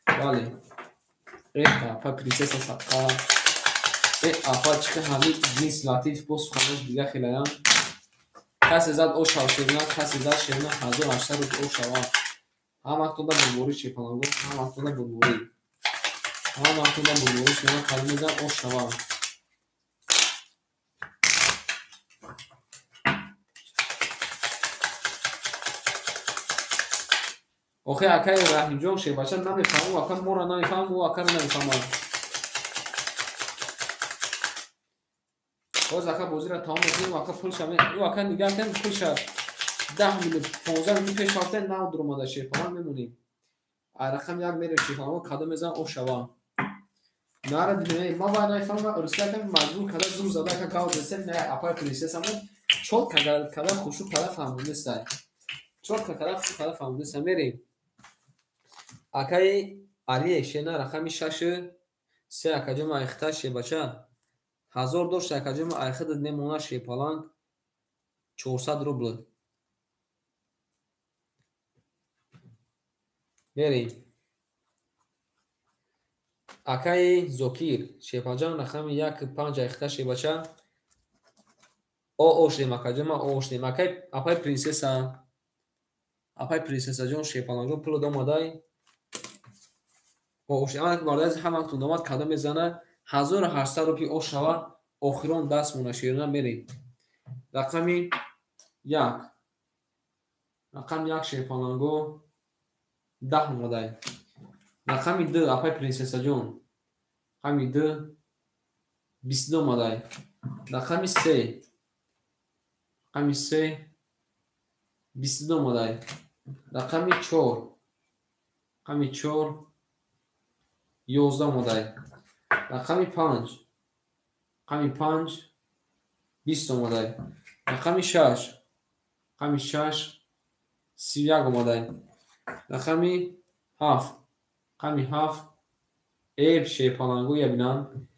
Бале. Э, апа принсеса садқа. Э, апа чиқа ҳамид ҷинс латиф бо суханаш дига хелаям. Касе зад ошава шерина, касе зад шерина 1800 рупи ошава. Ҳаматонда бурборӣ шерпаланго, ҳаматонда бурборӣ. Ҳаматонда бурборӣ шерина кадом мезанад ошава. Охе акай Раҳимҷон шербача намефаҳмам, ӯ ака моро намефаҳмам, ӯ акаро намефаҳмад. Боз ака бозиро тамом мекунем, ӯ ака пулша ӯ ака нигаҳ кунем, пулша 10 минут, 15 минут пеш рафта нав дуромада шерпалан мемонем. Ай рақами 1 мерем шерпалан, кадом мезанам ошава. Нара дидем, ман вай намефаҳмам, русия ака маҷбур када зур зада ака гав десем, не апай принсесамон чотка када хушу када фаҳмонистай. Чотка када хушу када фаҳмонистай. Мерем. Акаи Алиев шена рақами 6 3 акаҷоми айхита шербача. 1000 дошт акаҷоми айхида мемона шерпалан 400 рубл. Мерем. Акаи Зокир шерпаҷан рақами 1 5 айхита шербача. О оштем акаҷома, о оштем. Акай апай принсеса. Апай принсесаҷон шерпаланҷон пул домадай. О оштем. Ана бародари ҳаматон домад кадом мезана 1800 рупи ошава охирон даст мона шерина мерем. Рақами 1. Рақами 1 шерпаланго 10 омадай. Рақами 2 апай принсесаҷон. Рақами 2 22 омадай. Рақами 3 Рақами 3 22 омадай. Рақами 4. Рақами 4 11 омадай. Рақами 5. Рақами 5 20 омадай. Рақами 6. Рақами 6 31 омадай. Рақами 7. Рақами 7 эб шерпалангу ябинан.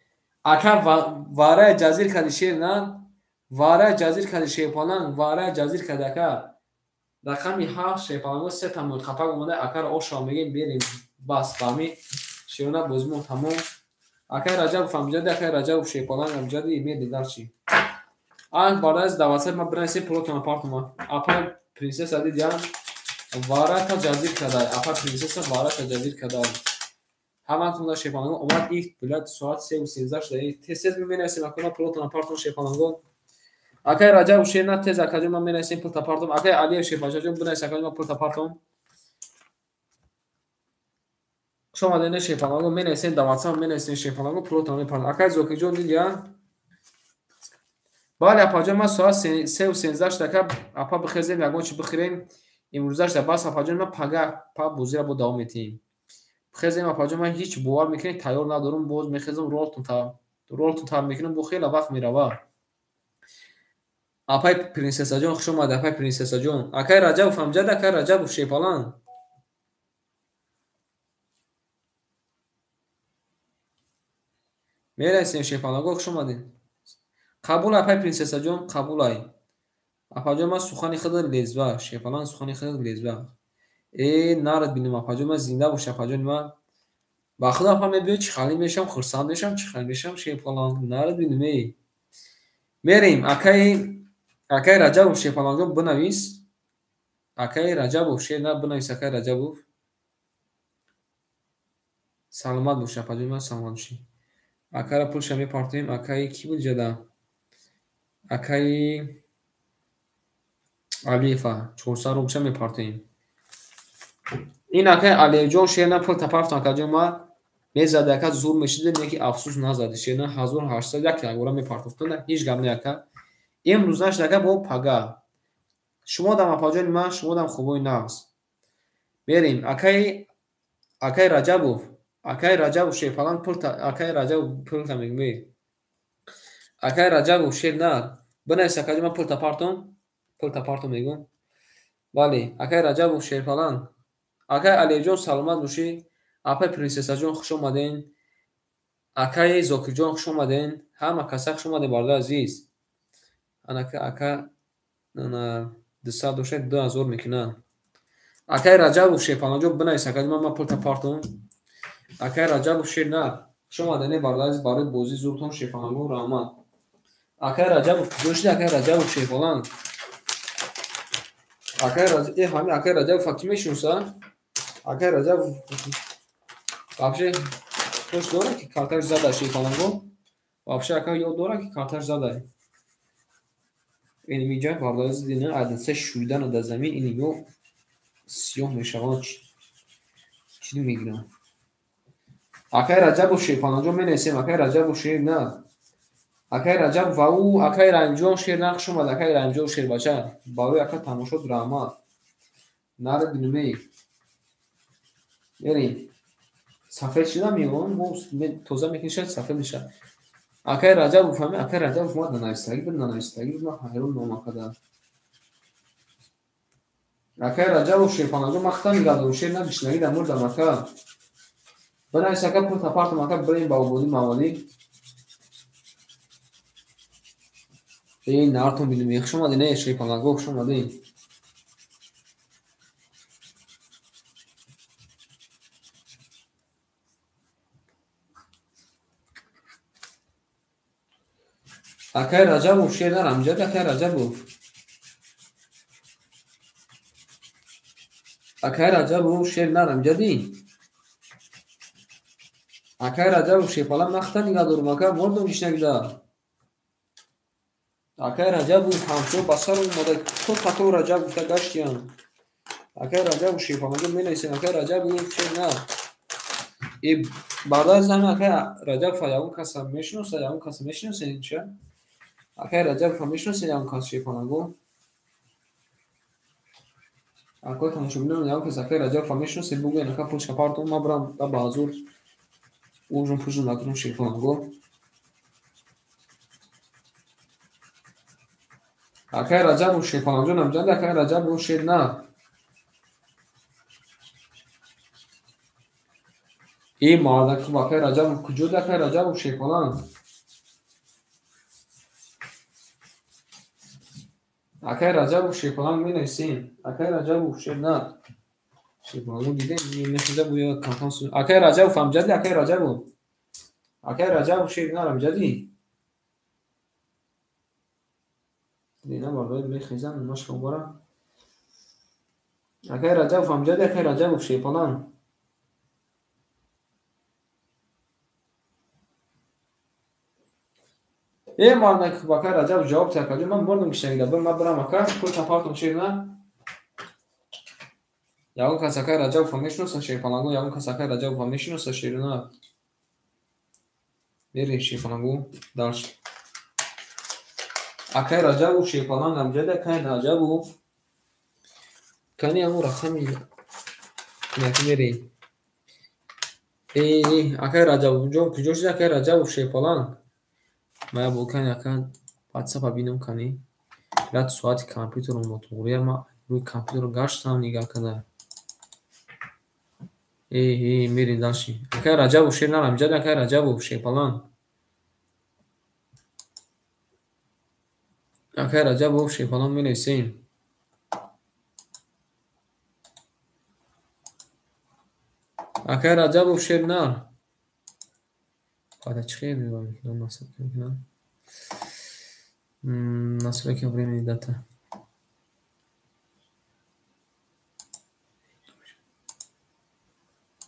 Ака варая ҷазир кади шер на? Варая ҷазир кади шерпаланг, варая ҷазир кади ака. Рақами 7 шерпалангу се та мулқапак омадай. Акаро ошо мегем берем бас бами шерона бозимо тамом. Акай Раҷабов амҷади, акай Раҷабов шерпаланг амҷади мери дарчи. Анк бараз даватсай ма бинависем пулотона партума. Апа принсесса дидян варата ҷазир кадай. Апа принсесса варата ҷазир кадай. Ҳаматон да шерпаланго омад их билад соат 3:13 шуда. Тез-тез менависем акуна пулотона партум шерпаланго. Акай Раҷабов шер на тез акаҷон ман менависем пулта партум. Акай Алиев шерпачаҷон бинавис акаҷон ман пулта партум. Хуш омадед шерпаланго менависем даватсам менависем шерпаланго пулотона мепартум. Акай Зокирҷон дидя? Бале апаҷон ман соат 3:13 шуда ака апа бихезем ягон чи бихӯрем. Имрӯза шуда бас апаҷон ман пага па бозиро бо давом метиҳем. Бихезем апаҷон ман ҳеҷ бовар мекунед тайёр надорам боз мехезам ролтон тар мекунам бо хеле вақт мерава. Апай принсессаҷон хуш омад апай принсессаҷон. Акай Раҷабов амҷад акай Раҷабов шерпаланг. Мерасем шерпаланго хуш омадед. Қабул апай принсессаҷон қабулай. Апаҷон ман сухани худро лезва шерпаланг сухани худро лезва. Э нарад бинам апаҷон ман зинда бош апаҷони ман. Ба худо апа мебиёд чӣ хали мешавам хурсанд мешавам чӣ хали мешавам шерпаланг нарад бинам эй. Мерем акай Раҷабов шерпалангҷон бинавис. Акай Раҷабов шер на бинавис акай Раҷабов. Саломат бош апаҷони ман саломат бошӣ. Акара пулша мепартоем. Акаи кӣ буд ҷада? Акаи Алиева 400 рубша мепартоем. Ин акаи Алиевҷон шер на пул тапафтан акаҷон ман мезади ака зур мешида неки афсӯс назади шер на 1800 як ягора мепартофтан ҳеҷ гап не ака. Имрӯз нашд ака бо пага. Шумо дам апаҷони ман шумо дам хубои нағз. Мерем акаи Раҷабов акаи Раҷабов шерпаланг пул акаи Раҷабов пул та мегӯм. Акаи Раҷабов шер на бинавис акаҷон ман пул тапартум мегӯм. Бале акаи Раҷабов шерпаланг. Акаи Алиевҷон саломат бошӣ. Апаи принсессаҷон хуш омаден. Акаи Зокирҷон хуш омаден. Ҳама каса хуш омаден бародари азиз. Анака ака 200 дошта 2000 мекунад. Акаи Раҷабов шерпалангҷон бинавис акаҷон ман пул тапартум. Акаи Раҷабов шер на хуш омаден бародари азиз барои бозии зуртон шерпалангҳо раҳмат. Акаи Раҷабов куҷо шуди акаи Раҷабов шерпаланг? Акаи Раҷабов ҳамин акаи Раҷабов кӣ мешиноса? Акаи Раҷабов вообще хуш дорад ки карташ зада шерпалангҳо? Вообще ака ёд дорад ки карташ зада? Ин миҷа бародари азиз дина адаса шӯидана дар замин ин ё сиёҳ мешаванд чӣ мегиранд. Акаи Раҷабов шерпалангҷон менависем акаи Раҷабов шер на. Акаи Раҷабов ва ӯ акаи Раҳимҷон шер на хуш омад акаи Раҳимҷон шербача. Барои ака тамошот раҳмат. Нарад бинумей. Мерем. Сафед шуда меён мо тоза мекунем шояд сафед мешавад. Акаи Раҷабов фаҳмед акаи Раҷабов мо нанавистагӣ буд нанавистагӣ буд ман ҳайрон номакада. Акаи Раҷабов шерпалангҷон ман худам нигоҳ дорам шер на гишнагӣ дар мурдам ака. Бинавис ака пул тапартум ака бирем ба ободӣ маволӣ. Эй нартон бинем хуш омадед э шерпалангҳо хуш омадед. Акаи Раҷабов шер на рамҷади акаи Раҷабов. Акаи Раҷабов шер на рамҷади. Акаи Раҷабов шерпаланг ман худам нигоҳ дорам ака мурдам гишнагида. Акаи Раҷабов ҳамсоя ба сар омада то қатор Раҷаб гуфта гаштиян. Акаи Раҷабов шерпалангҷон менависем акаи Раҷабов шер на. Э бародари азиз ҳамин акаи Раҷабов ягон каса мешиноса ягон каса мешиносед инча? Акаи Раҷабов мешиносед ягон кас шерпалангҳо? Акои тамошобинон, ягон кас акаи Раҷабова мешиносед, бугӯед, ака пулша партом, ман бирам ба ҳазур ужун пужун накунам шерпаланго. Акаи Раҷабов шерпалангҷон амҷади, акаи Раҷабов шер на. Э мардак, хуб, акаи Раҷабов куҷоди, акаи Раҷабов шерпаланг? Акаи Раҷабов шерпаланг менависем. Акаи Раҷабов шер на. Шерпалангу дидем, мехеза буя камкам. Акаи Раҷабов амҷади, акаи Раҷабов. Акаи Раҷабов шер на амҷади. Дина бардор мехезан, машаллоҳ бара. Акаи Раҷабов амҷади, акаи Раҷабов шерпаланг. Э мардак, хуб, акаи Раҷабов ҷавоб та, акаҷон, ман бурдам кишагида, бир ман бирам ака, пул партом шер на. Ягон кас акаи Раҷабова мешиноса шерпалангу, ягон кас акаи Раҷабова мешиноса шер на. Мерем шерпалангу дальше. Акаи Раҷабов шерпаланг амҷади, акаи Раҷабов. Кани ҳамон рақами яки мерем. Э, акаи Раҷабовҷон куҷо шуди, акаи Раҷабов шерпаланг? Ман бо кани ака WhatsApp бинам кани. Рад соати компютером нотуғрия, ман рӯи компютер гаштам нигаҳ карда. Э, э, мерем дальше. Акаи Раҷабов шер на амҷади, акаи Раҷабов шерпаланг. Акаи Раҷабов шерпаланг менависем. Акаи Раҷабов шер на. Баъда чӣ хел нигоҳ мекунам, настройка мекунам. Настройка времени дата.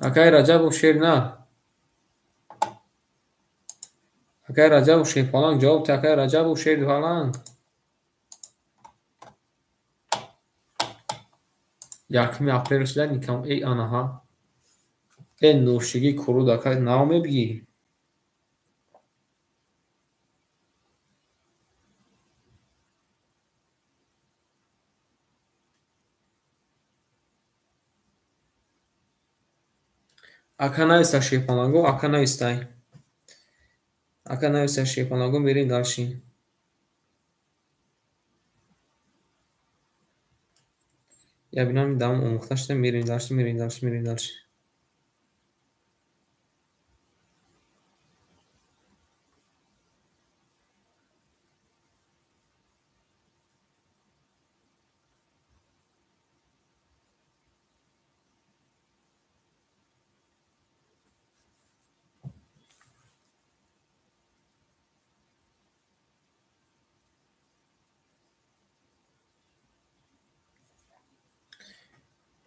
Акаи Раҷабов шер на. Акаи Раҷабов шерпаланг ҷавоб та, акаи Раҷабов шерпаланг. 1 апрел шуда никам, эй анаҳа. Э нӯшигӣ куруд ака нав мебигӣ. Ака нависта шерпаланго, ака навистай. Ака нависта шерпаланго, мерем дальше. Я бинам давом омӯхта шуда, мерем дальше, мерем дальше, мерем дальше.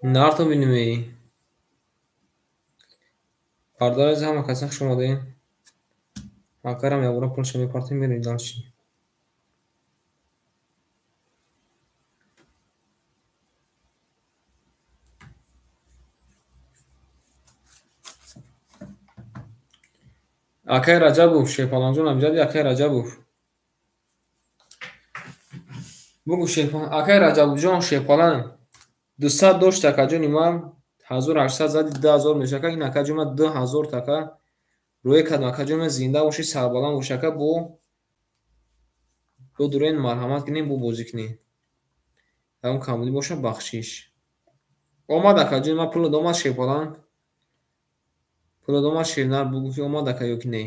Нарто бинемей. Бардар аз ҳама каса хуш омадем. Акарам ябора пулша мепартем, мерем дальше. Акаи Раҷабов шерпалангҷон амҷади, акаи Раҷабов. Бугӯ шерпаланг, акаи Раҷабовҷон шерпаланг. 200 дошт акаҷони ман, 1800 зади 2000 мешава. Ака ин акаҷони ман 2000 така рӯе кардам. Акаҷони ман зинда бошӣ, сарбаланд бошӣ, ака бо дурен марҳамат кунем, бо бозӣ кунем. Ягон камбудӣ боша бахшиш. Омад акаҷони ман, пулат омад шерпаланг. Пулат омад шернар, бугӯ ки омад ака ё ки не.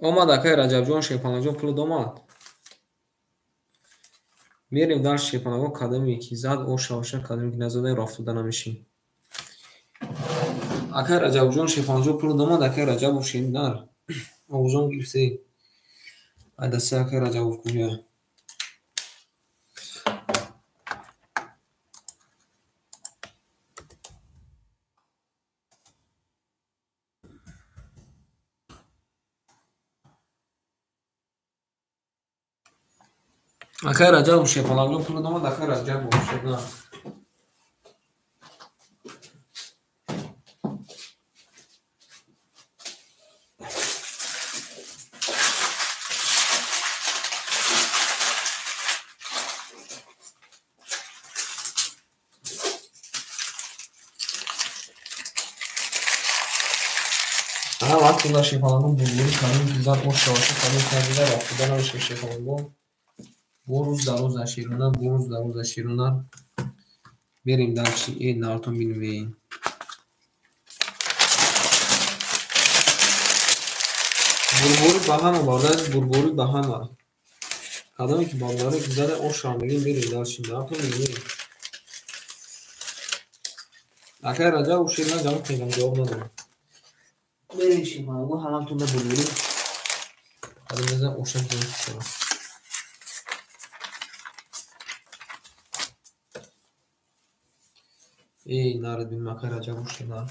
Омад акаи Раҷабҷон шерпалангҷон, пулат омад. Мерем дальше шерпалангҳо, кадоме ки зад оша оша, кадоме ки назада рафтода намешӣ. Акаи Раҷабҷон шерпалангҷон, пулат омад, акаи Раҷабов шернар. Овозон гирифтӣ. Ай дастаи акаи Раҷабов куҷоя? Акаи Раҷабов шерпалангҷон, пулат омад, акаи Раҷабов шернар. Ҳаматонда шерпалангон бурборӣ кардем, гузар ош шавад, кадом кардида ва худа намешавад шерпалангон. Бо рӯз дароза шерунар, бо рӯз дароза шерунар. Мерем дальше, нартон бинем, эй. Бурборӣ ба ҳама, бародар, бурборӣ ба ҳама. Кадоме ки бародаре ки зада ош шавад, мегӯем мерем дальше, нартон бинем, эй. Акай Раҷаб шер на ҷавоб мегам, ҷавоб надорам. Мерем шерпалангон, ҳаматонда бурборӣ. Кадом мезан оша бизанем. Эй, нарад бинем, акай Раҷаб шер нар.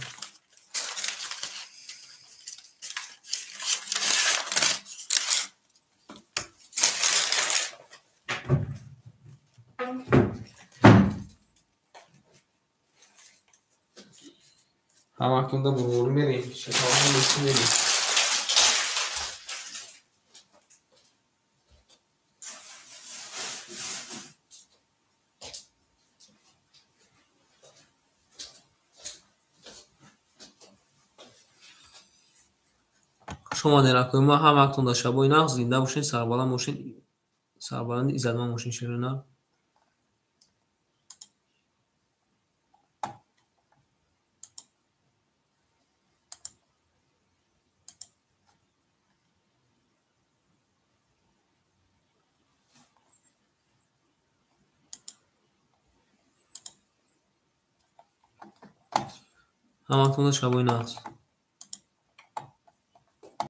Ҳаматонда бурборӣ мерем, шерпалангон мести мерем. Хуш омадед, акои ма, ҳаматонда шабои нағз, зинда бошед, сарбаланд бошед, сарбаланди иззатманд бошед, шерунар. Ҳаматонда шабои нағз.